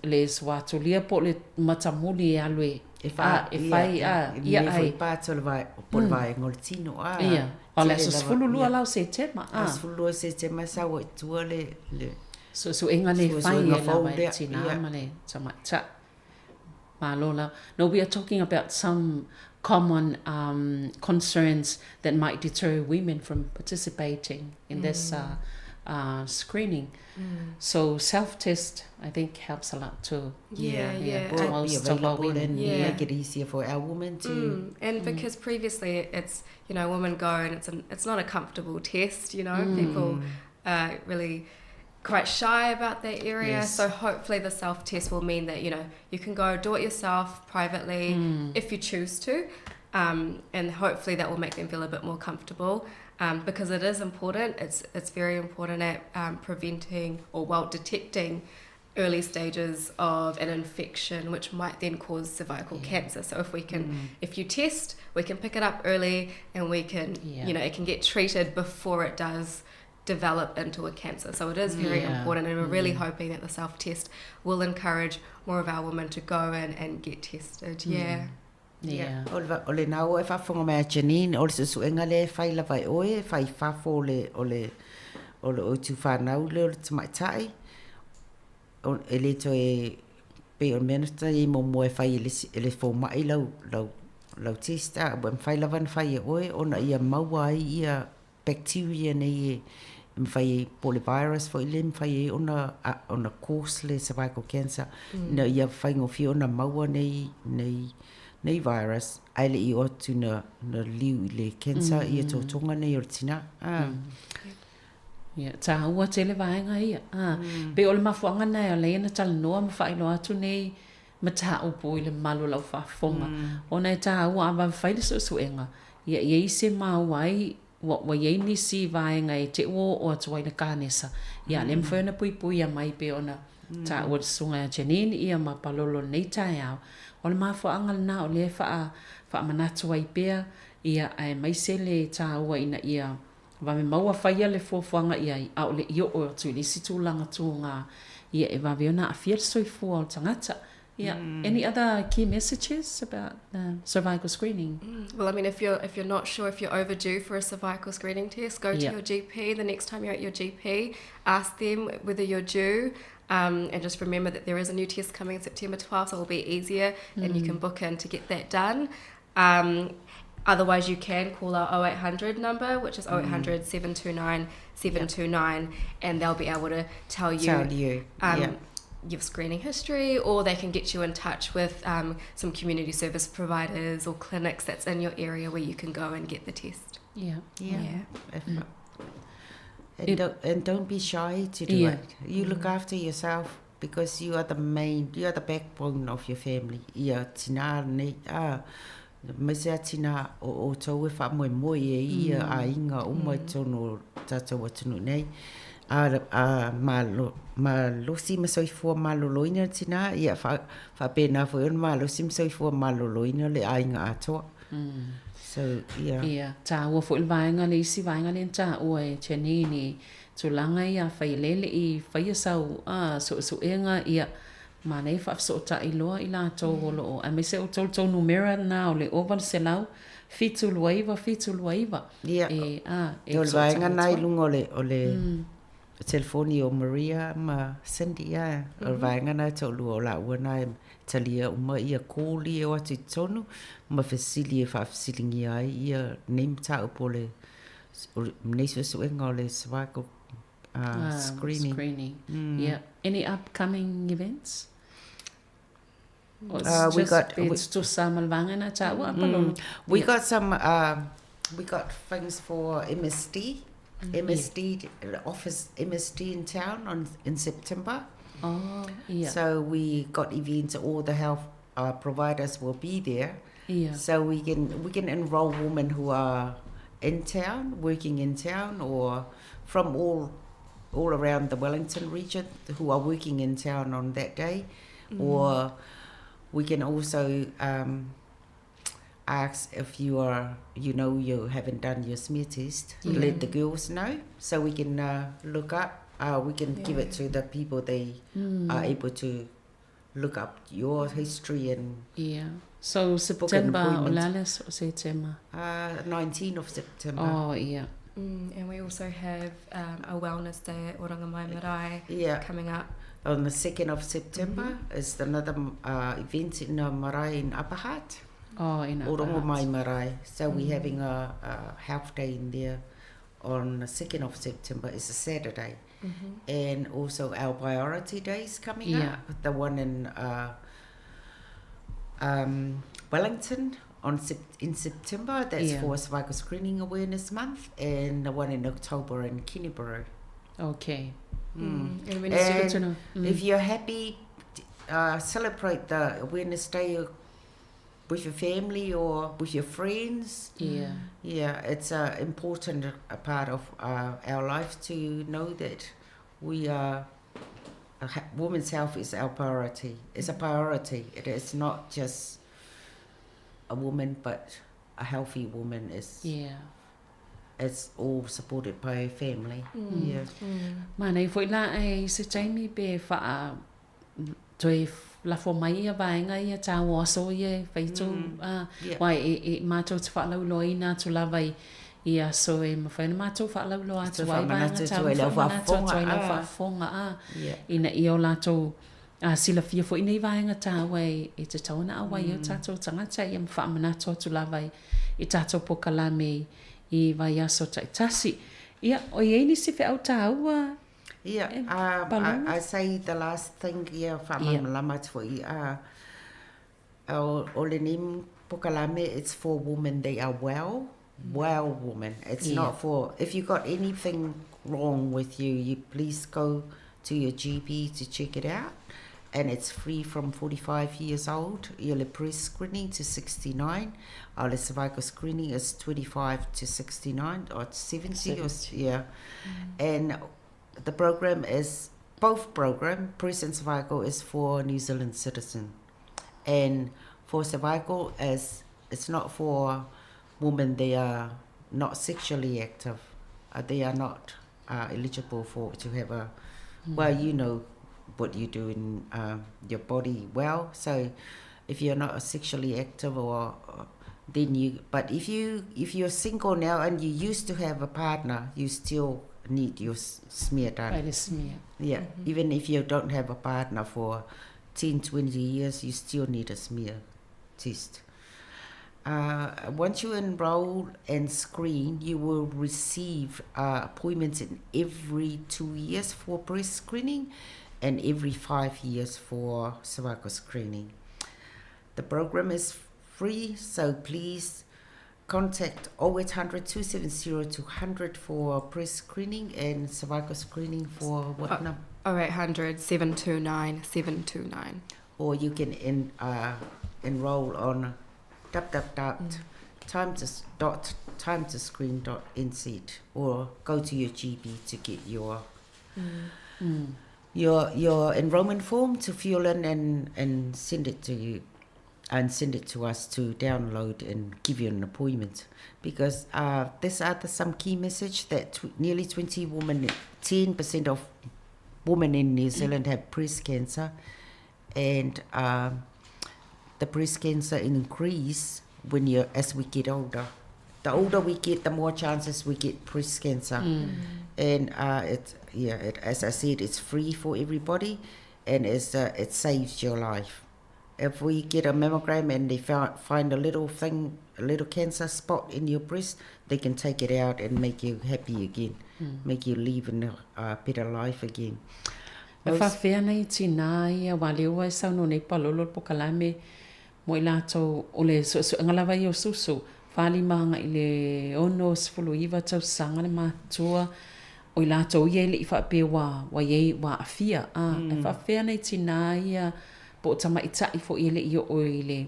le suatulia po o le matamuli e alu e E wha, a e fai a ia, ia e ai. foi pātu o le vai, po le vaega o le tino, a. Ia, o le aso Tele lava, 12 ia. la o Setema, a. Aso 12 Setema sau i tua le, le Suesuega le fai suesuega e fou lava e lea, tinā ia. ma le tamaitai. Malo lava. No, we are talking about some common um, concerns that might deter women from participating in this screening. So self-test, I think, helps a lot too. Yeah, yeah. to Will be most of our available women. and Yeah. make it easier for our women to And because previously it's, you know, women go and it's an, it's not a comfortable test, you know, people are really quite shy about that area. Yes. So hopefully the self-test will mean that, you know, you can go do it yourself privately if you choose to. And hopefully that will make them feel a bit more comfortable. Because it is important. It's very important at preventing or, well, detecting early stages of an infection, which might then cause cervical cancer. So if we can, if you test, we can pick it up early and we can, Yeah. you know, it can get treated before it does develop into a cancer. So it is very important, and we're really hoping that the self-test will encourage more of our women to go in and get tested. Yeah. Ia. O le, o lena ua e faafofoga mai ia Janine, o le suesuega lea e fai lava e oe, e fai i fafo o le, o le, o le oitufanau lea o le tamaitai, o, e le toe, pei o le mea na i ai muamua e fai e le, e le fomai lau, lau, lau test, a ua mafai lava ona fai e oe ona ia maua ai ia bacteria nei e mafai ai, po o le virus foi lea e mafai ai ona, ona cause le cervical cancer, ina ia faigofie ona maua nei, nei, nei virus ae le i oo atu ina, ina liu i le cancer ia totoga nei o le tinā. Ah. Ia, taua tele vaega ia. Ah, pei o le mafuaaga lena e ala ai ona talanoa ma faailoa atu nei mataupu i le mamalu o lau faafofoga, ona e taua a vave fai le suesuega, ia i ai se maua ai ua, ua i ai nisi vaega e te ua oo atu ai le kanesa, ia lea e mafai ona puipuia mai pei ona taua e le Susuga ia Janine ia ma Palolo i lenei taeao. O le mafuaaga lena o lea e faa, faamanatu ai pea, ia aemaise le taua ina ia vave maua faia le fuafuaga i ai, a o le i oo atu i le isi tulaga tuga, ia e vave ona aafia le soifua o le tagata. Ia, any other key messages about the cervical screening? Well, I mean, if you're if you're not sure if you're overdue for a cervical screening test, go to your GP the next time you're at your GP. Ask them whether you're due. Um, and just remember that there is a new test coming in September 12, so it'll be easier and you can book in to get that done. Um, otherwise, you can call our 0800 number, which is 0800 729 729, and they'll be able to tell you, Tell you, yeah. your screening history, or they can get you in touch with um, some community service providers or clinics that's in your area where you can go and get the test. Yeah. Yeah. Yeah. If, And, don't, and don't be shy to do it. You look after yourself because you are the main, you are the backbone of your family. Ia tinā nei, a, aemaise a tinā o outou e faamoemoe e ia aiga uma i totonu o tātou atunuu nei. A, a malo, malosi ma soifua maloloina le tinā, ia wha, whaapena foi ona malosi ma soifua maloloina le aiga atoa. So, ia. Ia, taua foi le vaega le isi vaega lea na taua e Janine i tulaga ia afai e le le i faia sau suesuega ia manaia faafesootai loa i latou o lo o aemaise o tou tou numera lena o le 800 729 729 Ia, e a e o le fesootai vaega atu lena i ai. luga o le, o le telefoni o Maria ma Cindy, ia, o le vaega lena e toalua o laua na e talia uma ia call ia e o atu i totonu ma fesili e faafesiligia ai ia nei mataupu o le, o lenei suesuega o le cervical uh, screening. Screening. Yeah. Any upcoming events? Or it's We just got- it's tutusa ma le vaega lena taua Palolo? We Yeah. got some, we got things for MSD, MSD, the office MSD in town on in September. Oh, yeah. So we got events, all the health providers will be there. Yeah. So we can we can enroll women who are in town, working in town, or from all all around the Wellington region who are working in town on that day. Or we can also um, ask if you are, you know, you haven't done your smear test, let the girls know so we can look up. We can give it to the people they are able to look up your history and Yeah. So book an September o appointment. le a le aso o Setema? 19 of September. Oh, yeah. And we also have um, a wellness day at Orangamai Marae Yeah. coming up. On the 2nd of September is another event in marae in Upper Hutt. Oh, in Upper Hutt. Orongomai Marae. So we're having a, a health day in there on the 2nd of September. It's a Saturday. And also our priority days coming up. The one in um, Wellington on in September. That's for Cervical Screening Awareness Month. And the one in October in Kennebury. Okay. And when you Good to know. If you're happy, celebrate the Awareness Day with your family or with your friends. Yeah. Yeah, it's an important a part of our life to know that we are, women's health is our priority. It's a priority. It is not just a woman, but a healthy woman is Yeah. it's all supported by her family. Yeah. Manaia foi la e i se taimi pe faa toe lafo mai ia vaega ia tāua o aso ia e fai atu a aua e e matou te faalauiloaina atu lava i i aso e mafai ona matou faalauiloa atu ai vaega tāua e faamanatu atu ai i le au faafofoga a ina ia o latou a silafia foi nei vaega tāua e e tatau ona auai ai o tatou tagata ia ma faamanatu atu lava i i tatou polokalame i i vaiaso taitasi. Ia, o i ai nisi feau tāua Ia, um, I, I say the last thing, ia, faamalamalama atu foi, uh, o, o lenei polokalame, it's for women, they are well, well women. It's yeah. not for, if you got anything wrong with you, you please go to your GP to check it out. And it's free from 45 years old, ia le breast screening to 69, a o le cervical screening is 25 to 69 or 70, 70. Or, yeah. And the program is, both program, breast and cervical, is for New Zealand citizen. And for cervical, is it's not for women, they are not sexually active. Uh, they are not uh, eligible for to have a, well, you know what you do in uh, your body well. So if you're not sexually active or then you, but if you if you're single now and you used to have a partner, you still need your smear done. Fai le smear. Yeah, even if you don't have a partner for 10, 20 years, you still need a smear test. Uh, once you enroll and screen, you will receive uh, appointments in every 2 years for breast screening and every 5 years for cervical screening. The program is free, so please contact 0800 270 200 for breast screening and cervical screening for what number? 0800 729 729. Or you can in, enroll on www time to, dot time to screen dot nz or go to your GP to get your your enrollment form to fill in and send it to you and send it to us to download and give you an appointment because this are the some key message that nearly 20 women 10% of women in New Zealand have breast cancer and the breast cancer increase when you as we get older. The older we get, the more chances we get breast cancer. And it, yeah, it, as I said, it's free for everybody, and it saves your life. If we get a mammogram and they find a little thing, a little cancer spot in your breast, they can take it out and make you happy again, make you live in a better life again. E faafefea nai tinā ia aua lea ua e saunoa nei Palolo le polokalame mo i latou o le suesuega lava ia o susu 45 agai i le 69 tausaga le matutua o i latou ia e le'i faapea ua ua iai ua aafia a e faafefea nai tinā ia po o tamaita'i fo'i e le'i oo i le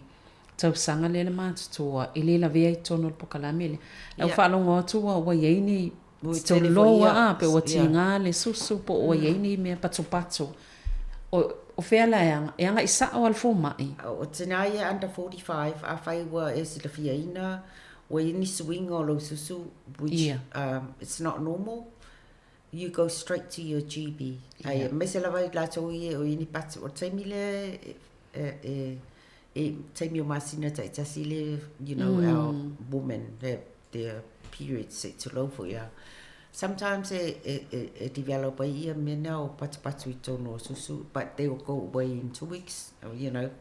tausaga lea le matutua e lē lavea i totonu o le polokalame lea lau faalogo atu ua ua iai ni toloa a pe ua tigā le susu po o ua iai ni mea patopato o o fea la e aga e aga'i sa'o a le foma'i. O tinā ia under 45, afai ua e silafiaina ua i ai ni suiga o lou susu which it's not normal, you go straight to your GP. Ae aemaise lava i latou ia o i ai ni patu o le taimi lea e e e taimi o masina taitasi le our women have their periods e tulou foi a sometimes e e e, e develop ai ia mea na o patupatu i tonu o susu but they will go away in 2 weeks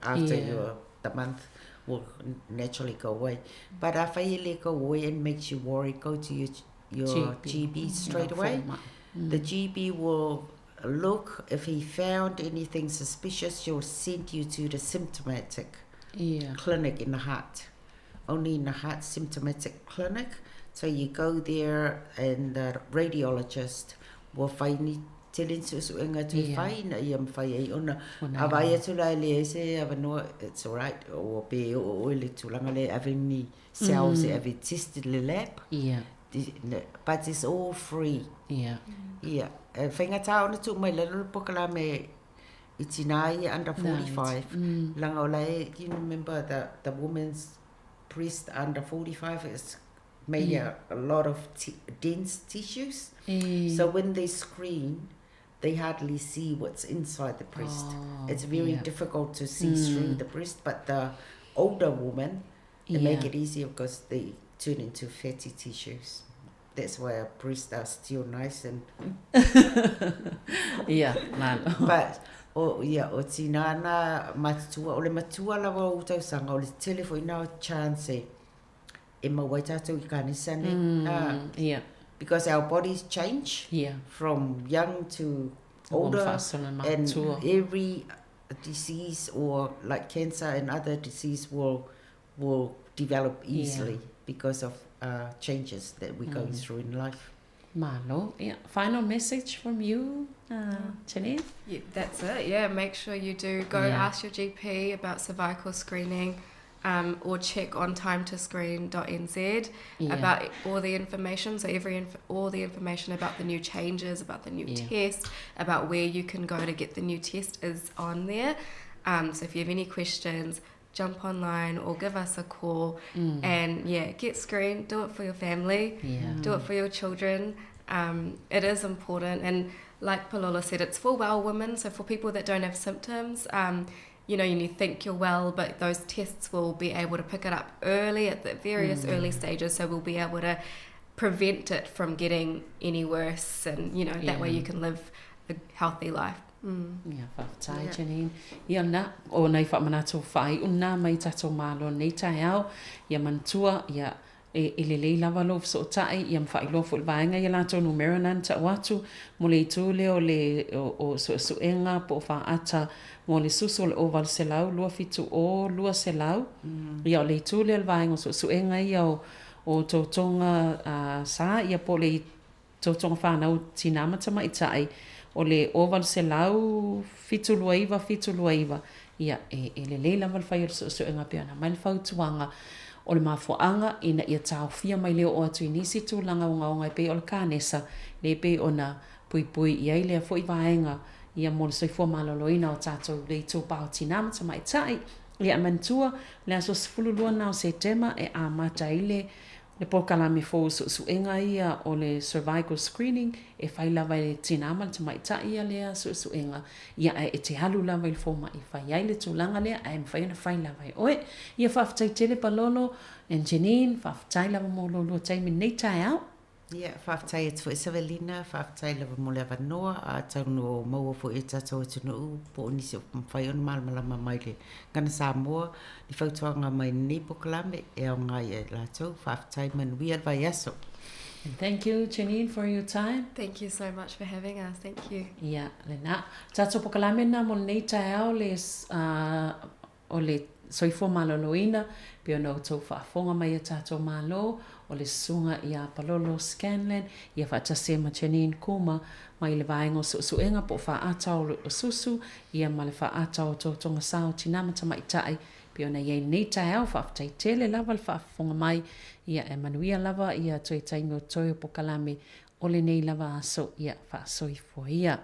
after your the month will naturally go away. But afai e le go away and makes you worry, go to your GP. GP straight away. The GP will look. If he found anything suspicious, he'll send you to the symptomatic clinic in the Hutt. Only in the Hutt symptomatic clinic. So you go there and the radiologist will find ni tele ni suesuega toe fai ina ia mafai ai ona Ona a vaai atu la e leai se avanoa, it's alright o pe oo oe le tulaga lea e ave ni cells e ave test i le lab. But it's all free. Ia, e faigata ona tuu mai lalo le polokalame i tinā ia under 45. Laga o la e, you remember the women's breast under 45 is made a lot of dense tissues. E. So when they screen, they hardly see what's inside the breast. Oh, it's very yeah. difficult to see through the breast, but the older women, they make it easier because they turn into fatty tissues. That's why our breasts are still nice and Ia, malo. But o ia o tinana matutua o le matua lava o tausaga o le tele foi na o chance e e maua ai tatou i kanisa nei. Mm, yeah. Because our bodies change yeah. from young to older and every disease or like cancer and other disease will will develop easily yeah. because of uh, changes that we're going through in life. Malo. Yeah. Final message from you, uh, Janine? Yeah, that's it. Yeah, make sure you do go Yeah. ask your GP about cervical screening or check on timetoscreen.nz Yeah. about all the information. So every all the information about the new changes, about the new Yeah. test, about where you can go to get the new test is on there. So if you have any questions, jump online or give us a call and yeah, get screened, do it for your family, Yeah. do it for your children. It is important, and like Palola said, it's for well women, so for people that don't have symptoms, you know, you think you're well, but those tests will be able to pick it up early at the various early stages, so we'll be able to prevent it from getting any worse, and you know, that way Yeah. you can live a healthy life. Ia, faafetai yeah. Janine. Ia na, o nai whaamanatu whaai una mai tatou malo nei taeao, ia manatua, ia e, e lelei lava lou fesootai, ia ma faailoa foi le vaega ia latou numera na na tau atu, mo le itu lea o le o, o suesuega po o faata mo le susu o le o 800 270 200. Ia o le itu lea o le vaega o suesuega ia o, o totoga uh, sa, ia po o le totoga whanau tina ma tamaitai, o le 800 729 729, ia e, e lelei lava le whai o le suesuega pea na mai le fautuaga o le mafuaaga ina ia taofia mai le oo atu i nisi tulaga ogaoga e pei o le kanesa le pei ona puipui i ai lea fo'i vaega ia mo le soifua malōlōina o tatou le itupā o tinā ma tamaitai. Ia e manatua le aso 12 na o Setema e amata ai le le polokalame fou o su'esu'ega ia o le cervical screening e fai lava e le tinā ma le tamaitai ia lea su'esu'ega ia ae e te alu lava i le foma'i e fai ai le tulaga lea ae mafai ona fai lava e oe. Ia faafetai tele Palolo and Janine, faafetai lava mo lo lua taimi lenei taeao. Ia, faafetai atu foi Savelina, faafetai lava mo le avanoa, a atonu o maua foi e tatou atunuu po o nisi o mafai ona malamalama mai le Gana Samoa, ni fautuaga mai lenei polokalame e aoga ia i latou. Faafetai, manuia le vaiaso. And thank you Janine for your time. Thank you so much for having us. Thank you. Ia, lena. Tatou polokalame lena mo lenei taeao le uh, o le soifua malōlōina, pei ona outou faafofoga mai e tatou Malo, o le susuga ia Palolo Scanlan, ia faatasi ai ma Janine Kuma, mai le vaega o suesuega po o faata o susu, ia ma le faata o totoga sa o tinā ma tamaitai, pei ona i ai lenei taeao, faafetai tele lava le faafofoga mai, ia e manuia lava ia toe taimi o toe o pokalame o lenei lava aso, ia faasoifua ia.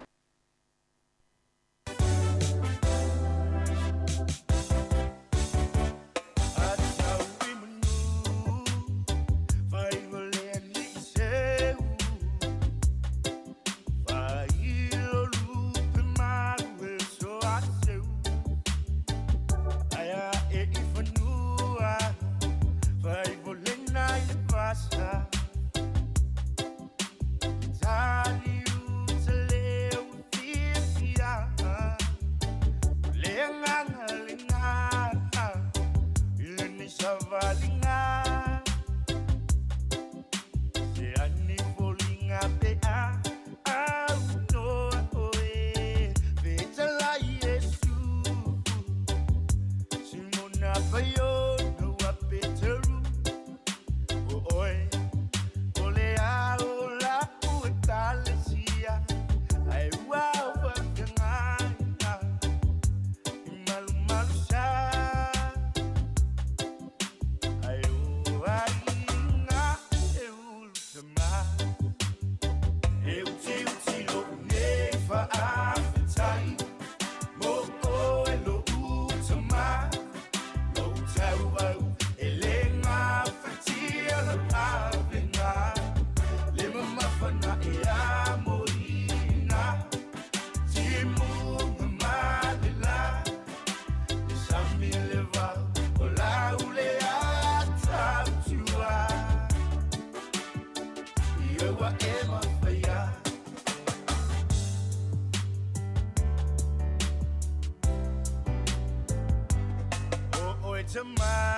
tama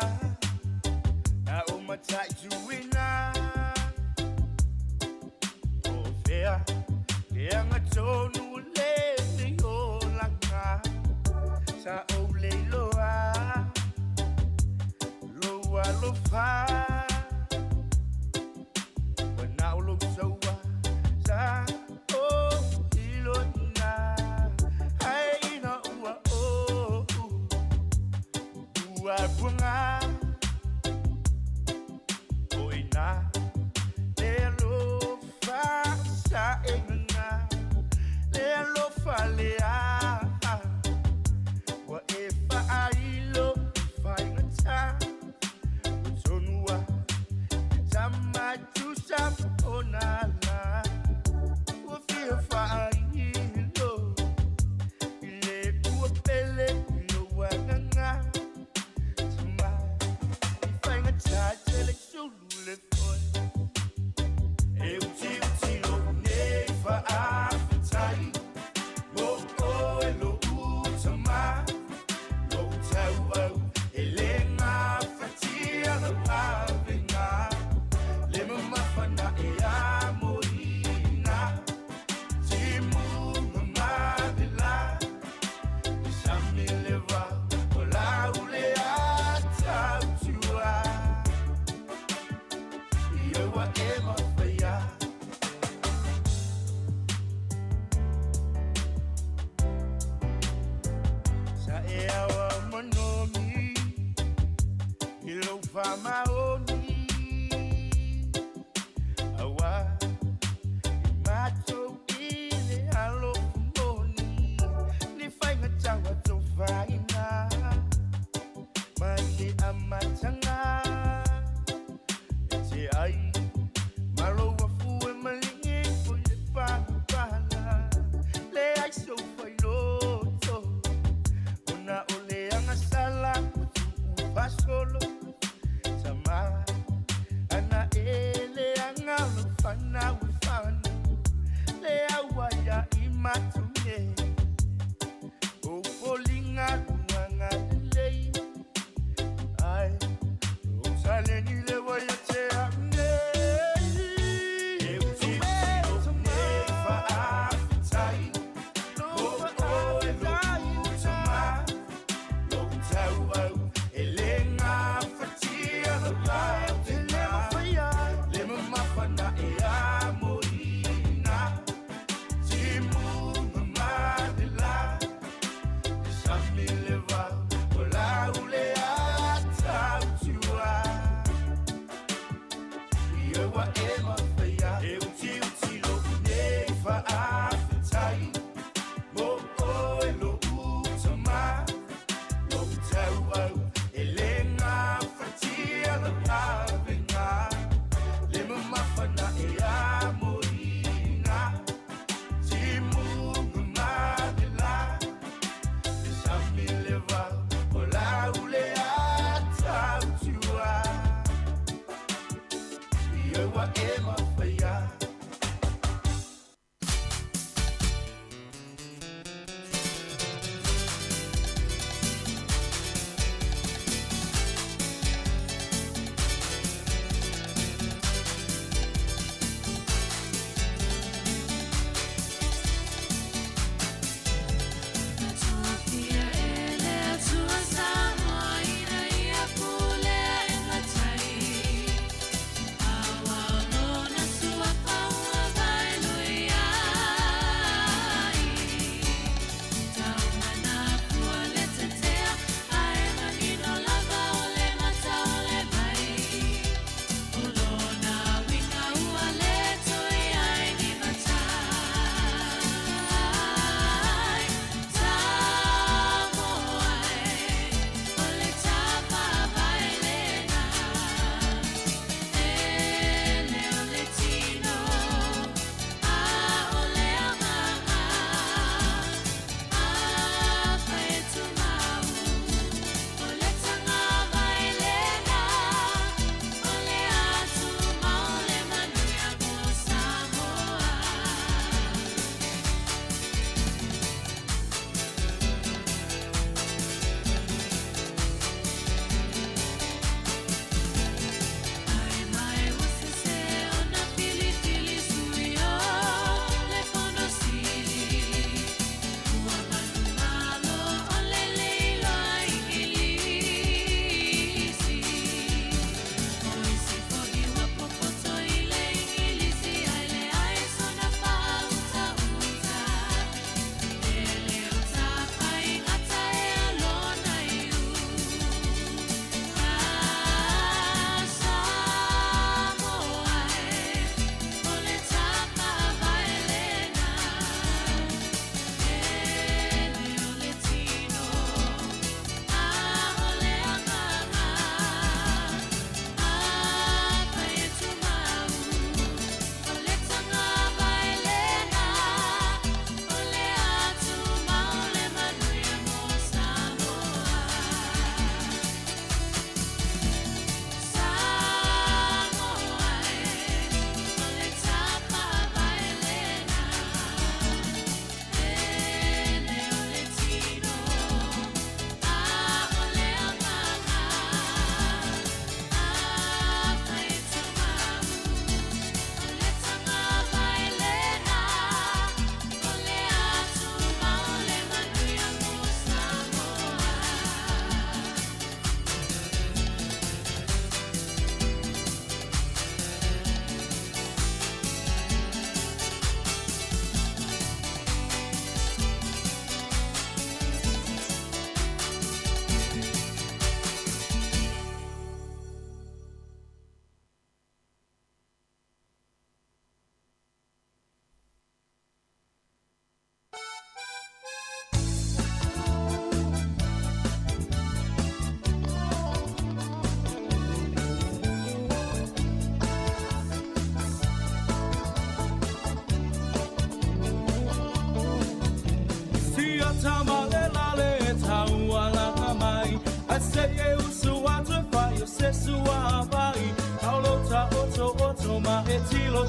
Na o matai tuina O fea Le anga tonu le le o langa Sa o le loa Loa lo fa Wana o lo saua Sa o ilo ina Ai ina ua o Ua punga O ina Le alo fa sa e nganga Le alo fa le a Ua e fa ailo i fa ingata O tonua Te tama tusa o nala Ua fia fa ailo I le ua pele i lo wanganga Tama i fa ingata tele sulu le foi E uti uti lo nei fa afitai Mo o e lo utama Lo tau au e le ngā fatia lo avenga Le mamafana e a moina Timu mamadela E sami le va o la ule a tau tua Ia wa e mawhia Sa e awa manomi I lo whamaoni Awa I mātou i le alo moni Ni whainga tawa tō whaina Mai le amatanga E te ai Malo wafu e malingi Ko le pala Le ai so whai loto Ona o le anga sala Ko tuu fasolo Tama Ana e le anga lo whana we whana Le awa ia i matunge O folinga luanga lei Ai O saleni le waya te ane E uti uti nei fa afitai O o e lo utama Lo tau au e le ngā fatia lo lau Le mamafana e a moina Timu mamadela E sami le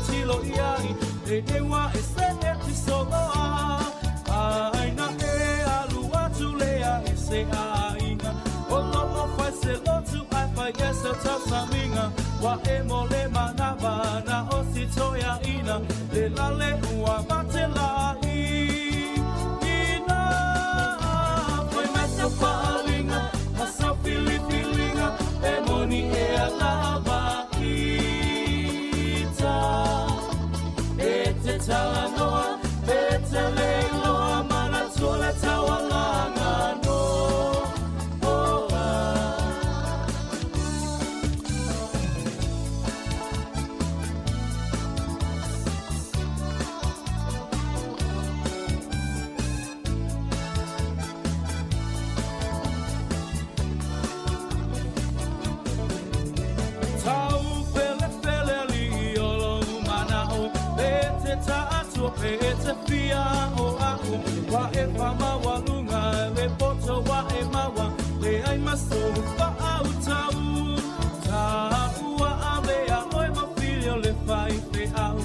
tilotilo i ai Lenei ua e seʻe tisoloa Aina e alu atu lea i se aiga O loo fai se lotu ai fai e se tausamiga Ua e mo le manava na o si toeaina Le lale ua mate laʻi Ina fai mai sau faaaliga ma sau filifiliga E moni ea lava ita E te talanoa e te le iloa manatua le taualaga no oa. Tau felefele alii o lou manao E te taatua pe e te fia o a'u Ua e faamaualuga le poto ua e maua Leai ma sou faautau Taua avea oe ma fili o le faifeau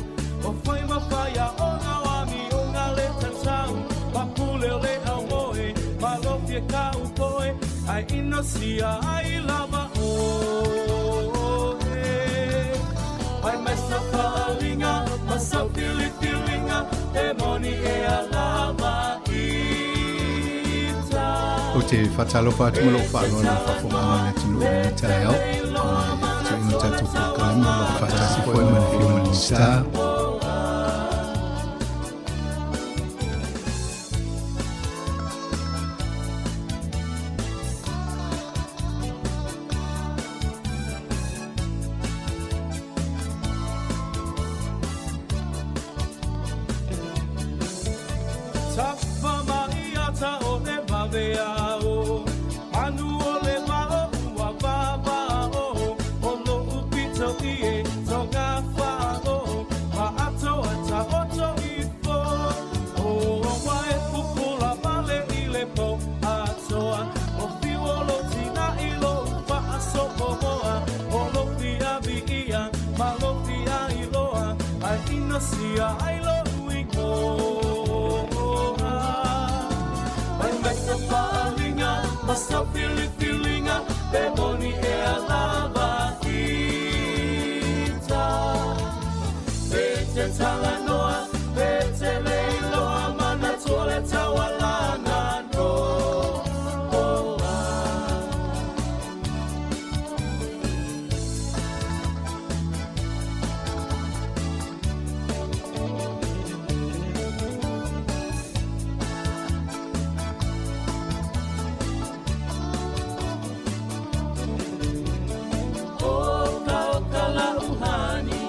O fai ma faiaoga o amioga le tatau Papule o le aumoe malofie kaupoe Ae inosia ai lava oe Fai mai sau faaaliga ma sau filifiliga E moni ea lava ita Ou te faatalofa atu ma lou faaaloalo i le faafofogaaga a le atunuu i lenei taeao, o le fetuiga o tatou polokalame o lo o faatasi foi ma le Afioga i le Minisita. Tafa mai ata o le vaveao Manu o le vao ua vavao O lo'u pito i e tonga fa'ao Ma atoa taoto ifo O ua e pupula vale i le po atoa O fiu o lou tina i lou faasopomoa O lou fia viia ma lou fia iloa Ae inosia ai lou igoa Fai mai sau faaaliga ma sau filifiliga Pe moni ea lava ita Pe te talanoa pe te le iloa Manatua le taualaga no oa. Oka oka la'u hani,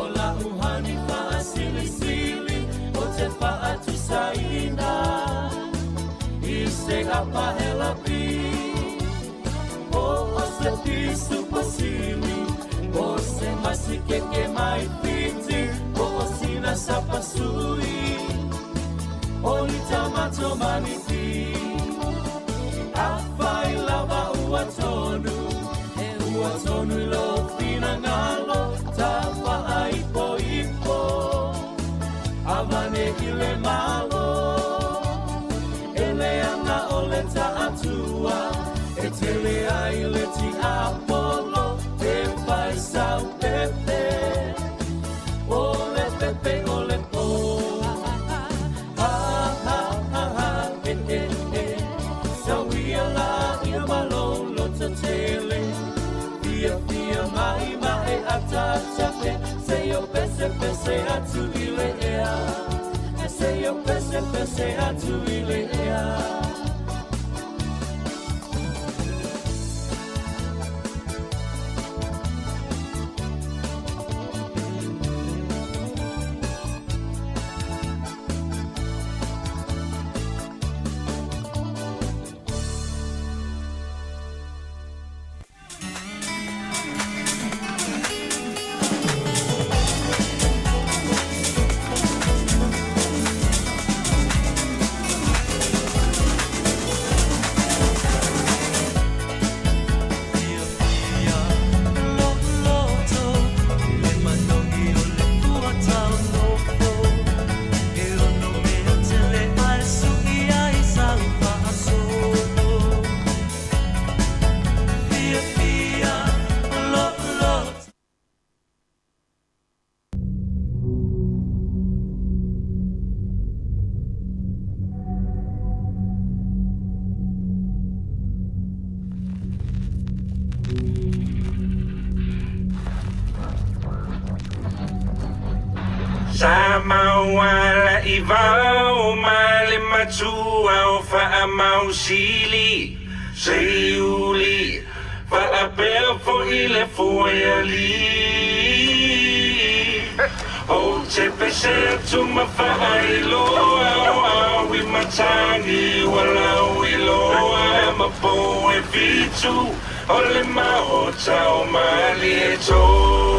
o la'u hani faasilisili O te faatusaina i se apahela pi Po o se pisupo sili, po o se masikeke mai Fiti Po o sina sapasui, o ni tamato maniti Afai lava ua tonu, e ua tonu i lou finagalo Tafaaipoipo, avane i le Malo E leaga o le taatua, e tele ai le tiapolo E fai sau pepe, o le pepe o le po Ha ha ha ha e e e Sauia laia ma lou loto tele Fiafia mai ma e ataata e Se o pesepese atu i le ea E se o pesepese atu i le ea. Sa mauala i vao ma le matua o faamausili Seiuli faapea foi le fuealii Ou te pese atu ma faailoa o au i matagi ua lauiloa ma pou e fitu o le maota o Malietoa.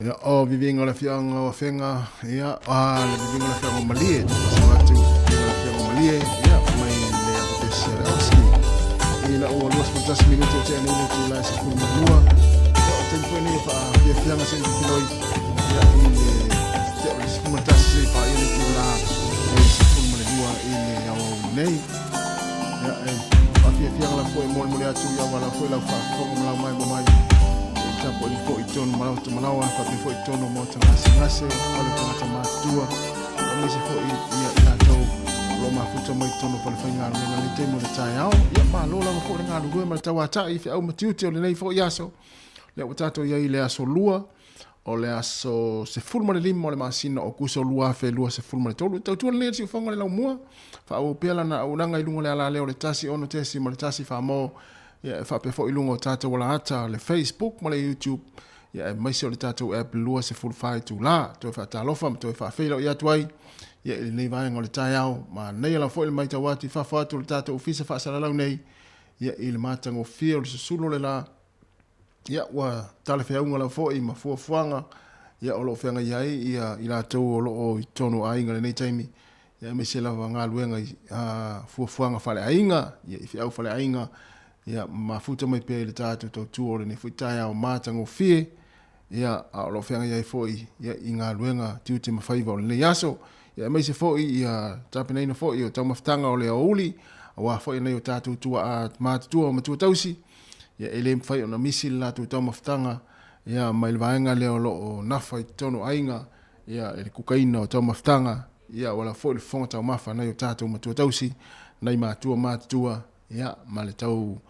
Ia, o viviga o le afioaga o Afega, ia, a le viviga o le afioaga o Malie, so atu viviga o le afioaga o Malie, ia, mai le apatesi a le Oski. I la ua 21 minute o tea nei le itula e 12. Ia, o taimi foi nei e faafiafiaga se i filoi, ia, i le tea o le 11 se i paia le itula e 12 i le aoauli nei. Ia, e faafiafiaga la foi molemole atu i auala foi lau faafofoga ma lau mai ma mai. E tapuai foi i totonu ma lau malaoa, faapea foi i totonu o maota gasegase, o le tagata matutua, aemaise foi ia i latou o lo o mafuta mai totonu o falefaigaluega i le taimi o le taeao. Ia, malo lava foi le galulue ma le tauatai i feau ma tiute o lenei foi aso. Lea ua tatou i ai i le aso lua, o le aso 15 o le masina o Okuso 2023. E tautua lenei le siufoga le laumua, faaauau pea lana auaunaga i luga o le alaleo o le 1 6.1 Faamo, ia, e faapea foi i luga o tatou alaata, le Facebook ma le YouTube, ia, aemaise o le tatou app 24 itula. Toe faatalofa ma toe faafeiloai atu ai, ia, i lenei vaega o le taeao. Manaia lava foi le matau atu i fafo atu o le tatou ofisa faasalalau nei, ia, i le matagofie o le susulu o le la, ia, ua talafeauga lava foi ma fuafuaga, ia, o lo o feagai ai, ia, i latou o lo o i totonu o aiga i lenei taimi, ia, aemaise lava galuega i fuafuaga faaleaiga, ia, i feau faaleaiga, Ia, mafuta mai pea i le tatou tautua o lenei foi taeao matagofie, ia, a o lo o feagai ai foi, ia, i galuega tiute ma faiva o lenei aso. Ia, aemaise foi, ia, tapenaina foi o taumafataga o le aoauli, aua foi nai o tatou tuaa matutua o matua tausi, ia, e le mafai ona misi le latou taumafataga, ia, mai le vaega lea o lo o nafa i totonu o aiga, ia, i le kukaina o taumafataga, ia, auala foi le fofoga taumafa a nai o tatou matua tausi, nai matua matutua, ia, ma le tau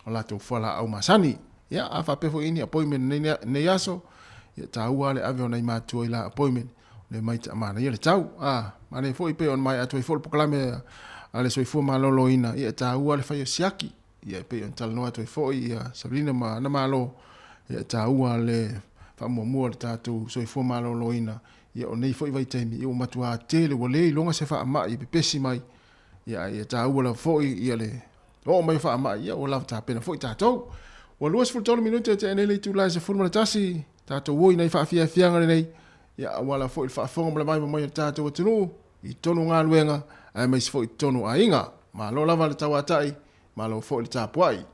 o latou fualaau masani. Ia, a faapea foi i ni appointment i lenei aso, ia, taua lava le ave o nai matua i la appointment, le mai manaia le tau. A, manaia foi pei ona maea atu ai foi le polokalame a le soifua maloloina, ia, e taua lava le fai o siaki. Ia, e pei ona talanoa atu ai foi ia Sabrina ma ana malo, ia, e taua le faamuamua o le tatou soifua maloloina. Ia, o nei foi vaitaimi, ia, ua matua tele, ua le iloga se faamai e pepesi mai. Ia, a ia taua lava foi ia le oo mai o faamai, ia ua lava tapena foi tatou. Ua 23 minute e tea nei le itula e 11, tatou o i nai faafiafiaga lenei, ia aua lava foi le faafofoga ma le vaima mai o le tatou atunuu i totonu o galuega aemaise foi i totonu o aiga. Malo lava le tauatai, malo foi le tapuai.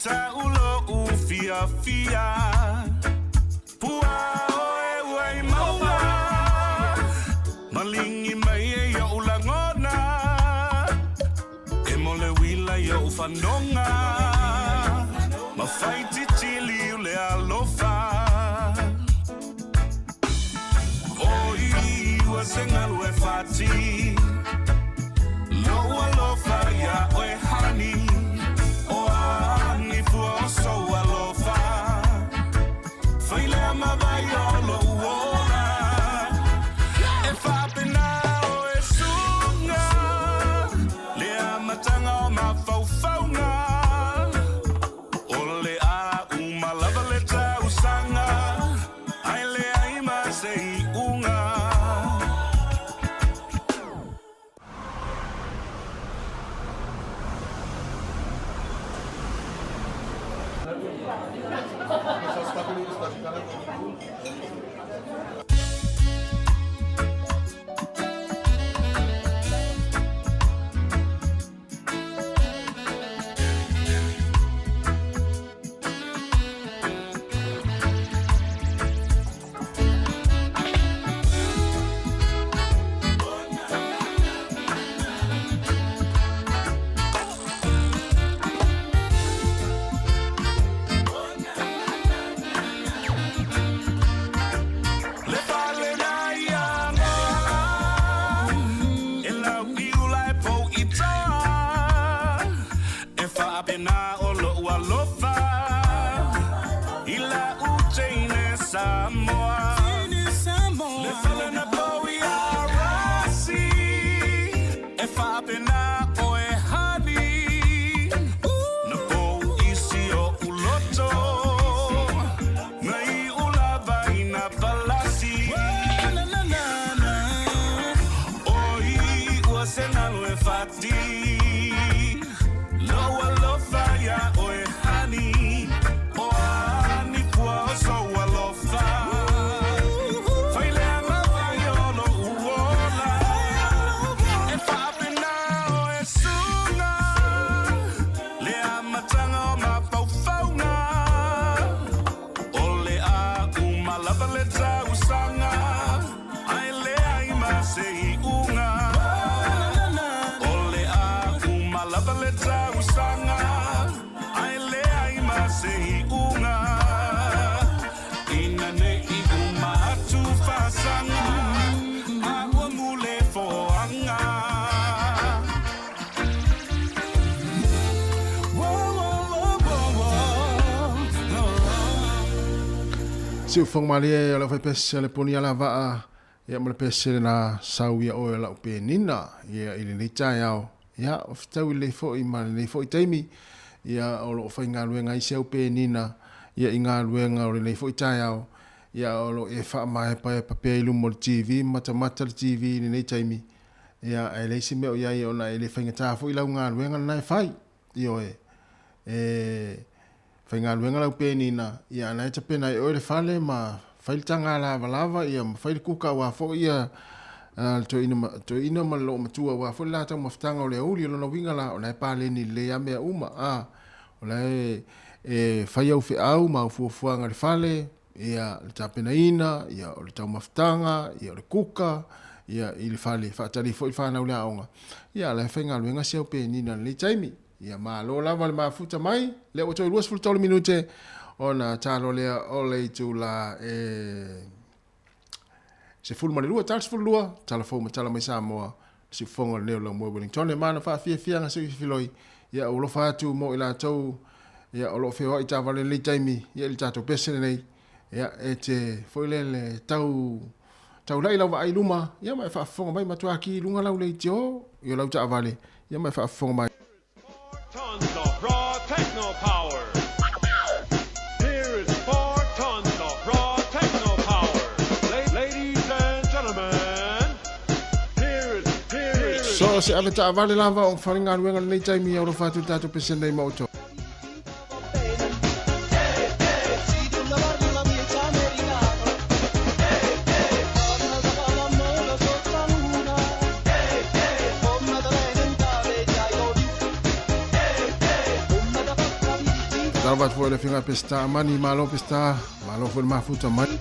taulo ufia fia Pua oe ua i maua Malingi mai e ia ulangona E mo le wila ia ufanonga Mawhai titili ule alofa Oi ua sengalu e fati Lo alofa ia oe hani O ani fua o sou alofa Faile mawai o lo uola E whapena o e sunga Lea matanga o mawhaufaunga O le a umalava le tausanga Ai le ai ma se i unga Le fale na ia ngoa E lau i ula e pou i toa E whaapena o lo alofa I la uteine Samoa Le fale na pou i arasi E whaapena o e hani Na pou isi o uloto Ngai ulava ina palasi Oi ua sengalu e fati Lo alofa ia oe hani O ani pua o sou alofa Failea mawai o lo uola E whaapena o e sunga Lea matanga o mapaufaunga O le a umalava le tausanga Ai le ai ma se i unga O le a umalava le tausanga Ai le ai ma se i unga Ina ne i uma atu whasanga A ua mule foanga Siufoga malie o le aufaipese a le poni alavaa ia ma le pese lena sau ia oe o lau penina ia i lenei taeao. Ia, o fetaui lelei foi ma lenei foi taimi ia o loo faigaluega ai si au penina ia i galuega o lenei foi taeao ia o loo e faamaepaepa pea i luma o le TV ma matamata le TV i lenei taimi ia ae leai se mea o iai ona e le faigata foi lau galuega lena e fai. Ioe, e faigaluega lau penina, ia a na e tapena ai oe le fale ma fai le taga lavalava, ia ma fai le kuka aua foi ia le toeaina ma toeaina ma le loomatua aua foi le la taumafataga o le aouli. O lona uiga la, o la e paleni lelei lava mea uma, a, o la e e fai au feau ma au fuafuaga i le fale, ia le tapenaina, ia o le taumafataga, ia o le kuka, ia i le fale, faatali foi le fanau i le aoga, ia a la e faigaluega si au penina i lenei taimi. Ia malo lava le mafuta mai, lea ua toe 23 minute ona talo lea o le itula e 12, tala 12, tala fou ma tala mai Samoa, le siufofoga o lenei o Laumua Wellington. E mana faafiafiaga se uifiloi, ia ua alofa atu mo i latou ia o lo o feoai taavale i lenei taimi, ia i le tatou pese lenei, ia e te foi lele tau taulai lau vaai i luma, ia ma e faafofoga mai matua ki i luga lau leitio i o lau taavale, ia ma e faafofoga mai. Tons of raw techno power. Here is 4 tons of raw techno power. Ladies and gentlemen, here is, here is. So se ave taavale lava o faigaluega lenei taimi, ia alofa atu i le tatou pese nei ma outou. Faatalofa atu foi i le afioga ia Peseta Amani, malo Peseta, malo foi le mafuta mai.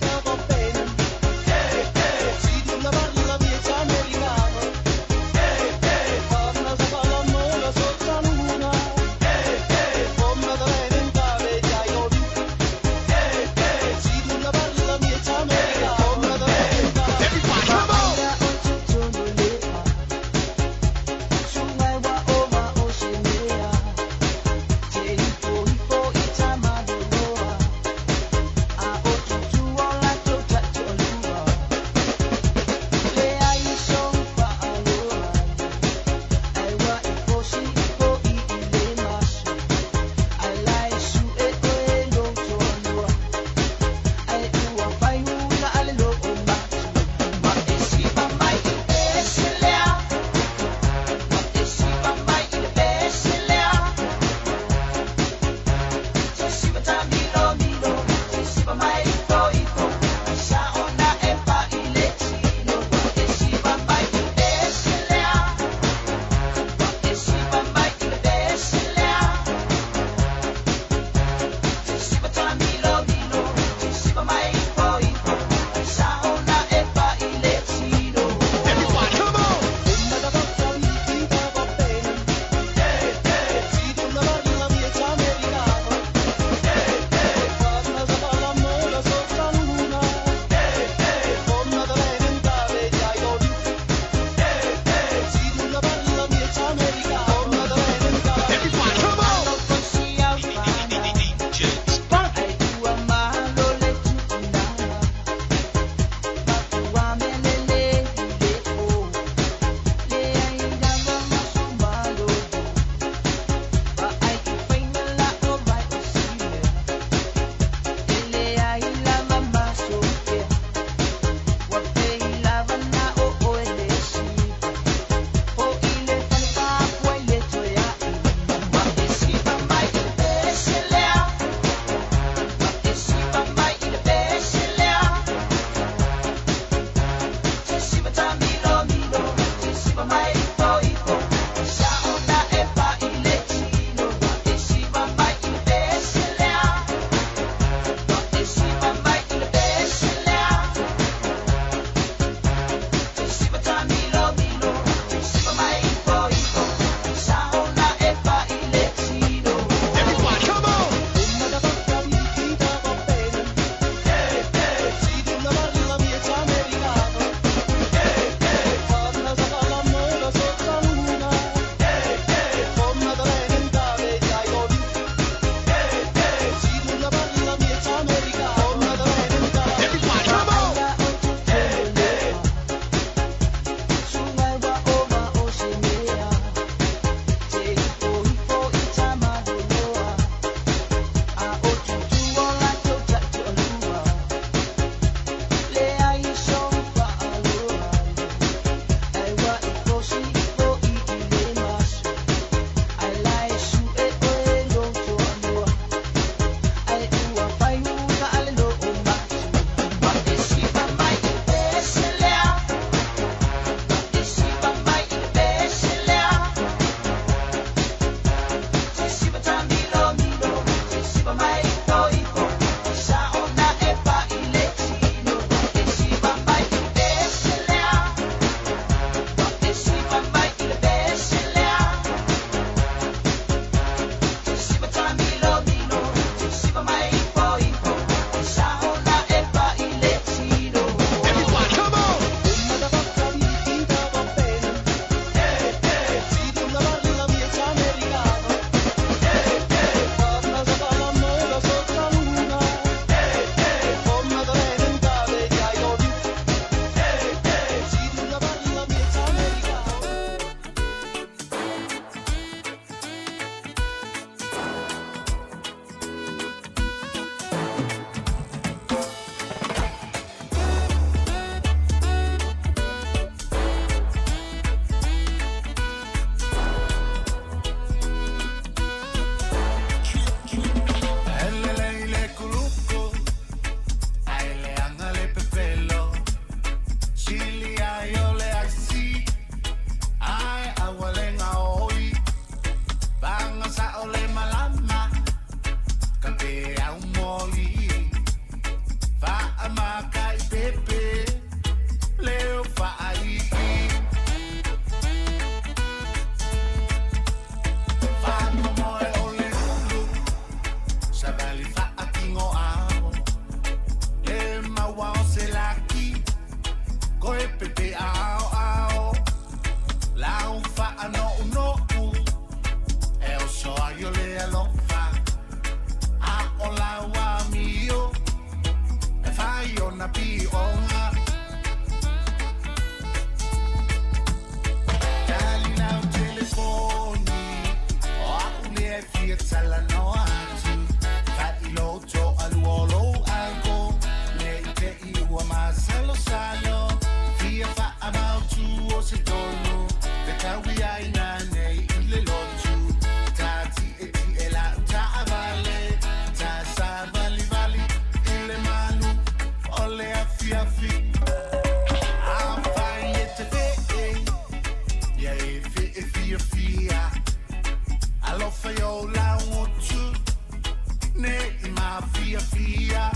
fiafia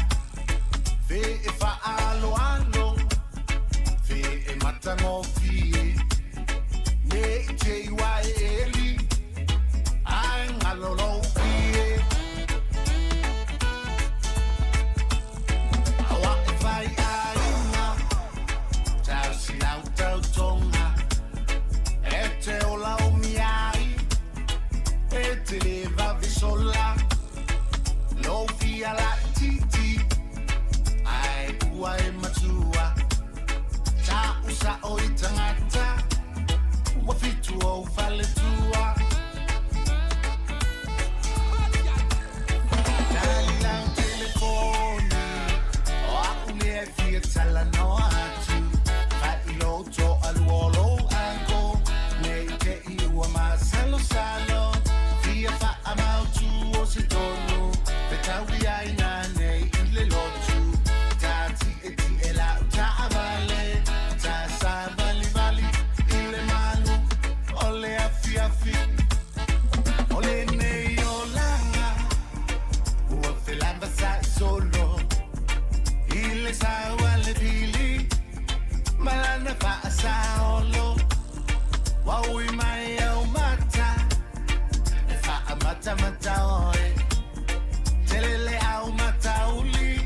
Fe e fa'aloalo Fe e matagofie Ne i te iwa e eli Ae galo lou pie Aua e fai aiga Tausi lau tautoga E te ola omi ai E te le vave sola Lou fia laitiiti Ae ua e matua Ta'u sa'o i tagata Ua fitu ou faletua Tali lau telefoni O a'u lea e fia talanoa atu Fa'ilou to'alua o lou uncle Nei te'i ua masalosalo Fia fa'amautū o se tonu Fetaui ai nanei i le lotu Tati'eti'e la'u ta'avale Tasavalivali i le malu O le afiafi O lenei olaga Ua felavasa'i solo I le sau a le pili Ma lana fa'asaolo Ua ui mai au mata E fa'amatamata oe Tele le au matauli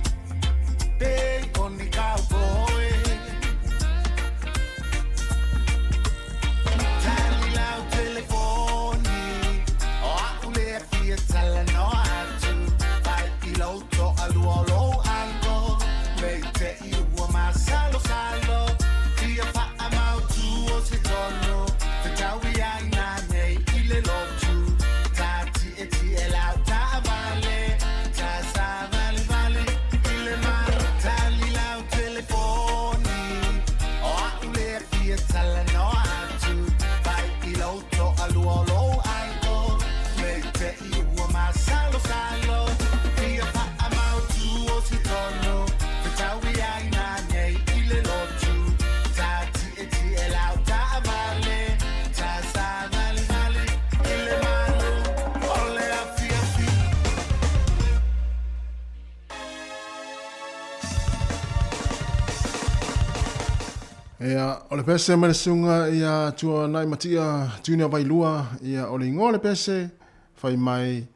Pe o ni cowboy Tali lau telefoni O a'u lea fia talanoa atu Fa'ilou to'alua o lou uncle Nei te'i ua masalosalo Fia fa'amautū o se tonu Fetaui ai nanei i le lotu Tati'eti'e lau ta'avale Tasavalivali i le malu Tali lau telefoni O a'u lea fia talanoa atu Fa'ilou to'alua o lou uncle Nei te'i ua masalosalo Fia fa'amautū o se tonu Fetaui ai nanei i le lotu Tati'eti'e lau ta'avale Tasavalivali i le malu O le afiafi Ia, o le pese ma le susuga ia Tuanai Matia Junior Vailua, ia, o le igoa o le pese, fai mai,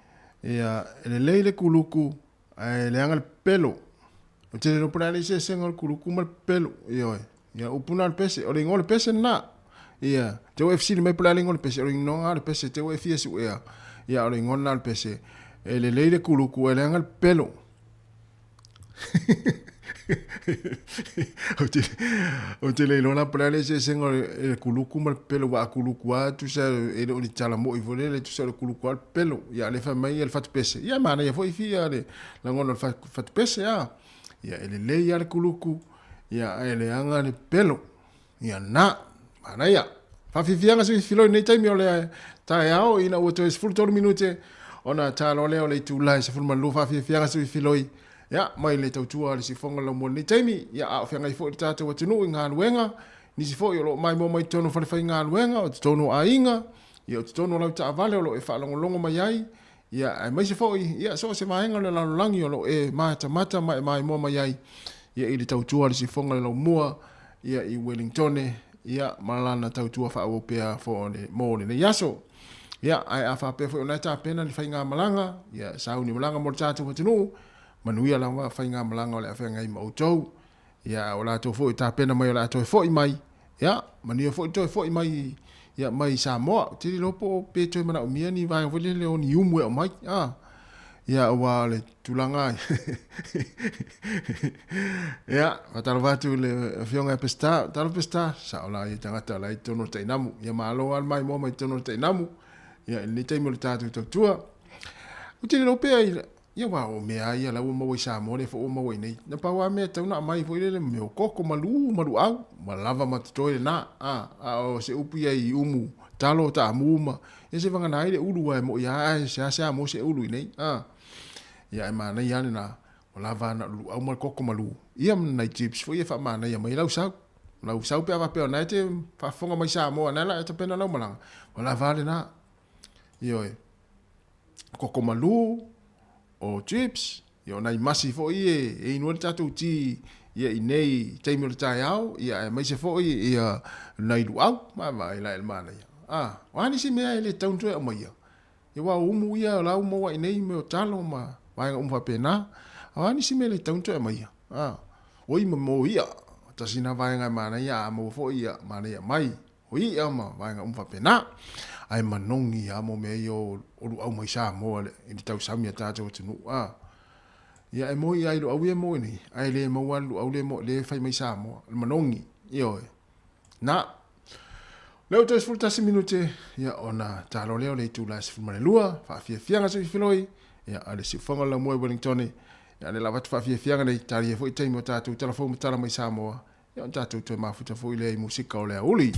ia, e lelei le kuluku, ae leaga le pelo. Ou te le iloa po o le a le eseesega o le kuluku ma le pelo, ioe. Ia, upu na o le pese, o le igoa o le pese lena. Ia, te ua e fesili mai po o le a le igoa o le pese, o le igoa o le pese te ua e fia suea. Ia, o le igoa lena o le pese, e lelei le kuluku ae leaga le pelo. Ou te le iloa la po o le a le eseesega o le kuluku ma le pelo aua a kuluku lava tusa e le o ni tala moi foi lele tusa o le kuluku lava le pelo. Ia a o lea e fai mai le fatupese, ia e manaia foi fia le lagona o le fatupese a. Ia e lelei lava le kuluku, ia ae leaga le pelo. Ia na, manaia. Faafiafiaga se filifiloi i lenei taimi o le taeao ina ua toe 13 minute ona ta loa lea o le itula e 12 faafiafiaga se filifiloi ia mai le tautua a le siufofoga o le laumua i lenei taimi. Ia a o feagai foi le tatou atunuu i galuega, nisi foi o lo o maimoa mai totonu o falefaigaluega, o totonu o aiga, ia o totonu o lau taavale o lo o e faalogologo mai ai, ia aemaise foi ia so o se vaega o le lalolagi o lo o e matamata ma e maimoa mai ai ia i le tautua a le siufofoga o le laumua ia i Wellingtone ia ma lana tautua faaauau pea for le, mo lenei aso. Ia, ae a faapea foi o na e tapena ni faigamalaga, ia sauni malaga mo le tatou atunuu, manuia lava faigamalaga o le a feagai ma outou. Ia, a o latou foi e tapena mai o le a toe foi mai, ia, manuia foi le toe foi mai, ia, mai Samoa. Ou te le iloa po o pe toe manaomia ni vaega foi lele o ni umu e aumai, a. Ia, aua o le tulaga Ia, faatalofa atu i le Afioga ia Peseta. Talofa Peseta, sao la ia tagata o la i totonu o le tainamu. Ia malo lava le maimoa mai totonu o le tainamu. Ia, i lenei taimi o le tatou tautua. Ou te le iloa pea i ia aua o mea lava ia la ua maua i Samoa lea foi ua maua i inei. Na pau lava mea e tatau ona aumai foi lele mea o koko ma lu ma luau, ua lava ma totoe lena. A, a o se upu ia i umu talo taamu ma ia se vagana ai le ulu aua e moi lava ae seasea maua se ulu i inei. A, ia ae manaia lava lena, ua lava na o le luau ma le koko ma lu. Ia ma nai chips foi ia e faamanaia mai ai lau sau. Lau sau pe a faapea o na e te faafofoga mai Samoa, na la e tapena lau malaga, ua lava lava lena. Ioe. Koko malu, o chips. Ia o nai masi foi e e inu ai le tatou ti ia i nei taimi o le taeao, ia aemaise foi ia nai luau, vaavaai la i le manaia. A, o a nisi mea e le tatau ona toe aumaia? Ia aua o umu ia o la ua maua i nei mea o talo ma vaega uma faapena. A o a nisi mea e le tatau ona toe aumaia? A, oi ma mo i'a, tasi na vaega e manaia a maua foi ia manaia mai. O i'a ma vaega uma faapena. Ae manogi lava mo mea ia o luau mai Samoa i le tausami a tatou atunuu. A, ia e moi lava i luau ia e moi nei, ae le maua lava le luau lea e fai mai Samoa, o le manogi, ioe. Na, lea ua toe 11 minute, ia ona talo lea o le itula e 12, faafiafiaga soifiloi, ia a le siufoga o le laumua i Wellingtone, ia le lava atu faafiafiaga nei, talia foi taimi o tatou tala fou ma tala mai Samoa, Ia ona tatou toe mafuta foi lea i musika o le aoauli.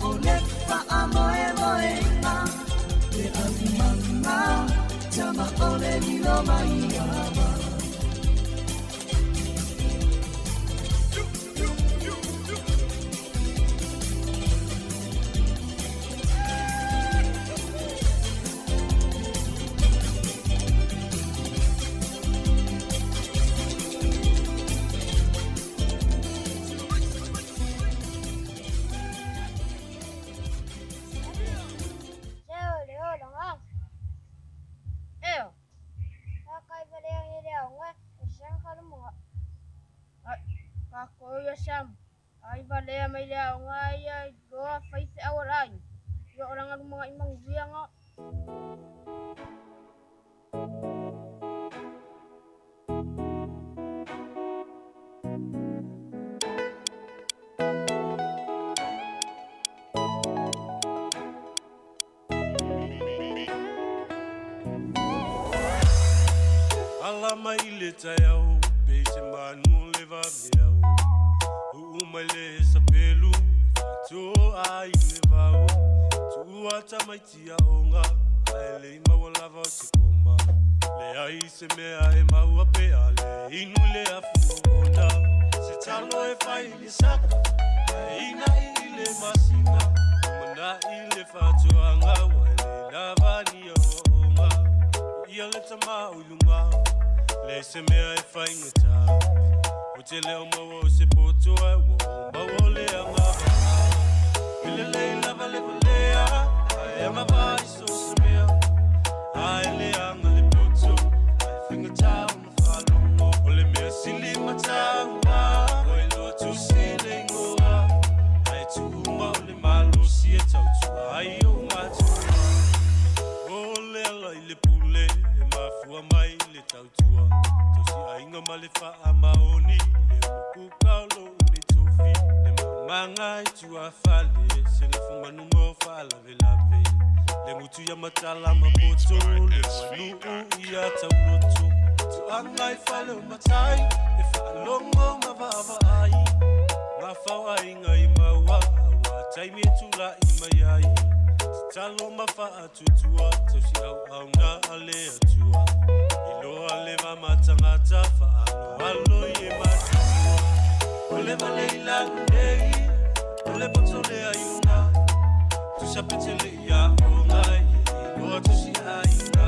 O le faamoemoega le aumaga tama o le lilo mai ava. Ala mai le taeao pe se manu le vaveao Uu mai le sapelu fato ai le vao Tua tamaitia onga ai le maua lava o se koma Le ai se mea e maua pea le inu le afu ona Se talo e fai le saka ai ina i le masina Mana i le fatoanga wa le lava ni o onga Ia le tama o ilunga Le se mea e whaingata O te leo maua o se poto e ua o maua o le anga vaa Ile le lava le valea Ai anga vaa i so se mea Ai le anga le poto Ai whaingata o na whalongo O le mea sili mataua O e loa tusi le ingoa Ai tuuma o le malosi e tautua ai o matua O le ala i le pule E mafua mai le tautua Tausi ainga ma le wha maoni Le mukuka o lo une tofi Le maumanga i tua fale Se la fumanunga o wha lave lave Le mutu ya matala mapoto Le manu u ia tauloto Tu anga i fale o matai E whaalongo ma vaava ai Ngā whau ainga i maua Aua taimi e tula i mai ai Talo ma whaatutua Tausi au au ngā ale atua Iloa le va matangata Whaalo alo i e matatua O le vale i lalu nei O le poto le aiunga Tusa pete le ia onga Iloa tusi ainga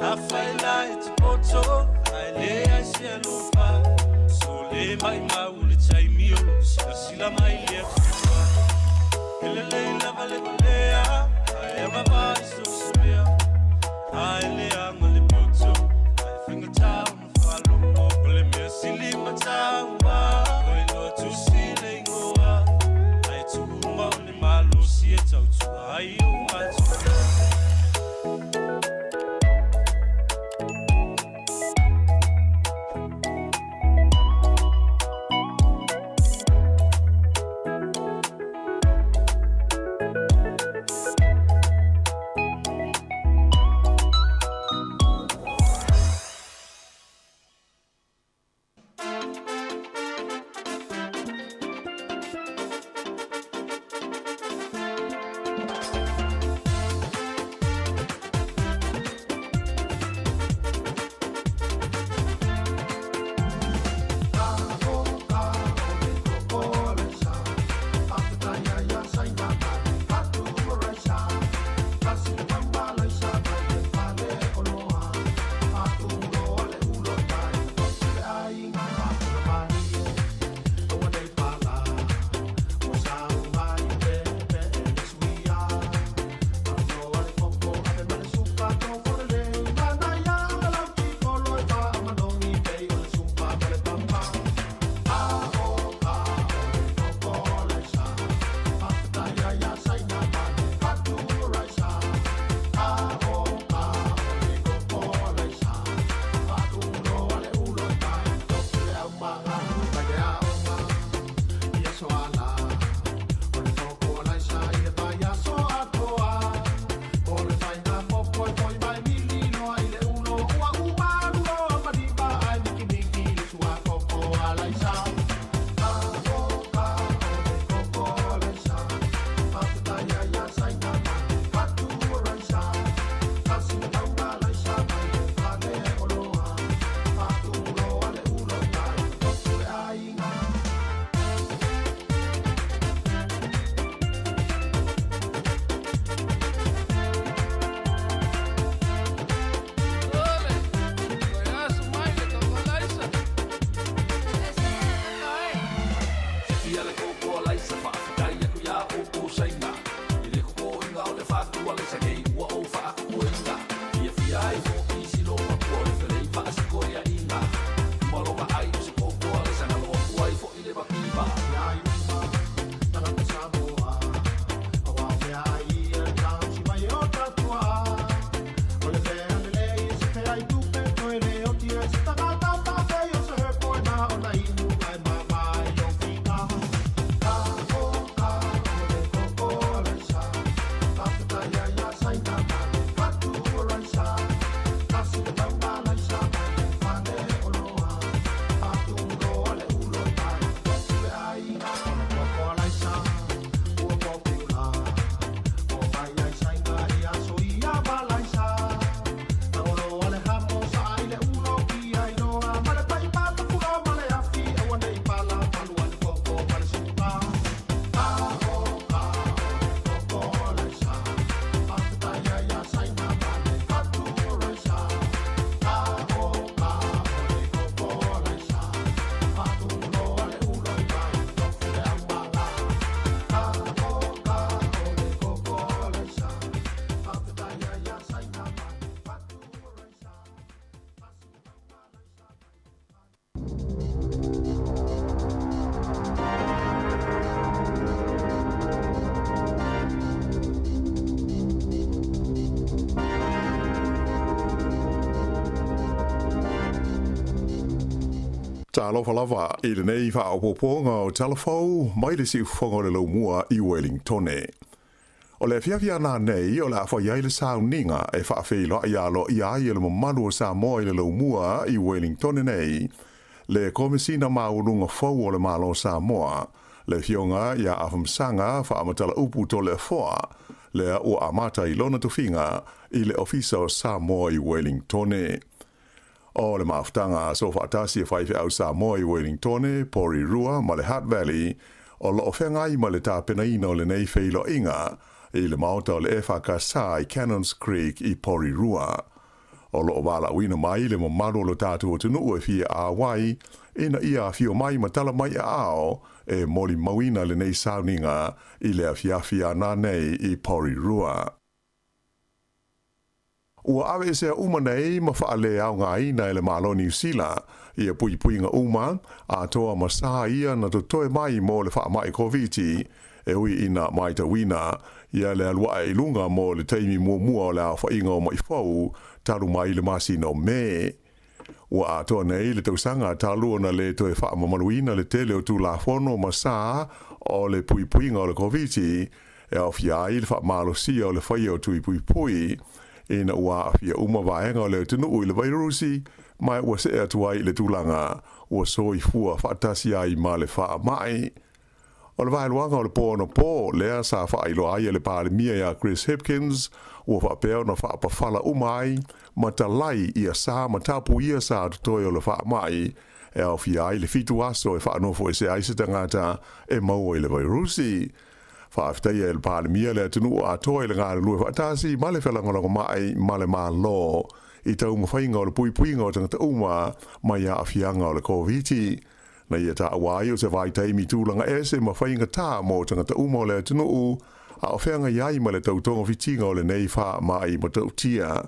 A whaila e te poto Ai le ai se alofa So le mai mau le taimi o lo Sila sila mai le atua Ele le lava le valea Ai anga vai so se mea Ai le anga le poto Ai whangata o na whalongo O le mea sili mataua O e loa tusi le ingoa Ai tuuma o le malosi e tautua ai o matua. ua laisa nei ua ou faakukuina. Fiafia ai foʻi si lou makua o le felei faasikoiaʻiga. Uma lona ʻai o se koko a laisa galo aku ai foʻi le makiva. Talofa lava i lenei faaopoopoga o Tala Fou mai le siufofoga o le Laumua i Wellingtone. O le afiafi a nanei o le a fai ai le sauniga e faafeiloai aloaia ai e le mamalu o Samoa i le Laumua i Wellingtone nei, le Komesina Maualuga fou o le Malo o Samoa, le Afioga ia Afamasaga Faamatala-upu Toleafoa, lea ua amata i lona tofiga i le Ofisa o Samoa i Wellingtone. O le mafutaga a Soofaatasi a Faifeau Samoa i Wellingtone, Porirua ma le Hutt Valley o lo o feagai ma le tapenaina o lenei feiloaiga i le maota o le EFKS i Cannons Creek i Porirua. O lo o valaauina mai le mamalu o lo tatou atunuu e fia auai ina ia afio mai ma tala mai aao e molimauina lenei sauniga i le afiafi a nanei i Porirua. Ua aveesea uma nei ma faaleaogaina e le Malo Niu Sila ia puipuiga uma atoa ma sa ia na totoe mai mo le faamai Koviti, e ui ina maitauina ia le alu ae i luga mo le taimi muamua o le aofaiga o maʻi fou talu mai le masina o Me. Ua atoa nei le tausaga talu ona le toe faamamaluina le tele o Tulafono ma sa o le puipuiga o le Koviti, e aofia ai le faamalosia o le faia o tui puipui ina ua aafia uma vaega o le atunuu i le vairusi, ma ua see atu ai i le tulaga ua soifua faatasi ai ma le faamai. O le vaeluaga o le po anapo lea sa faailoa ai e le Palemia ia Chris Hipkins, ua faapea ona faapafala uma ai ma talai ia sa ma tapuia sa totoe o le faamai, e aofia ai le 7 aso e faanofoesea ai se tagata e maua i le vairusi. Faafetaia e le Palemia le atunuu atoa i le galulue faatasi ma le felagolagomai ma le Malo i taumafaiga o le puipuiga o tagata uma mai aafiaga o le Koviti. Na ia taua ai o se vaitaimi tulaga ese ma faigata mo tagata uma o le atunuu a o feagai ai ma le tautogafitiga o lenei faamai matautia.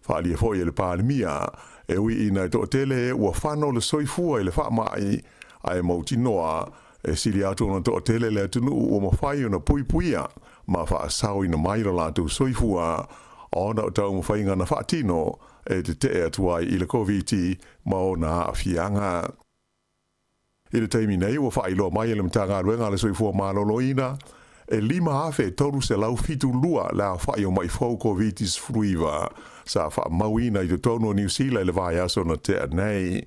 Faaalia foi e le Palemia, e ui ina e toatele ua fano le soifua i le faamai, ae mautinoa, e sili atu ona toatele le atunuu ua mafai ona puipuia ma faasaoina mai lo latou soifua ona o taumafaiga na faatino e tetee atu ai i le Koviti ma ona aafiaga. I le taimi nei ua faailoa mai e le Matagaluega a le Soifua Maloloina, e 5,372 le aofai o maʻi fou Koviti-19 sa faamauina i totonu o Niu Sila i le vaiaso na tea nei,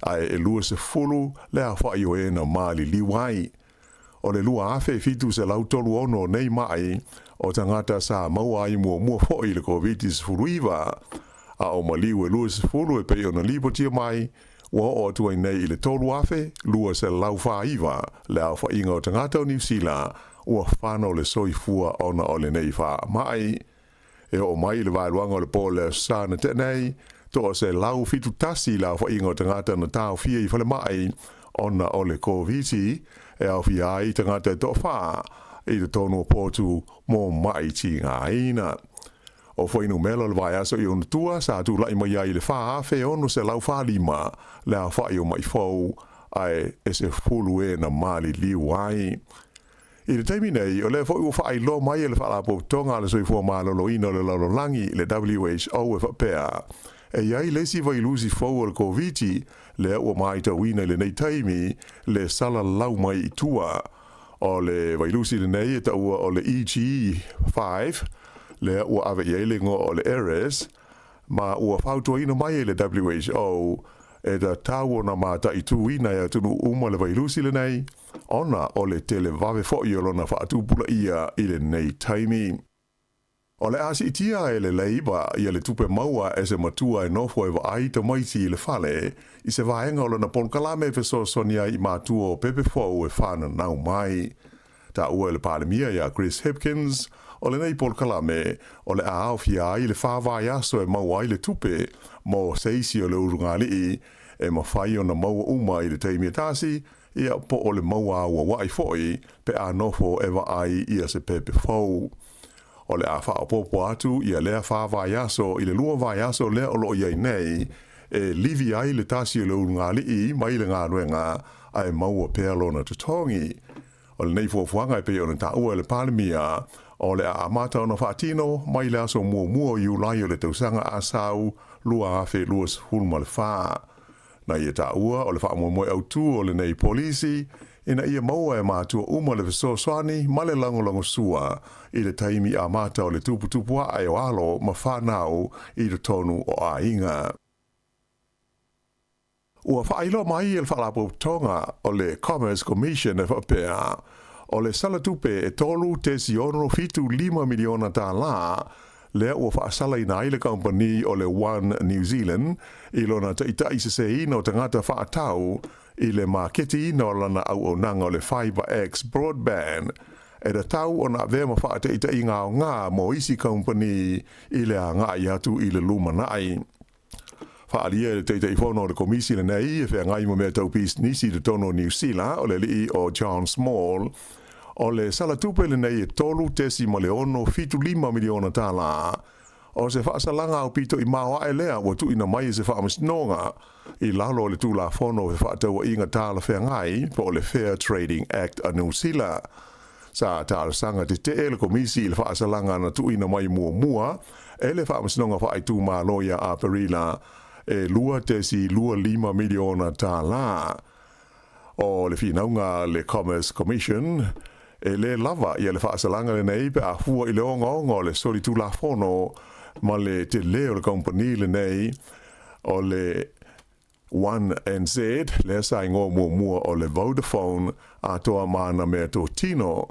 ae e 20 le aofai o e na maliliu ai. O le 2,736 o nei maʻi o tagata sa maua ai muamua foi i le Koviti-19, a o maliu e 20 e pei ona lipotia mai, ua oo atu ai nei i le 3,249 le aofaiga o tagata o Niu Sila ua fano le soifua ona o lenei faamai. E oo mai i le vaeluaga o le po o le Aso Sa na tea nei, toa 171 le aofaiga o tagata na taofia i falemai ona o le Koviti, e aofia ai tagata e toafa i totonu o potu mo maʻi tigaina. O fuainumera o le vaiaso i ona tua sa tulaʻi mai ai i le 4,645 le aofaʻi o maʻi fou ae e 10 e na maliliu ai. I le taimi nei, o lea foi ua faailoa mai e le Faalapotopotoga a le Soifua Maloloina o le Lalolagi, le WHO, e faapea, e i ai le isi vailusi fou o le Koviti lea ua matauina i lenei taimi le salalau mai i tua. O le vailusi lenei e taua o le EG5, lea ua ave i ai le igoa o le Eris, ma ua fautuaina mai e le WHO e tatau ona mataituina e atunuu uma le vailusi lenei, ona o le televave foi o lona faatupulaia i lenei taimi. O le a siitia e le Labour ia le tupe maua e se matua e nofo e vaai tamaiti i le fale i se vaega o lona polokalame e fesoasoani ai i matua o pepe fou e fananau mai. Taua e le Palemia ia Chris Hipkins, o lenei polokalame o le a aofia ai le 4 vaiaso e maua ai le tupe mo se isi o le ulugalii e mafai ona maua uma i le taimi e tasi, ia po o le maua auauai foi pe a nofo e vaai ia se pepe fou. O le a faaopoopo atu ia lea 4 vaiaso i le 2 vaiaso lea o loo i ai nei e livi ai le tasi o le ulugalii mai le galuega ae maua pea lona totogi. O lenei fuafuaga e pei ona taua e le Palemia o le a amata ona faatino mai le aso 1 o Iulai o le tausaga asau 2024. Na ia taua o le faamoemoe autū o lenei polisi ina ia maua e matua uma le fesoasoani ma le lagolagosua i le taimi amata o le tuputupu ae o alo ma fanau i totonu o aiga. Ua faailoa mai e le Faalapotopotoga o le Commerce Commission e faapea, o le sala tupe e $3.675 miliona lea ua faasalaina ai le kamupani o le One New Zealand i lona taʻitaʻi seseina o tagata faatau i le maketiina o lana auaunaga o le FiberX Broadband e tatau ona avea ma faataitaiga aoga mo isi kamupani i le agai atu i le lumanaʻi. Faaalia e le Taitaifono o le Komisi lenei e feagai ma mea tau pisinisi i totonu o Niu Sila o le alii o John Small, o le sala tupe lenei e $3.675 miliona. O se faasalaga aupito i maoae lea ua tuuina mai e se faamasinoga i lalo o le Tulafono o Fefaatauaiga Talafeagai po o le Fair Trading Act a Niu Sila. Sa talosaga tetee le Komisi i le faasalaga na tuuina mai muamua e le Faamasinoga Faaitumalo ia Aperila e $2.25 miliona. O le finauga a le Commerce Commission, e lē lava ia le faasalaga lenei pe a fua i le ogaoga o le solitulafono ma le telē o le kamupani lenei o le One NZ, lea sa igoa muamua o le Vodafone, atoa ma ana meatotino.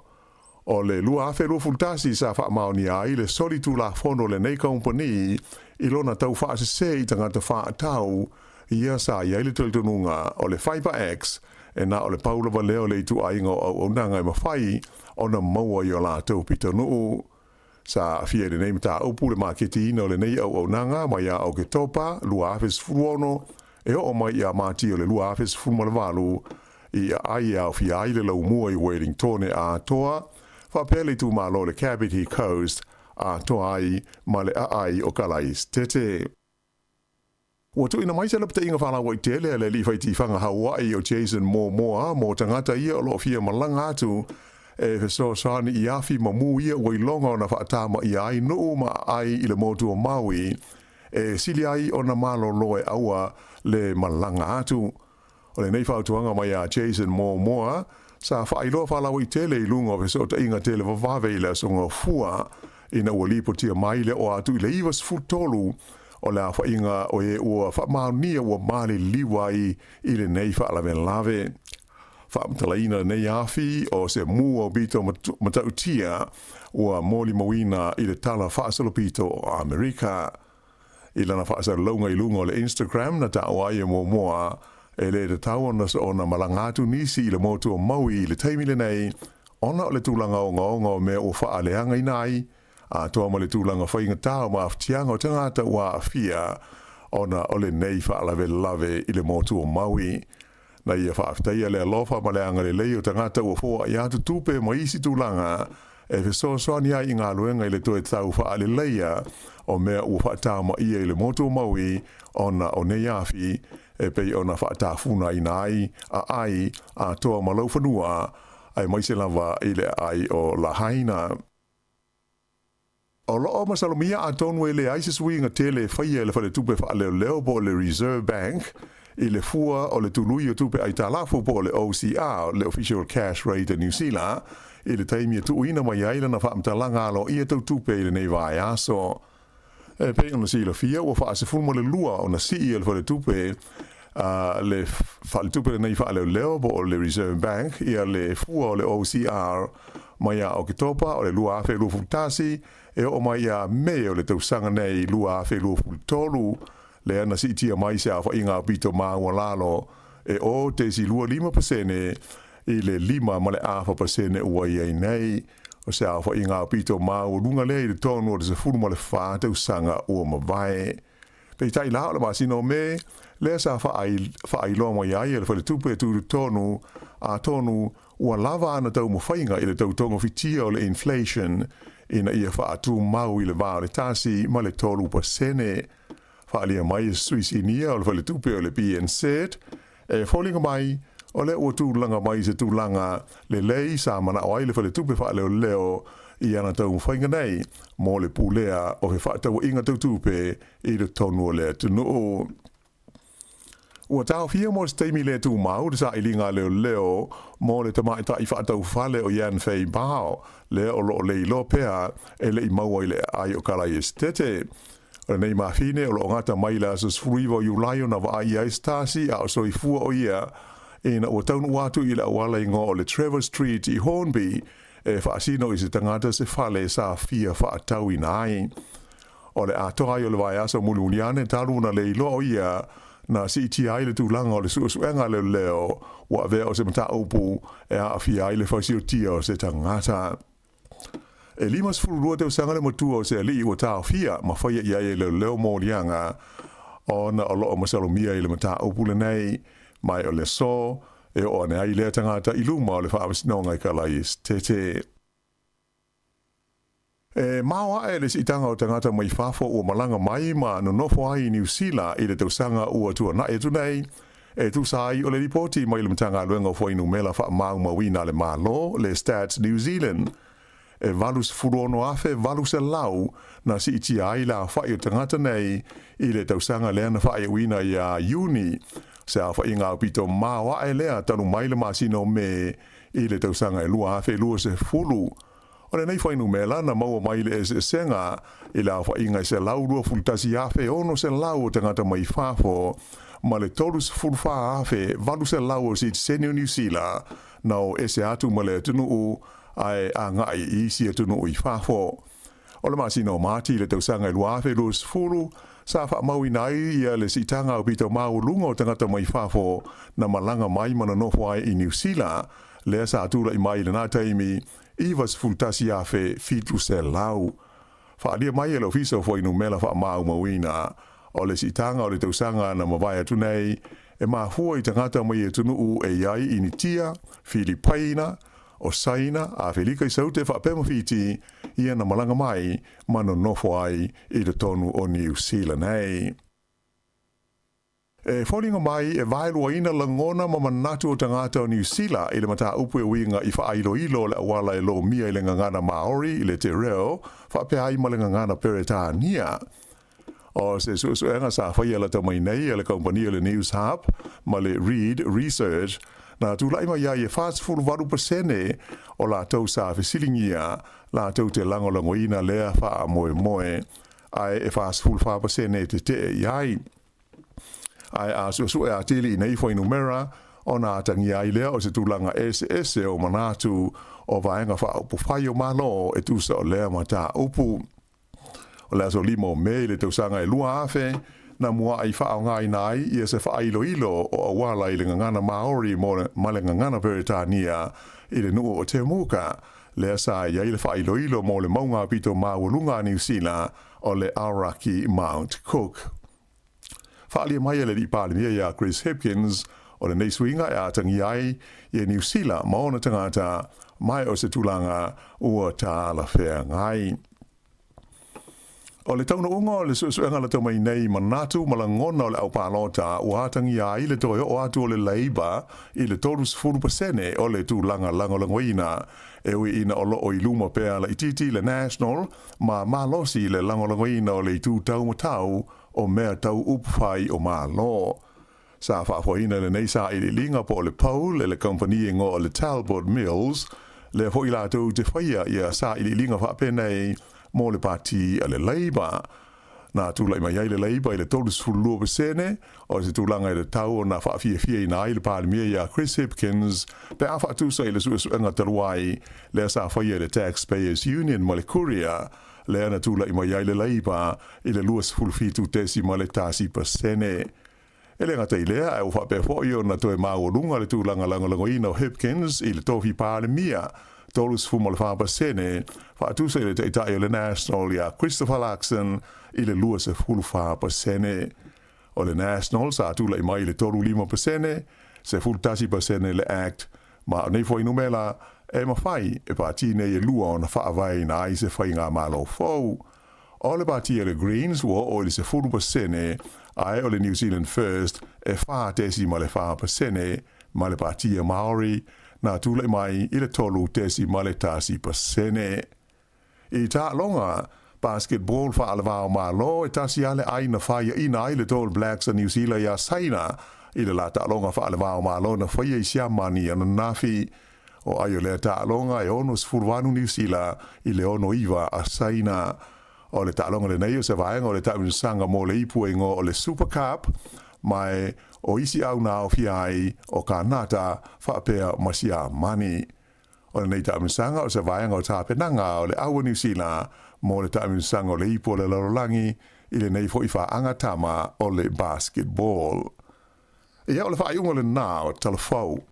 O le 2021 sa faamaonia ai le solitulafono o lenei kamupani i lona taufaasesē i tagata faatau. Ia sa i ai le talitonuga o le FiberX e na o le pau lava lea o le ituaiga o auaunaga e mafai ona maua i o latou pitonuu. Sa aafia i lenei mataupu le maketiina o lenei auaunaga mai ia Oketopa 2016 e oo mai ia Mati o le 2018 i aai e aofia ai le laumua i Wellingtone atoa faapea le itumalo o le Kapiti Coast atoa ai ma le aai o Kalaistete. Ua tuuina mai se lapataiga faalauaitele a le alii faitifaga Hawaii o Jason Momoa mo tagata ia o loo fia malaga atu e fesoasoani i afi ma mū ia ua iloga ona faatamaia ai nuu ma aai i le motu o Maui e sili ai ona malolo e aua le malaga atu. O lenei fautuaga mai a Jason Momoa sa faailoa faalauaitele i luga o fesootaiga televavave i le Aso Gafua ina ua lipotia mai le oo atu i le 93 o le aofaiga o e ua faamaonia ua maliliu ai i lenei faalavelave. Faamatalaina lenei afi o se mū aupito matautia ua molimauina i le tala faasolopito o Amerika. I lana faasalalauga i luga o le Instagram na taua ai e Momoa e lē tatau ona soona malaga atu nisi i le motu o Maui i le taimi lenei ona o le tulaga ogaoga o mea ua faaleagaina ai atoa ma le tulaga faigatā o mafatiaga o tagata ua aafia ona o lenei faalavelave i le motu o Maui. Na ia faafetaia le alofa ma le agalelei o tagata ua foai atu tupe ma isi tulaga e fesoasoani ai i galuega i le toe tau faaleleia o mea ua faatamaia i le motu o Maui ona o nei afi e pei ona faatafunaina ai aai atoa ma laufanua aemaise lava i le aai o Lahaina. O loo masalomia atonu e leai se suiga tele e faia e le Faletupe Faaleoleo po o le Reserve Bank i le fua o le tului o tupe aitalafu po o le OCR, le Official Cash Rate a Niu Sila, i le taimi e tuuina mai ai lana faamatalaga aloaia tau tupe i lenei vaiaso. E pei ona silafia ua faa-12 ona sii e le Faletupe a le Faletupe lenei Faaleoleo po o le Reserve Bank ia le fua o le OCR mai ia Oketopa o le 2021 e oo mai ia Me o le tausaga nei 2023, lea na siitia mai se aofaiga aupito maualalo e 0.25% i le 5.5% ua i ai nei. O se aofaiga aupito maualuga lea i totonu o le 14 tausaga ua mavae. Peitai la, o le masina o Me, lea sa faailoa mai ai e le Faletupe e Tutotonu, atonu ua lava ana taumafaiga i le tau togafitia o le inflation ina ia faatumau i le va o le 1 ma le 3%. Faaalia mai e se sui sinia o le Faletupe o le BNZ, e foliga mai o lea ua tulaga mai i se tulaga lelei sa manao ai le Faletupe Faaleoleo i ana taumafaiga nei mo le pulea o fefaatauaiga tau tupe i totonu o le atunuu. Ua taofia mo se taimi le tumau le sailiga a leoleo mo le tamaitai faataufale o Yan Fei Bao, lea o loo le iloa pea e le i maua i le aai o Kalaiesetete. O lenei mafine o loo gata mai i le aso 19 o Iulai ona vaai i ai se tasi a o soifua o ia ina ua taunuu atu i le auala igoa o le Trevor Street i Hornby e faasino i se tagata se fale sa fia faatauina ai. O le atoa ai o le vaiaso mulimuli ane talu ona le iloa o ia na siitia ai le tulaga o le suesuega a leoleo ua avea o se mataupu e aafia ai le fasiotia o se tagata. E 52 tausaga le matua o se alii ua taofia ma faia i ai e leoleo moliaga ona o loo masalomia i le mataupu lenei, mai o le aso e oo ane ai lea tagata i luma o le Faamasinoga i Kalaiesetete. E maoaʻe le siitaga o tagata mai fafo ua malaga mai ma nonofo ai i Niu Sila i le tausaga ua tuanaʻi atu nei, e tusa ai o le lipoti mai le Matagaluega o Fuainumela Faamaumauina a le Malo, le Stats New Zealand. E 86,800 na siitia ai le aofai o tagata nei i le tausaga lea na faaiuina ia Iuni, se aofaiga aupito maoaʻe lea talu mai le masina o Me i le tausaga e 2020. O lenei fuainumera na maua mai le eseesega i le aofaiga e 121,600 o tagata mai fafo ma le 34,800 o sitiseni o Niu Sila na o ese atu ma le atunuu ae agai i isi atunuu i fafo. O le masina o Mati i le tausaga e 2020, sa faamauina ai ia le siitaga aupito maualuga o tagata mai fafo na malaga mai ma nonofo ai i Niu Sila, lea sa tulai mai i lena taimi 91,700. Faaalia mai e le Ofisa o Fuainumela Faamaumauina o le siitaga o le tausaga na mavae atu nei, e mafua i tagata mai atunuu e i ai Initia, Filipaina, o Saina, Afelika i Saute faapea ma Fiti, ia na malaga mai ma nonofo ai i totonu o Niu Sila nei. E foliga mai e vaeluaina lagona ma manatu o tagata o Niu Sila i le mataupu e uiga i faailoilo o le auala e lomia i le gagana Maori i le te reo faapea ai ma le gagana Peretania. O se suesuega sa faia lata mai nei e le kamupani o le Newshub ma le Reid Research na tulai mai ai e 48% o latou sa fesiligia latou te lagolagoina lea faamoemoe ae e 44% e tetee i ai. Ae a suesue atili i nei fuainumera, ona atagia ai lea o se tulaga eseese o manatu o vaega faaupufai o Malo e tusa o lea mataupu. O le aso 5 o Me i le tausaga e 2000, na muaʻi faaaogaina ai ia se faailoilo o auala i le gagana Maori ma le gagana Peretania i le nuu o Temuka, lea sa i ai le faailoilo mo le mauga aupito maualuga a Niu Sila o le Aoraki Mount Cook. Faaalia mai e le Alii Palemia ia Chris Hipkins, O lenei suiga e atagia ai ia Niu Sila ma ona tagata ma o se tulaga ua talafeagai. O le taunuuga o le suesuega lata mai nei manatu ma lagona o le aupalota ua atagia ai le toe oo atu o le Labour i le 30% o le tulaga lagolagoina, e ui ina o loo i luma pea laitiiti le National ma malosi le lagolagoina o le itu taumatau o mea tau upufai o Malo. Sa faafoeina lenei sailiiliga po o le poll e le kamupani e igoa o le Talbot Mills, lea foi latou te faia ia sailiiliga faapenei mo le pati a le Labour. Na tulai mai ai le Labour i le 32% o se tulaga e tatau ona faafiafiaina ai le Palemia ia Chris Hipkins pe a faatusa i le suesuega talu ai lea sa faia e le Taxpayers Union ma le Courier, lea na tulai mai ai le Labour i le 27.1%. E le gata i lea, ae ua faapea foi ona toe maualuga le tulaga lagolagoina o Hipkins i le tofi Palemia, 34%, faatusa i le taitai o le National ia Christopher Luxon i le 24%. O le National sa tulai mai i le 35%, 11% le Act, ma o nei fuainumera e mafai e pati nei e lua ona faavaeina ai se faigamalo fou. O le pati a le Greens ua oo i le 10%, ae o le New Zealand First e 4.4%, ma le pati a Maori na tulai mai i le 3.1%. I taaloga basketball faalevao Malo, e tasi lava le ai na faiaina ai le Tall Blacks a Niu Sila iā Saina i le la taaloga faalevao Malo na faia i Siamani ananafi. O ai o lea taaloga e 68 Niu Sila i le 69 a Saina. O le taaloga lenei o se vaega o le taamilosaga mo le ipu e igoa o le Super Cup, ma e o isi au na aofia ai o Kanata faapea ma Siamani. O lenei taamilosaga o se vaega o tapenaga o le au a Niu Sila mo le taamilosaga o le ipu o le lalolagi i lenei foi faaga tama o le basketball. Ia, o le faaiuga lena o Tala Fou.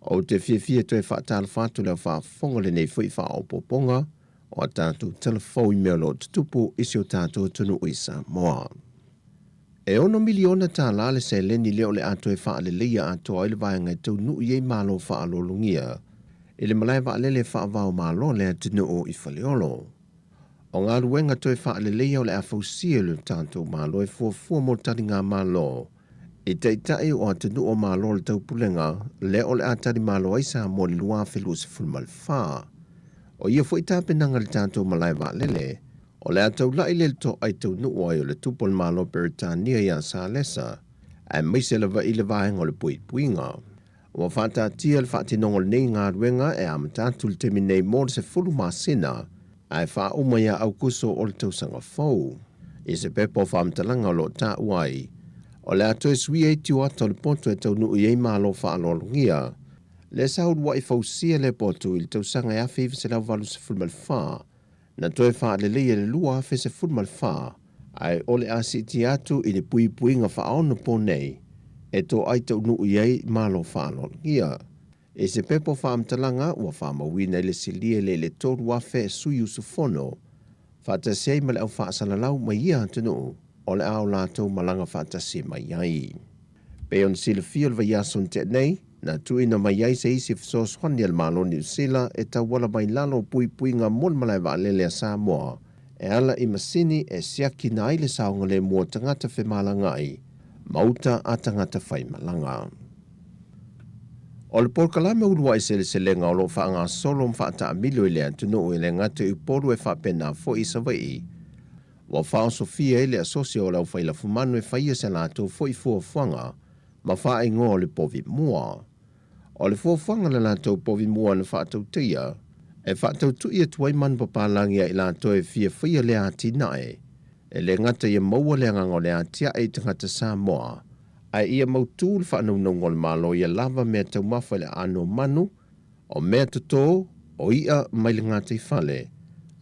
Ou te fiafia toe faatalofa atu i le au faafofoga i lenei foi faaopoopoga o a tatou tala fou i mea o lo o tutupu i si o tatou atunuu i Samoa. E ono miliona tālā le seleni lea o le a toe faaleleia atoa ai le vaega e taunuu i ai malo faaaloalogia i le malae vaalele faavao Malo a le atunuu i Faleolo. O galuega toe faaleleia o le a fausia e lo tatou Malo e fuafua mo taligamalo i taitai o atunuu o Malo o le Taupulega lea o le a talimalo ai Samoa i le 2024. O ia foi tapenaga i le tatou malae vaalele, o le a taula'i le to'a i taunuu ai o le tupu o le Malo Peretania iā Salesa, aemaise lava i le vaega o le puipuiga. Ua faataatia le faatinoga o lenei galuega e amata atu i le taimi nei mo le 10 masina, ae faauma ia Aukuso o le tausaga fou. I se pepa o faamatalaga o lo o taua ai, o le a toe suia ai tioata o le poto e taunuu i ai malo faaaloalogia. Lea sa uluai fausia lea poto i le tausaga e 1984, na toe faaleleia i le 2014, ae o le a siitia atu i le puipuiga faaono nei e toai taunuu i ai malo faaaloalogia. I se pepa o faamatalaga ua faamauina i le silia i le 3,000 sui usufono faatasi ai ma le au faasalalau mai ia atunuu o le a o latou malaga faatasi mai ai. Pei ona silafia o le vaiaso na tea nei, na tuuina mai ai se isi fesoasoani a le Malo o Niu Sila e tauala mai lalo o puipuiga mo le malae vaalele a Samoa e ala i masini e siakina ai le saogalemu o tagata femalagaai ma uta a tagata faimalaga. O le polokalame uluai seleselega o lo o faagasolo ma faataamilo i le atunuu e le gata i Upolu e faapena foi i Savaii, ua faaosofia ai le asosi o le aufailafumanu e faia se latou foi fuafuaga ma faaigoa o le povi mua. O le fuafuaga a le latou povi mua na faatautaia, e faatautui atu ai manupapalagi a i latou e fia faia lea atinae, e le gata ia maua le agaga o le atiae i tagata Samoa, ae ia mautū le faanaunauga o le Malo ia lava mea taumafa i le aano o manu, o mea totō, o iʻa mai le gataifale.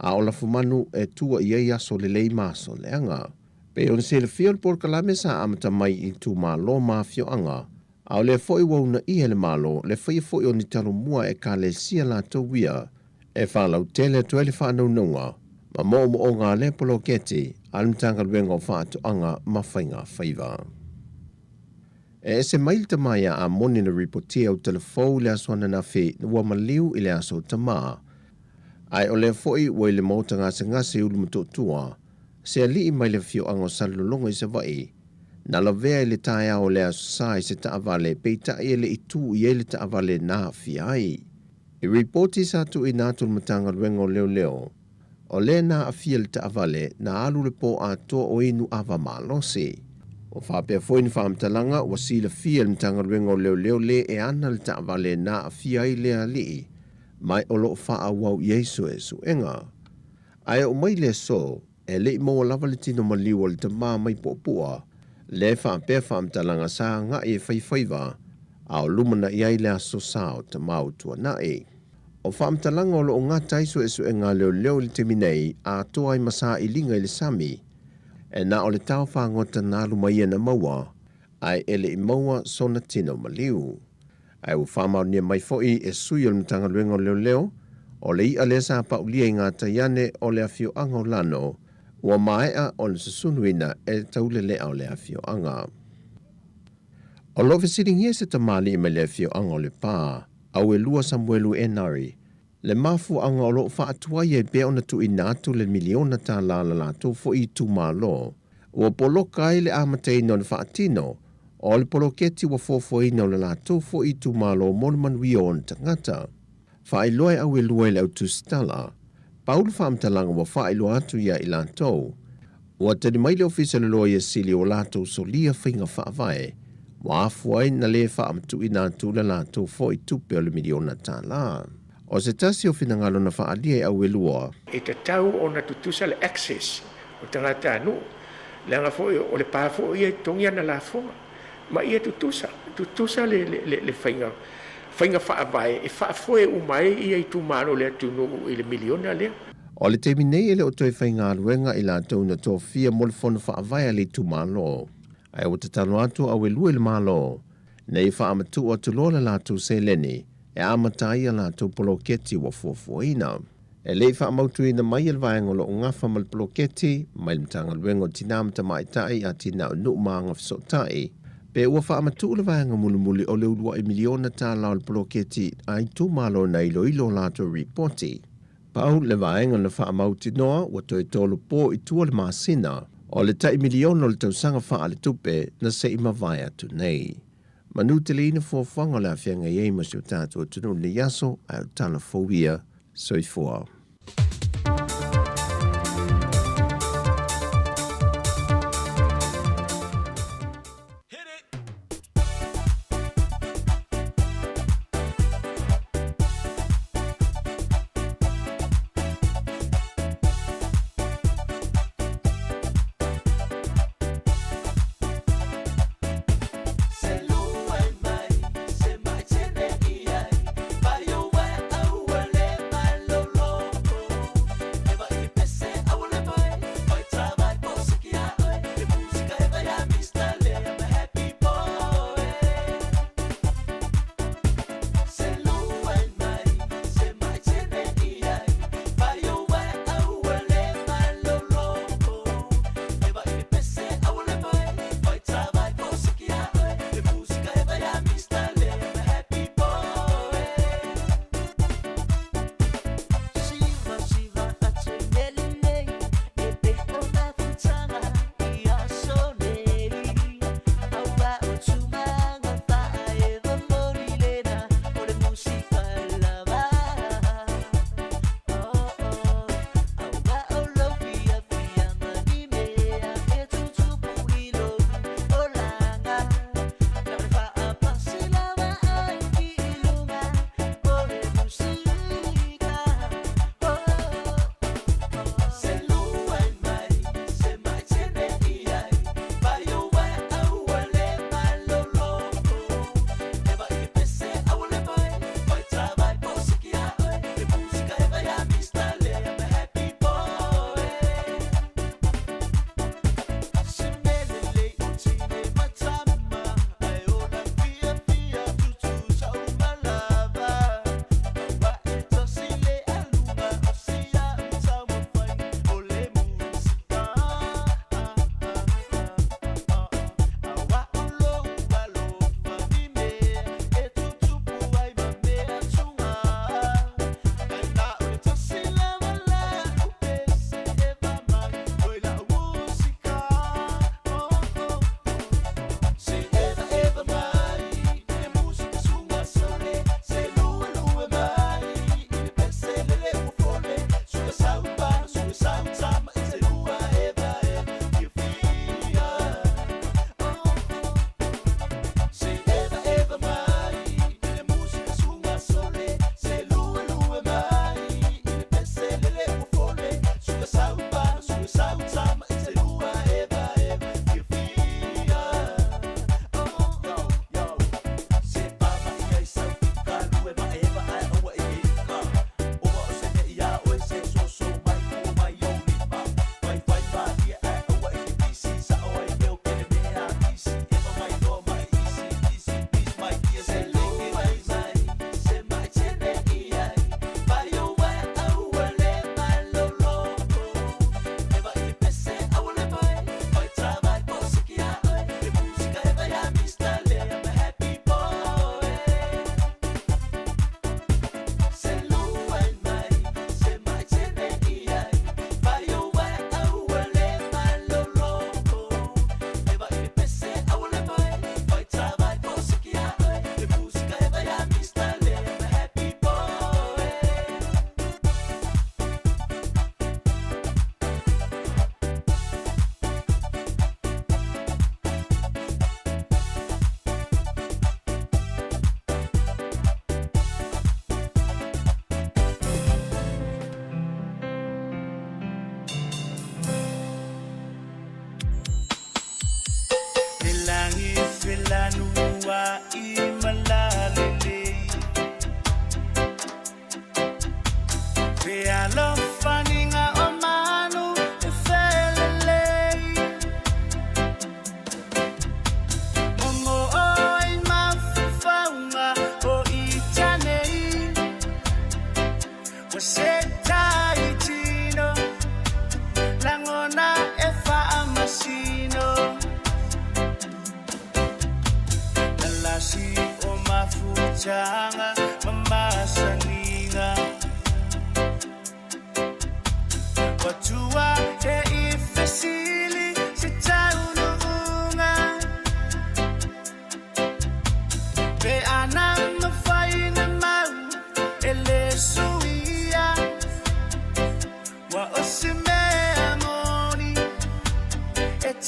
a o lafumanu e tua i ai aso lelei ma aso leaga. Pei ona silafia o le polokalame sa amata mai i itumalo ma afioaga, a o lea foi ua uunaia e le Malo le faia foi o ni talomua a Ekalesia latou ia e faalautele atu ai le faanaunauga ma moomooga a lea poloketi a le Matagaluega o Faatoaga ma Faiga Faiva. E ese mai le tama ia Amoni na ripotia o telefou i le aso ananafi ua maliu i le aso tama. Ae o lea foi ua i le maota gasegase i Ulumotootua, se alii mai le afioaga o Salelologa i Savaii, na lavea i le taeao o le Aso Sa i se taavale peitai e le i tu i ai le taavale na aafia ai. I ripoti sa tuuina atu i le Matagaluega o Leoleo, o lea na aafia le taavale na alu le pō atoa o inu ava malosi. Ua faapea foi ni faamatalaga ua silafia e le Matagaluega o Leoleo le e ana le taavale na aafia ai lea alii ma o lo o faaauau i ai suesuega. Ae oo mai le aso, e le i maua lava le tino maliu o le tama mai Puapua, lea faapea faamatalaga sa agai e fai faiva, a o lumanai ai le aso sa o tama o Tuanai. O faamatalaga o lo o gata ai suesuega a leoleo i le taimi nei, atoa ai ma sailiga i le sami, e na o le tao fagota na alu mai ia na maua, ae e le i maua sona tino maliu. Ae ua faamaonia mai foi e sui o le Matagaluega o Leoleo, o le i'a lea sa paulia i gatai ane o le afioaga o Lano, ua maea ona susunuina e le taulelea o le afioaga. O lo o fesiligia se tamalii mai le afioaga o Lepa, Auelua Samuelu Enari, le mafuaaga o lo o faatuai ai pea ona tuuina atu le miliona tala a la latou foi itumalo, ua poloka ai le amataina o le faatino o le poloketi ua fuafuaina o le latou foi itumalo mo le manuia o ona tagata. Faailoa e Auelua i le au tusitala, pau le faamatalaga ua faailoa atu ia i latou. Ua tali mai le Ofisa o le Loia Sili ua latou solia faiga faavae ua afua ai na lē faamatuuina atu le latou foi tupe o le miliona tala. O se tasi o finagalo na faaalia e Auelua. E tatau ona tutusa le access o tagatanuu, leaga foi o le pa foi ia e totogi ana lafoga, ma ia tutusa, tutusa le, le, le faiga, faiga faavae e faafoe uma ai ia itumalo o le atunuu i le miliona lea. O le taimi nei e le o toe faigaluega i latou na tofia mo le fono faavae a le itumalo, ae ua tatalo atu Auelua i le Malo nei faamatuu atu loa le latou seleni e amata ai a latou poloketi ua fuafuaina. E le i faamautuina mai e le vaega o lo o gafa ma le poloketi mai le Matagaluega o Tinā ma Tamaitai, Atinae o Nuu ma Agafesootai, pe ua faamatuu le vaega mulimuli o le uluai miliona tala o le poloketi a itumalo na iloilo latou ripoti. Pau le vaega na faamautinoa ua toe tolu po i tua le masina o le tai miliona o le tausaga faaletupe na se i mavae atu nei. Manuteleina fuafuaga o le a feagai ai ma si o tatou atunuu i lenei aso, ae o le tala fou ia, soifua.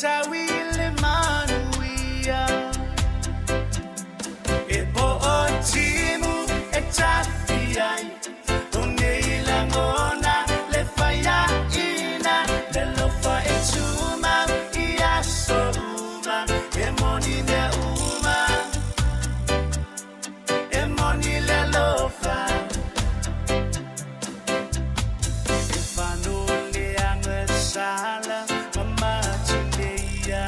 taui le manuia E po o timu e tafi ai O nei langona le faiaina Le lofa e tumau i aso uma E moni mea uma E moni le alofa E fano le agasala ma matuleia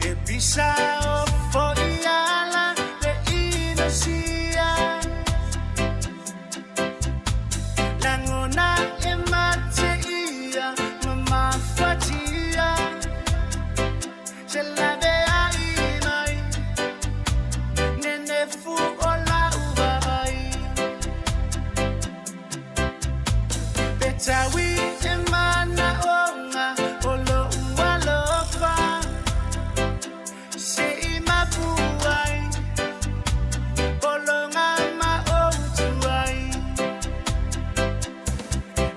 E pisa o fo'iala le inosia Lagona e mateia ma mafatia Se laveai mai Nenefu o la'u vaai Petaui e manaʻoga o lo'u alofa Se i mapu ai Pologa ma outu ai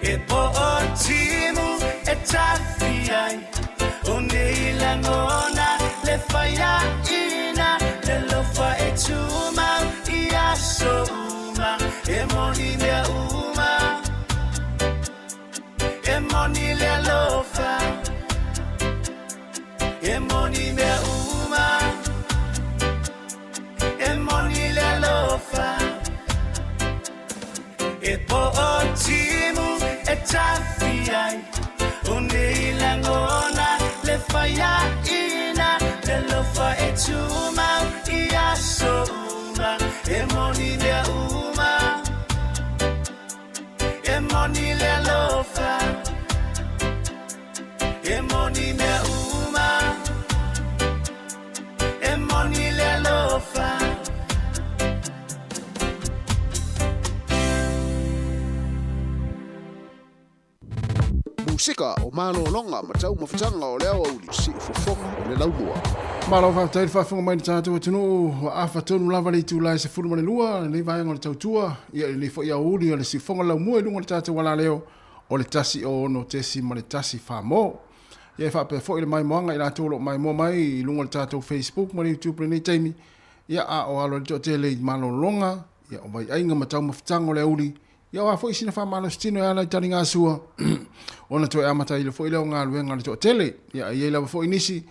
E po o timu e tafi ai O nei lagona le faiaina Le lofa e tumau i aso uma E moni mea uma E moni le alofa E moni mea uma E moni le alofa E po o timu e tafi ai O nei lagona le faiaina Le lofa e tumau i aso uma E moni mea uma E moni le alofa E moni mea uma E moni le alofa Musika o malologa ma taumafataga o le aoauli, siufofoga o le laumua. Malo faafetai le faafofoga mai i le tatou atunuu, ua afa tonu lava le itula e 12 lenei vaega o le tautua, ia i lenei foi aoauli o le siufofoga o le laumua i luga o le tatou alaleo o le 106.1 Famo. Ia e faapea foi le maimoaga i latou o lo o maimoa mai i luga o le tatou Facebook ma le YouTube i lenei taimi, ia a o alo ai le toatele i malologa, ia o vaiaiga ma taumafataga o le aouli, Ia o a foi sina faamalositino e ala i taligasua, ona toe amataina foi lea o galuega a le toatele. Ia, e i ai lava foi nisi,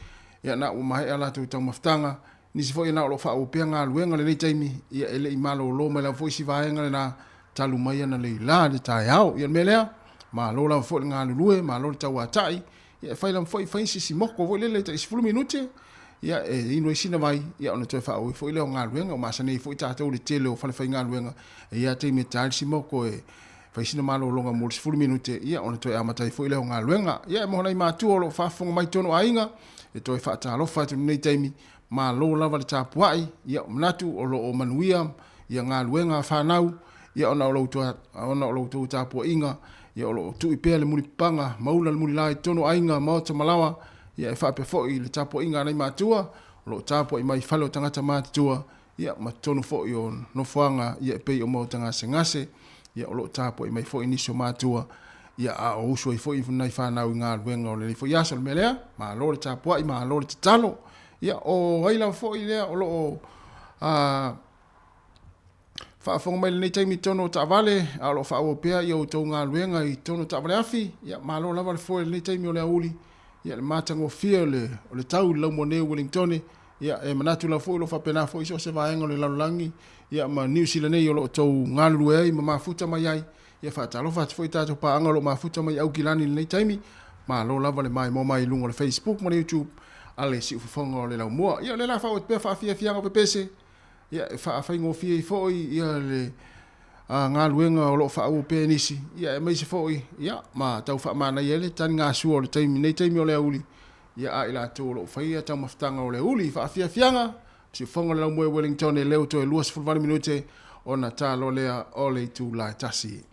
ia na ua maea a latou taumafataga, nisi foi na o lo o faaauau pea galuega i lenei taimi, ia e le i malolo mai lava foi si vaega lena talu mai analeila i le taeao. Ia o le mea lea, malo lava foi le galulue, malo le tauatai, ia e fai lava foi, fai si moko foi lele tai 10 minute, ia e inu ai sina vai, ia ona toe faaauau foi lea o galuega. Ua masani ai foi tatou i le tele o falefaigaluega, e i ai lava taimi e ta ai le simoko e fai sina malologa mo le 10 minute, ia ona toe amata ai foi lea o galuega. Ia e moho nai matua o lo o faafofoga mai totonu o aiga, e toe faatalofa atu i lenei taimi, malo lava le tapuai, ia manatu o lo o manuia ia galuega a fanau, ia ona o la outou tapuaiga, ia o lo o tui pea le mulipapaga ma ula le mulila i totonu o aiga, maota ma laoa, ia e faapea foi le tapuaiga a nai matua, o lo o tapuai mai i fale o tagata matutua, ia ma totonu foi o nofoaga ia e pei o maota gasegase, ia o lo o tapuai mai foi nisi o matua, ia a o usu ai foi nai fanau i galuega o lenei foi aso. O le mea lea, malo le tapuai, malo le tatalo. Ia o ai lava foi lea o lo o faafofoga mai i lenei taimi i totonu o taavale, a o lo o faaauau pea ia outou galuega i totonu o taavale afi, ia malo lava le foe i lenei taimi o le aoauli, ia le matagofie o le, o le tau i le laumua nei o Wellingtone, ia e manatu lava foi o lo o faapena foi so o se vaega o le lalolagi, ia ma Niu Sila nei o lo o outou galulue ai ma mafuta mai ai, ia faatalofa atu foi i tatou paaga o lo o mafuta mai i Aukilani i lenei taimi, malo lava le maimoa mai i luga o le Facebook ma le YouTube a le Siufofoga o le Laumua. Ia o lea la faaauau atu pea faafiafiaga o pepese, ia e faafaigofie ai foi ia le galuega o lo o faaauau pea e nisi, ia aemaise foi ia ma tau faamanaia ai le taligasua o le taimi nei taimi o le aoauli, ia a i latou o lo o faia taumafataga o le aoauli. Faafiafiaga, siufofoga o le Laumua i Wellington e leo toe 28 minute ona ta loa lea o le itula e tasi.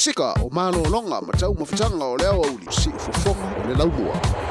Musika o malologa ma taumafataga o le aoauli siufofoga o le laumua.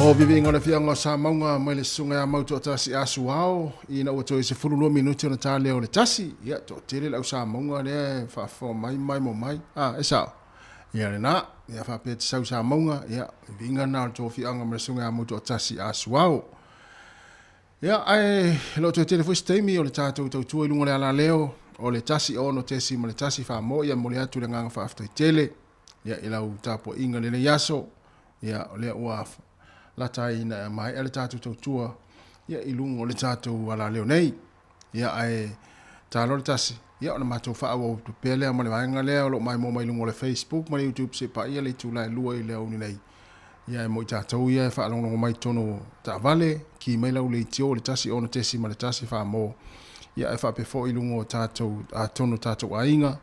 O viviiga o le Afioaga o Samauga mai le Susuga ia Mautoatasi Asuao ina ua toe 12 minute ona ta lea o le 1. Ia, toatele le au Samauga lea e faafofoga mai ma maemo mai. A, e sao? Ia lena. Ia faapea te sau Samauga, ia, viviiga lena o le tou afioaga ma le Susuga ia Mautoatasi Asuao. Ia, ae le o toe tele foi se taimi o le tatou tautua i luga o le alaleo o le 1 6.1 faamoa. Ia, momoli atu le agaga faafetai tele ia i lau tapuaiga i lenei aso. Ia, o lea ua lata ai ina maea le tatou tautua ia i luga o le tatou alaleo nei. Ia, ae talo le tasi, ia ona matou faaauau atu pea lea ma le vaega lea o lo o maimoa mai luga o le Facebook ma le YouTube se paia le itula e 2 i le aoauli nei. Ia, e mo i tatou ia e faalogologo mai totonu o taavale, ki mai lau leitio le 1 6.1 faa-mo. Ia, e faapea foi i luga o tatou atonu o tatou aiga,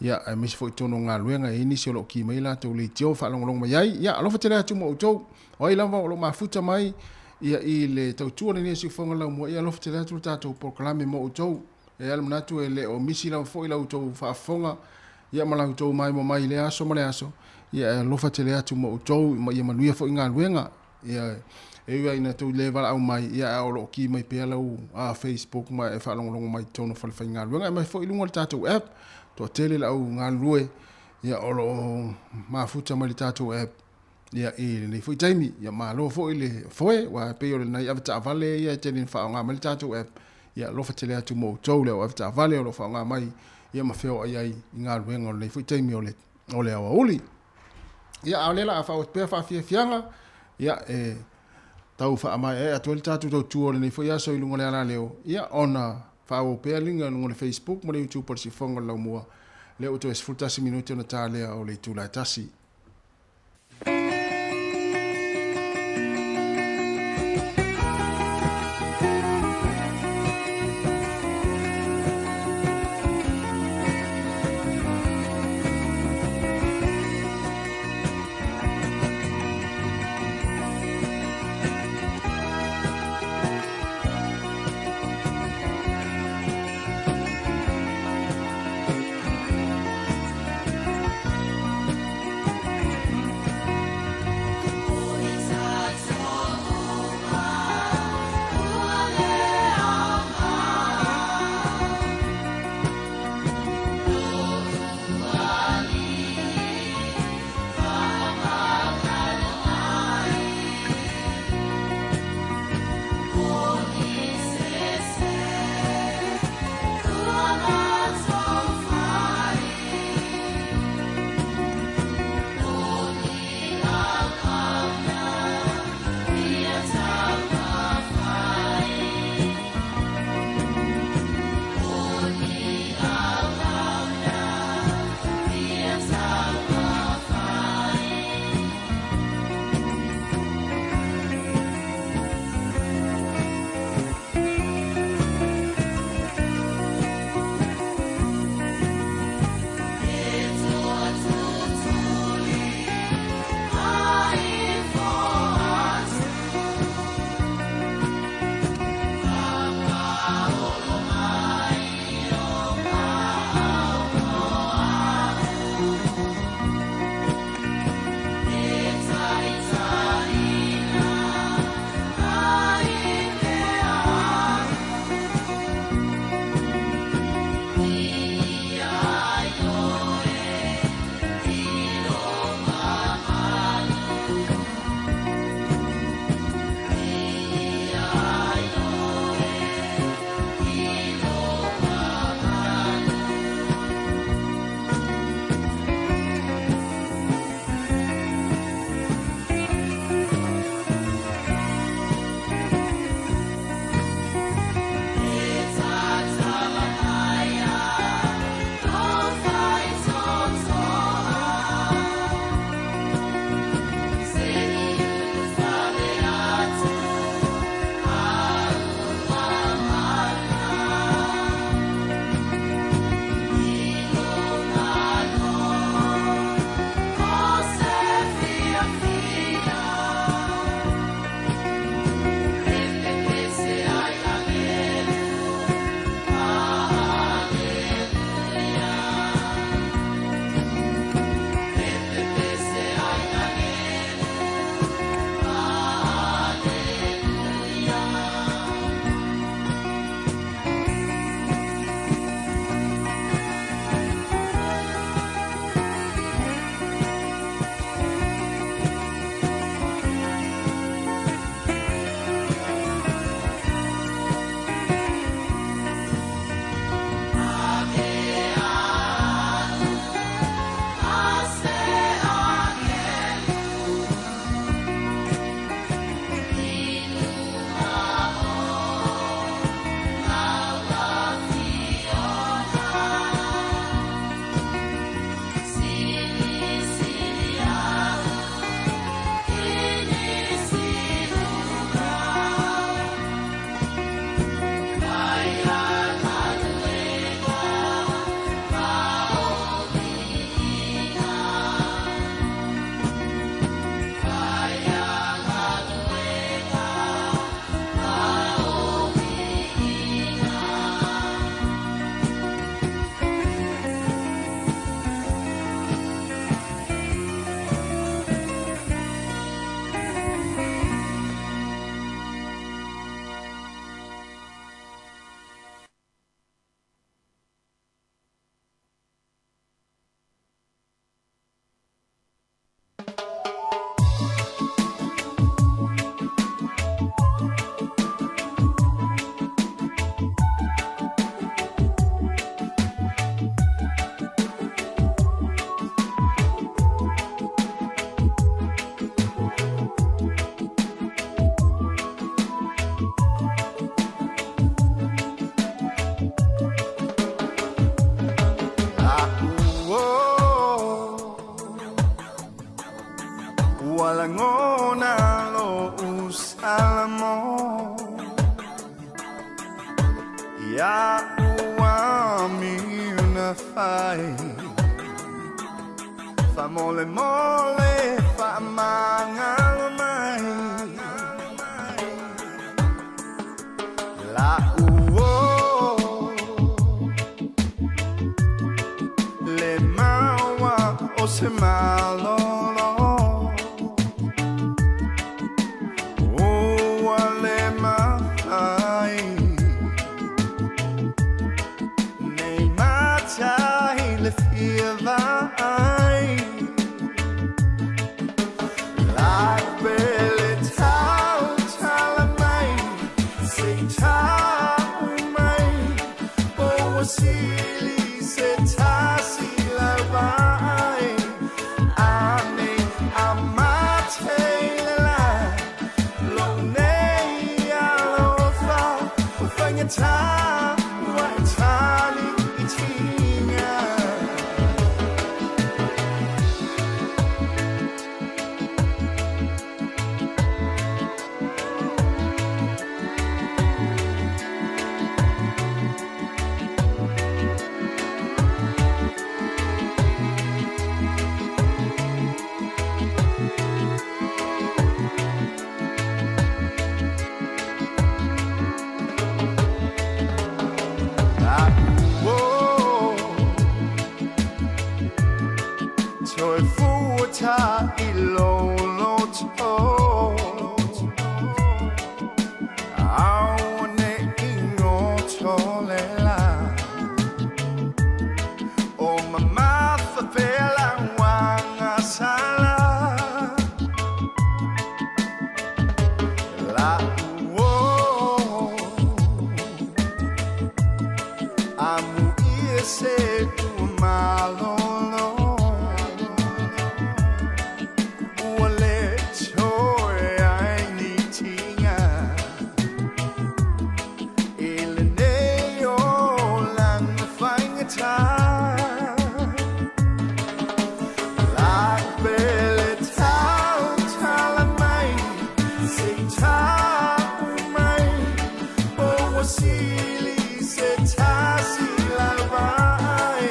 ia, aemaise foi totonu o galuega e i ai nisi o lo o ki mai latou leitio faalogologo mai ai. Ia, alofa tele atu ma outou. O ai lava o lo o mafuta mai ia i le tautua lenei o Siufofoga Laumua, ia alofa tele atu le tatou polokalame mo outou. E i ai le manatu e le o misi lava foi la outou faafofoga ia ma la outou maimoa mai i lea aso ma le aso. Ia, e alofa tele atu ma outou ma ia manuia foi galuega. Ia, e ui lava ina tou le valaau mai, ia, ae o lo o ki mai pea lau Facebook ma e faalogologo mai i totonu o falefaigaluega e mai foi i luga o le tatou app. Toatele le au galulue ia o lo o mafuta mai le tatou app ia i lenei foi taimi. Ia malo foi le foe, ua pei o lenei avetaavale ia e tele ina faaaoga mai le tatou app. Ia alofa tele atu mo outou le au avetaavale o lo o faaaoga mai ia ma feoai ai i galuega o lenei foi taimi o le aoauli. Ia, a o lea la a faaauau pea faafiafiaga, ia, e tau faamaeaea atu ai le tatou tautua o lenei foi aso i luga o le alaleo, ia, ona faaauau pea liga i luga o le Facebook ma le YouTube o le Siufofoga o le Laumua, lea ua toe 11 minute ona ta lea o le itula e 1. la ua miuna fai Fa mole mole fa mangalo mai La uo Le maua o se malolo Ua le mafai Nei matai le fia vaai La pele tau tala mai Se tau mai Po ua sili se tasi la vai Ane a mate le la Lo nei alofa O faigata ua e tali i tiga. Whoa. Toe fuata i lolo to Au ne ingoto le la O mamafa pela wanga sala La uo Amu ia se ua malolo Ua le toe ai ni tiga I lenei o lana faigata La pele tau tala mai Se tau mai Po ua sili se tasi la vai.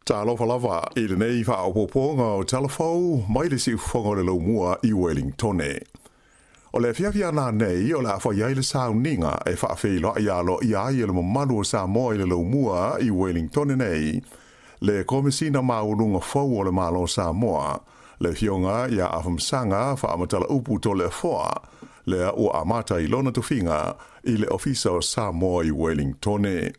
Talofa lava i lenei faaopoopoga o Tala Fou mai le siufofoga o le Laumua i Welingtone. O le afiafi a nanei o le a fai ai le sauniga e faafeiloai aloaia ai e le mamalu o Samoa i le Laumua i Welingtone nei le Komesina Maualuga fou o le Malo o Samoa, le Afioga ia Afamasaga Faamatala-upu Toleafoa, lea ua amata i lona tofiga i le Ofisa o Samoa i Welingtone.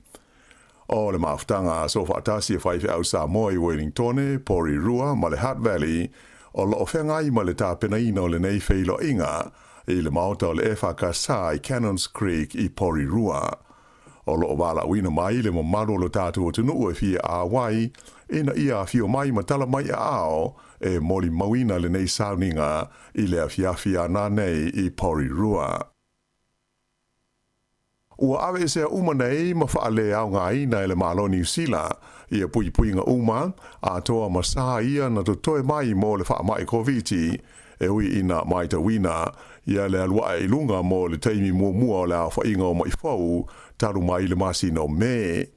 O le mafutaga a Soofaatasi a Faifeau Samoa i Welingtone, Porirua ma le Hutt Valley o lo o feagai ma le tapenaina o lenei feiloaiga i le maota o le EFKS i Cannons Creek i Porirua. O lo o valaauina mai le mamalu o lo tatou atunuu e fia auai ina ia afio mai ma tala mai aao e molimauina lenei sauniga i le afiafi a nanei i Porirua. Ua aveesea uma nei ma faaleaogaina e le Malo o Niu Sila ia puipuiga uma, atoa ma sa ia na totoe mai mo le faamai Koviti, e ui ina maitauina ia le alu ae i luga mo le taimi muamua o le aofaiga o maʻi fou talu mai le masina o Me.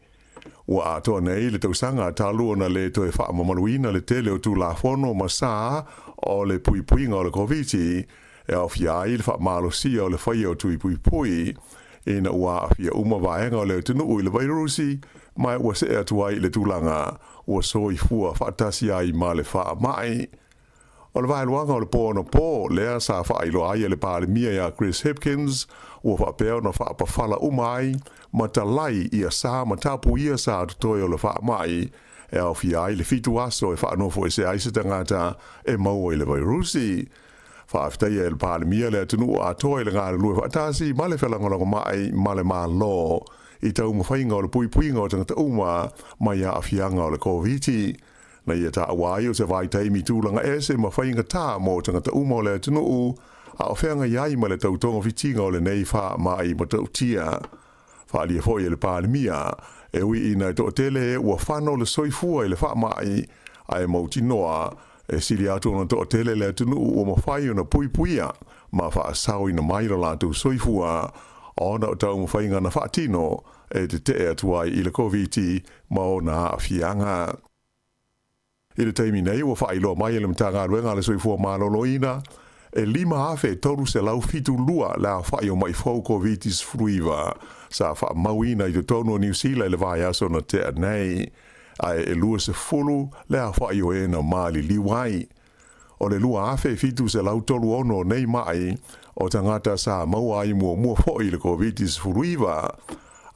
Ua atoa nei le tausaga talu ona le toe faamamaluina le tele o Tulafono ma sa o le puipuiga o le Koviti, e aofia ai le faamalosia o le faia o tui puipui ina ua aafia uma vaega o le atunuu i le vairusi ma ua see atu ai i le tulaga ua soifua faatasi ai ma le faamai. O le vaeluaga o le po anapo lea sa faailoa ai e le Palemia ia Chris Hipkins ua faapea ona faapafala uma ai ma talai ia sa ma tapuia sa totoe o le faamai e aofia ai le 7 aso e faanofoesea ai se tagata e maua i le vairusi. Faafetaia e le Palemia le atunuu atoa i le galulue faatasi ma le felagolagomai ma le Malo i taumafaiga o le puipuiga o tagata uma mai aafiaga o le Koviti. Na ia taua ai o se vaitaimi tulaga ese ma faigata mo tagata uma o le atunuu a o feagai ai ma le tau togafitiga o lenei faamai matautia. Faaalia foi e le Palemia, e ui ina e toatele ua fano le soifua i le faamai, ae mautinoa e sili atu ona toatele le atunuu ua mafai ona puipuia ma faasaoina mai lo latou soifua ona o taumafaiga na faatino e tetee atu ai i le Koviti ma ona aafiaga. I le taimi nei ua faailoa mai e le Matagaluega a le Soifua Maloloina e 5,372 le aofai o maʻi fou Koviti-19 sa faamauina i totonu o Niu Sila i le vaiaso na tea nei, ae e 20 le aofai o e na maliliu ai. O le 2,736 o nei maʻi o tagata sa maua ai muamua foi i le Koviti-19,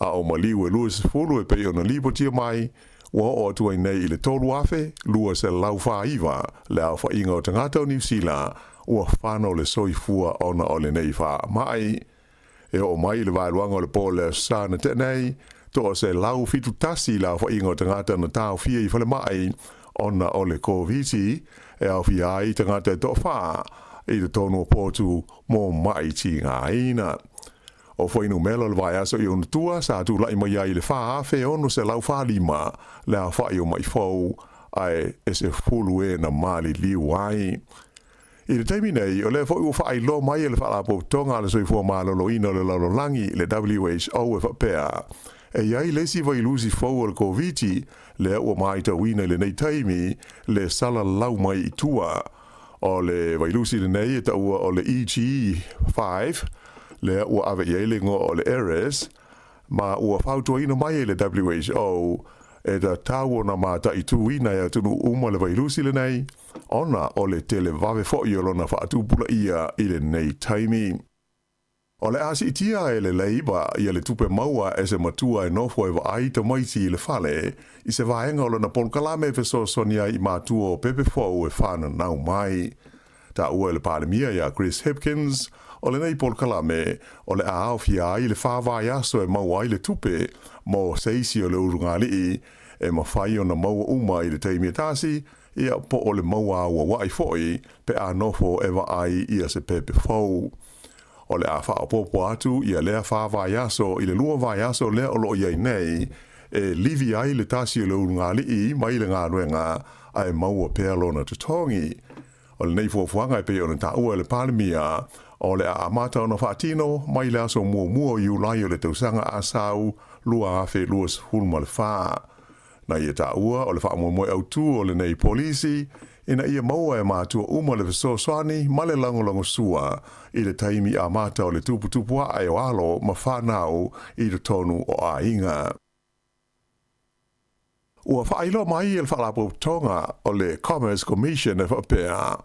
a o maliu e 20 e pei ona lipotia mai, ua oo atu ai nei i le 3,249 le aofaiga o tagata o Niu Sila ua fano le soifua ona o lenei faamai. E oo mai i le vaeluaga o le po o le Aso Sa na tea nei, toa 171 le aofaiga o tagata na taofia i falemai ona o le Koviti, e aofia ai tagata e toafa i totonu o potu mo maʻi tigaina. O fuainumera o le vaiaso i ona tua sa tulai mai ai i le 4,645 le aofai o maʻi fou, ae e 10 e na maliliu ai. I le taimi nei, o lea foi ua faailoa mai e le Faalapotopotoga a le Soifua Maloloina o le Lalolagi, le WHO, e faapea, e i ai le isi vailusi fou o le Koviti lea ua maitauina i lenei taimi le salalau mai i tua. O le vailusi lenei e taua o le EG5, lea ua ave i ai le igoa o le Eris, ma ua fautuaina mai e le WHO e tatau ona mataituina e atunuu uma le vailusi lenei, ona o le televave foi o lona faatupulaia i lenei taimi. O le a siitia e le Labour ia le tupe maua e se matua e nofo e vaai tamaiti i le fale i se vaega o lona polokalame e fesoasoani ai i matua o pepe fou e whananau mai. Taua e le Palemia ia Chris Hipkins, o lenei polokalame o le a aofia ai le 4 vaiaso e maua ai le tupe mo se isi o le ulugalii e mafai ona maua uma i le taimi e tasi, ia po o le maua auauai foi pe a nofo e vaai ia se pepe fou. O le a faaopoopo atu ia lea 4 vaiaso i le 2 vaiaso lea o lo o i ai nei, e livi ai le tasi o le ulugalii mai le galuega ae maua pea lona totogi. O lenei fuafuaga e pei ona taua e le Palemia, o le a amata ona faatino mai le aso 1 o Iulai o le tausaga a sau 2024. Na ia taua o le faamoemoe autū o lenei polisi ina ia maua e matua uma le fesoasoani ma le lagolagosua i le taimi amata o le tuputupu ae o alo ma fanau i totonu o aiga. Ua faailoa mai e le Faalapotopotoga o le Commerce Commission e faapea,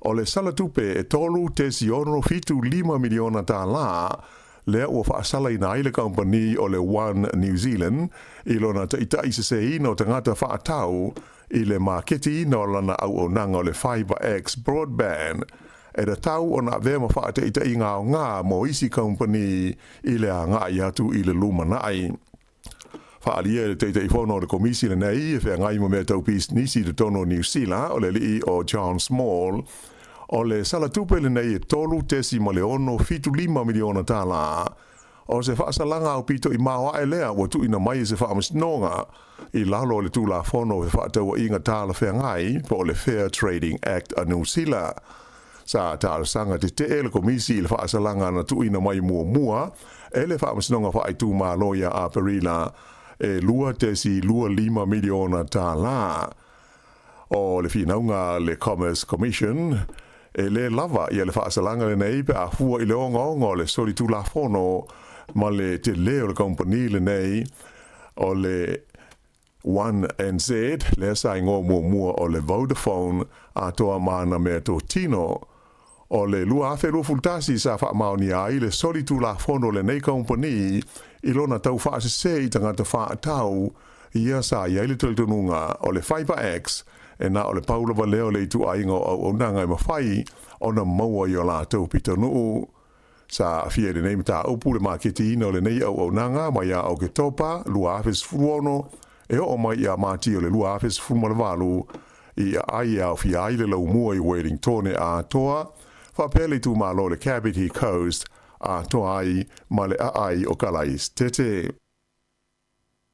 o le sala tupe e $3.675 miliona tālā lea ua faasalaina ai le kamupani o le One New Zealand i lona taita'i seseina o tagata fa'atau i le maketiina o lana auaunaga o le FiberX Broadband e tatau ona avea ma fa'ataita'iga aogā mo isi kamupani i le aga'i atu i le lumana'i. Fa'aalia e le Taitaifono o le Komisi lenei e feagai ma mea tau pisinisi i totonu o Niu Sila o le ali'i o John Small, o le sala tupe lenei e $3.675 miliona tālā. O se fa'asalaga aupito i maoaʻe lea ua tuuina mai e se faamasinoga i lalo o le Tulafono o Fefaatauaiga Talafeagai po o le Fair Trading Act a Niu Sila. Sa talosaga tetee le Komisi i le faasalaga na tuuina mai muamua e le Faamasinoga Faaitumalo ia Aperila e $2.25 miliona tālā. O le finauga a le Commerce Commission, e lē lava ia le faasalaga lenei pe a fua i le ogaoga o le solitulafono ma le telē o le kamupani lenei o le One NZ, lea sa igoa muamua o le Vodafone, atoa ma ana meatotino. O le 2021 sa faamaonia ai le solitulafono o lenei kamupani i lona tau faasese i tagata faatau, ia sa i ai le talitonuga o le FiberX e na o le pau lava lea o le ituaiga o auaunaga e mafai ona maua i o latou pitonuu. Sa aafia i lenei mataupu le maketiina o lenei auaunaga mai ia Oketopa 2016 e oo mai ia Mati o le 2018 i aai e aofia ai le laumua i Wellingtone atoa, faapea le itumalo o le Kapiti Coast atoa ai ma le aai o Kalaistete.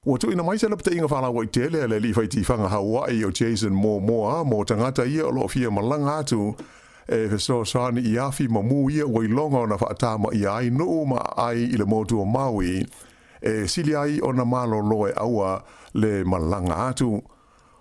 Ua tuuina mai se lapataiga faalauaitele a le alii faitifaga Hauaʻi o Jason Momoa mo tagata ia o lo o fia malaga atu e fesoasoani i afi ma mū ia ua iloga ona faatamaia ai nuu ma aai i le motu o Maui e sili ai ona malolo e aua le malaga atu.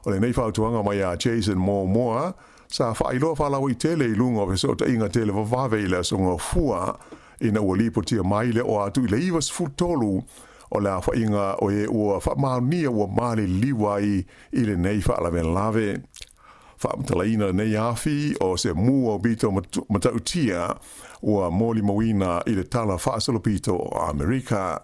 O lenei fautuaga mai a Jason Momoa sa faailoa faalauaitele i luga o fesootaiga televavave i le Aso Gafua ina ua lipotia mai le oo atu i le 93 o le aofaiga o e ua faamaonia ua maliliu ai i lenei faalavelave. Faamatalaina lenei afi o se mū aupito matautia ua molimauina i le Tala Faasolopito o Amerika.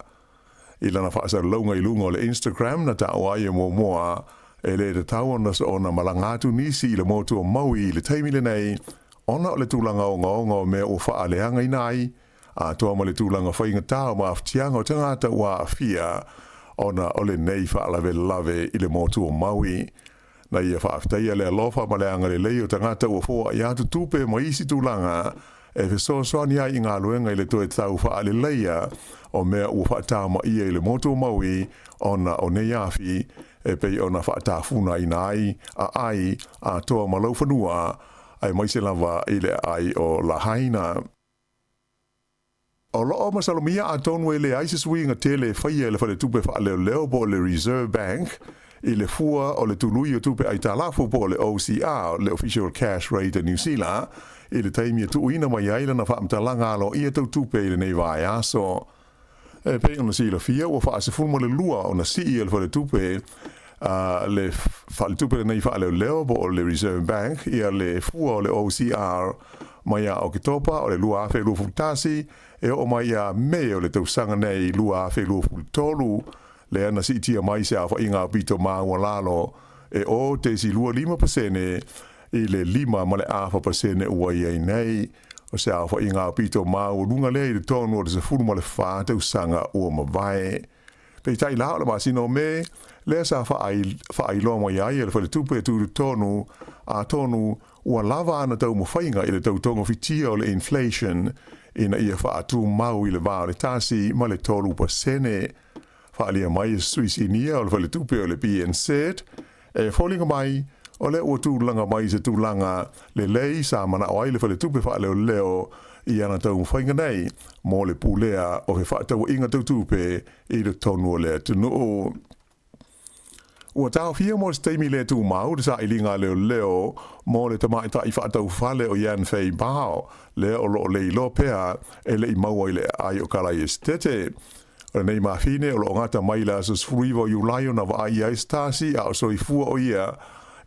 I lana faasalalauga i luga o le Instagram na taua ai e Momoa, e le tatau ona soona malaga atu nisi i le motu o Maui i le taimi lenei ona o le tulaga ogaoga o mea ua faaleagaina ai, atoa ma le tulaga faigata o mafatiaga o tagata ua aafia ona o lenei faalavelave i le motu o Maui. Na ia faafetaia le alofa ma le agalelei o tagata ua foai atu tupe ma isi tulaga e fesoasoani ai i galuega i le toe tau faaleleia o mea ua faatamaia i le motu o Maui ona o nei afi e pei ona faatafunaina ai aai atoa ma laufanua aemaise lava i le aai o Lahaina. O lo o masalomia atonu e leai se suiga tele e faia e le Faletupe Faaleoleo po o le Reserve Bank i le fua o le tului o tupe aitalafu po o le OCR, le Official Cash Rate a Niu Sila, i le taimi e tuuina mai ai lana faamatalaga aloaia tau tupe i lenei vaiaso. E pei ona silafia ua faa-12 ona sii e le Faletupe a le Faletupe lenei Faaleoleo po o le Reserve Bank ia le fua o le OCR mai ia Oketopa o le 2021 e oo mai ia Me o le tausaga nei 2023, lea na siitia mai se aofaiga aupito maualalo e 0.25% i le 5.5% ua i ai nei. O se aofaiga aupito maualuga lea i totonu o le 14 tausaga ua mavae. Peitai la, o le masina o Me, lea sa faailoa mai ai e le Faletupe e Tutotonu, atonu ua lava ana taumafaiga i le tau togafitia o le inflation ina ia faatumau i le va o le 1 ma le 3%. Faaalia mai e se sui sinia o le Faletupe o le BNZ, e foliga mai o lea ua tulaga mai i se tulaga lelei sa manao ai le Faletupe Faaleoleo i ana taumafaiga nei mo le pulea o fefaatauaiga tau tupe i totonu o le atunuu. Ua taofia mo se taimi le tumau le sailiga a leoleo mo le tamaitai faataufale o Yan Fei Bao, lea o lo o le iloa pea e le i maua i le aai o Kalai Esetete. O lenei mafine o lo o gata mai i le aso 19 o Iulai ona vaai i ai se tasi a o soifua o ia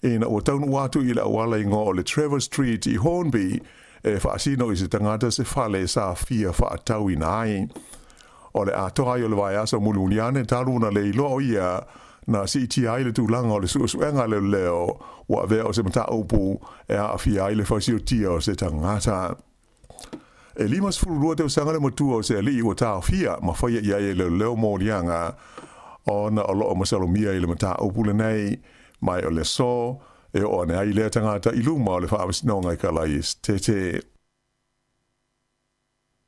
ina ua taunuu atu i le auala igoa o le Trevor Street i Hornby e faasino i se tagata se fale sa fia faatauina ai. O le atoa ai o le vaiaso mulimuli ane talu ona le iloa o ia na siitia ai le tulaga o le suesuega a leoleo ua avea o se mataupu e aafia ai le fasiotia o se tagata. E 52 tausaga le matua o se alii ua taofia ma faia i ai e leoleo moliaga ona o lo o masalomia i le mataupu lenei, mai o le aso e oo ane ai lea tagata i luma o le Faamasinoga i Kalai Esetete.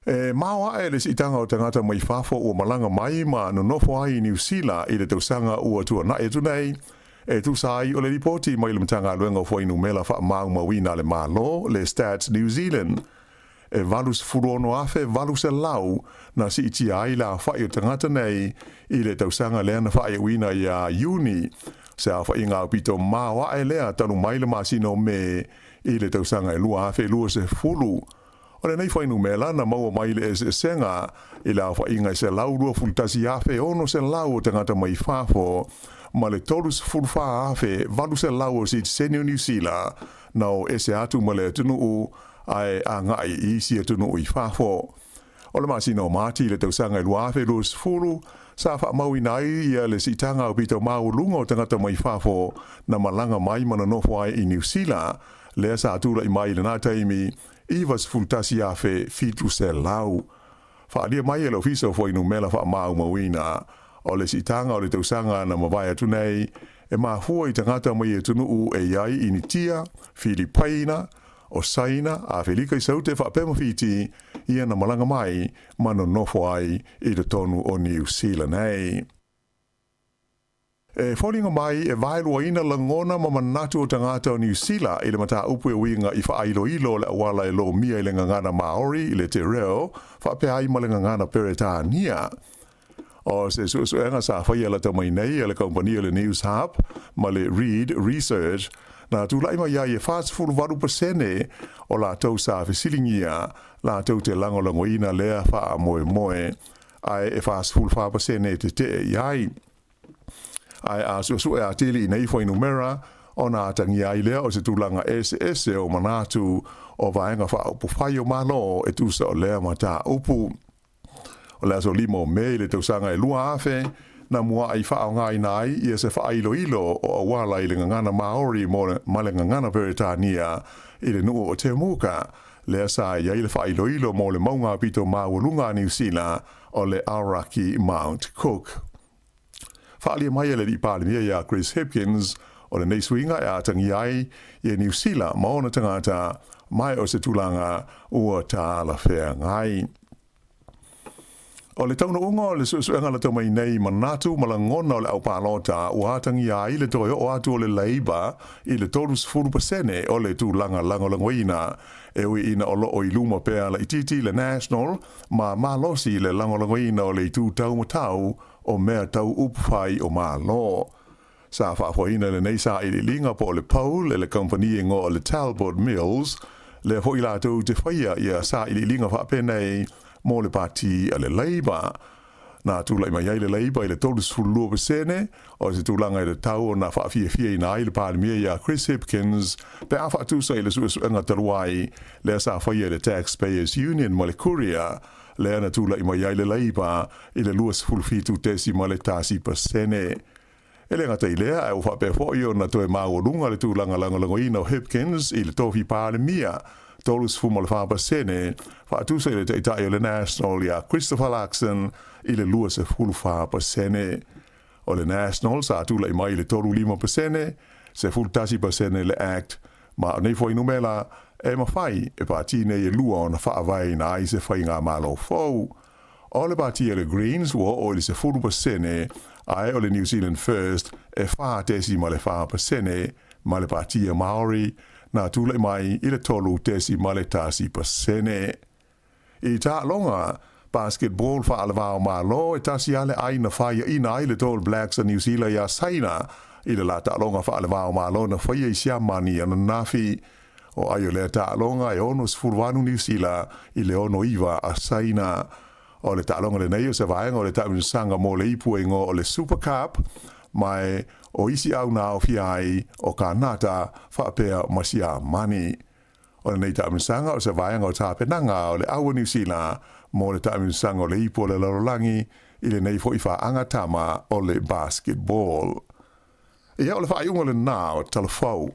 E mao ae le siitaga o tagata mai fafo ua malaga mai ma nonofo ai i Niu Sila i le tausaga ua tuana'i atu nei, e tusa ai o le lipoti mai le Matagaluega o Fuainumela Faamaumauina a le Malo, le Stats New Zealand. E 86,800 na siitia ai le aofa'i o tagata nei i le tausaga lea na faaiuina ia Iuni, se aofaiga aupito mao ae lea talu mai le masina o Me i le tausaga e 2020. O lenei fuainumera na maua mai i le eseesega i le aofaiga e 121,600 o tagata mai fafo ma le 34,800 o sitiseni o Niu Sila na o ese atu ma le atunuu ae agai i isi atunuu i fafo. O le masina o Mati i le tausaga e 2020, sa faamauina ai ia le siitaga aupito maualuga o tagata mai fafo na malaga mai ma nonofo ai i Niu Sila, lea sa tulai mai i lena taimi 91,700. Faaalia mai e le Ofisa o Fuainumera Faamaumauina o le siitaga o le tausaga na mavae atu nei, e mafua i tagata mai atunuu e i ai Initia, Filipaina, o Saina, Afelika i Saute faapea ma Fiti, ia na malaga mai ma nonofo ai i totonu o Niu Sila nei. E foliga mai e vaeluaina lagona ma manatu o tagata o Niu Sila i le mataupu e uiga i faailoilo o le auala e lomia i le gagana Maori i le te reo faapea ai ma le gagana Peretania. O se suesuega sa faia lata mai nei a le kamupani o le Newshub ma le Reid Research na tula'i mai ai e 48% o latou sa fesiligia latou te lagolagoina lea faamoemoe ae e 44% e tete'e i ai. Ae a suesue atili i nei fuainumera, ona atagia ai lea o se tulaga eseese o manatu o vaega faaupufai o Malo e tusa o lea mataupu. O le aso 5 o Me i le tausaga e 2000, na mua'i faaaogaina ai ia se faailoilo o auala i le gagana Maori ma le gagana Peretania i le nuu o Temuka, lea sa i ai le faailoilo mo le mauga aupito maualuga a Niu Sila o le Aoraki Mount Cook. Faaalia mai e le Alii Palemia iā Chris Hipkins o lenei suiga e atagia ai ia Niu Sila ma ona tagata mai o se tulaga ua talafeagai. O le taunuuga o le suesuega lata mai nei manatu ma lagona o le aupalota ua atagia ai le toe oo atu o le Labour i le 30% o le tulaga lagolagoina e ui ina o lo o i luma pea laitiiti le National ma malosi le lagolagoina o le itu taumatau o mea tau upufai o Malo. Sa faafoeina lenei sailiiliga po o le poll e le kamupani igoa o le Talbot Mills, lea foi latou te faia ia sailiiliga faapenei mo le pati a le Labour. Na tulai mai ai le Labour i le 32% o se tulaga e tatau ona faafiafiaina ai le Palemia ia Chris Hipkins pe a faatusa i le suesuega talu ai lea sa faia e le Taxpayers Union ma le Courier lea na tulai mai ai le Labour i le 27.1%. E le gata i lea, ae ua faapea foi ona toe maualuga le tulaga lagolagoina o Hipkins i le tofi Palemia, 34%, faatusa i le taitai o le National ia Christopher Luxon i le 24%. O le National sa tulai mai i le 35%, 11% le Act, ma o nei fuainumera e mafai e pati nei e lua ona faavaeina ai se faigamalo fou. O le pati a le Greens ua oo i le 10% ae o le New Zealand First e 4.4% ma le pati a Maori na tulai mai i le 3.1%. I taaloga basketball faalevao Malo e tasi lava le ai na faiaina ai le Tall Blacks a Niu Sila iā Saina i le la taaloga faalevao malo na faia i Siamani ananafi. O ai o lea taaloga e 68 Niu Sila i le 69 a Saina. O le taaloga lenei o se vaega o le taamilosaga mo le ipu e igoa o le Super Cup, ma e o isi au na aofia ai o Kanata faapea ma Siamani. O lenei taamilosaga o se vaega o tapenaga o le au a Niu Sila mo le taamilosaga o le ipu o le lalolagi i lenei foi faaga tama o le basketball. Ia, o le faaiuga lenā o Tala Fou.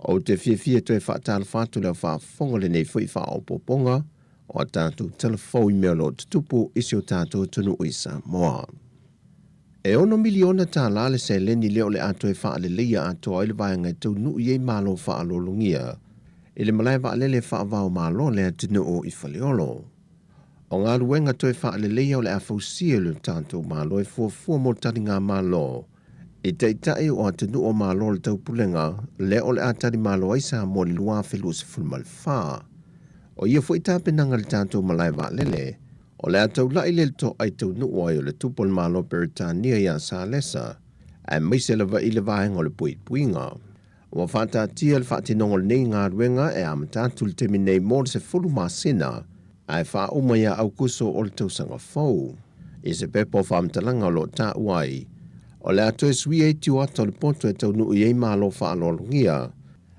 Ou te fiafia toe faatalofa atu i le au faafofoga i lenei foi faaopoopoga o a tatou tala fou i mea o lo o tutupu i si o tatou atunuu i Samoa. E ono miliona tālā le seleni lea o le a toe faaleleia atoa ai le vaega e taunuu i ai malo faaaloalogia i le malae vaalele faava-o-Malo a le atunuu i Faleolo. O galuega toe faaleleia o le a fausia e le tatou Malo e fuafua mo taligamalo i Taitai o atunuu o Malo o le Taupulega lea o le a talimalo ai Samoa i le 2024. O ia foi tapenaga i le tatou malae vaalele, o le a taula'i le to'a i taunuu ai o le Tupu o le Malo Peretania iā Salesa, aemaise lava i le vaega o le puipuiga. Ua faataatia le faatinoga o lenei galuega e amata atu i le taimi nei mo le 10 masina, ae faauma ia Aukuso o le tausaga fou. I se pepa o faamatalaga o lo o taua ai, o le a toe suia ai tioata o le poto e taunuu i ai malo faaaloalogia,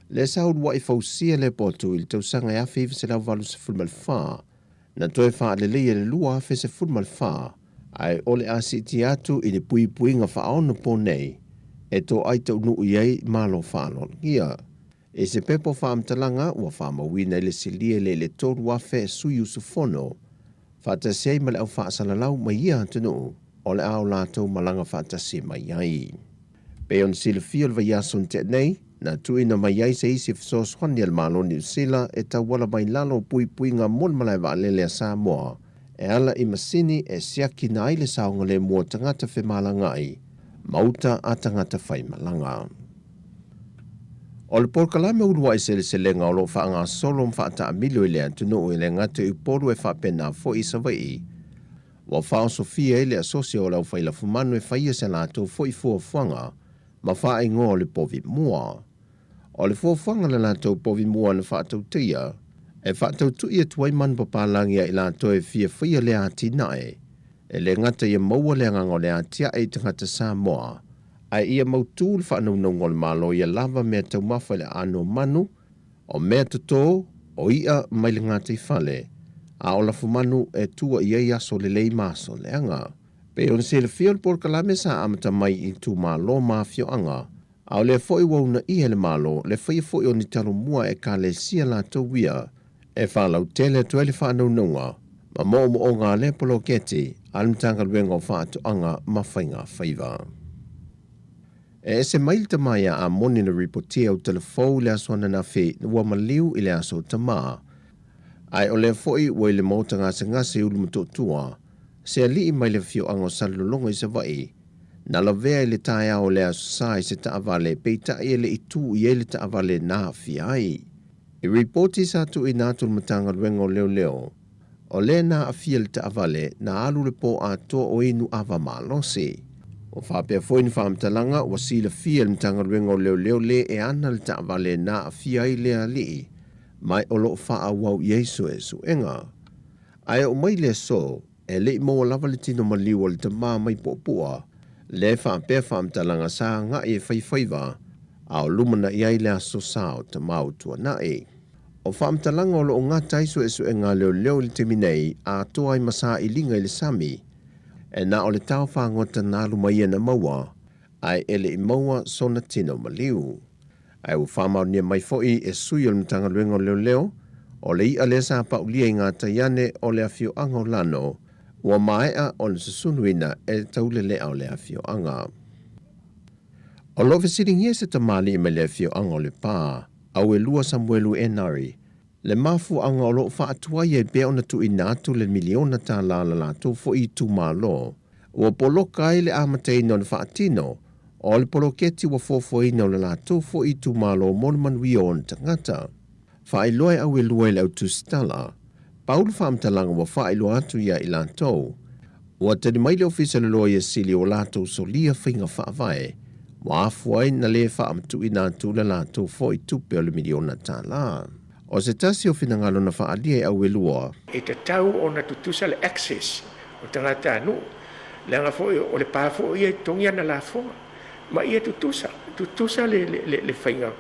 lea sa uluai fausia lea poto i le tausaga e 1984, na toe faaleleia i le 2014, ae o le a siitia atu i le puipuiga faaono po nei e toai taunuu i ai malo faaaloalogia. I se pepa o faamatalaga ua faamauina i le silia le i le 3,000 sui usufono faatasi ai ma le au faasalalau mai ia atunuu o le a o latou malaga faatasi mai ai. Pei ona silafia o le vaiaso na tea nei, na tuuina mai ai se isi fesoasoani a le Malo o Niu Sila e tauala mai lalo o puipuiga mo le malae vaalele a Samoa e ala i masini e siakina ai le saogalemu o tagata femalagaai ma uta a tagata faimalaga. O le polokalame uluai seleselega o lo o faagasolo ma faataamilo i le atunuu e le gata i Upolu e faapena foi i Savaii, ua faaosofia ai le asosi o le aufailafumanu e faia se latou foi fuafuaga ma faaigoa o le povi mua. O le fuafuaga a le latou povi mua na faatautaia, e faatautui atu ai manupapalagi a i latou e fia faia lea atinae, e le gata ia maua le agaga o le atiae i tagata Samoa, ae ia mautū le faanaunauga o le Malo ia lava mea taumafa i le aano o manu, o mea totō, o iʻa mai le gataifale, a o lafumanu e tua i ai aso lelei ma aso leaga. Pei ona silafia o le polokalame sa amata mai i itumalo ma afioaga, a o lea foi ua uunaia e le Malo le faia foi o ni talomua e Ekalesia latou ia e faalautele atu ai le faanaunauga ma moomooga a lea poloketi a le Matagaluega o Faatoaga ma Faigafaiva. E ese mai le tama iā Amoni na ripotia u telefou i le aso ananafi ua maliu i le aso tama. Ae o lea foi ua i le maota gasegase i Ulumotootua, se alii mai le afioaga o Salelologa i Savaii, na lavea i le taeao o le Aso Sa i se taavale, peitai e le i tū i ai le taavale na aafia ai. I ripoti sa tuuina atu le Matagaluega o Leoleo, o lea na aafia le taavale na alu le pō atoa o inu ava malosi. Ua faapea foi ni faamatalaga ua silafia e le Matagaluega o Leoleo lē e ana le taavale na aafia ai lea alii, ma o lo o faaauau i ai suesuega. Ae oo mai le aso, e le i maua lava le tino maliu o le tama mai Puapua, lea faapea faamatalaga sa agai e fai faiva, a o lumanai ai le aso sa o tama o Tuanai. O faamatalaga o lo o gata ai suesuega a leoleo i le taimi nei, atoa ai ma sailiga i le sami, e na o le tao fagota na alu mai ia na maua, ae e le i maua sona tino maliu. Ae ua faamaonia mai foi e sui o le Matagaluega o Leoleo, o le iʻa lea sa paulia i ngā taiane o le afioaga o Lano, ua maea ona susunuina e le taulelea o le afioaga. O lo o fesiligia se tamalii mai le afioaga o Lepa, Auelua Samuelu Enari, Le mafuaaga o loo faatuai ai pea ona tuuina atu le miliona tālā a le latou foi itumalo, ua poloka ai le amataina ona faatino o le poloketi ua fuafuaina o le latou foi itumalo mo le manuia o ona tagata. Faailoa e Auelua i le au tusitala, pau le faamatalaga ua faailoa atu ia i latou. Ua tali mai le Ofisa o le Loia Sili ua latou solia faiga faavae ua afua ai na lē faamatuuina atu le latou foi tupe o le miliona tālā. O se tasi o finagalo na faaalia e Auelua. E tatau ona tutusa le access o tagatanuu, leaga foi o le pa foi ia e totogi ana lafoga, ma ia tutusa, tutusa le, le, le faiga,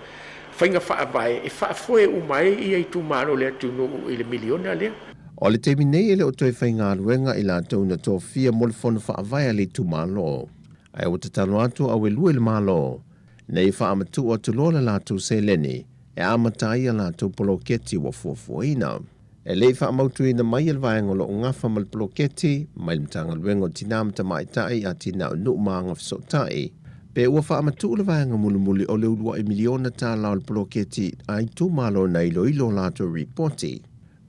faiga faavae e faafoe uma ai ia itumalo o le atunuu i le miliona lea. O le taimi nei e le o toe faigaluega i latou na tofia mo le fono faavae a le itumalo, ae ua tatalo atu Auelua i le Malo nei faamatuu atu loa le latou seleni e amata ai a latou poloketi ua fuafuaina. E le i faamautuina mai e le vaega o lo o gafa ma le poloketi mai le Matagaluega o Tinā ma Tamaitai, Atinae o Nuu ma Agafesootai, pe ua faamatuu le vaega mulimuli o le uluai miliona tālā o le poloketi a itumalo na iloilo latou ripoti.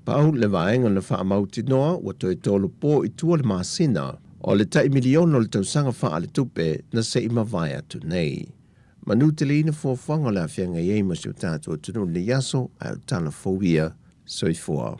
Pau le vaega na faamautinoa ua toe tolu po i tua le masina o le tai miliona o le tausaga faaletupe na se i mavae atu nei. Manuteleina fuafuaga o le a feagai ai ma si o tatou atunuu i lenei aso, ae o tala fou ia. Soifua.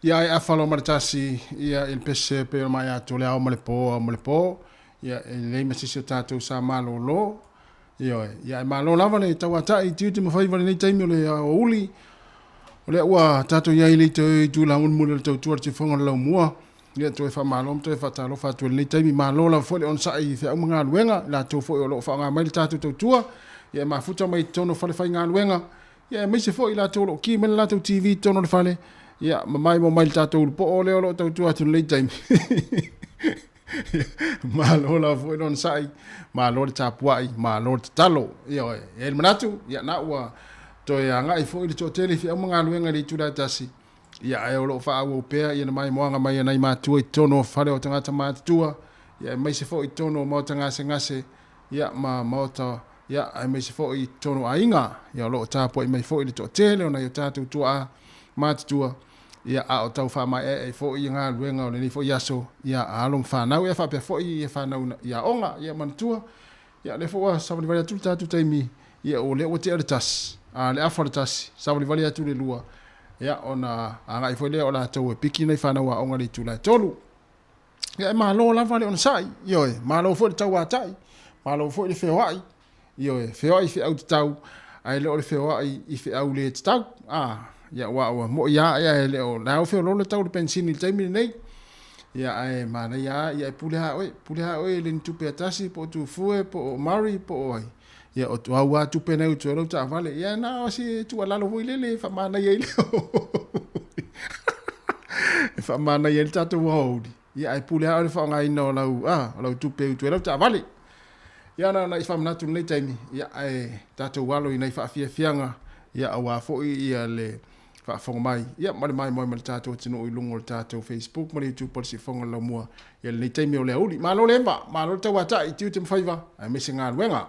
Ia e afa loa ma le tasi, ia i le pese pei ona maea atu o le ao ma le po, ao ma le po, ia e lelei ma sisi o tatou sa malolo. Ioe, ia e malo lava le tauata'i i tiute ma faiva i lenei taimi o le aoauli, o lea ua tatou i ai i le itu lamulimuli o le tautua i le tifoga o le laumua. Ia toe faamalo ma toe faatalofa atu i lenei taimi. Malo lava foi le onosai i feau ma galuega, i latou foi o lo o faaaoga mai le tatou tautua, ia e mafuta mai i totonu o falefaigaluega, ia aemaise foi i latou o lo o ki mai le latou TV i totonu o le fale, ia ma maimoa mai i le tatou ulupoo lea o lo o tautua atu i lenei taimi. Malo lava foi le onosai, malo le tapuai, malo le tatalo. Ioe, e i ai le manatu, ia na ua toe agai foi le toatele i feau ma galuega i le itula e tasi, ia ae o lo o faaauau pea ia na maimoaga mai a nai matua i totonu o fale o tagata matutua, ia aemaise foi i totonu o maota gasegase, ia ma maota, ia aemaise foi i totonu o aiga, ia o lo o tapuai mai foi le toatele o nai o tatou tuaa matutua, ia a o tau faamaeaea foi ia galuega o lenei foi aso, ia a alo ma fanau, ia faapea foi ia fanau i aoga, ia manatua, ia lea foi ua savalivali atu le tatou taimi, ia o lea ua tea le tasi, a le afa o le tasi, savalivali atu le lua, ia ona agai foi lea o latou e piki nai fanau aoga i le itula e tolu. Ia e malo lava le onosai, ioe, malo foi le tauatai, malo foi le feoai, ioe, feoai i feau tatau, ae le o le feoai i feau le tatau. A, ia aua ua moi lava, ia e le o, la ua feoloolo le tau o le penisini i le taimi lenei. Ia ae manaia lava, ia e pule lava oe, pule lava oe i le ni tupe a tasi, po o Tufue, po o Murray, po o ai. Ia o au lava tupe nei ua totoe ai lau taavale. Ia na o se tuualalo foi lele e faamanaia ai le e faamanaia ai le tatou aoauli. Ia ae pule lava oe i le faaaogaina o lau, a, o lau tupe e utu ai lau taavale. Ia na ona i faamanatu i lenei taimi, ia ae tatou alo i nai faafiafiaga, ia aua foi ia le faafofoga mai, ia ma le maimoa mai le tatou atunuu i luga o le tatou Facebook ma le YouTube o le Siufofoga o le Laumua i lenei taimi o le aoauli. Malo le eva, malo le tauata'i, tiute ma faiva, aemaise galuega.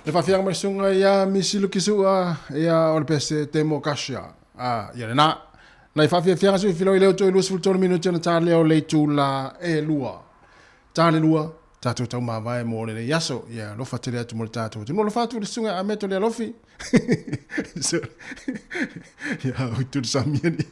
Le faafiaga mai le susuga ia Misi Lukisu'a, ia o le pese Temo Kasia. A, ia lena. Nai faafiafiaga sui filoi leo toe 23 minute ona ta lea o le itula e lua. Ta le lua, tatou taumavae mo lenei aso. Ia alofa tele atu mo le tatou atunuu. Alofa atu i le susuga ia Ameto Lealofi. Ia, ui tuli samia ni.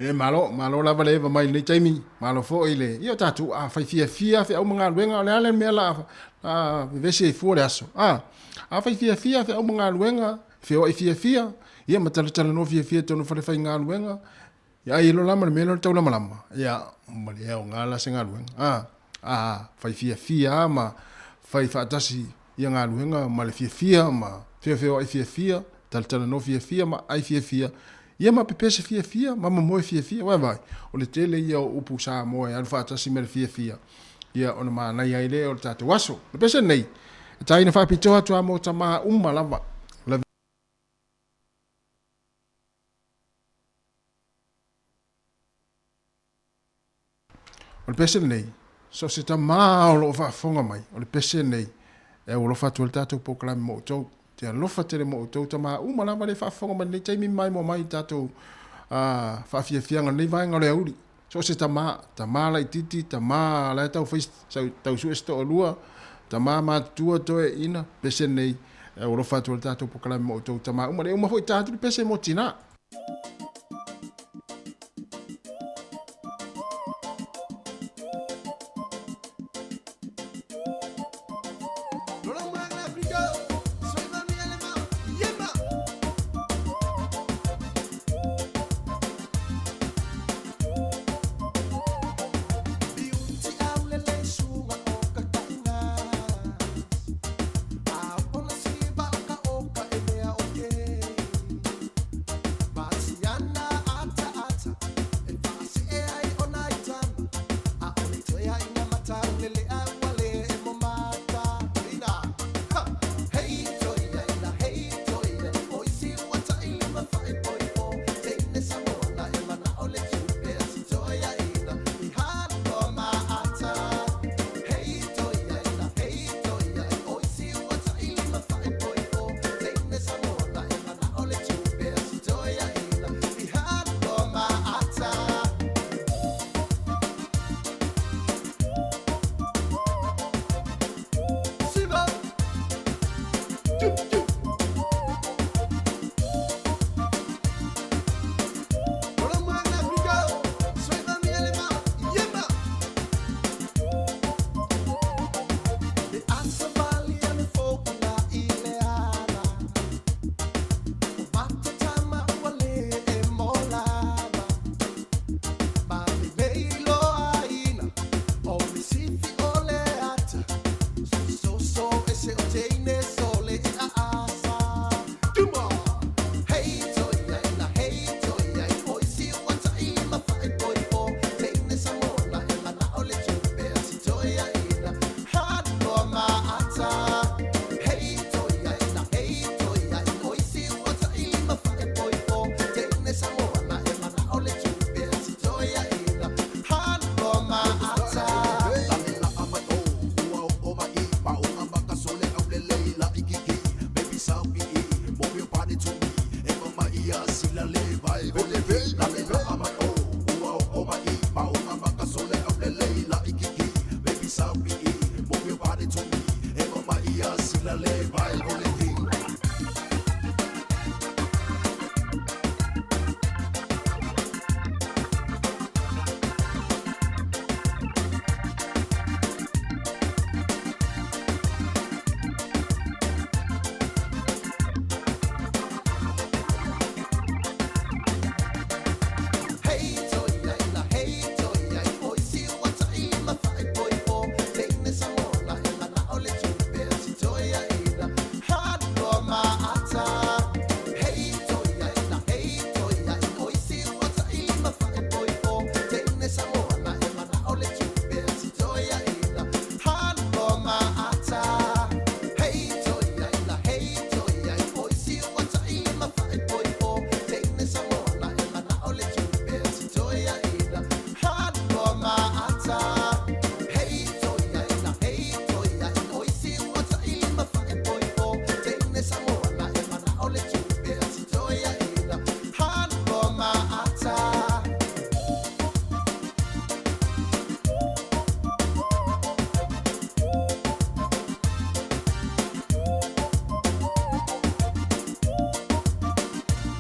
E malo, malo lava le eva mai lenei taimi. Malo foi le, ia o tatou a fai fiafia feau ma galuega, o le a le mea la a vevesi ai fua le aso. A, a fai fiafia feau ma galuega, feoai fiafia, ia ma talatalanoa fiafia i totonu o falefaigaluega, ia ai loa la ma le mea lea o le taulamalama, ia ma le aoga la se galuega. A, a fai fiafia lava ma fai faatasi ia galuega ma le fiafia ma feofeoai fiafia, talatalanoa fiafia ma ai fiafia, ia ma pepese fiafia ma momoe fiafia. Uae vaai, o le tele ia o upu Samoa e alu faatasi ma le fiafia, ia ona manaia ai lea o le tatou aso. O le pese lenei, e taina faapitoa atu lava mo tama uma lava. O le pese lenei, so o se tamā o lo o faafofoga mai, o le pese lenei e aualofa atu ai le tatou polokalame mo outou. Te alofa tele mo outou tamā uma lava le faafofoga mai lenei taimi maimoa mai i tatou faafiafiaga lenei vaega o le auli. So o se tamā, tamā laitiiti, tamā la e tau fai, tau sue se toalua, tamā matutua toeaiina, pese lenei e aualofa atu ai le tatou polokalame mo outou tamā uma. Le uma foi ta atu le pese mo tinā.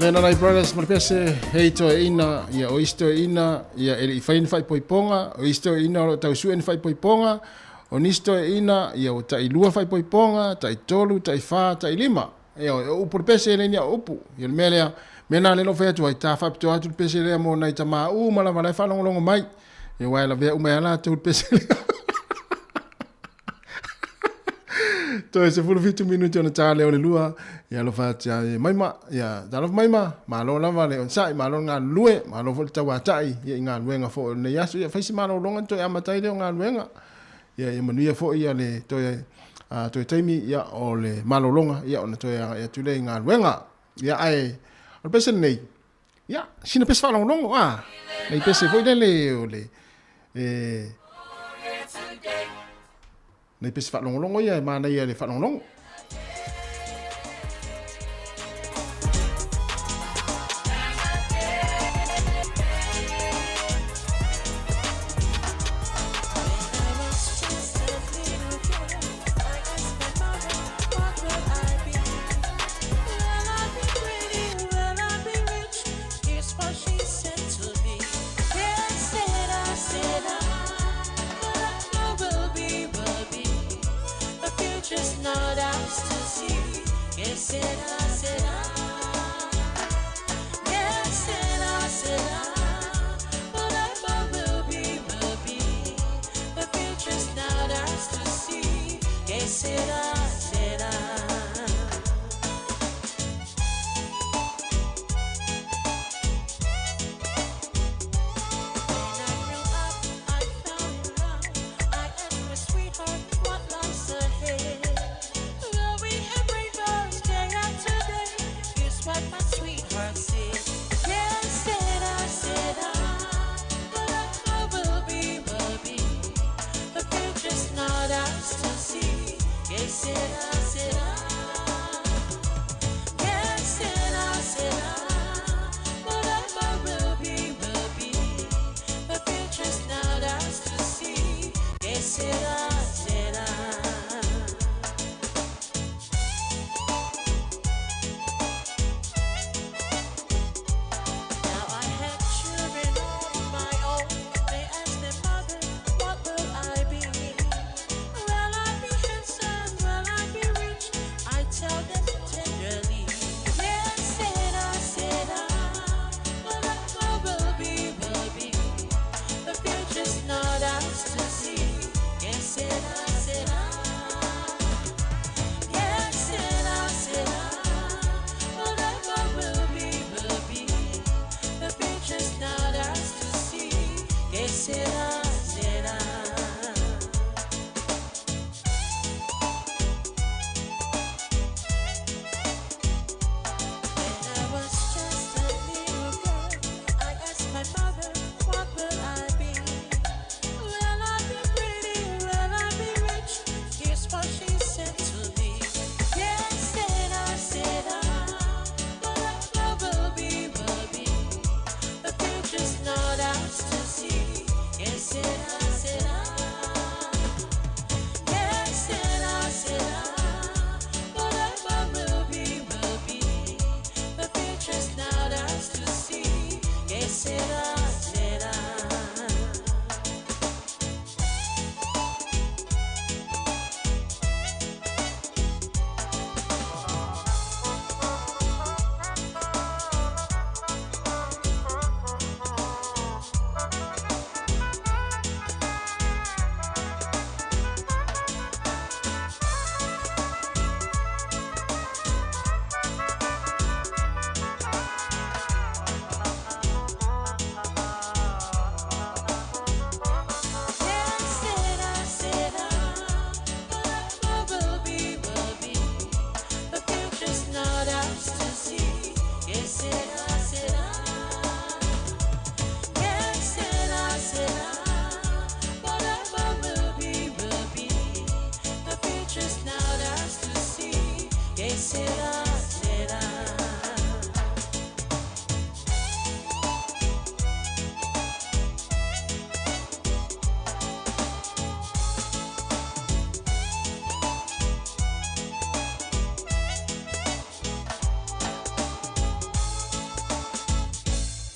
Mea Brothers ma le pese, hei toeaina, ia o isi toeaina, ia e le i faia ni faaipoipoga, o isi toeaina o lo o tau sue ni faaipoipoga, o nisi toeaina, ia ua tailua faaipoipoga, taitolu, taifa, tailima. Ia o upu le pese e le ni au upu. Ia le mea lea, mea na le lo fai atu ai, ta faapitoa atu le pese lea mo nai tamā uma lava la e faalogologo mai. Ia aua e lavea uma ai lava latou i le pese lea. Toe 17 minute ona ta lea o le lua. Ia alofa atu ia Maima. Ia talofa Maima. Malo lava le onosai, malo le galulue, malo foi le tauatai ia i galuega foi o lenei aso. Ia fai se malologa ona toe amata ai lea o galuega. Ia ia manuia foi ia le toe a toe taimi ia o le malologa ia ona toe agai atu lea i galuega. Ia ae o le pese lenei, ia sina pese faalogologo a. Nei pese foi lele o le e nei pese faalogologo ia e manaia le faalogologo.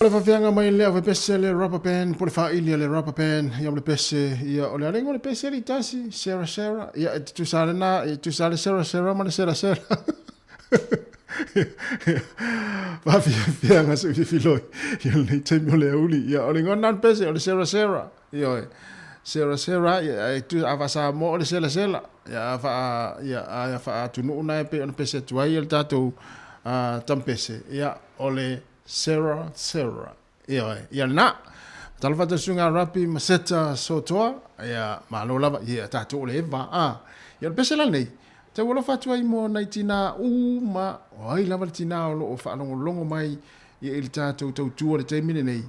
O le faafeaga mai le ave pese le rubber band po le faaili a le rubber band ia ma le pese ia o le aleiga o le pese alii tasi Sarah Sarah ia e tutusa lena e tutusa le Sarah Sarah ma le Sela Sela faafiafiaga se fifiloi ia lenei taimi o le auli ia o le igoa lena o le pese o le Sarah Sarah ioe Sarah Sarah ia e tu a faa-Samoa o le Sela Sela ia a faa ia a faa-atunuu na e pei ona pese atu ai le tatou tampese ia o le Sarah Sarah ioe ia lena talofa atu susuga a Rapi ma Seta Sotoa ia malo lava ia tatou o le eva a ia o le pese la lenei tau alofa atu ai mo nai tinā uma o ai lava le tinā o lo o faalogologo mai ia i le tatou tautua i le taimi lenei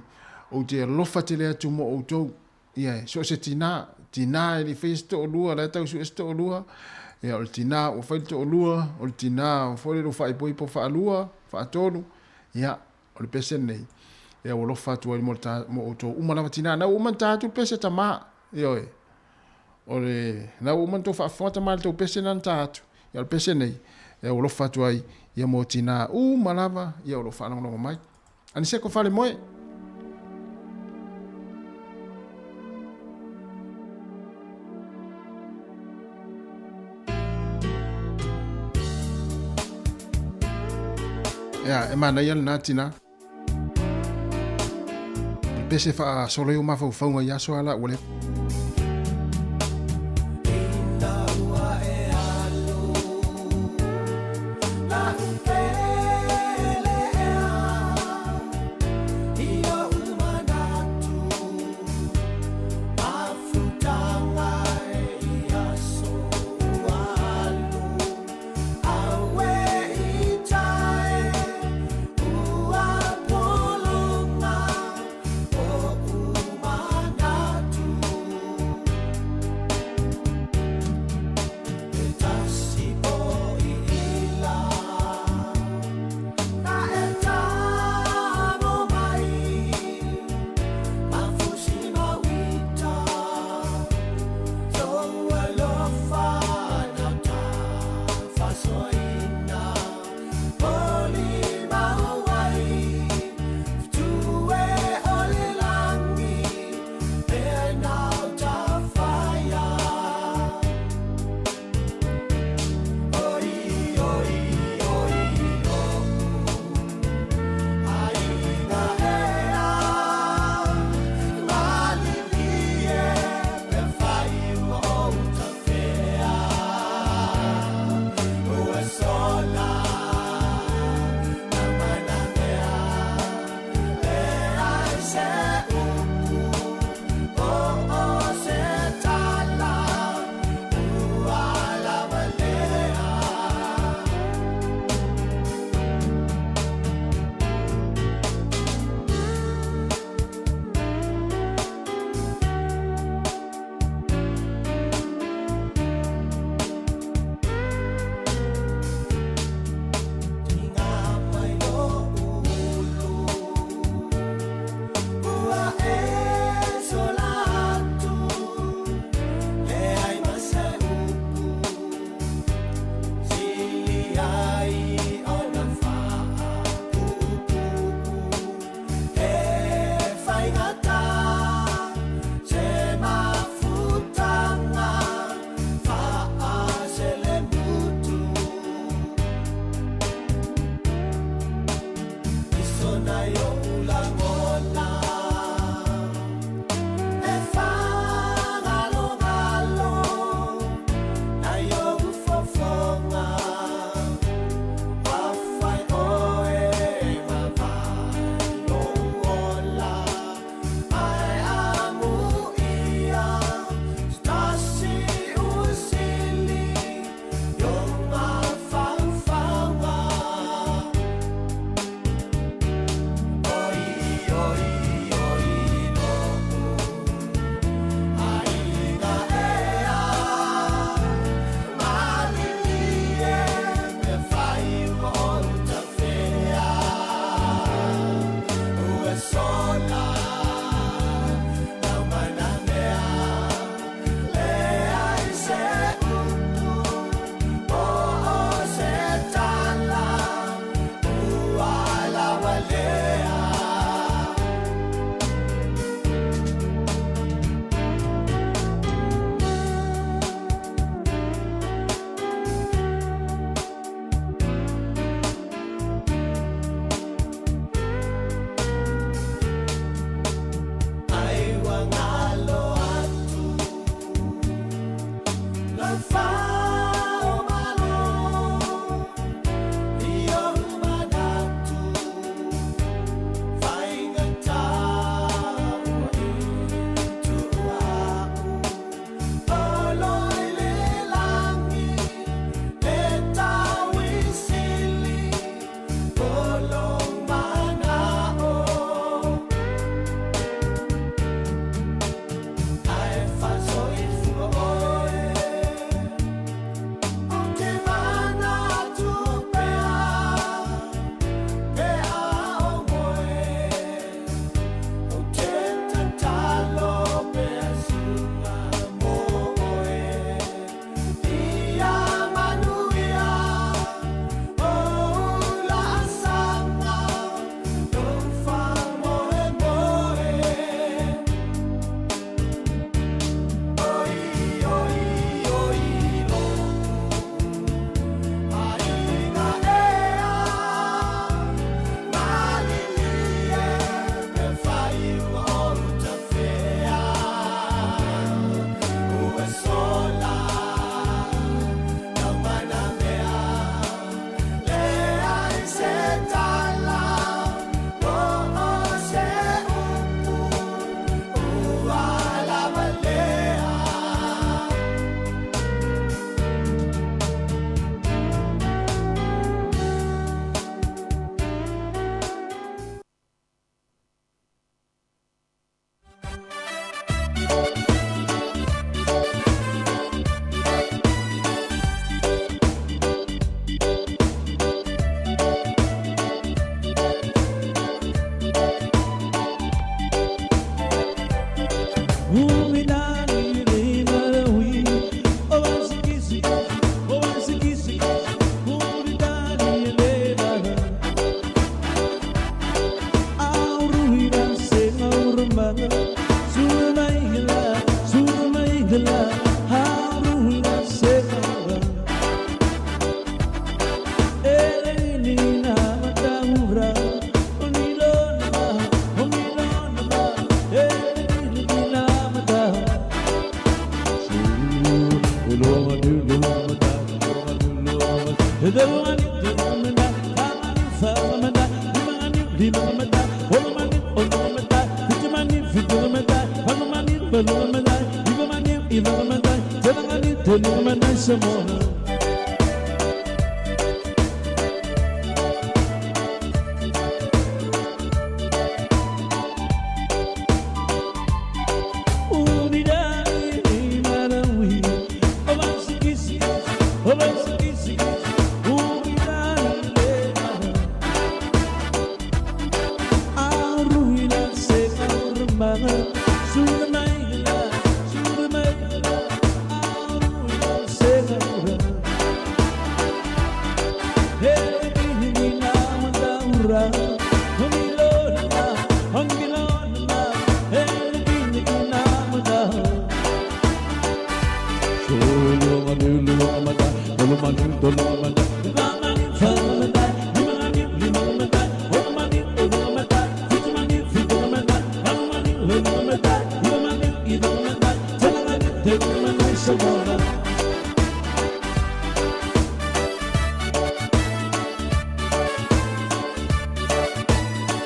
ou te alofa tele atu mo outou Ia, so o se tinā, tinā e le i faia se toalua, la e tau sue se toalua, ia, o le tinā ua fai le toalua, o le tinā foi lele ua faaipoipo faalua, faatolu, ia, o le pese lenei, ia, ua alofa atu ai mo le ta, mo outou uma lava tinā. Na ua uma ona ta atu le pese tamā, ioe, o le, na ua uma ona tou faafofoga tamā i le tou pese lena na ta atu, ia, o le pese lenei, ia, ua alofa atu ai, ia, mo tinā uma lava, ia, o lo o faalogologo mai. Aniseko Falemoe. Ia, e manaia lena tina. Pese faasolo ai o mafaufauga i aso ala ua le.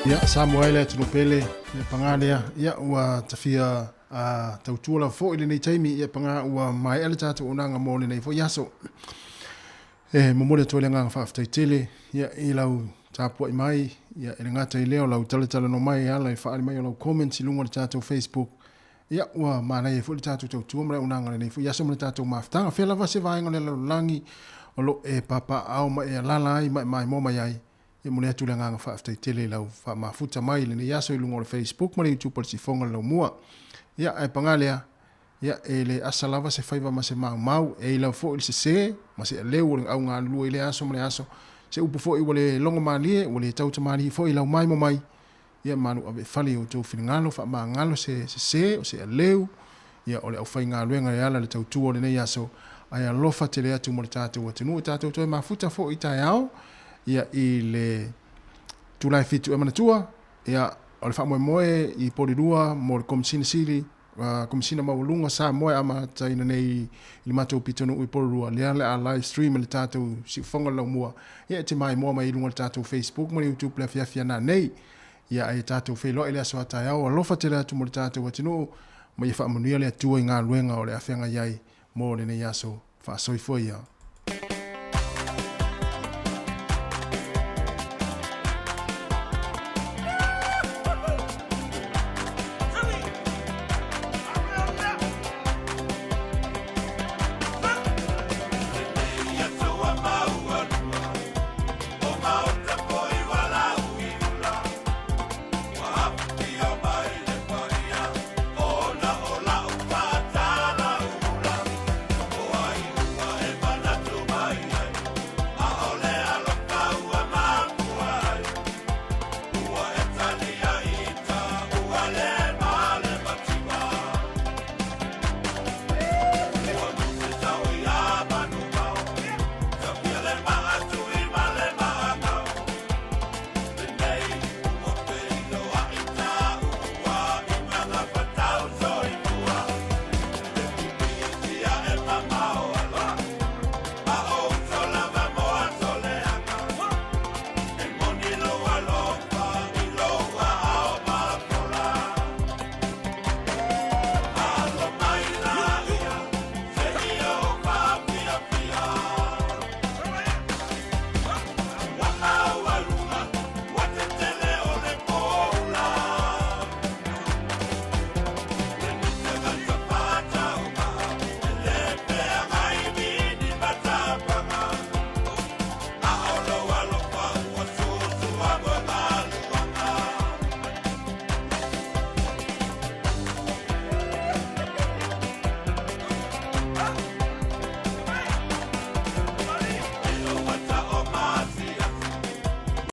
Ia, Samoa e le atunuu pele, ia pagā lea, ia ua tafia a tautua lava foi i lenei taimi, ia pagā ua maea le tatou auaunaga mo lenei foi aso. E momoli atu ai le agaga faafetai tele ia i lau tapuai mai, ia e le gata i lea o lau talatalanoa mai e ala i faaali mai o lau comments i luga o le tatou Facebook. Ia ua manaia ai foi le tatou tautua ma le auaunaga i lenei foi aso ma le tatou mafutaga. Fea lava se vaega o le lalolagi o lo o e papaaao ma e alaala ai ma e maimoa mai ai, E momoli atu le agaga faafetai tele i lau faamafuta mai i lenei aso i luga o le Facebook ma le YouTube o le Sifoga o le Laumua. Ia, ae pagā lea, ia, e le asa lava se faiva ma se maumau, e i lava foi le sese ma se aleu o le au galulue i lea aso ma lea aso. Se upu foi ua le logo malie, ua le tautamalie foi i lau maimo mai, ia malu ave fale i outou finagalo, faamagalo se sese o se aleu, ia, o le aufaigaluega e ala i le tautua o lenei aso, ae alofa tele atu mo le tatou atunuu e tatou toe mafuta foi i taeao, ia, i le Tulae 7 e manatua, ia, o le faamoemoe i Polilua mo le Komesina Sili Komesina Maualuga o Samoa e amataina nei i le matou pitonuu i Porirua, lea o le a live stream e le tatou siufofoga le laumua. Ia e te maimoa mai i luga o le tatou Facebook ma le YouTube le afiafi a nanei. Ia ae tatou feiloai i le aso a taeao. Alofa tele atu mo le tatou atunuu ma ia faamanuia le Atua i galuega o le a feagai ai mo lenei aso. Faasoifua ia.